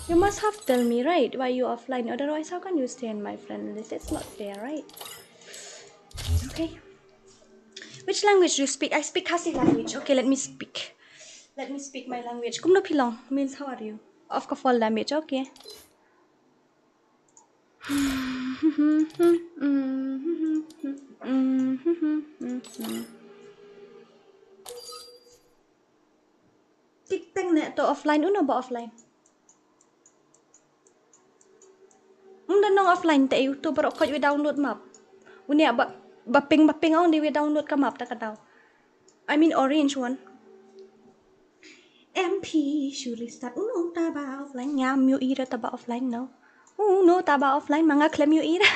You must have tell me, right, why you offline. Otherwise, how can you stay in my friend list? It's not fair, right? Okay. Which language do you speak? I speak Khasi language. Okay, let me speak. Let me speak my language. Kumno phi long? Means, how are you? Of ka fall damage. Okay. Tik teng ne to offline, uno ba offline. Unda nong offline te YouTube ro koj we download map. Unia ba, ba ping, ba ping ong di we download ka map ta ka daw. I mean orange one. M P, shu restart. Uno ta ba offline. Ngam ïohi re ta ba offline, no. Uno ta ba offline, ma nga khlem ïohi re.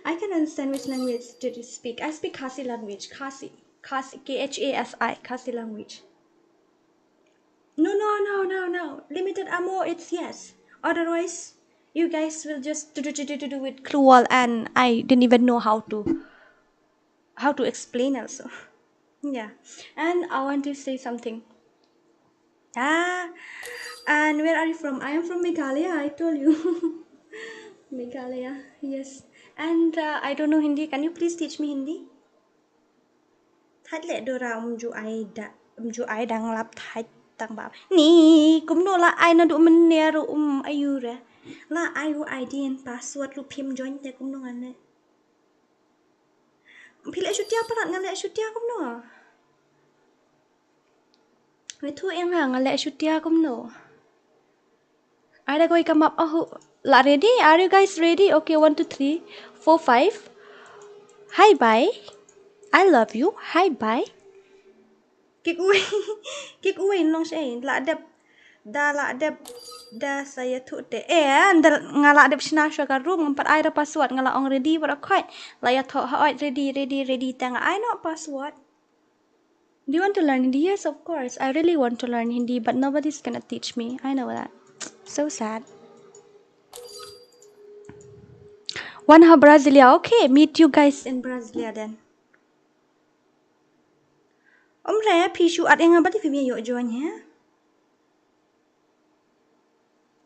I can understand which language did you speak. I speak Khasi language. Khasi. Khasi. K H A S I. Khasi language. No, no, no, no, no. Limited ammo, it's yes. Otherwise, you guys will just do, do, do, do, do, do with clue wall, and I didn't even know how to, how to explain also. Yeah. And I want to say something. Ah, and where are you from? I am from Meghalaya, I told you. Meghalaya, yes. And uh, I don't know Hindi. Can you please teach me Hindi? Thait le Dora, um ju ai da, um ju ai dang lap thait tang ba. Ni, kumno la ai na du men ne ru um ayu re. La ai u I D and password lu phim join te kumno ngan ne. Phi leh shutia palat, nga leh shutia kumno? Nga thu eng ha, nga leh shutia kumno? Ai da koi ka map ahu. La ready? Are you guys ready? Okay, one, two, three, four, five. Hi, bye. I love you. Hi, bye. Kik uwei. Kik uwei nong shei. La dep. Da la dep. Da sa ïathuh te. Eh, da nga la dep shna shuwa ka room, ngam pat ai da password, nga la ong ready bad khoi. La ïathuh ha oi ready, ready, ready, te nga ai noh password. Do you want to learn Hindi? Yes, of course. I really want to learn Hindi, but nobody's gonna teach me. I know that. So sad. One ha Brasilia. Okay, meet you guys in Brasilia then. Om re, phi shu at ïa nga ba dei phi ïoh join, eh?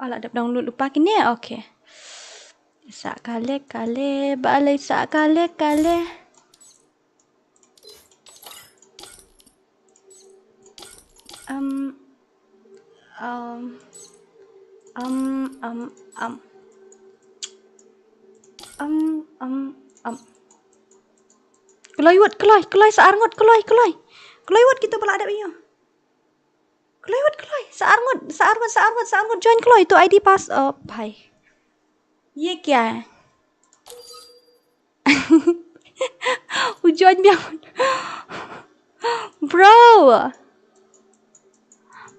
Ah, la dep download lypa kine. Okay. Sa kale kale, ba lei sa kale kale. Um, um, um, um, um. Um, um, um. Kloi wut, kloi, kloi, sa ar ngut, kloi, kloi. Kloi wut, kita ba la dep ïa. Kloi wut, kloi, sa ar ngut, sa ar ngut, sa ar ngut, sa ar ngut, join kloi, tu I D pass, oh, bhai. Ye kya hai? U join biang. Bro.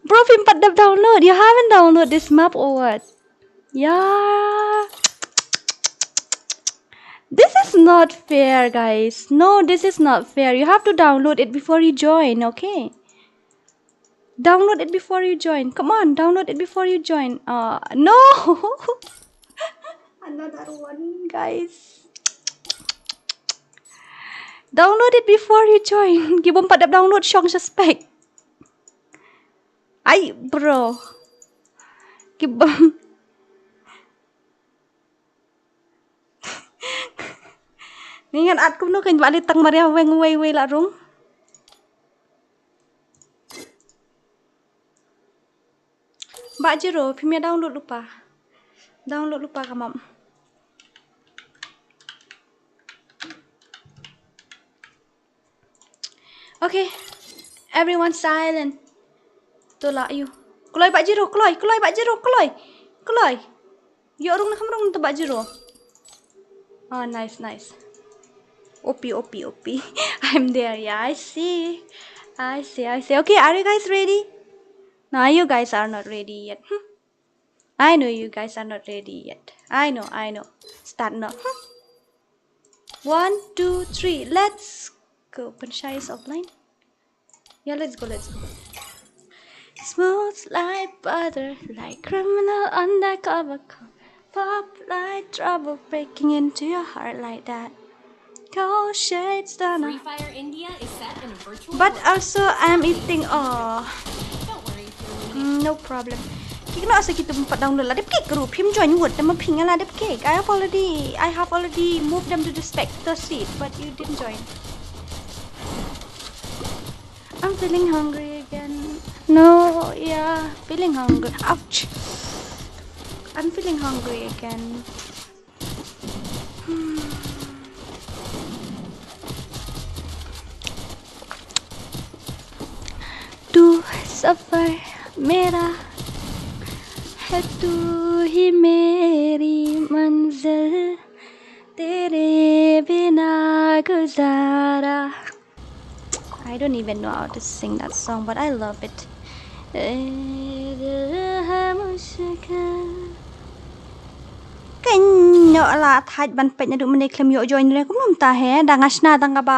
Bro, phim pat dep download. You haven't download this map or what? Yeah. This is not fair, guys. No, this is not fair. You have to download it before you join, okay? Download it before you join. Come on, download it before you join. Uh, no. Another one, guys. Download it before you join. Ki bym pat dep download shong suspect. Ai, bro. Ki bym. Ni ngan at kumno kan ba li tang maria weng wei wei la rung. Ba jiro, phim ïa download lypa. Download lypa ka map. Okay. Everyone silent. To la ïa u. Kloi ba jiro, kloi, kloi ba jiro, kloi. Kloi. Ïoh rung na kham rung to ba jiro. Oh, nice, nice. O P, O P, O P. I'm there. Yeah, I see. I see, I see. Okay, are you guys ready? No, you guys are not ready yet. Hmm. I know you guys are not ready yet. I know, I know. Start now. Hmm. One, two, three. Let's go. Pynshai is offline. Yeah, let's go, let's go. Smooth like butter, like criminal undercover. Pop like trouble breaking into your heart like that. Cold shade stunner. Free Fire India is set in a virtual But world. Also, I'm eating. Oh, don't worry. Mm, no problem. Ki kano asa ki tum pat download la dep kik ruh phim join wut, dama phi nga la dep kik. I have already, I have already moved them to the spectator seat, but you didn't join. I'm feeling hungry again. No, yeah, feeling hungry. Ouch. I'm feeling hungry again. तू सफर मेरा है, तू ही मेरी मंजिल, तेरे बिना गुजारा. I don't even know how to sing that song, but I love it. Kan ïoh la thait ban peit naduh mynne khlem ïoh join re kumno mynta he, da nga shna da kaba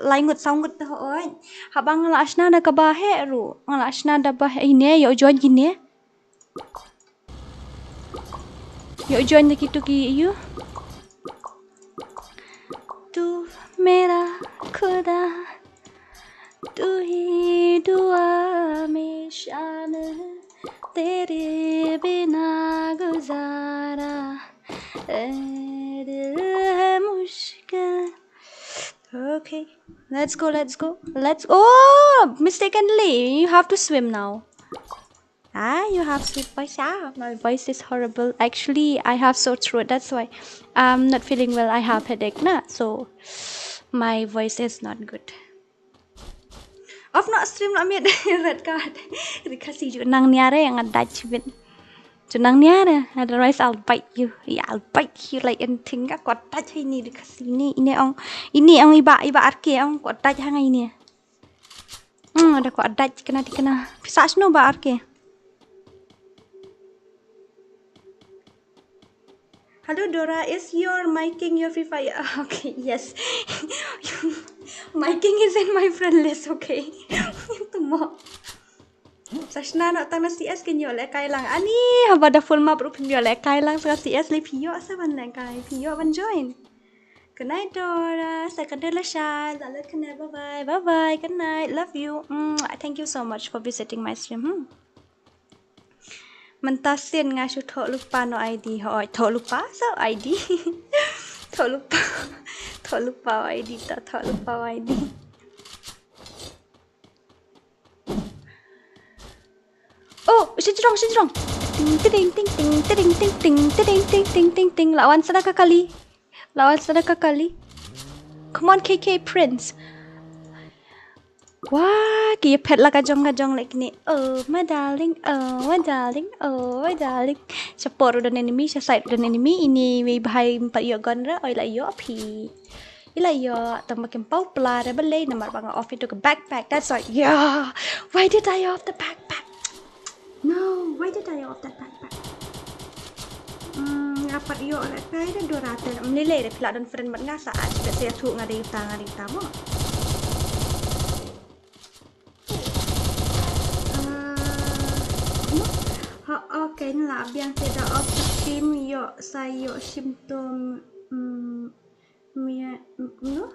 lai ngut saw ngut te hooid. Haba nga la shna da kaba heh ruh, nga la shna da ba heh ine ïoh join kine. Ïoh join da kitu ki ïu. तू मेरा खुदा, तू ही दुआ में शामिल, तेरे बिना गुजारा, ऐ दिल है मुश्किल. Okay, let's go, let's go, let's. Oh, mistakenly, you have to swim now. Ah, you have sweet voice. Ah, my voice is horrible. Actually, I have sore throat. That's why I'm not feeling well. I have headache, na. So, my voice is not good. Off not stream, not mute. Red card. Ri Khasi ju nang niare nga dach bit. Ju nang niare. Otherwise, I'll bite you. Yeah, I'll bite you like anything. Ko dach hai ni Ri Khasi ni. Ine ong. Ine ong iba, iba arke ong. Ko dach hang ine. Hmm, ada ko dach kena di kena. Pisa sno ba arke. Hello Dora, is your miking your Free Fire? Okay, yes. Miking is in my friend list, okay. Tumo. Sa shna noh tang na C S kin ïoh lehkai lang. Ani, haba da full map ruh phin ïoh lehkai lang sa C S lei phi ïoh sa ban lehkai. Phi ïoh ban join. Good night Dora. Sa kan dei la shai. La lut kan dei. Bye bye. Bye bye. Good night. Love you. Mm, thank you so much for visiting my stream. Hmm. Mynta sien nga shu thoh lypa noh I D. Hooid, thoh lypa sa I D. Thoh lypa. Thoh lypa I D ta, thoh lypa I D. Oh, shi jrong, shi jrong. Ting, ting, ting, ting, ting, ting, ting, ting, ting, ting, ting, ting, ting. La wan sa da ka kali. La wan sa da ka kali. Come on, K K Prince. Wah, ki phet la ka jong ka jong leh kine. Oh, my darling, oh, my darling, oh, my darling. Sha por u don enemy, sha side u don enemy, ini wei bhai empat ïoh gun ra, oi la ïoh phi. I la ïoh, tang ba kim paw pla re balei, namar ba nga off ïa uto ka backpack. That's why, yeah. Why did I off the backpack? No, why did I off that backpack? Hmm, nga pat ïoh lehkai da Dora te. Mlei lei re phi la don friend bad nga sa ach, pet sa ïathuh nga dei uta, nga dei uta mo. Ah, ha, okay, nga la biang te da off stream ïoh sa ïoh shim to, mm, mia, mm, no?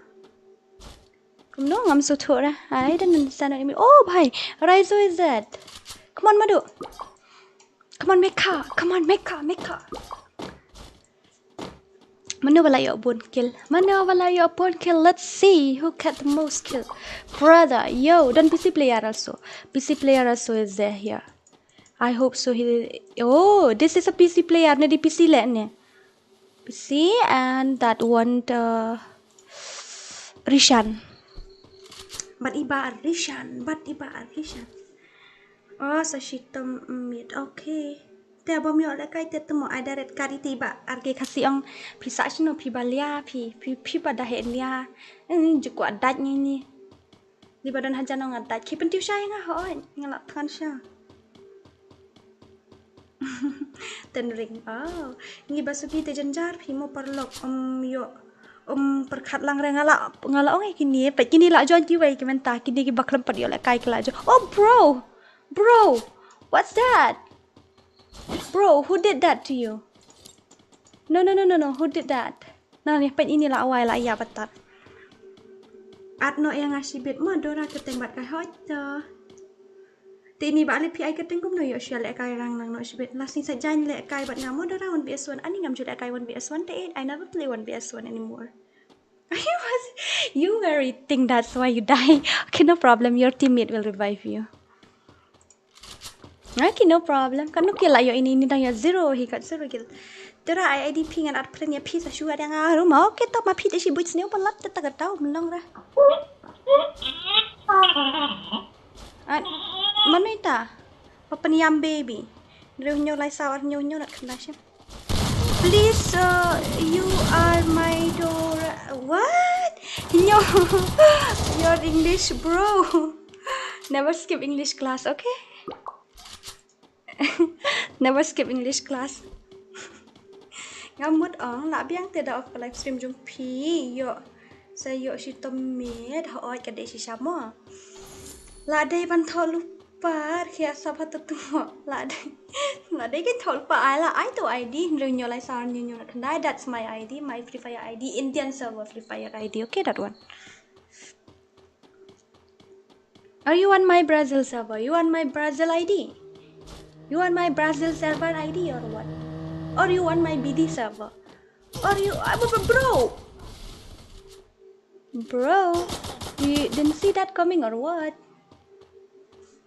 Kumno ngam sngewthuh re. I don't understand what you mean. Oh, bhai. Raizo is dead. Come on, Madu. Come on, Mekha. Come on, Mekha, Mekha. Mano ba la ïoh bun kill? Mano ba la ïoh bun kill? Let's see who got the most kill. Brother, yo, don P C player also. P C player also is there here. I hope so. He, oh, this is a P C player. Ne di P C leh ne. P C and that one, uh, Rishan. But iba Rishan, but iba Rishan. Oh, sa shitom mit. Okay. Te bym ïoh lehkai te temo ai direct kari te iba arke Khasi ong phi sa shino phi ba lia phi, phi, phi ba da he lia. Eh, ju kwah dait ngi ni. Di ba don hajan ong nga dait ki pyntiew sha ïa nga hooid nga la thngan sha. Ten ring. Oh. Ngi ba suki te jynjar phi mo paralok um ïoh um pyrkhat lang re nga la, nga la ong ïa kine peit kine la join kiwei ki mynta kine kiba khlem pat ïoh lehkai ki la join. Oh bro. Bro. What's that? Bro, who did that to you? No, no, no, no, no. Who did that? Nani peit ini la wai la ïa batat. At noh ïa nga shibit mo Dora kyrteng bad ka hooid to. Te ini ba leit phi ai kyrteng kumno ïoh shu lehkai rang lang noh shibit. Last thing sa jan lehkai bad nga mo Dora one V S one. Ani ngam ju lehkai one V S one te eight. I never play one V S one anymore. You were eating, that's why you die. Okay, no problem. Your teammate will revive you. Okay, no problem. Kan nuk ila yo ini ini dang ya zero hi kat zero kill. Tera ai ID phi ngan at friend ya phi sa shu ada nga ruma. Okay, to ma phi te shi buit snew palat te ta gatau menong ra. At mana ita? Papan yam baby. Nyu nyu lai sawar nyu nyu nak kena shim. Please, uh, you are my door. What? No, your English, bro. Never skip English class, okay? Never skip English class. Ngam mut ong, la biang te da off live stream jong phi, yo. Sa yo shi tom miet, ha oi ka de shi shamo. La dei ban thok lupar, khia sa pha tu tu. La dei, la dei kin thok lupar, ai la, ai tu ID, nyu nyu lai sawar nyu nyu khyndai, that's my ID, my Free Fire ID, Indian server Free Fire ID, okay, that one. Are you on my Brazil server? You on my Brazil ID? You on my Brazil server ID or what? Or you on my BD server? Or you, uh, bro, bro, bro, you didn't see that coming or what?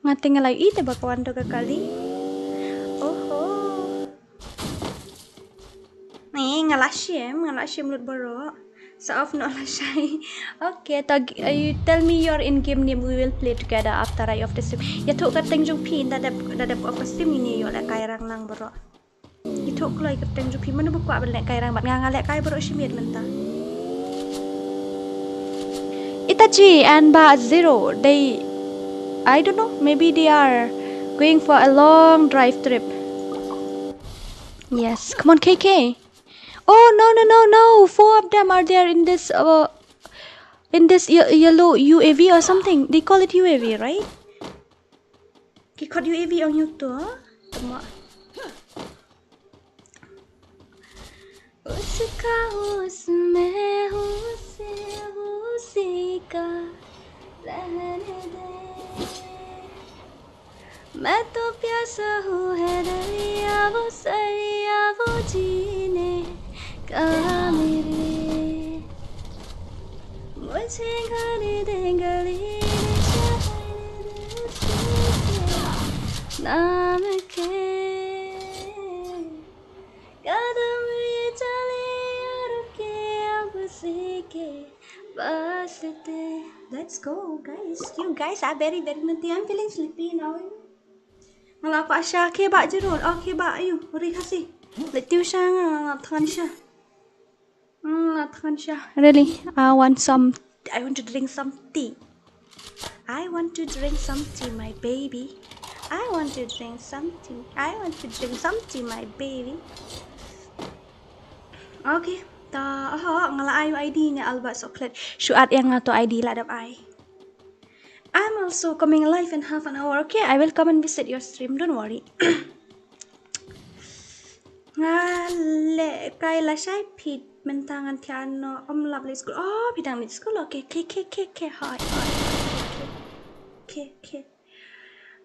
Nga te nga la ïohi te ba ka wan to ka kali. Oho. Ni nga la shim, nga la shim lut baroh. Sa off noh lashai. Okay, to, uh, you tell me your in-game name, we will play together after I off the stream. Ïathuh kyrteng jong phi, da dep, da dep off stream ini ïoh lehkai rang lang baroh. Ïathuh kloi kyrteng jong phi, mano ba kwah ban lehkai rang bad nga, nga lehkai baroh shi miet mynta. Itachi and Ba Zero, they, I don't know, maybe they are going for a long drive trip. Yes, come on, K K. Oh, no, no, no, no. Four of them are there in this, uh, in this ye- yellow U A V or something. They call it U A V, right? Ki khot U A V ong ïa uto, ah? Tama. उसका उसमें हूँ से हूँ सी का रहने दे। मैं तो प्यासा हूँ है दरिया वो सरिया वो जीने का मेरे। मुझे घर दे गली दे शहर दे उसके नाम के। कदम ये चले और के अब सीखे वास्ते। Let's go, guys. You guys are very, very naughty. I'm feeling sleepy now. Nga la kwah sha, okay, Ba Jerul. Okay, Ba, ayu, ri khasi. Let you sha, nga, nga, than sha. Hmm, la than sha. Really, I want some, I want to drink some tea. I want to drink some tea, my baby. I want to drink some tea. I want to drink some tea, my baby. Okay, ta, aha, nga la ai ID ne Albert Chocolate. Shu add ïa nga to ID la dep ai. I'm also coming live in half an hour. Okay, I will come and visit your stream. Don't worry. Nga lehkai lashai phi mynta ngan thiah noh, ym lap leit skul. Oh, phi dang leit skul. Okay, okay, okay, okay, okay. Hi, hi, hi, okay, okay, okay.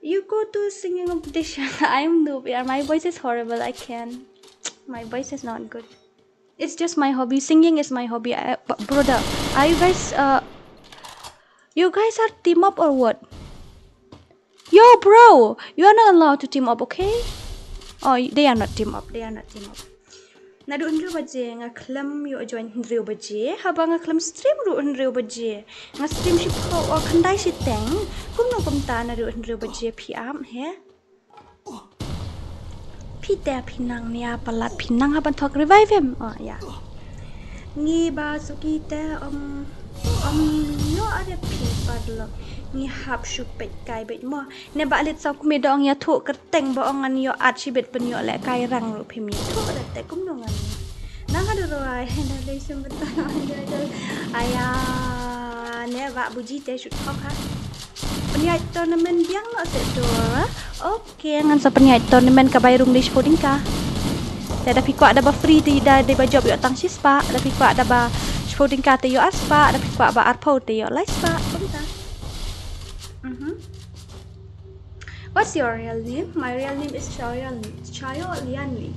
You go to singing competition. I'm noob, yeah. My voice is horrible. I can't. My voice is not good. It's just my hobby. Singing is my hobby. I, but brother, are you guys, uh, you guys are team up or what? Yo, bro, you are not allowed to team up, okay? Oh, they are not team up. They are not team up. Naduh hynriew baje nga khlem ïoh join hynriew baje. Haba nga khlem stream ruh hynriew baje. Nga stream shiphew, oh, khyndai shiteng. Kumno kumta naduh hynriew baje phi ap, he? Phi te phi nang nia palat phi nang ha ban thok revive him. Oh, ya. Ngi ba suki te ym, ym ïoh are phi padlok. Ngi hap shu peit kai beit mo. Ne ba lit saw kumne da ong ïathuh kyrteng ba ong ngan ïoh at shibit pynïoh lehkai rang ruh phim ïathuh da te kumno ngan. Nang ha da roi, na lei shim bynta na ong ïa da. Aya, ne ba buji te shu thok ha. Pynïaid tournament biang noh se dur. Okay, ngan sa pynïaid tournament ka bai rung dei shiphew tyngka. Te da phi kwah da ba free te da dei ba jop ïoh tang shispah, da phi kwah da ba shiphew tyngka te ïoh arspah, da phi kwah ba arphew te ïoh laispah. Kumta. Mhm. What's your real name? My real name is Chao Yan Li. Chao Yan Li.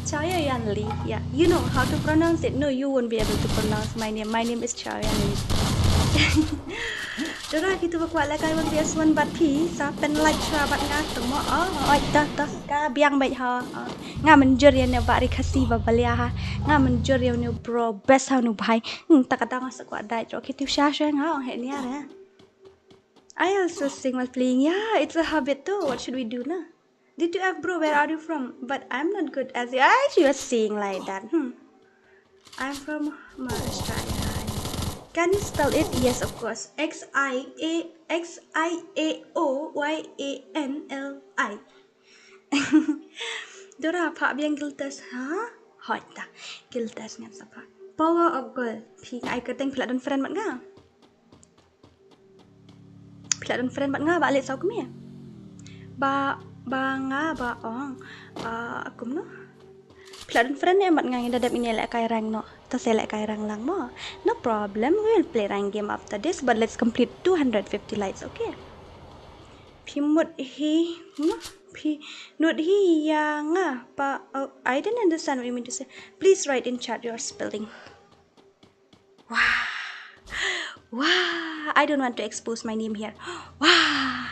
Chao Yan Li. Yeah. You know how to pronounce it? No, you won't be able to pronounce my name. My name is Chao Yan Li. Dora, kitu ba kwah lehkai one V S one bad phi, sa pynlait shuwa bad nga, to mo. Oh, oi, to, to. Ka biang beit ha. Oh. Nga mynjur ïa une u Bah Ri Khasi ba balia ha. Nga mynjur ïa une u bro, best ha une u bhai. Hmm, ta ka dang sa kwah dait ro, kitu sha sha nga ong heh nia re. I also sing while playing. Yeah, it's a habit too. What should we do na? D two F bro, where are you from? But I'm not good as you. Ah, you are saying like that. Hmm. I'm from Maharashtra. Yeah. Can you spell it? Yes, of course. X I A X I A O Y A N L I. Dora, phah biang guild test, ha? Hoi ta. Guild test ngan sa phah. Power of gold. Phi ai ka teng phi la don friend bad nga. Phi la don friend bad nga ba leit saw kmie. Ba, ba nga ba ong. Ah, kumno? Phi la don friend ne bad nga, ngi da dep ïa lehkai rank noh. Ta sa lehkai rank lang mo. No problem, we will play rank game after this, but let's complete two hundred fifty likes, okay? Phi mut hi, no? Phi mut hi ïa nga pa, oh, I didn't understand what you mean to say. Please write in chat your spelling. Wah. Wah. I don't want to expose my name here. Wah.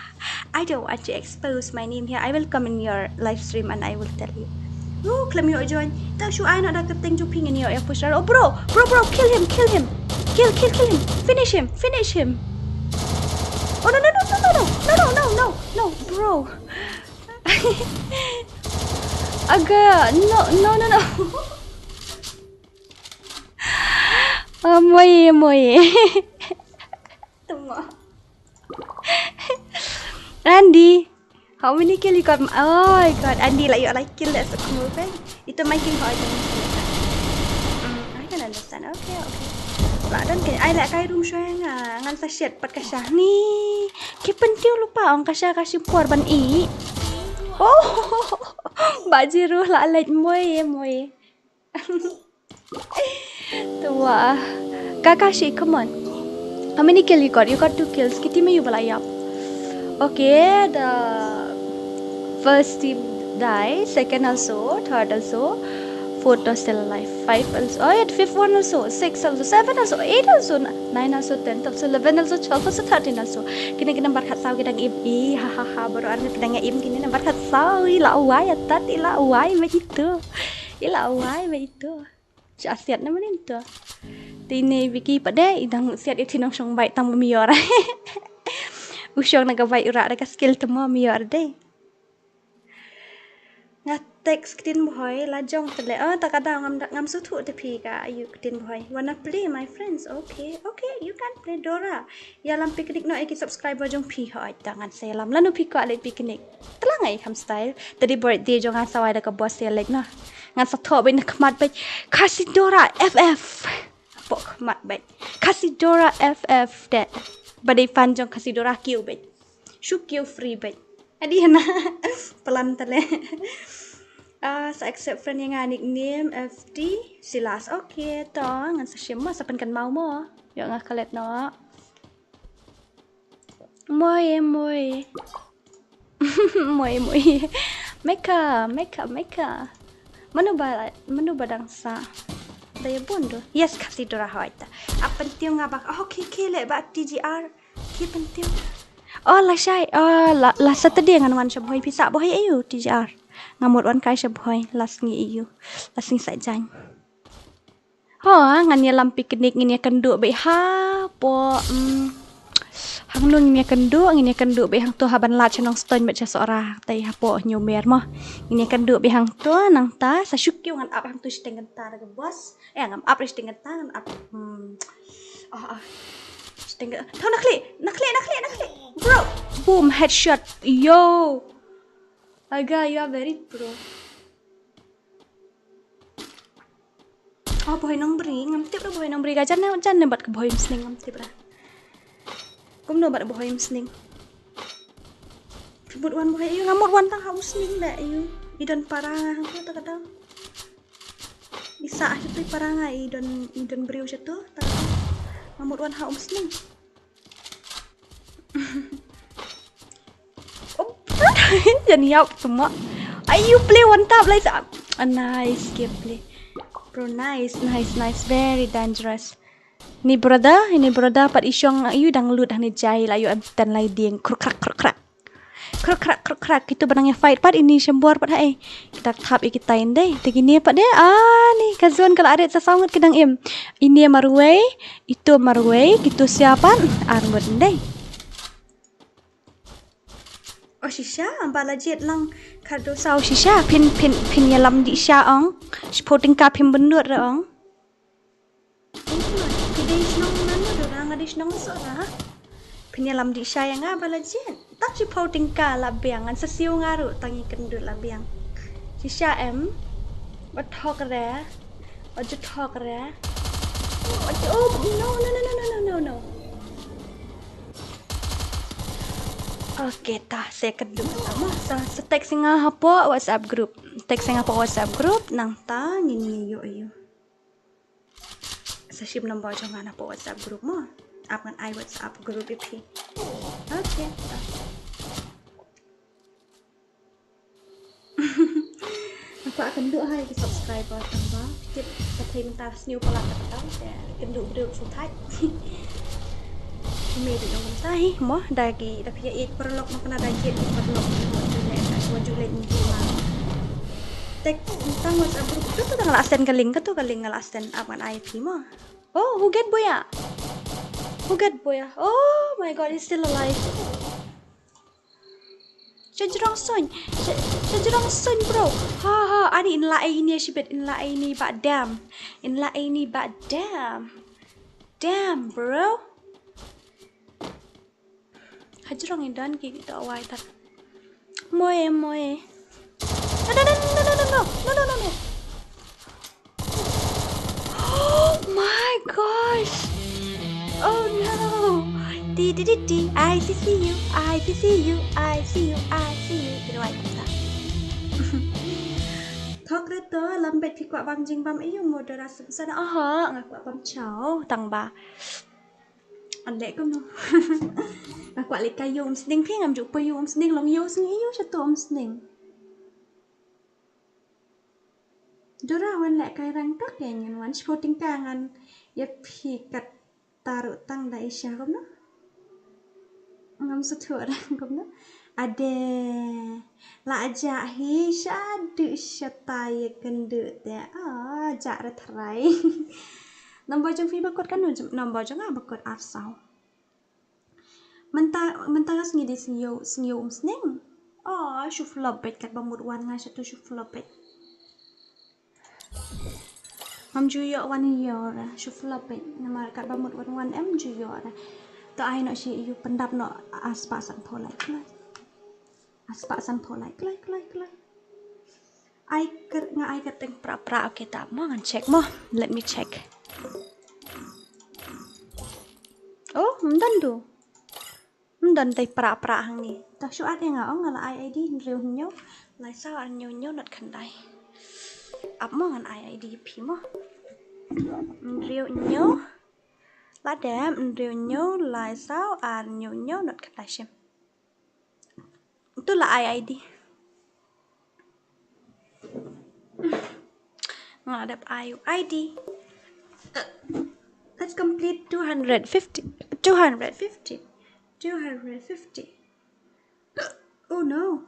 I don't want to expose my name here. I will come in your live stream and I will tell you. Woo, khlem ïoh join. Ta shu ai noh da ka teng jong phi, ngin ïoh ïa push. Oh, bro, bro, bro, kill him, kill him. Kill, kill, kill him. Finish him, finish him. Oh, no, no, no, bro. Aga, no, no, no, no. Ah, moe, moe. Tama. Andy, how many kill you got? Oh my god, Andy, like, you like kill that small thing. Ito my king ho, I don't understand. Mm, I don't understand. Okay, okay. Lah, dan ke, ai lehkai room shuwa nga, ngan sa shet pat ka sha ni. Ki pyntiew lypa ong ka sha ka shim por ban i. Oh, ba jiru lah leit moe, moe. Tuwa. Kakashi, come on. How many kill you got? You got two kills. Ki team aïu ba la ïap? Okay, the first team die, second also, third also, fourth was still alive, five also, oh yeah, fifth one also, six also, seven also, eight also, n-, nine also, ten also, eleven also, twelve also, thirteen also. Kine ki number khatsaw ki dang im, i, ha, ha, ha, baroh ar ki dang im, kine number khatsaw, i la wai, atat, i la wai, ba ito. I la wai, ba ito. Sha siat na manin to. Te ine Vicky pat de, i dang siat ïa thin ong shong bait tang ba mior. U shong na ka bait u rah da ka skill te mo mior de. Nga text ktien Bhoi la jong te le. Oh, ta ka daw ngam da, ngam sngewthuh te phi ka aïu ktien Bhoi. Wanna play, my friends? Okay, okay, you can play, Dora. Ïalam picnic noh ïa ki subscriber jong phi, hooid, ta ngan sa ïalam. Lano phi kwah leit picnic? Te la nga i kham style. Te dei birthday jong nga, sa wai da ka boss ïa leit noh. Ngan sa thoh beit na khmat beit, Khasi Dora F F. Hapoh khmat beit, Khasi Dora F F te. Ba dei fan jong Khasi Dora kiew beit. Shu kiew free beit. Adi hana. Plan te le. Ah, sa accept friend ïa nga, nickname F T Silas. Okay, to ngan sa shim mo, sa pynkynmaw mo. Ïoh nga klet noh. Moe, moe. Moe, moe. Meka, meka, meka. Mano ba, mano ba dang sah? Da ïa bun tu. Yes, Khasi Dora, hooid ta. Ap pyntiew nga ba. Oh, ki, ki leh ba T G R. Ki pyntiew. Oh, lashai. Oh, la, last Saturday ngan wan sha Bhoi, phi sah Bhoi aïu, T G R? Nga mut wan kai sha Bhoi, last sngi aïu. Last sngi Saitjaiñ. Ho, ngan ïalam picnic, ngin ïakynduh beit hapoh, mm, hangno ngin ïakynduh, ngin ïakynduh beit hangto ha ban lad sha Nongstoiñ bad sha Sohra, tai hapoh Hynñiewmer mo. Ngin ïakynduh beit hangto, nangta sa shu kiew ngan ap hangto shiteng kynta da ka bos. Eh, ngam ap re shiteng kynta, ngan ap, hmm. Oh, oh. Shiteng kynta. Thaw, na khlieh, na khlieh, na khlieh, na khlieh. Bro. Boom, headshot. Yo. Aga, you are very pro. Oh, Bhoi Nongbri, ngam tip re Bhoi Nongbri, ka jan ne, jan ne bad ka Bhoi Umsning, ngam tip re. Kumno bad Bhoi Umsning? Phi mut wan Bhoi aïu, nga mut wan tang ha Umsning de aïu. I don para nga hangto ta ka daw. I sah shato i para nga, i don, i don briew shato ta ka daw. Nga mut wan ha Umsning. Oh, ten yap tu mo. Ayu play one tap lai sa. Ah, nice gameplay. Bro, nice, nice, nice. Very dangerous. Ni brother, ini brother pat i shong, ayu dang lut hangne jai la yu em ten lai ding. Kruk krak, kruk krak. Kruk krak, kruk krak. Kitu ba nang ïa fight pat ini shembor pat hai. Kita thap ïa kita in dei. Te kine pat dei. Ah, ni ka zone ka la ret sa saw ngut ki dang im. Ini marwei, itu marwei, kitu sia pat ar ngut in dei. Oh, shisha, ba la jied lang khatduh saw shisha, phin, phin, phin ïalam dih sha ong. Shiphew tyngka phim bynnud re ong. Phi dei shnong nano, Dora, nga dei shnong Sohra. Phin ïalam dih sha ïa nga ba la jied. Tang shiphew tyngka la biang, ngan sa siew nga ruh tang ïa kyndut la biang. Shisha em. Ba thok re. Ba ju thok re. Oh, oh, no, no, no. Okay, ta, sa kynduh kata mo. Sa, sa text ïa nga hapoh WhatsApp group. Text ïa nga hapoh WhatsApp group, nangta ngin ïoh ïa u. Sa shim number jong nga hapoh WhatsApp group mo. Ap ngan ai WhatsApp group ïa phi. Okay, ta. Nga kwah kynduh ha ïa ki subscriber tang ba tip ka thei mynta sniew palat kata te kynduh briew shu thait. Me dei nong mynta hi mo da ki da phi ïa ïeit paralok ma kane da ïeit paralok mo ju leh mo ju leh ni ma. Tek tang WhatsApp group tu tu nga la send ka link, ka tu ka link nga la send, ap ngan ai phi mo. Oh, who get boya? Who get boya? Oh my God, he's still alive. Shajrong Sun, Sha-, Shajrong Sun, bro. Ha ha, ani in la ai ni shibit, in la ai ni ba dam. In la ai ni ba dam. Damn, bro. Hajrong i don ki to wai tat. Moe, moe. No, no, no, no, no, no, no, no, no, no, no. Oh my gosh. Oh no. Di, di, di, di. I see, see you. I see, see you. I see you. I see you. Di wai kata. Thok re to, lambet phi kwah bam jingbam ïa u mo Dora Simpson. Aha, nga kwah bam chao, tang ba. An leh kumno. Nga kwah leh ka ïew umsning phi, ngam ju poi ïew umsning, long ïew sngi ïew shato umsning. Dora wan leh kai rang tok ïa ngin wan shiphew tyngka ngan ïa phi kat taru tang da isha kumno. Ngam suthu rang kumno. Ade. La aja hi shaduh shatai ïa kynduh te. Ah, ja re tharai. Number jong phi ba kut kano, number jong nga ba kut arsaw. Mynta, mynta nga sngi dei sngi ïew, sngi ïew umsning. Oh, shu flop beit kat ba mut wan nga shato shu flop beit. Ngam ju ïoh wan ïoh ra, shu flop beit. Namar kat ba mut wan wan em ju ïoh ra. To ai noh shi ïu pyndap noh aspah sanphew lai kloi. Aspah sanphew lai kloi, kloi, kloi. Ai ker, nga ai kyrteng pra pra, okay ta mo ngan check mo. Let me check. Oh, ym don du. Ym don te pra pra hangne. Ta shu at ïa nga ong nga la ai I D hynriew hynñiew lai saw ar hynñiew hynñiew not khyndai. Ap mo ngan ai I D phi mo. Hynriew hynñiew. La dep hynriew hynñiew lai saw ar hynñiew hynñiew not khyndai shim. Tu la ai I D. Nga dep ai I D. Let's complete two hundred fifty. Two hundred fifty. Two hundred fifty. Oh no.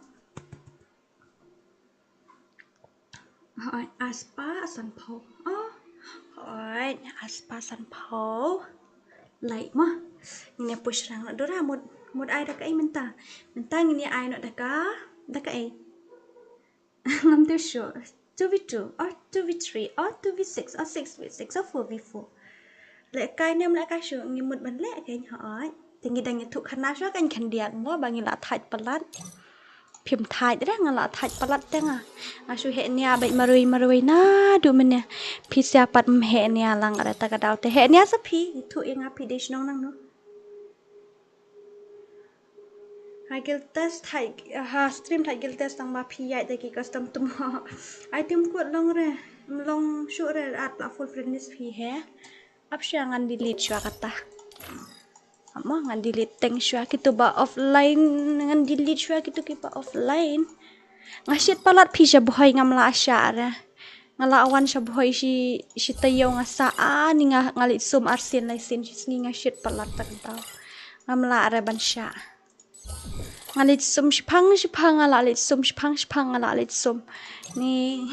Hooid, aspah sanphew. Oh. Hooid, aspah sanphew. Lai mo. Ngin ïa push rang noh Dora mut, mut ai da kaei mynta. Mynta ngin ïa ai noh da ka, da kaei. Ngam tip shuh. Two v two or two v three or two v six or six v six or four v four. Leh kai ne em leh kai shuh, ngi mut ban leh kein hooid. Te ngi dang ïathuh khana shuwa kein khyndiat mo ba ngi la thait palat. Phim thait re, nga la thait palat te nga. Nga shu heh nia beit marwei marwei naduh mynne. Phi sia pat ym heh nia lang re ta ka daw te heh nia sa phi. Ithuh ïa nga phi dei shnong nangno. Ha guild test, ha, ha stream ha guild test tang ba phi ïaid da ki custom tu mo. Ai tim kut long re, long shuh re at la full friend list phi he. Ap shuwa ngan delete shuwa kata. Mo ngan delete teng shuwa kito ba offline, ngan delete shuwa kito kiba offline. Nga shit palat phi sha bhoi ngam lah shah re. Nga lah wan sha bhoi shi, shi taïew nga sah ani nga, nga leit sum arsien laisien shi sngi nga shit palat tang tau. Ngam lah re ban shah. Nga leit sum shipang shipang nga lah leit sum shipang shipang nga lah leit sum. Ni.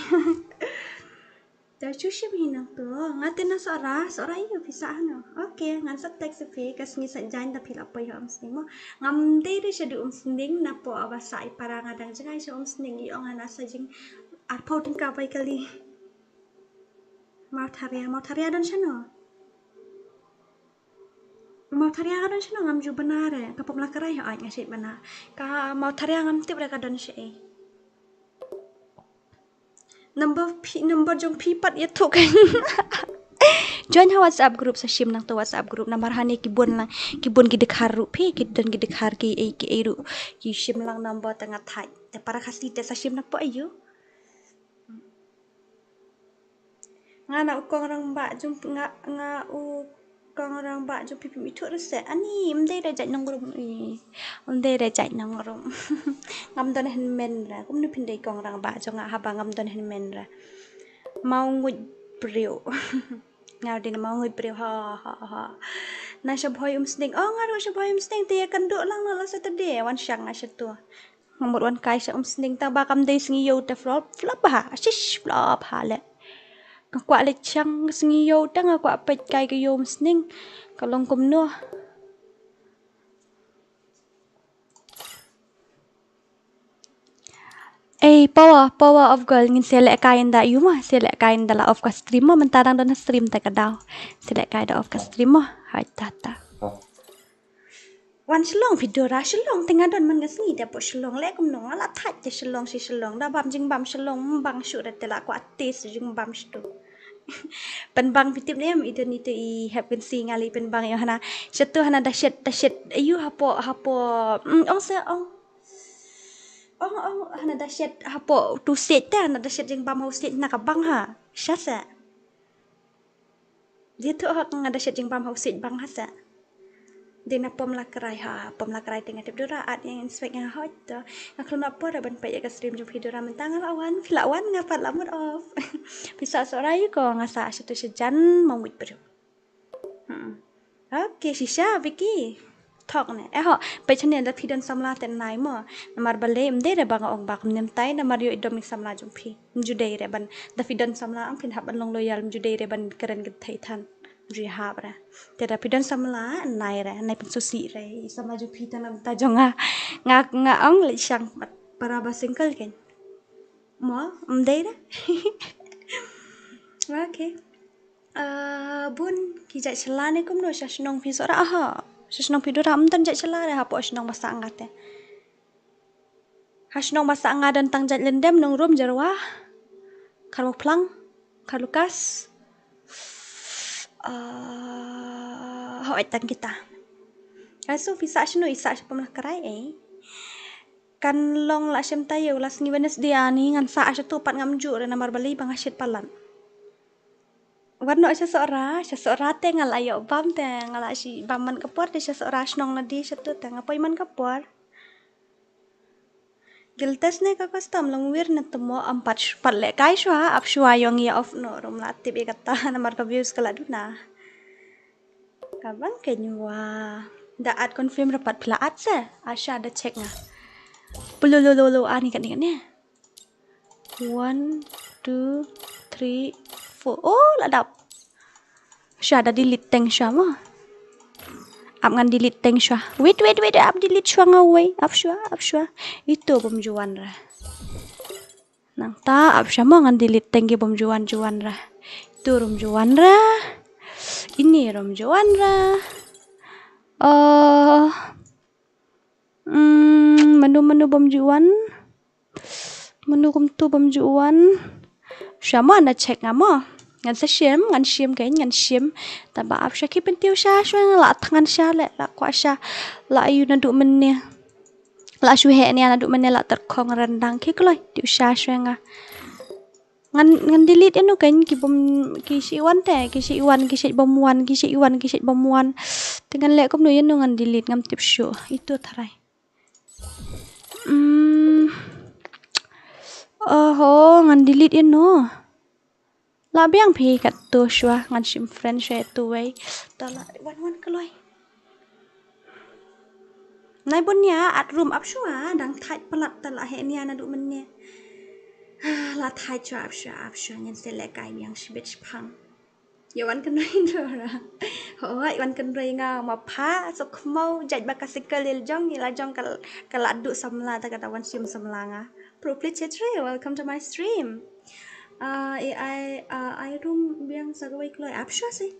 Da chu shim hi nangto. Nga te na Sohra, Sohra ïa phi sah hano. Okay, ngan sa text phi ka sngi sa jan da phi la poi ha Umsning mo. Ngam dei re sha du Umsning na po aba sah i para nga dang jngai sha Umsning i ong ana sa jing arpau tyngka bai kali. Mautharia, Mautharia don shano. Mautharia ka don shano ngam ju bana re. Ka pom la krai ha nga shit bana. Ka Mautharia ngam tip re ka don shi. Number phi, number jong phi pat ïa thuk. Join ha WhatsApp group sa shim nangto WhatsApp group namar hane ki bun lang, ki bun ki dkhar ruh phi, ki don ki dkhar ki ei ki ei ruh. Ki shim lang number te nga thait. Te para Khasi te sa shim na po ayu. Nga na u kong rangbah jong nga, nga u kong rangbah jong phi phi mithuh rese. Ani, ym dei re jait nongrum. Ym dei re jait nongrum. Ngam don hynmen re. Kumno phin dei kong rangbah jong nga haba ngam don hynmen re. Mawnguit briew. Nga dei na Mawnguit briew ha ha ha. Na sha bhoi Umsning. Oh nga ruh sha bhoi Umsning te ïa kan duh lang na la Saturday. Wan shang nga sha tu. Nga mut wan kai sha Umsning tang ba kam dei sngi ïew te flop flop ha. Shish flop ha le. Nga kwah leit shang sngi ïew te nga kwah peit kai ka ïew Umsning. Ka long kumno. Ei, power, power of girl ngin selek kai ynda ïu ma, selek kai ynda la off ka stream ma, mynta dang don stream te ka daw. Selek kai da off ka stream ma, hai ta ta. Wan Shillong phi Dora, Shillong te nga don man nga sngi da po Shillong le kumno nga la thait te Shillong shi Shillong da bam jingbam Shillong bang shu da te la kwah te jingbam shu. Pynbang phi tip ne em i don ito i hep kan si nga li pynbang ïa hana. Shatu hana da shet da shet ayu hapo hapo. Mm, ong se ong. Ong ong hana da shet hapo tu set te hana da shet jingbam hau set na ka bang ha. Sha se. Dia tu ha nga da shet jingbam hau set bang ha se. Dei na pom la krai ha, pom la krai te nga tip Dora at ïa inspect nga hot to. Nga khlem la por ban peit ïa ka stream jong phi Dora mynta nga la wan, phi la wan nga pat la mut off. Phi sa Sohra ïa ko nga sa sha tu sha jan Mawnguit briew. Hmm. Okay, shisha Vicky. Thok ne. Eh ho, peit channel da phi don samla te nai mo. Namar balei ym dei re ba nga ong ba kumne mynta namar ïoh i dom i samla jong phi. Ym ju dei re ban da phi don samla ong phin hap ban long loyal ym ju dei re ban kren kynthei than. Ri hap re. Te da phi don samla nai re, nai pynsusi re. I samla jong phi ta nam ta jong nga. Nga nga ong leit shang pat para ba single ken. Mo, ym dei re. Okay. Ah, bun ki jait shala ne kumno sha shnong phi Sohra ha. Sha shnong phi Dora ym don jait shala re hapoh shnong ba sah nga te. Ha shnong ba sah nga don tang jait Lyndem, Nongrum, Jerwa, Kharmukphlang, Kharlukas. Ah, hooid tang kita. Ai so phi sah shano i sah sha pom la krai eh. Kan long la shem taïew la sngi Wednesday ani ngan sah sha tu pat ngam ju re namar balei ba nga shet palat. Wat noh sha Sohra, sha Sohra te nga la ïoh bam te nga la shi bam man ka por te sha Sohra shnong na di sha tu te nga poi man ka por. Giltes ne ka custom long wir ne temo am pat sh-, pat leh kai shuwa ap shuwa ïong ïa off no rum la tip ïa kata namar ka views ka la duna. Ka bang ke nyuwa. Da at confirm ra pat phi la at se. Asha da check nga. Pululululu ani kane kane. One, two, three, four. Oh, la dap. Sha da delete teng sha mo. Ap ngan delete teng sha. Wait, wait, wait, ap delete sha nga wei. Ap sha, ap sha. Ito bom juan ra. Nangta ap sha mo ngan delete teng ki bom juan juan ra. Ito rum juan ra. Ini rum juan ra. Oh. Hmm, manu manu bom juan. Manu kumtu bam ju wan. Sha mo na check nga mo. Ngan sa shim, ngan shim kein, ngan shim. Taba ap sha ki pyntiu sha shwa nga la thngan sha le la kwah sha. La yu na du mynne. La shu he ne na du mynne la terkhong rendang ki kloi. Tiu sha shwa nga. Ngan, ngan delete ïano kein ki bym, ki shi wan te, ki shi wan, ki shi bym wan, ki shi wan, ki shi bym wan. Te ngan leh kumno ïano ngan delete ngam tip shuh. Ito tharai. Hmm. Oho, ngan delete ïano. Lah biang phi katto shuwa, ngan shim friend shuwa ïa tu wei. To lah wan wan kloi. Nai bun ïa at room ap shuwa, dang thait palat ta lah heh nia naduh mynne. Lah thait shuwa ap shuwa, ap shuwa, ngin sa lehkai biang shibit shipang. Ïa wan kynroi Dora. Hooid, wan kynroi nga ma pha, so khmau, jait ba ka sikal il jong, ila jong ka, ka la duh samla, ta kata wan shim samla nga. Pro Play Chetre, welcome to my stream. Ah, ai, ah, ai room biang sa kawei kloi ap shuwa si.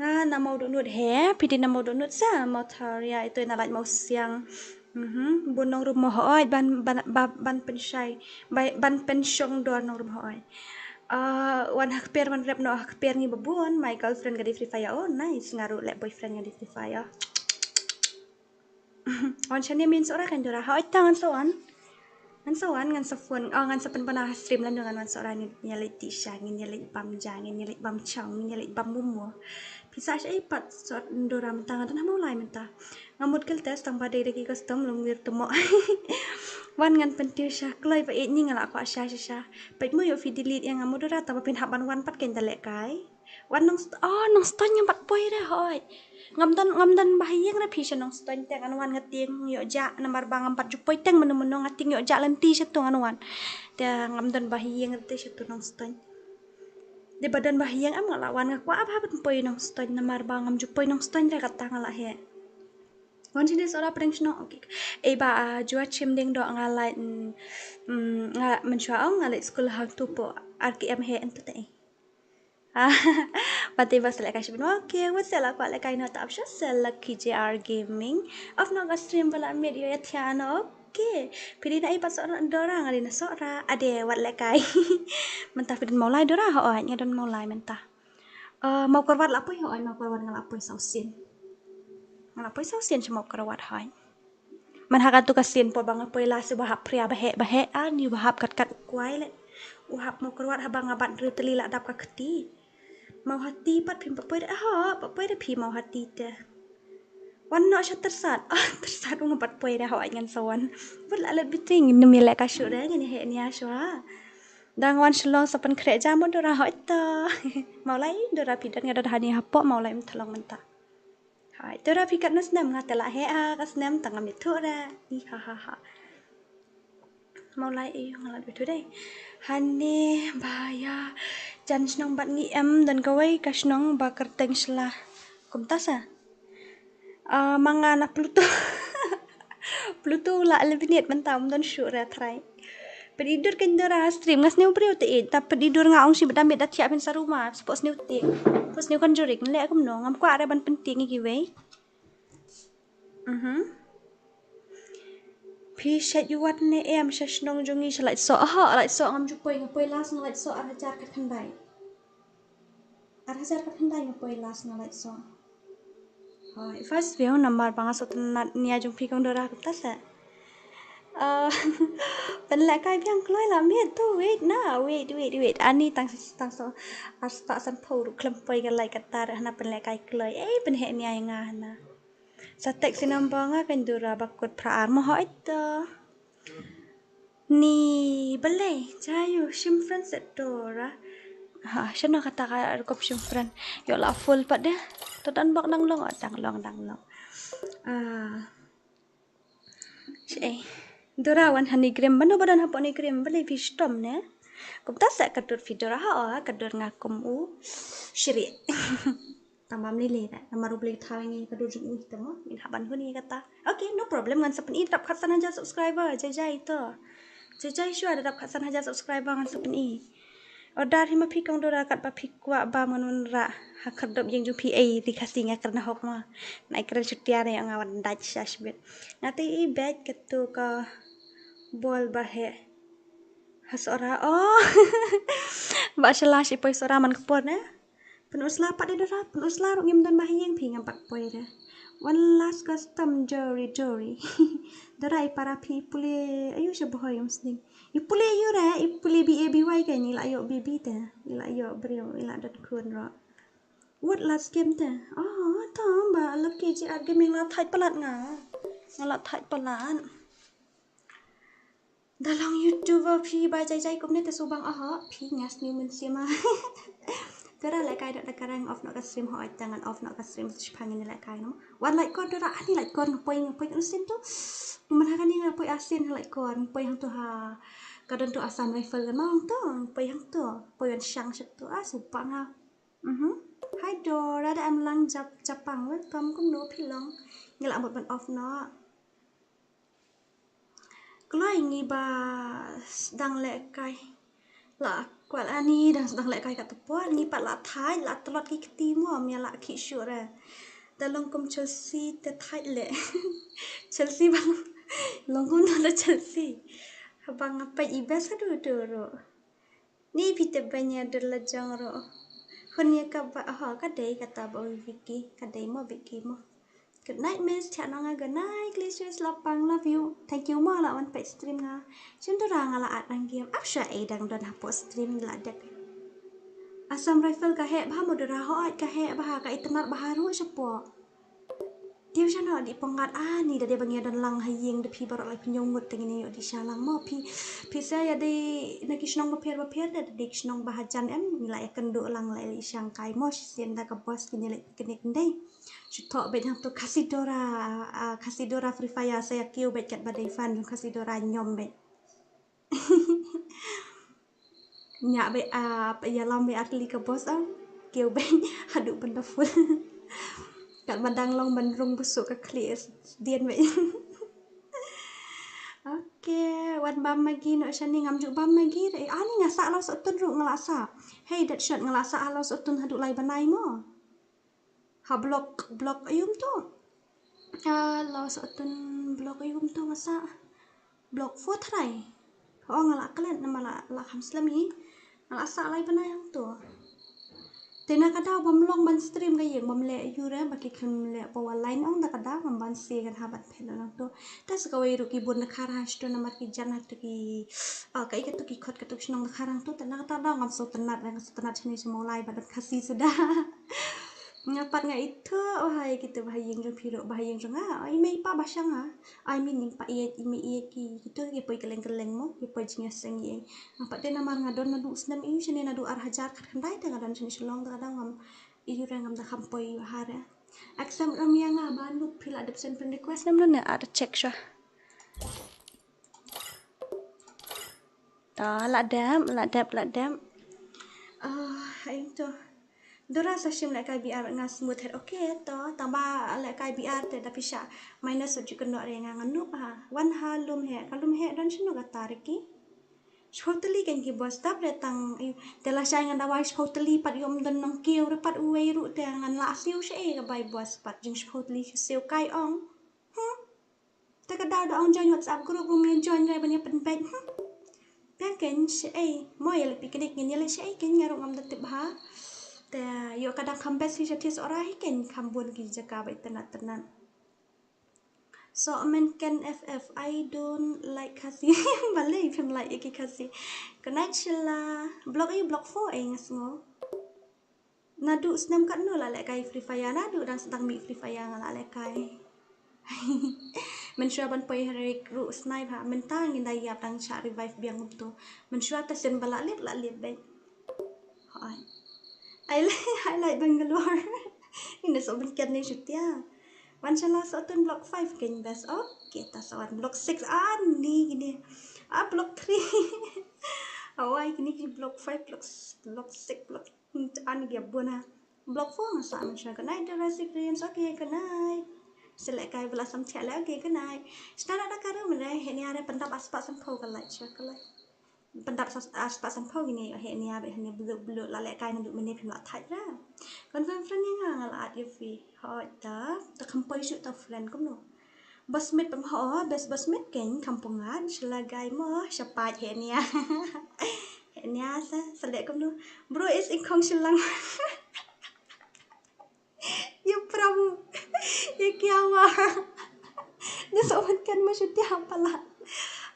Nga na mau dohnud he, phi dei na mau dohnud sa, mau tharia ito na lait mau siang. Mhm, bun nong room mo hooid, ban, ban, ban, ban pynshai, ban, ban pynshong dor nong room hooid. Ah, wan ha kper, wan rep noh ha kper ngi babun, my girlfriend ka dei Free Fire, oh nice, nga ruh leh boyfriend ka dei Free Fire. Wan shane min Sohra kan Dora. Hooid ta ngan sa wan. Ngan sa wan, ngan sa phone. Oh, ngan sa pynbna ha stream lano ngan wan Sohra ngin ïaleit tih sha, ngin ïaleit bam ja, ngin ïaleit bam chong, ngin ïaleit bam momo. Pisa sha ei pat sot Dora mynta nga don ha Mawlai mynta. Nga mut kil test tang ba dei da ki custom lum wir temo. Wan ngan pyntiew sha kloi ba eit ni nga la kwah sha sha sha. Peit mo ïoh phi delete ïa nga mo Dora tang ba phin hap ban wan pat kein da lehkai. Wan Nongst-, oh, Nongstoiñ ngam pat poi re hooid. Ngam don, ngam don ba ha ïing re phi sha Nongstoiñ te ngan wan nga tieng ïoh jah namar ba ngam pat ju poi teng mynno mynno nga tieng ïoh jah lynti sha tu ngan wan. Te ngam don ba ha ïing re te sha tu Nongstoiñ. Te ba don ba ha ïing em nga la wan nga kwah ba hap ban poi Nongstoiñ namar ba ngam ju poi Nongstoiñ re kata nga la heh. Wan shane Sohra pdeng shnong, okay. Ei ba, ah, jua chim ding doh nga lait, mm, mm, nga mynshuwa ong nga leit skul ha Tupo, R K M he ento te ei. Ah, pati ba sa lehkai shibun. Okay, wat sa la kwah lehkai na ta ap sha sa la K J R Gaming. Of na ka stream ba la miet ïoh ïa thiah na, okay. Phi dei na ei pat Sohra Dora nga dei na Sohra. Ade, wat lehkai. Mynta phi don Mawlai Dora hooid, nga don Mawlai mynta. Ah, Mawkyrwat la poi hooid, Mawkyrwat nga la poi saw sien. Nga la poi saw sien sha Mawkyrwat hooid. Man ha katu ka sien por ba nga poi la shu ba hap phria ba heh ba heh, ah, ni ba hap kat kat u kwai le. U hap Mawkyrwat haba nga bat riew tylli la dap ka kti. Mawhati pat phim pat poi re, ha, pat poi re phi Mawhati te. Wan noh sha Tyrsad. Ah, Tyrsad u nga pat poi re hooid ngan sa wan. Bad la lut biting, nym ïalehkai shuh re, ngan ïa heh nia shuwa. Dang wan Shillong sa pynkhreh ja mo Dora hooid ta. Mawlai Dora phi don nga don hani hapoh Mawlai Umthlong mynta. Hai, Dora phi katno snem nga te la heh ha ka snem tang ngam ithuh re. I ha ha ha. Mawlai ei nga la bithuh dei. Hane ba ïa jan shnong bad ngi em don kawei ka shnong ba kyrteng Shla. Kumta sa. Ah, ma nga na Pluto. Pluto la eliminate mynta um don shuh re trai. Pynïdur kein Dora stream nga sniew briew te eit. Ta pynïdur nga ong shi bad da miet da thiah phin sa ruma. Spo sniew te. Spo sniew kan jurik leh kumno ngam kwah re ban pyntieng ïa kiwei. Mhm. Phi shet ïa wat ne em sha shnong jong ngi sha Laitsoh. Aha, Laitsoh ngam ju poi, nga poi last nga Laitsoh ar hajar khatkhyndai. Ar hajar khatkhyndai nga poi last nga Laitsoh. Hoi, first view namar ba nga sngewtynnat nia jong phi kong Dora kumta sa. Ah, pynlehkai biang kloi la miet to wait na, wait, wait, wait. Ani tang tang so ar spah sanphew ruh khlem poi nga lai kata re hana pynlehkai kloi. Ei pynheh nia ïa nga hana. Sa text ïa number nga kan Dora ba kut phra ar mo hoi to. Ni balei, jai ïa u shim friend set Dora. Ha, shano kata ka rukom shim friend. Ïoh la full pat de. To dang bok dang long, oh, dang long, dang long. Ah. Shi ei. Dora wan ha Nigrim, bano ba don hapoh Nigrim, balei phi shitom ne. Kumta sa ka dur phi Dora ha, oh, ka dur nga kum u. Shiri. Tang bam lili re. Namar u Blei thaw ngi ka dur jong u te mo. Ngin hap ban hun ngi kata. Okay, no problem ngan sa pyni dap khatsan hajar subscriber. Jai jai to. Jai jai shuwa dap khatsan hajar subscriber ngan sa pyni. Order hi ma phi kong Dora kat ba phi kwah bam ngan wanrah. Ha khyrdop ïing jong phi ei ri Khasi nga kren hok ma. Nai kren shutia re nga wan dait sha shibit. Nga te i beit katu ka bol ba heh. Ha Sohra. Oh. Ba shala shi poi Sohra man ka por ne. Pynusla pat de Dora, pynusla ruh ngim don ba ha ïing phi ngam pat poi re. One last custom, Dory, Dory. Dara, i para phi i pule aïu sha Bhoi umsning? I pule aïu re, i pule B A B Y ka, i la ïoh baby te, i la ïoh briew, i la don khun ruh. Wat last game te. Oh, to ba la K G R Gaming la thait palat nga. Nga la thait palat. Da long YouTuber phi ba jai jai kumne te subang, aha, phi ngas ni mun sima. Tera lehkai da ka rang off noh ka stream, hooid te ngan off noh ka stream, shipang ngin lehkai no. Wan lait kor tera, ani lait kor, nga poi, nga poi ka stream tu. Kumne ha kani nga poi asin lait kor, nga poi hangtu ha. Ka don tu Assam Rifle kan ma hangtu, nga poi hangtu, poi wan shang shak tu, ah, subang ha. Mhm. Hi Dora, da em lang jap, japang, welcome, kumno phi long. Ngi la mut ban off noh. Kloi ngi ba sdang lehkai. La kwah ani dang sdang lehkai katto por, ngi pat la thait, la tlot ki kti mo, mia la ki sure. Da long kum Chelsea te thait leh. Chelsea bang. Long kum da Chelsea. Bang apa i best adu duru. Ni phi te banya dur la jong ro. Hun ya ka ba, ha, ka dei kata ba wi Vicky, ka dei mo Vicky mo. Good night, miss. Thiah nong nga, good night. Glicious, lapang, love you. Thank you mo la wan peit stream nga. Shin Dora, nga la at nang game. Ap sha ei dang don hapoh stream la dek. Assam Rifle ka heh bha mo Dora, hooid ka heh bha, ka itynnad bha ruh shapoh. Dei shano di pyngat ani da dei ba ngi ïa don lang ha ïing da phi baroh lai pynïoh ngut te ngin ïoh di sha lang mo phi. Phi sa ïa dei na ki shnong bapher bapher da dei ki shnong ba hajan em ngi la ïa kynduh lang la ïa shang kai mo shisien da ka boss ki ngi la ïa kynduh dei. Shu thoh beit hangto Khasi Dora, ah, Khasi Dora Free Fire sa ïa kiew beit katba dei fan jong Khasi Dora ñiom beit. Ñiah beit, ah, ïalam beit ar tylli ka boss, ah. Kiew beit haduh ban da full. Katba dang long ban rung busuh ka khlieh sdien beit. Okay, wan bam Maggi noh shane, ngam ju bam Maggi re. Ani nga sah la sohtun ruh nga la sah. Hei, Deadshot, nga la sah la sohtun haduh lai bnai mo. Ha block, block aïu kumto? Ah, la sohtun block aïu kumto nga sah. Block four trai. Oh, nga la klet namar la, la kham slem hi. Nga la sah lai bnai hangto. Te na ka daw bym long ban stream ka ïing bym leh aïu re ba ki khlem leh power line ong da ka daw ngam ban se kan ha ban phet hangto. Te sa kawei ruh ki bun dkhar hangto namar ki jan hangto ki, ah, kaei kato ki khot kato ki shnong dkhar hangto te na kata daw ngam sngewtynnat re, ngam sngewtynnat shane sha Mawlai ba don Khasi suda. Nga pat nga ithuh, oh hai, kita ba ha ïing jong phi ruh, ba ha ïing jong nga. Ai, i mei i pa ba shang ha. Ai, i mei i pa ïeit, i mei i ïeit ki, kito ki poi kylleng kylleng mo, ki poi jingïaseng ïeit. Nga pat te namar nga don naduh snem ïu shane naduh ar hajar khatkhyndai te nga don shane Shillong te ka dang ngam ïu re ngam da kham poi ïu ha re. Accept ram ïa nga ba nuk phi la dep send friend request nam ne ar check sha. Ta la dep, la dep, la dep. Ah, ai to. Dora sa shim lehkai B R nga smooth head. Okay, to, tang ba lehkai B R te da pisa minus sa ju kynnoh re nga nga nup ha. Wan ha lum heh, ka lum heh don shano kata re ki. Shiphew tylli kein ki boss tap re tang, eh, te lashai ngan dawai shiphew tylli pat ym don nongkiew re pat uwei ruh te ngan la siew sha ei ka bai boss pat jing shiphew tylli siew kai ong. Hmm. Te ka daw da ong join WhatsApp group ruh ym ïa join re ban ïa pynbeit. Hmm. Biang kein shaei mo ïa leit picnic ngin ïa leit shaei kein nga ruh ngam da tip bha. Te ïoh ka dang kham best hi sha Thies Ora hi kein kham bun ki jaka ba itynnat tynnat. So men ken F F, I don't like Khasi. Balei phim like ïa ki Khasi. Good night Sheila. Block aïu, block four ei nga sngew. Naduh snem katno la lehkai Free Fire, naduh dang sdang mih Free Fire nga la lehkai. Mynshuwa ban poi ha rank ruh snipe ha, mynta ngin da ïap dang shah revive biang kumto. Mynshuwa te sien ba la lip, la lip beit. Hai. Ai lai, hai lai Bangalore. Ine so ban ken ni shutia. Wan shala so tun block five kein best. Okay, ta sa wan block six. Ah, ni kine. Ah, block three. Awai, kine ki block five, block, block six, block Hmm, ani dia bun ha. Block four nga sa mynshuwa. Good night, Jurassic Dreams. Okay, good night. Sa lehkai ba la sam thiah leh. Okay, good night. Sngewbha da ka ruh mynne, heh nia re pyndap ar spah sanphew ka like, shuwa ka like. Pyndap ar spah sanphew kine, heh nia ba hane blue blue la lehkai naduh mynne phim la thait ra. Confirm friend ïa nga, nga la add ïa phi. Hooid ta, ta kham poi shuh ta friend kumno. Bosmit pynhooid, best bosmit kein kham pyngat, sha la gai mo, sha pait heh nia. Heh nia sa, sa leh kumno. Bro is in khong Shillong. Ïa pra mo. Ye kya hua? Ni sohmynken mo shuti hapala.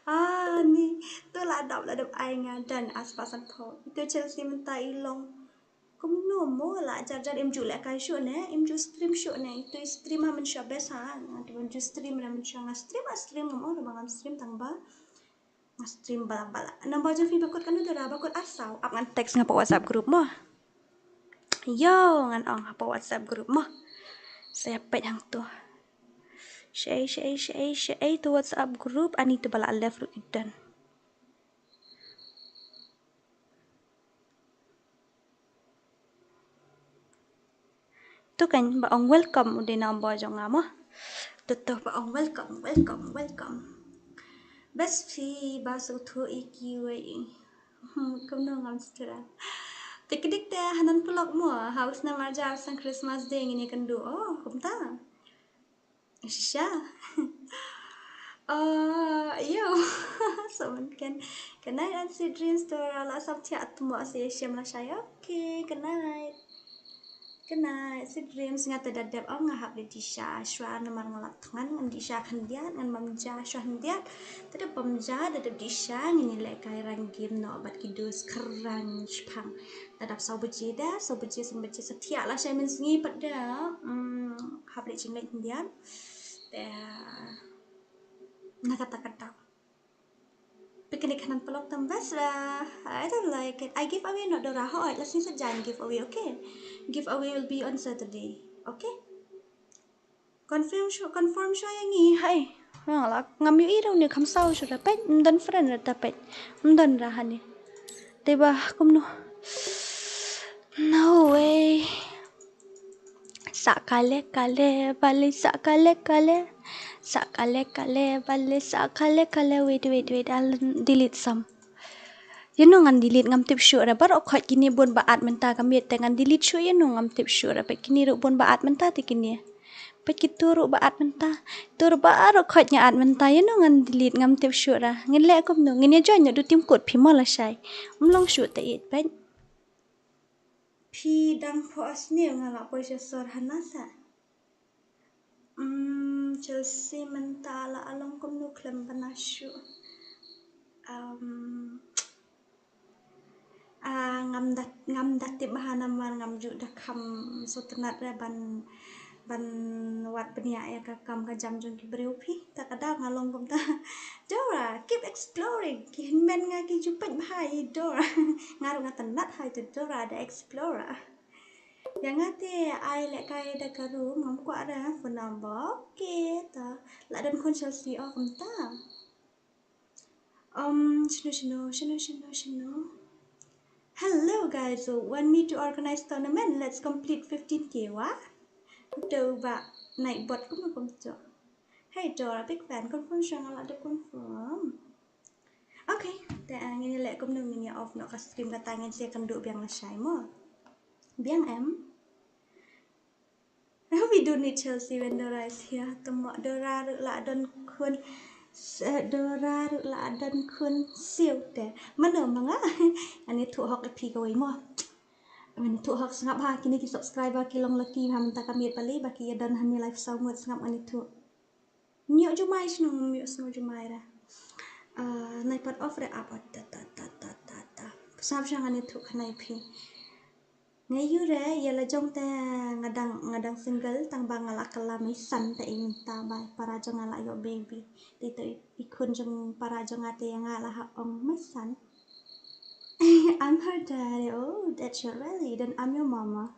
Ah, ni. To la dap, la dap ai nga dan aspa san pho. Ito Chelsea mynta i long. Kumno mo la jar jar im ju lehkai shuh ne, im ju stream shuh ne. Ito i stream ha mynshuwa best ha. Nga to ju stream ne mynshuwa nga stream, a stream ngam ong ba ngam stream tang ba nga stream bala bala. Number jong phi ba kut kano Dora, ba kut arsaw. Ap ngan text nga pa WhatsApp group mo. Yo, ngan ong ha pa WhatsApp group mo. Sa peit hangto. Shei, shei, shei, shei to WhatsApp group, ani to bala left ruh i don. To kan ba ong welcome u dei number jong nga mo. To to ba ong welcome, welcome, welcome. Best phi ba sngewthuh ïa kiwei. Hmm, kumno ngam sngewthuh. Te ka dik te hanan pulok mo, ha u snem ar hajar san Christmas Day ngin ïakynduh. Oh, kumta. Shisha. Uh, yo. Sohmynken. Good night and sweet dreams to all. La sam thiah tmo se shem lashai. Okay, good night. Good night. Sweet dreams. Nga te da dep ong nga hap leit dih sha shuwa namar nga la thngan, ngan dih sha khyndiat, ngan bam ja shuwa khyndiat. Te da bam ja, da dep dih sha, ngin ïalehkai rang game noh bad ki dos kyrang shipang. Da dap saw baje da, saw baje, san baje sa thiah lashai mynsngi pat da. Hmm, hap leit jingleit khyndiat. Te na kata kata. Picnic hanan pulok tam best. Uh, I don't like it. I give away noh Dora, hooid, la shisha jan give away, okay? Give away will be on Saturday, okay? Confirm shuh, confirm shuh ïa ngi, hai. Nga la ngam ïohi ruh ne kham saw shuh ra peit, ym don friend ra ta peit. Ym don ra hani. Te ba kumno. No way. Sa kale kale bale, sa kale kale. Sa kale kale bale, sa kale kale. Wait, wait, wait. I'll delete some. Ïano ngan delete ngam tip shuh ra. Baroh khoit kine bun ba at mynta ka miet te ngan delete shuh ïano ngam tip shuh ra. Peit kine ruh bun ba at mynta te kine. Peit kito ruh ba at mynta. Kito ruh baroh khoit nga at mynta ïano ngan delete ngam tip shuh ra. Ngin leh kumno, ngin ïa join noh da u tim kot phi mo lashai. Ym long shuh te ïeit peit. Phi dang phoh sniew nga la poi sha sor hana sa. Mm, Chelsea mynta la long kumno khlem bana shuh. Um, ah, ngam da, ngam da tip bha namar ngam ju da kham sngewtynnat re ban, ban wad bniah ïa ka kam ka jam jong ki briew phi. Ta ka daw nga long kumta. Dora, keep exploring. Ki hynmen nga ki ju peit bha ïa Dora. Nga ruh nga tynnat ha ïa Dora the Explorer. Ïa nga te ai lehkai da ka room, ngam kwah re phone number. Okay, ta la don khun Chelsea o kumta. Um, shano, shano, shano, shano, shano. Hello guys, so want me to organize tournament? Let's complete fifteen K wa? Uto ba Nightbot kumno kumto. Hey Dora, big fan, confirm shuwa nga la dep confirm. Okay, te ngin ïa leh kumno, ngin ïa off noh ka stream kata, ngin sa ïakynduh biang lashai mo. Biang em. I hope we don't need Chelsea when Dora is here. Tymmo Dora ruh la don khun. S-, Dora ruh la don khun siew te. Mano ma nga? Ani thuh hok ïa phi kawei mo. Ani thuh hok, sngap ha kine ki subscriber ki long lucky ha mynta ka miet pale ba ki ïa don ha ne live saw ngut, sngap ani thuh. Ngi ïoh jumai shano, ngi ïoh sngew jumai ra. Ah, nai pat off re ap ta ta ta ta ta ta. Sngap sha nga ne thuk khnai phi. Nga ïu re ïa la jong te nga dang, nga dang single tang ba nga la kylla mei san te i mynta ba para jong nga la ïoh baby. Te to i khun jong para jong nga te ïa nga la hap ong mei san. I'm her daddy. Oh, that's your really. Then I'm your mama.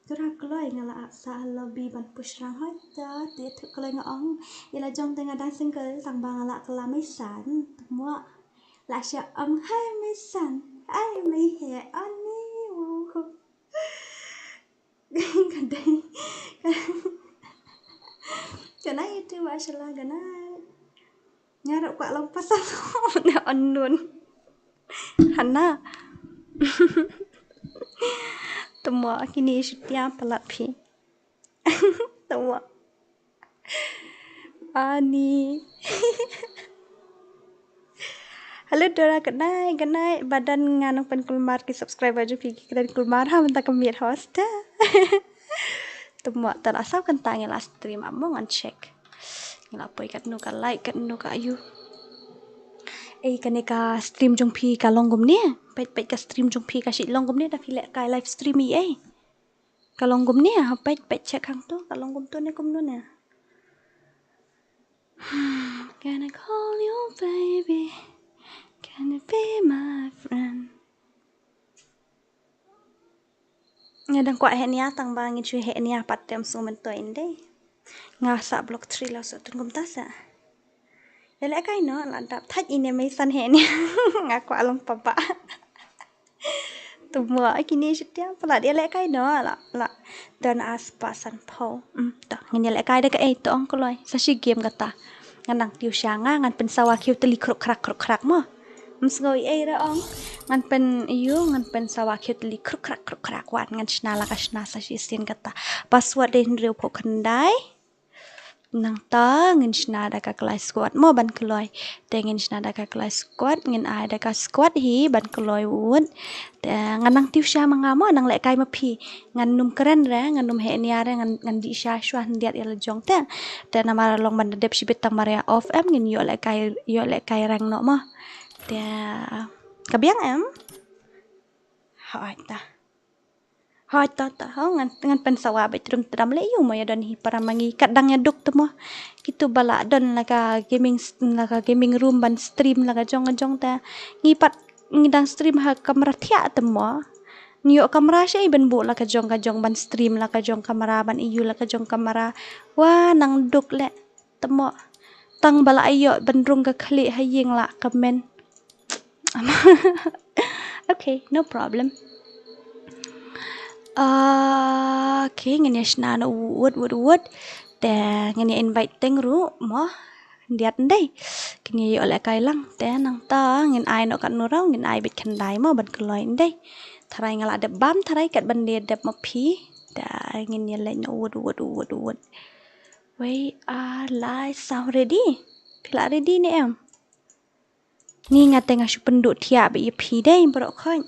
Dora kloi nga la ap sa ha lobby ban push rang hoi ta, te tu kloi nga ong. Ïa la jong te nga dang single tang ba nga la kylla mei san. Tymmo la sha ong hai mei san. Hai mei he ani. Ka dei. Ka nai itu ba shala ka nai. Nga ruh kwah long pasal ne unknown. Hana. Tymmo kine shutia palat phi. Tymmo. Ani. Hello Dora, good night, good night. Ba don nga nang pynkulmar ki subscriber jong phi ki kren kulmar ha mynta ka miet hosta. Te mo, te la saw kynta ngi la stream, ap mo ngan check. Ngi la poi katno ka like, katno ka view. Ei, kane ka stream jong phi ka long kumne? Peit, peit, ka stream jong phi ka shu long kumne, da phi leh kai live stream ïa ei? Ka long kumne, ha, peit, peit, check hangto, ka long kumto ne kumno ne? Can I call you baby? Can you be my friend? Nga dang kwah heh nia, tang ba ngin shu heh nia pat te ym sngewmyntoi ndei. Nga sa block three la, sa tun kumta sa. Ïa lehkai noh, la dap thait ine mei san heh nia. Nga kwah long papa. Te mo, kine shu tiang palat, ïa lehkai noh, la, la. Don ar spah sanphew. Hmm, to, ngin ïa lehkai da kaei, to ong kloi. Sa shi game kata. Nga nang tiew sha nga, ngan pynsawa khiew tylli kruk krak kruk krak mo. Ym sngew ei ei re ong. Ngan pyn, ïoh, ngan pynsawa khiew tylli kruk krak kruk krak, wat ngan shna la ka shna sa shisien kata. Password dei hynriew phew khyndai. Nangta ngin shna da ka kloi squad mo ban kloi. Te ngin shna da ka kloi squad, ngin ai da ka squad hi ban kloi wut. Te ngan nang tiew sha ma nga mo, nang lehkai ma phi. Ngan ym kren re, ngan ym heh nia re, ngan, ngan dih sha shuwa khyndiat ïa la jong te. Te namar long ban da dep shibit tang mar ïa off em, ngin ïoh lehkai, ïoh lehkai rank noh mo. Te ka biang em? Hooid ta. Hooid ta ta. Ho, ngan, ngan pynsawa beit trum tram leh ïoh mo, ïa don hi para ma ngi kat dang ïa duk te mo. Kito ba la don la ka gaming s-, la ka gaming room ban stream la ka jong ka jong ta. Ngi pat ngi dang stream ha kamra thiah te mo. Ngi ïoh kamra shaei ban buh la ka jong ka jong ban stream la ka jong kamra, ban ïoh la ka jong kamra. Wa nang duk leh te mo. Tang ba la ïoh ban rung ka khlieh ha ïing la ka men. Okay, no problem. Ah, okay, ngin ïa shna noh wut wut wut. Te ngin ïa invite teng ruh mo. Diat ndei. Ngin ïa ïoh lehkai lang. Te nangta ngin ai noh katno ruh, ngin ai beit khyndai mo ban kloi ndei. Tharai nga la dep bam, tharai kat ban dei dep ma phi. Te ngin ïa leit noh wut wut wut wut. Wei, ar, lai, saw, ready. Phi la ready ne em? Ni nga te nga shu pynduh thiah beit ïa phi dei baroh khoit.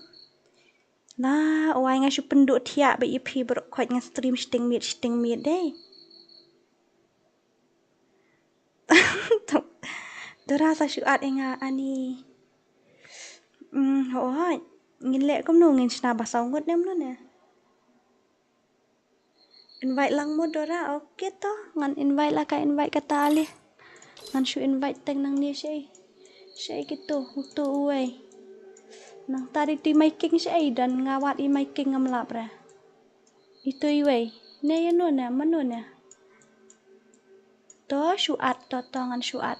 Na, wai nga shu pynduh thiah beit ïa phi baroh khoit, nga stream shiteng miet shiteng miet dei. Dora sa shu add ïa nga ani. Hmm, hooid. Ngin leh kumno, ngin shna ba saw ngut ne mano ne? Invite lang mo Dora. Okay to, ngan invite la ka invite kata ale. Ngan shu invite teng nangne shaei. Shaei kito, uto uwei. Nangta dei to i Maiking shaei, don nga wad i Maiking ngam lap re. Ito iwei. Ne ïano ne, mano ne? To shu add to, to ngan shu add.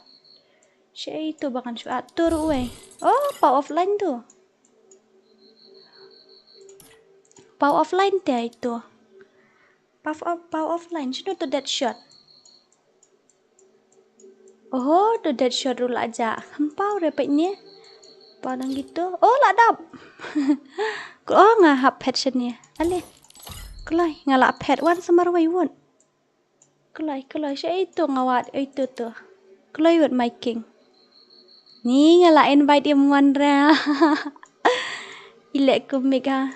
Shaei ito ba ngan shu add, to ruh uwei. Oh, pa offline to. Pa offline te ito. Pa off-, pa offline, shano to Deadshot? Oho, to Deadshot ruh la jah. Kham paw re peit ne. Pa dang kito. Oh, la dap. Ko, oh, nga hap phet shane. Ale. Kloi, nga la phet wan sa marwei wut. Kloi, kloi, shaei to nga wad, ito to. Kloi wut Maiking. Ni nga la invite ïa mon ra. I leh kumne ka.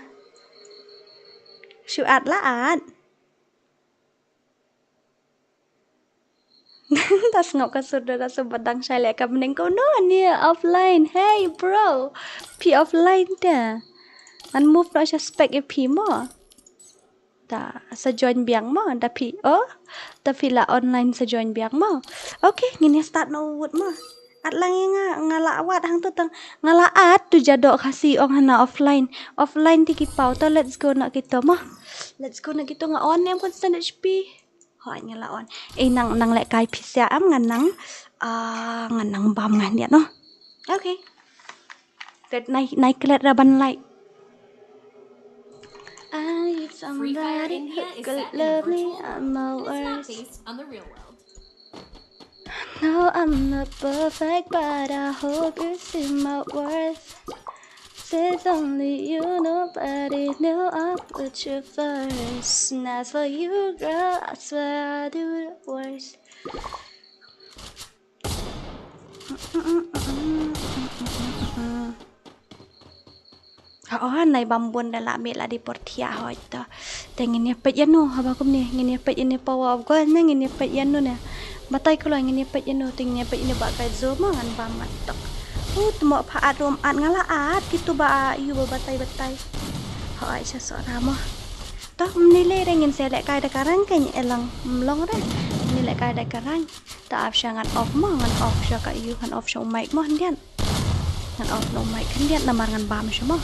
Shu add la add. Ta sngap ka sur da, da sngap ba dang shai leh ka bneng ko, no, ni offline. Hey bro, phi offline te. Ngan move noh sha spec ïa phi mo. Ta sa join biang mo, da phi, oh, da phi la online sa join biang mo. Okay, ngin ïa start noh wut mo. Add lang ïa nga, nga la wad hangto tang, nga la add to Jadok Khasi ong hana offline. Offline te ki paw, to let's go noh kito mo. Let's go noh kito, nga on ne em constant H P. Hooid nga la on. Eh, nang, nang lehkai phi sha em, ngan nang, ah, ngan nang bam ngan ïa no. Okay. That nai, nai klet ra ban like. I need somebody who could love me at my worst. No, I'm not perfect, but I hope you see my worth. There's only you, nobody knew I put you first. And as for you, girl, I swear I do the worst. Ka o, nai bam bun da la mih la di por thiah hoi to. Te ngin ïa peit ïa no, haba kumne, ngin ïa peit ïa ne power of gold ne, ngin ïa peit ïa no ne. Batai kloi ngin ïa peit ïa no, te ngin ïa peit ïa ne ba kai zo mo ngan bam ngan tok. U tmo pha at rum at nga la at, kitu ba a yu ba batai batai. Hoi sha Sora mo. To, mni le re ngin sa lehkai da ka rank kein e lang, mlong re. Ngin lehkai da ka rank. Ta ap sha ngan off mo, ngan off sha ka yu, ngan off sha u mic mo, hyndiat. Ngan off na u mic khyndiat namar ngan bam sha mo.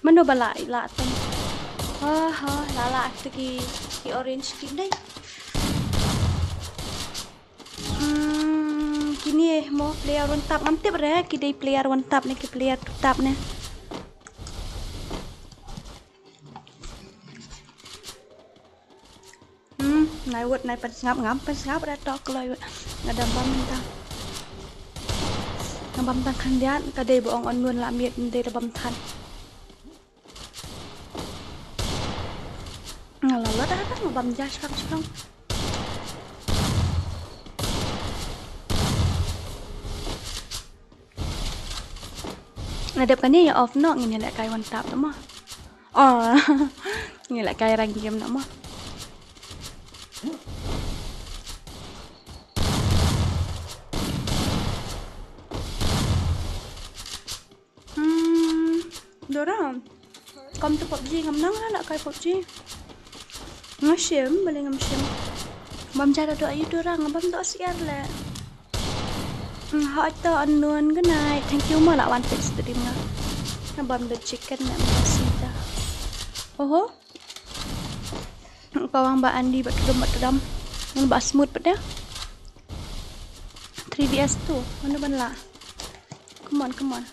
Mano ba la, la teng. Ha ha, la la te ki, ki orange ki dei. Hmm, kine mo player one tap, ngam tip re ki dei player one tap ne ki player two tap ne. Hmm, nai wut nai pynsngap, ngam pynsngap re to kloi wut. Nga dang bam tang. Nga bam tang khyndiat, ka dei ba ong unknown la miet, dei da bam than. Nga la lut ah, nga bam ja shrang shrang. Nga dep kane ïa off noh, ngin ïa lehkai one tap noh mo. Oh. Ngin ïa lehkai rank game noh mo. Hmm, Dora. Kam tu PUBG, ngam nang lah lehkai PUBG. Nga shim, balei ngam shim. Bam ja da doh aïu Dora, nga bam doh syiar leh. Hmm, hoi to unknown, good night. Thank you mo la wan peit stream nga. Nga bam da chicken ne mo sida. Oho. Pawang ba Andy ba tudum ba tudum. Ngan ba smooth pat da. Three V S two. Mano ban lah. Come on, come on.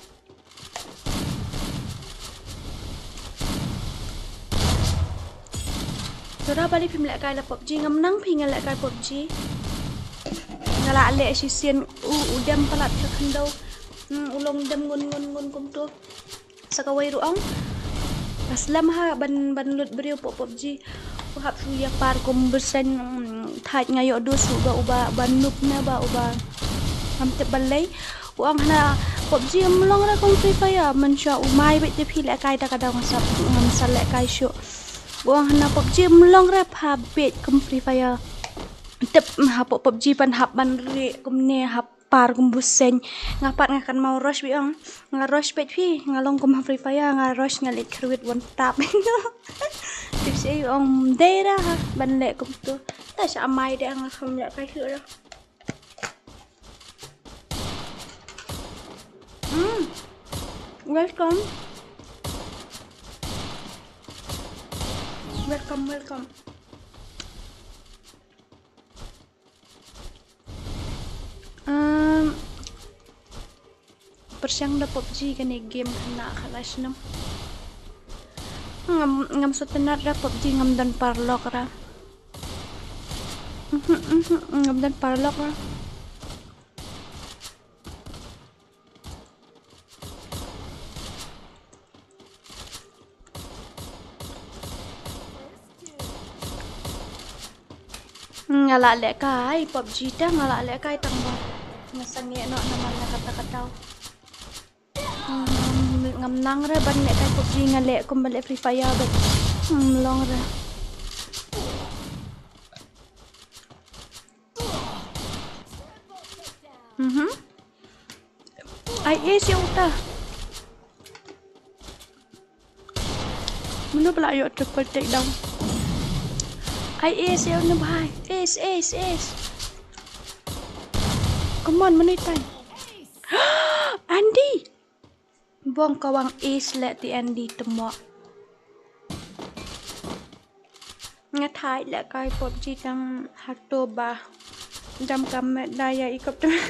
Dora balei phim lehkai la PUBG, ngam nang phi nga lehkai PUBG. Nga la leh shisien u, u dem palat ka khyndew. Hmm, u long dem ngun ngun ngun kumtu. Sa kawei ruh ong. Ka slem ha ban, ban lut briew poh PUBG. U hap shu ïa par kum bseiñ, mm, thait nga ïoh dus uba, uba, uba noob ne ba, uba. Ngam tip balei. U ong hana PUBG ym long re kum Free Fire, mynshuwa u mai beit te phi lehkai da ka daw nga sap, ngam sa lehkai shuh. U ong hana PUBG ym long re pha beit kum Free Fire. Tip ha poh PUBG pan hap ban rieh kumne hap par kum bseiñ. Nga pat nga kan mau rush beit ong. Nga rush beit phi, nga long kum ha Free Fire, nga rush nga leit kyrwit one tap. Tip sha ong dei ra ha, ban leh kumtu. Ta sha amai de nga kham lehkai shuh ra. Mm. Welcome. Welcome, welcome. Um, pyrshang da PUBG kane game khynnah khatlai snem. Ngam, ngam sngewtynnat da PUBG, ngam don paralok ra. Mhm, mhm, ngam don paralok ra. Nga la lehkai PUBG te, nga la lehkai tang ba nga sangeh noh namar na kata ka daw. Hmm, Ngam nang re ban leh kai PUBG, nga leh kumba leh Free Fire bad. Hmm, long re. Mhm. Ai ace ïa uta. Mano ba la ïoh triple takedown? Ai ace ïa une bhai. Ace, ace, ace. Come on, mano itai? Andy. Bong ka wang ace leh ti Andy tymok. Nga thait leh kai PUBG tang hato ba dam ka met da ïa i kop tymok.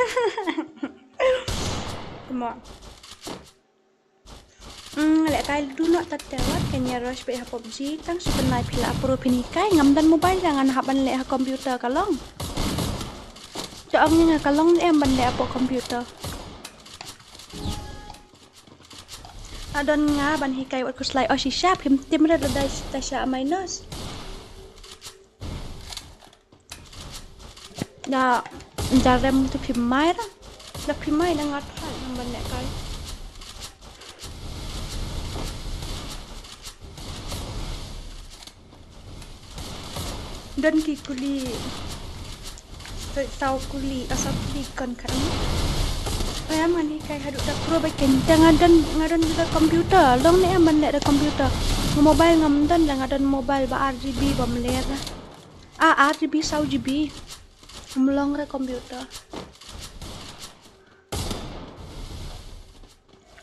Mm, leh kai du noh tat te wat ka nia rush beit ha PUBG tang shu bnai phi la pro phin hikai, ngam don mobile, da ngan hap ban leh ha computer ka long. To ong ïa nga ka long em ban leh hapoh computer. Adon nga ban hikai wat khuslai, oh shisha phim tim re lada ta sha minus. Da, da rem tu phim mai ra. Da phim mai da nga thait nang ban leh kai. Don ki kuli. Saw kuli, ah, saw kuli kon khat. Payam ngan hikai haduh ta pro bad ken. Te nga don, nga don da computer. Long ne em ban leh da computer. Nga mobile ngam don, da nga don mobile ba ar GB bym leh. Ah, ar GB, saw GB. Ngam long re computer.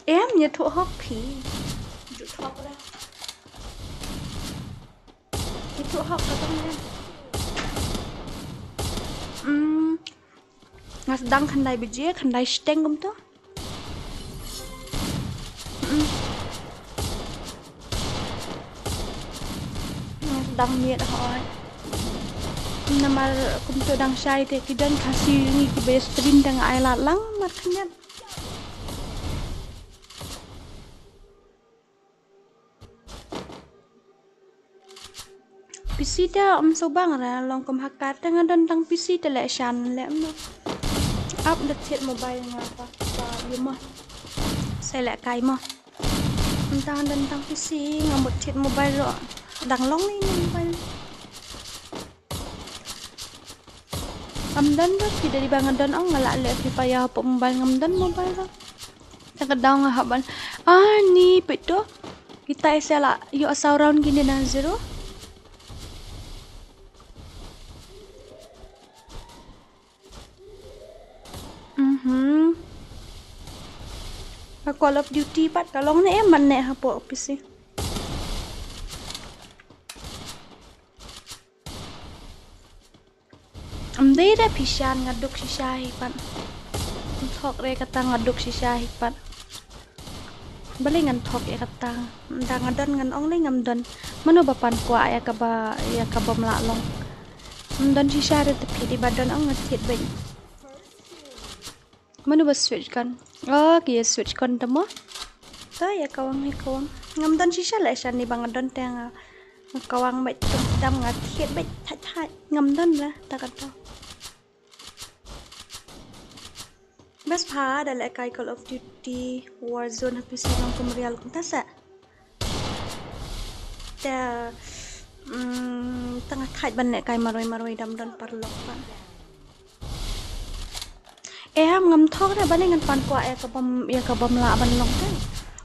Em, ïathuh hok phi. Ju thok da. Ïathuh hok ka tong em. Hmm. Nga sdang khyndai baje, khyndai shiteng kumto. Hmm. Nga sdang miet hoi. Namar kumto dang shai te ki don Khasi ngi kiba stream te nga ai lad lang mar khyndiat. PC te ym shu bang ra long kum ha kat te nga don tang PC te leh shan leh mo. Ap da thied mobile nga pa pa ïa mo. Sa leh kai mo. Ym tang don tang PC nga mut thied mobile ruh dang long ni mobile. Ngam don ruh phi, da dei ba nga don ong nga lah leh Free Fire hapoh mobile, ngam don mobile ruh. Tang ka daw nga hap ban. Ah, ni peit to. Kita ïa sa lah ïoh saw round kine na zero. Mhm. Ka Call of Duty pat ka long ne em man ne hapoh PC. Ym dei re phi shan, nga duk shisha hi pat. Ym thok re kata, nga duk shisha hi pat. Balei ngan thok ïa kata? Ynda nga don ngan ong lei ngam don. Mano ba pan kwah ïa kaba, ïa kabym lah long? Ym don shisha re te phi, dei ba don ong nga thied beit. Mano ba switch gun? Oh, ki ïa switch gun te mo. To ïa kawang, ïa kawang. Ngam don shisha leh shan, ni ba nga don te nga kawang beit, tum dam nga thied beit thait thait. Ngam don re ta kato. Bas pha da leh kai Call of Duty Warzone ha PC long kum real kumta sa. Te, mm, tang thait ban leh kai marwei marwei, dam don paralok ban. Em, ngam thok re, balei ngan pan kwah ïa kabym, ïa kabym lah ban long te.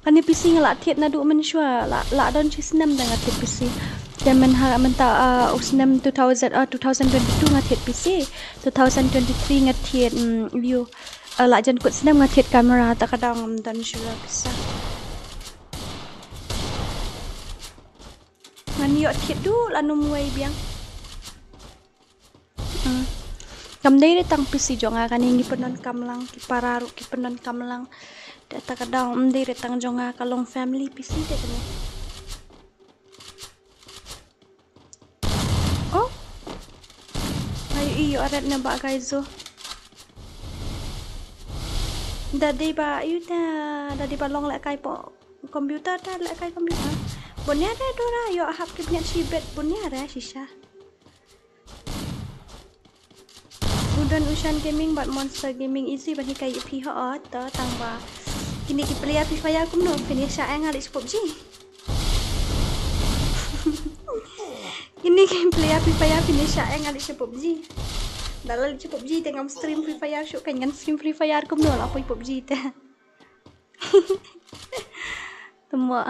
Kane PC nga lah thied naduh mynshuwa, lah, lah don shi snem te nga thied PC. Te mynha mynta, ah, u snem two thousand, ah, two thousand twenty-two nga thied PC. Two thousand twenty-three nga thied, mm, view. Ah, lah jan kut snem nga thied camera, ta ka daw ngam don shuwa pisa. Ngan ïoh thied duh lano wei biang. Hmm. Kam dei re tang PC jong nga, kane ngi pyndonkam lang, ki para ruh ki pyndonkam lang. Te ta ka daw ym dei re tang jong nga, ka long family PC te kane. Oh. Ai ïoh ret ne ba guys. Da dei ba ïoh ta, da dei ba long leh kai po computer ta leh kai computer. Bun ïa re dura ïoh hap ki bniat shibit bun ïa re shisha. U don u Shan Gaming bad Monster Gaming, easy ban hikai ïa phi ho, to tang ba ki Ini ki player Free Fire kumno, phin ïa shah ïa nga leit sha PUBG. Ini ki player Free Fire phin ïa shah ïa nga leit sha PUBG. Da la leit sha PUBG te ngam stream Free Fire shuh, kan ngan stream Free Fire kumno la poi PUBG te. Temo.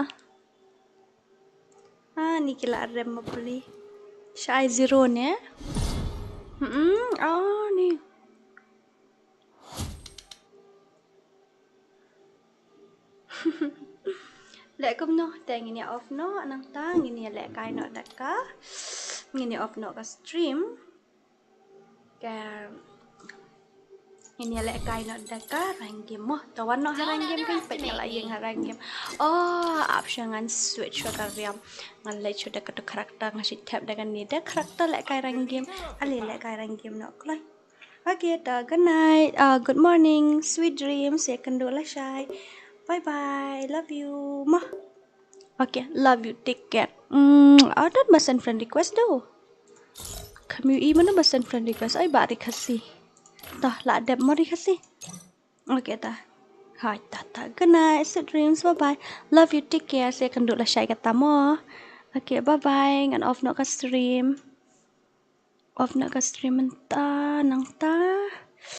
Ah, ni ki la rem ma puli. Shah ai zero ne? Hmm, oh, ni. Leh kumno, te ngin ïa off noh, nangta ngin ïa leh kai noh da ka. Ngin ïa off noh ka stream. Ka ngin ïa leh kai noh da ka rank game mo. Te wan noh ha rank game kan peit nga la ïeng ha rank game. Oh, ap sha ngan switch sha ka riam. Ngan leh shu da ka tu character, nga shu tap da kane da character leh kai rank game. Ale leh kai rank game noh kloi. Okay, ta good night. Uh, good morning. Sweet dreams. Ïa kynduh lashai. Bye bye. Love you. Mo. Okay, love you. Take care. Mm, oh, don ba send friend request do. Kham ïohi mano ba send friend request. Ai ba ri Khasi. Ta la dep mo ri Khasi. Okay ta. Hai ta ta. Good night. Sweet dreams. Bye bye. Love you. Take care. Ïa kynduh lashai kata mo. Okay, bye bye. Ngan off noh ka stream. Off noh ka stream mynta, nangta.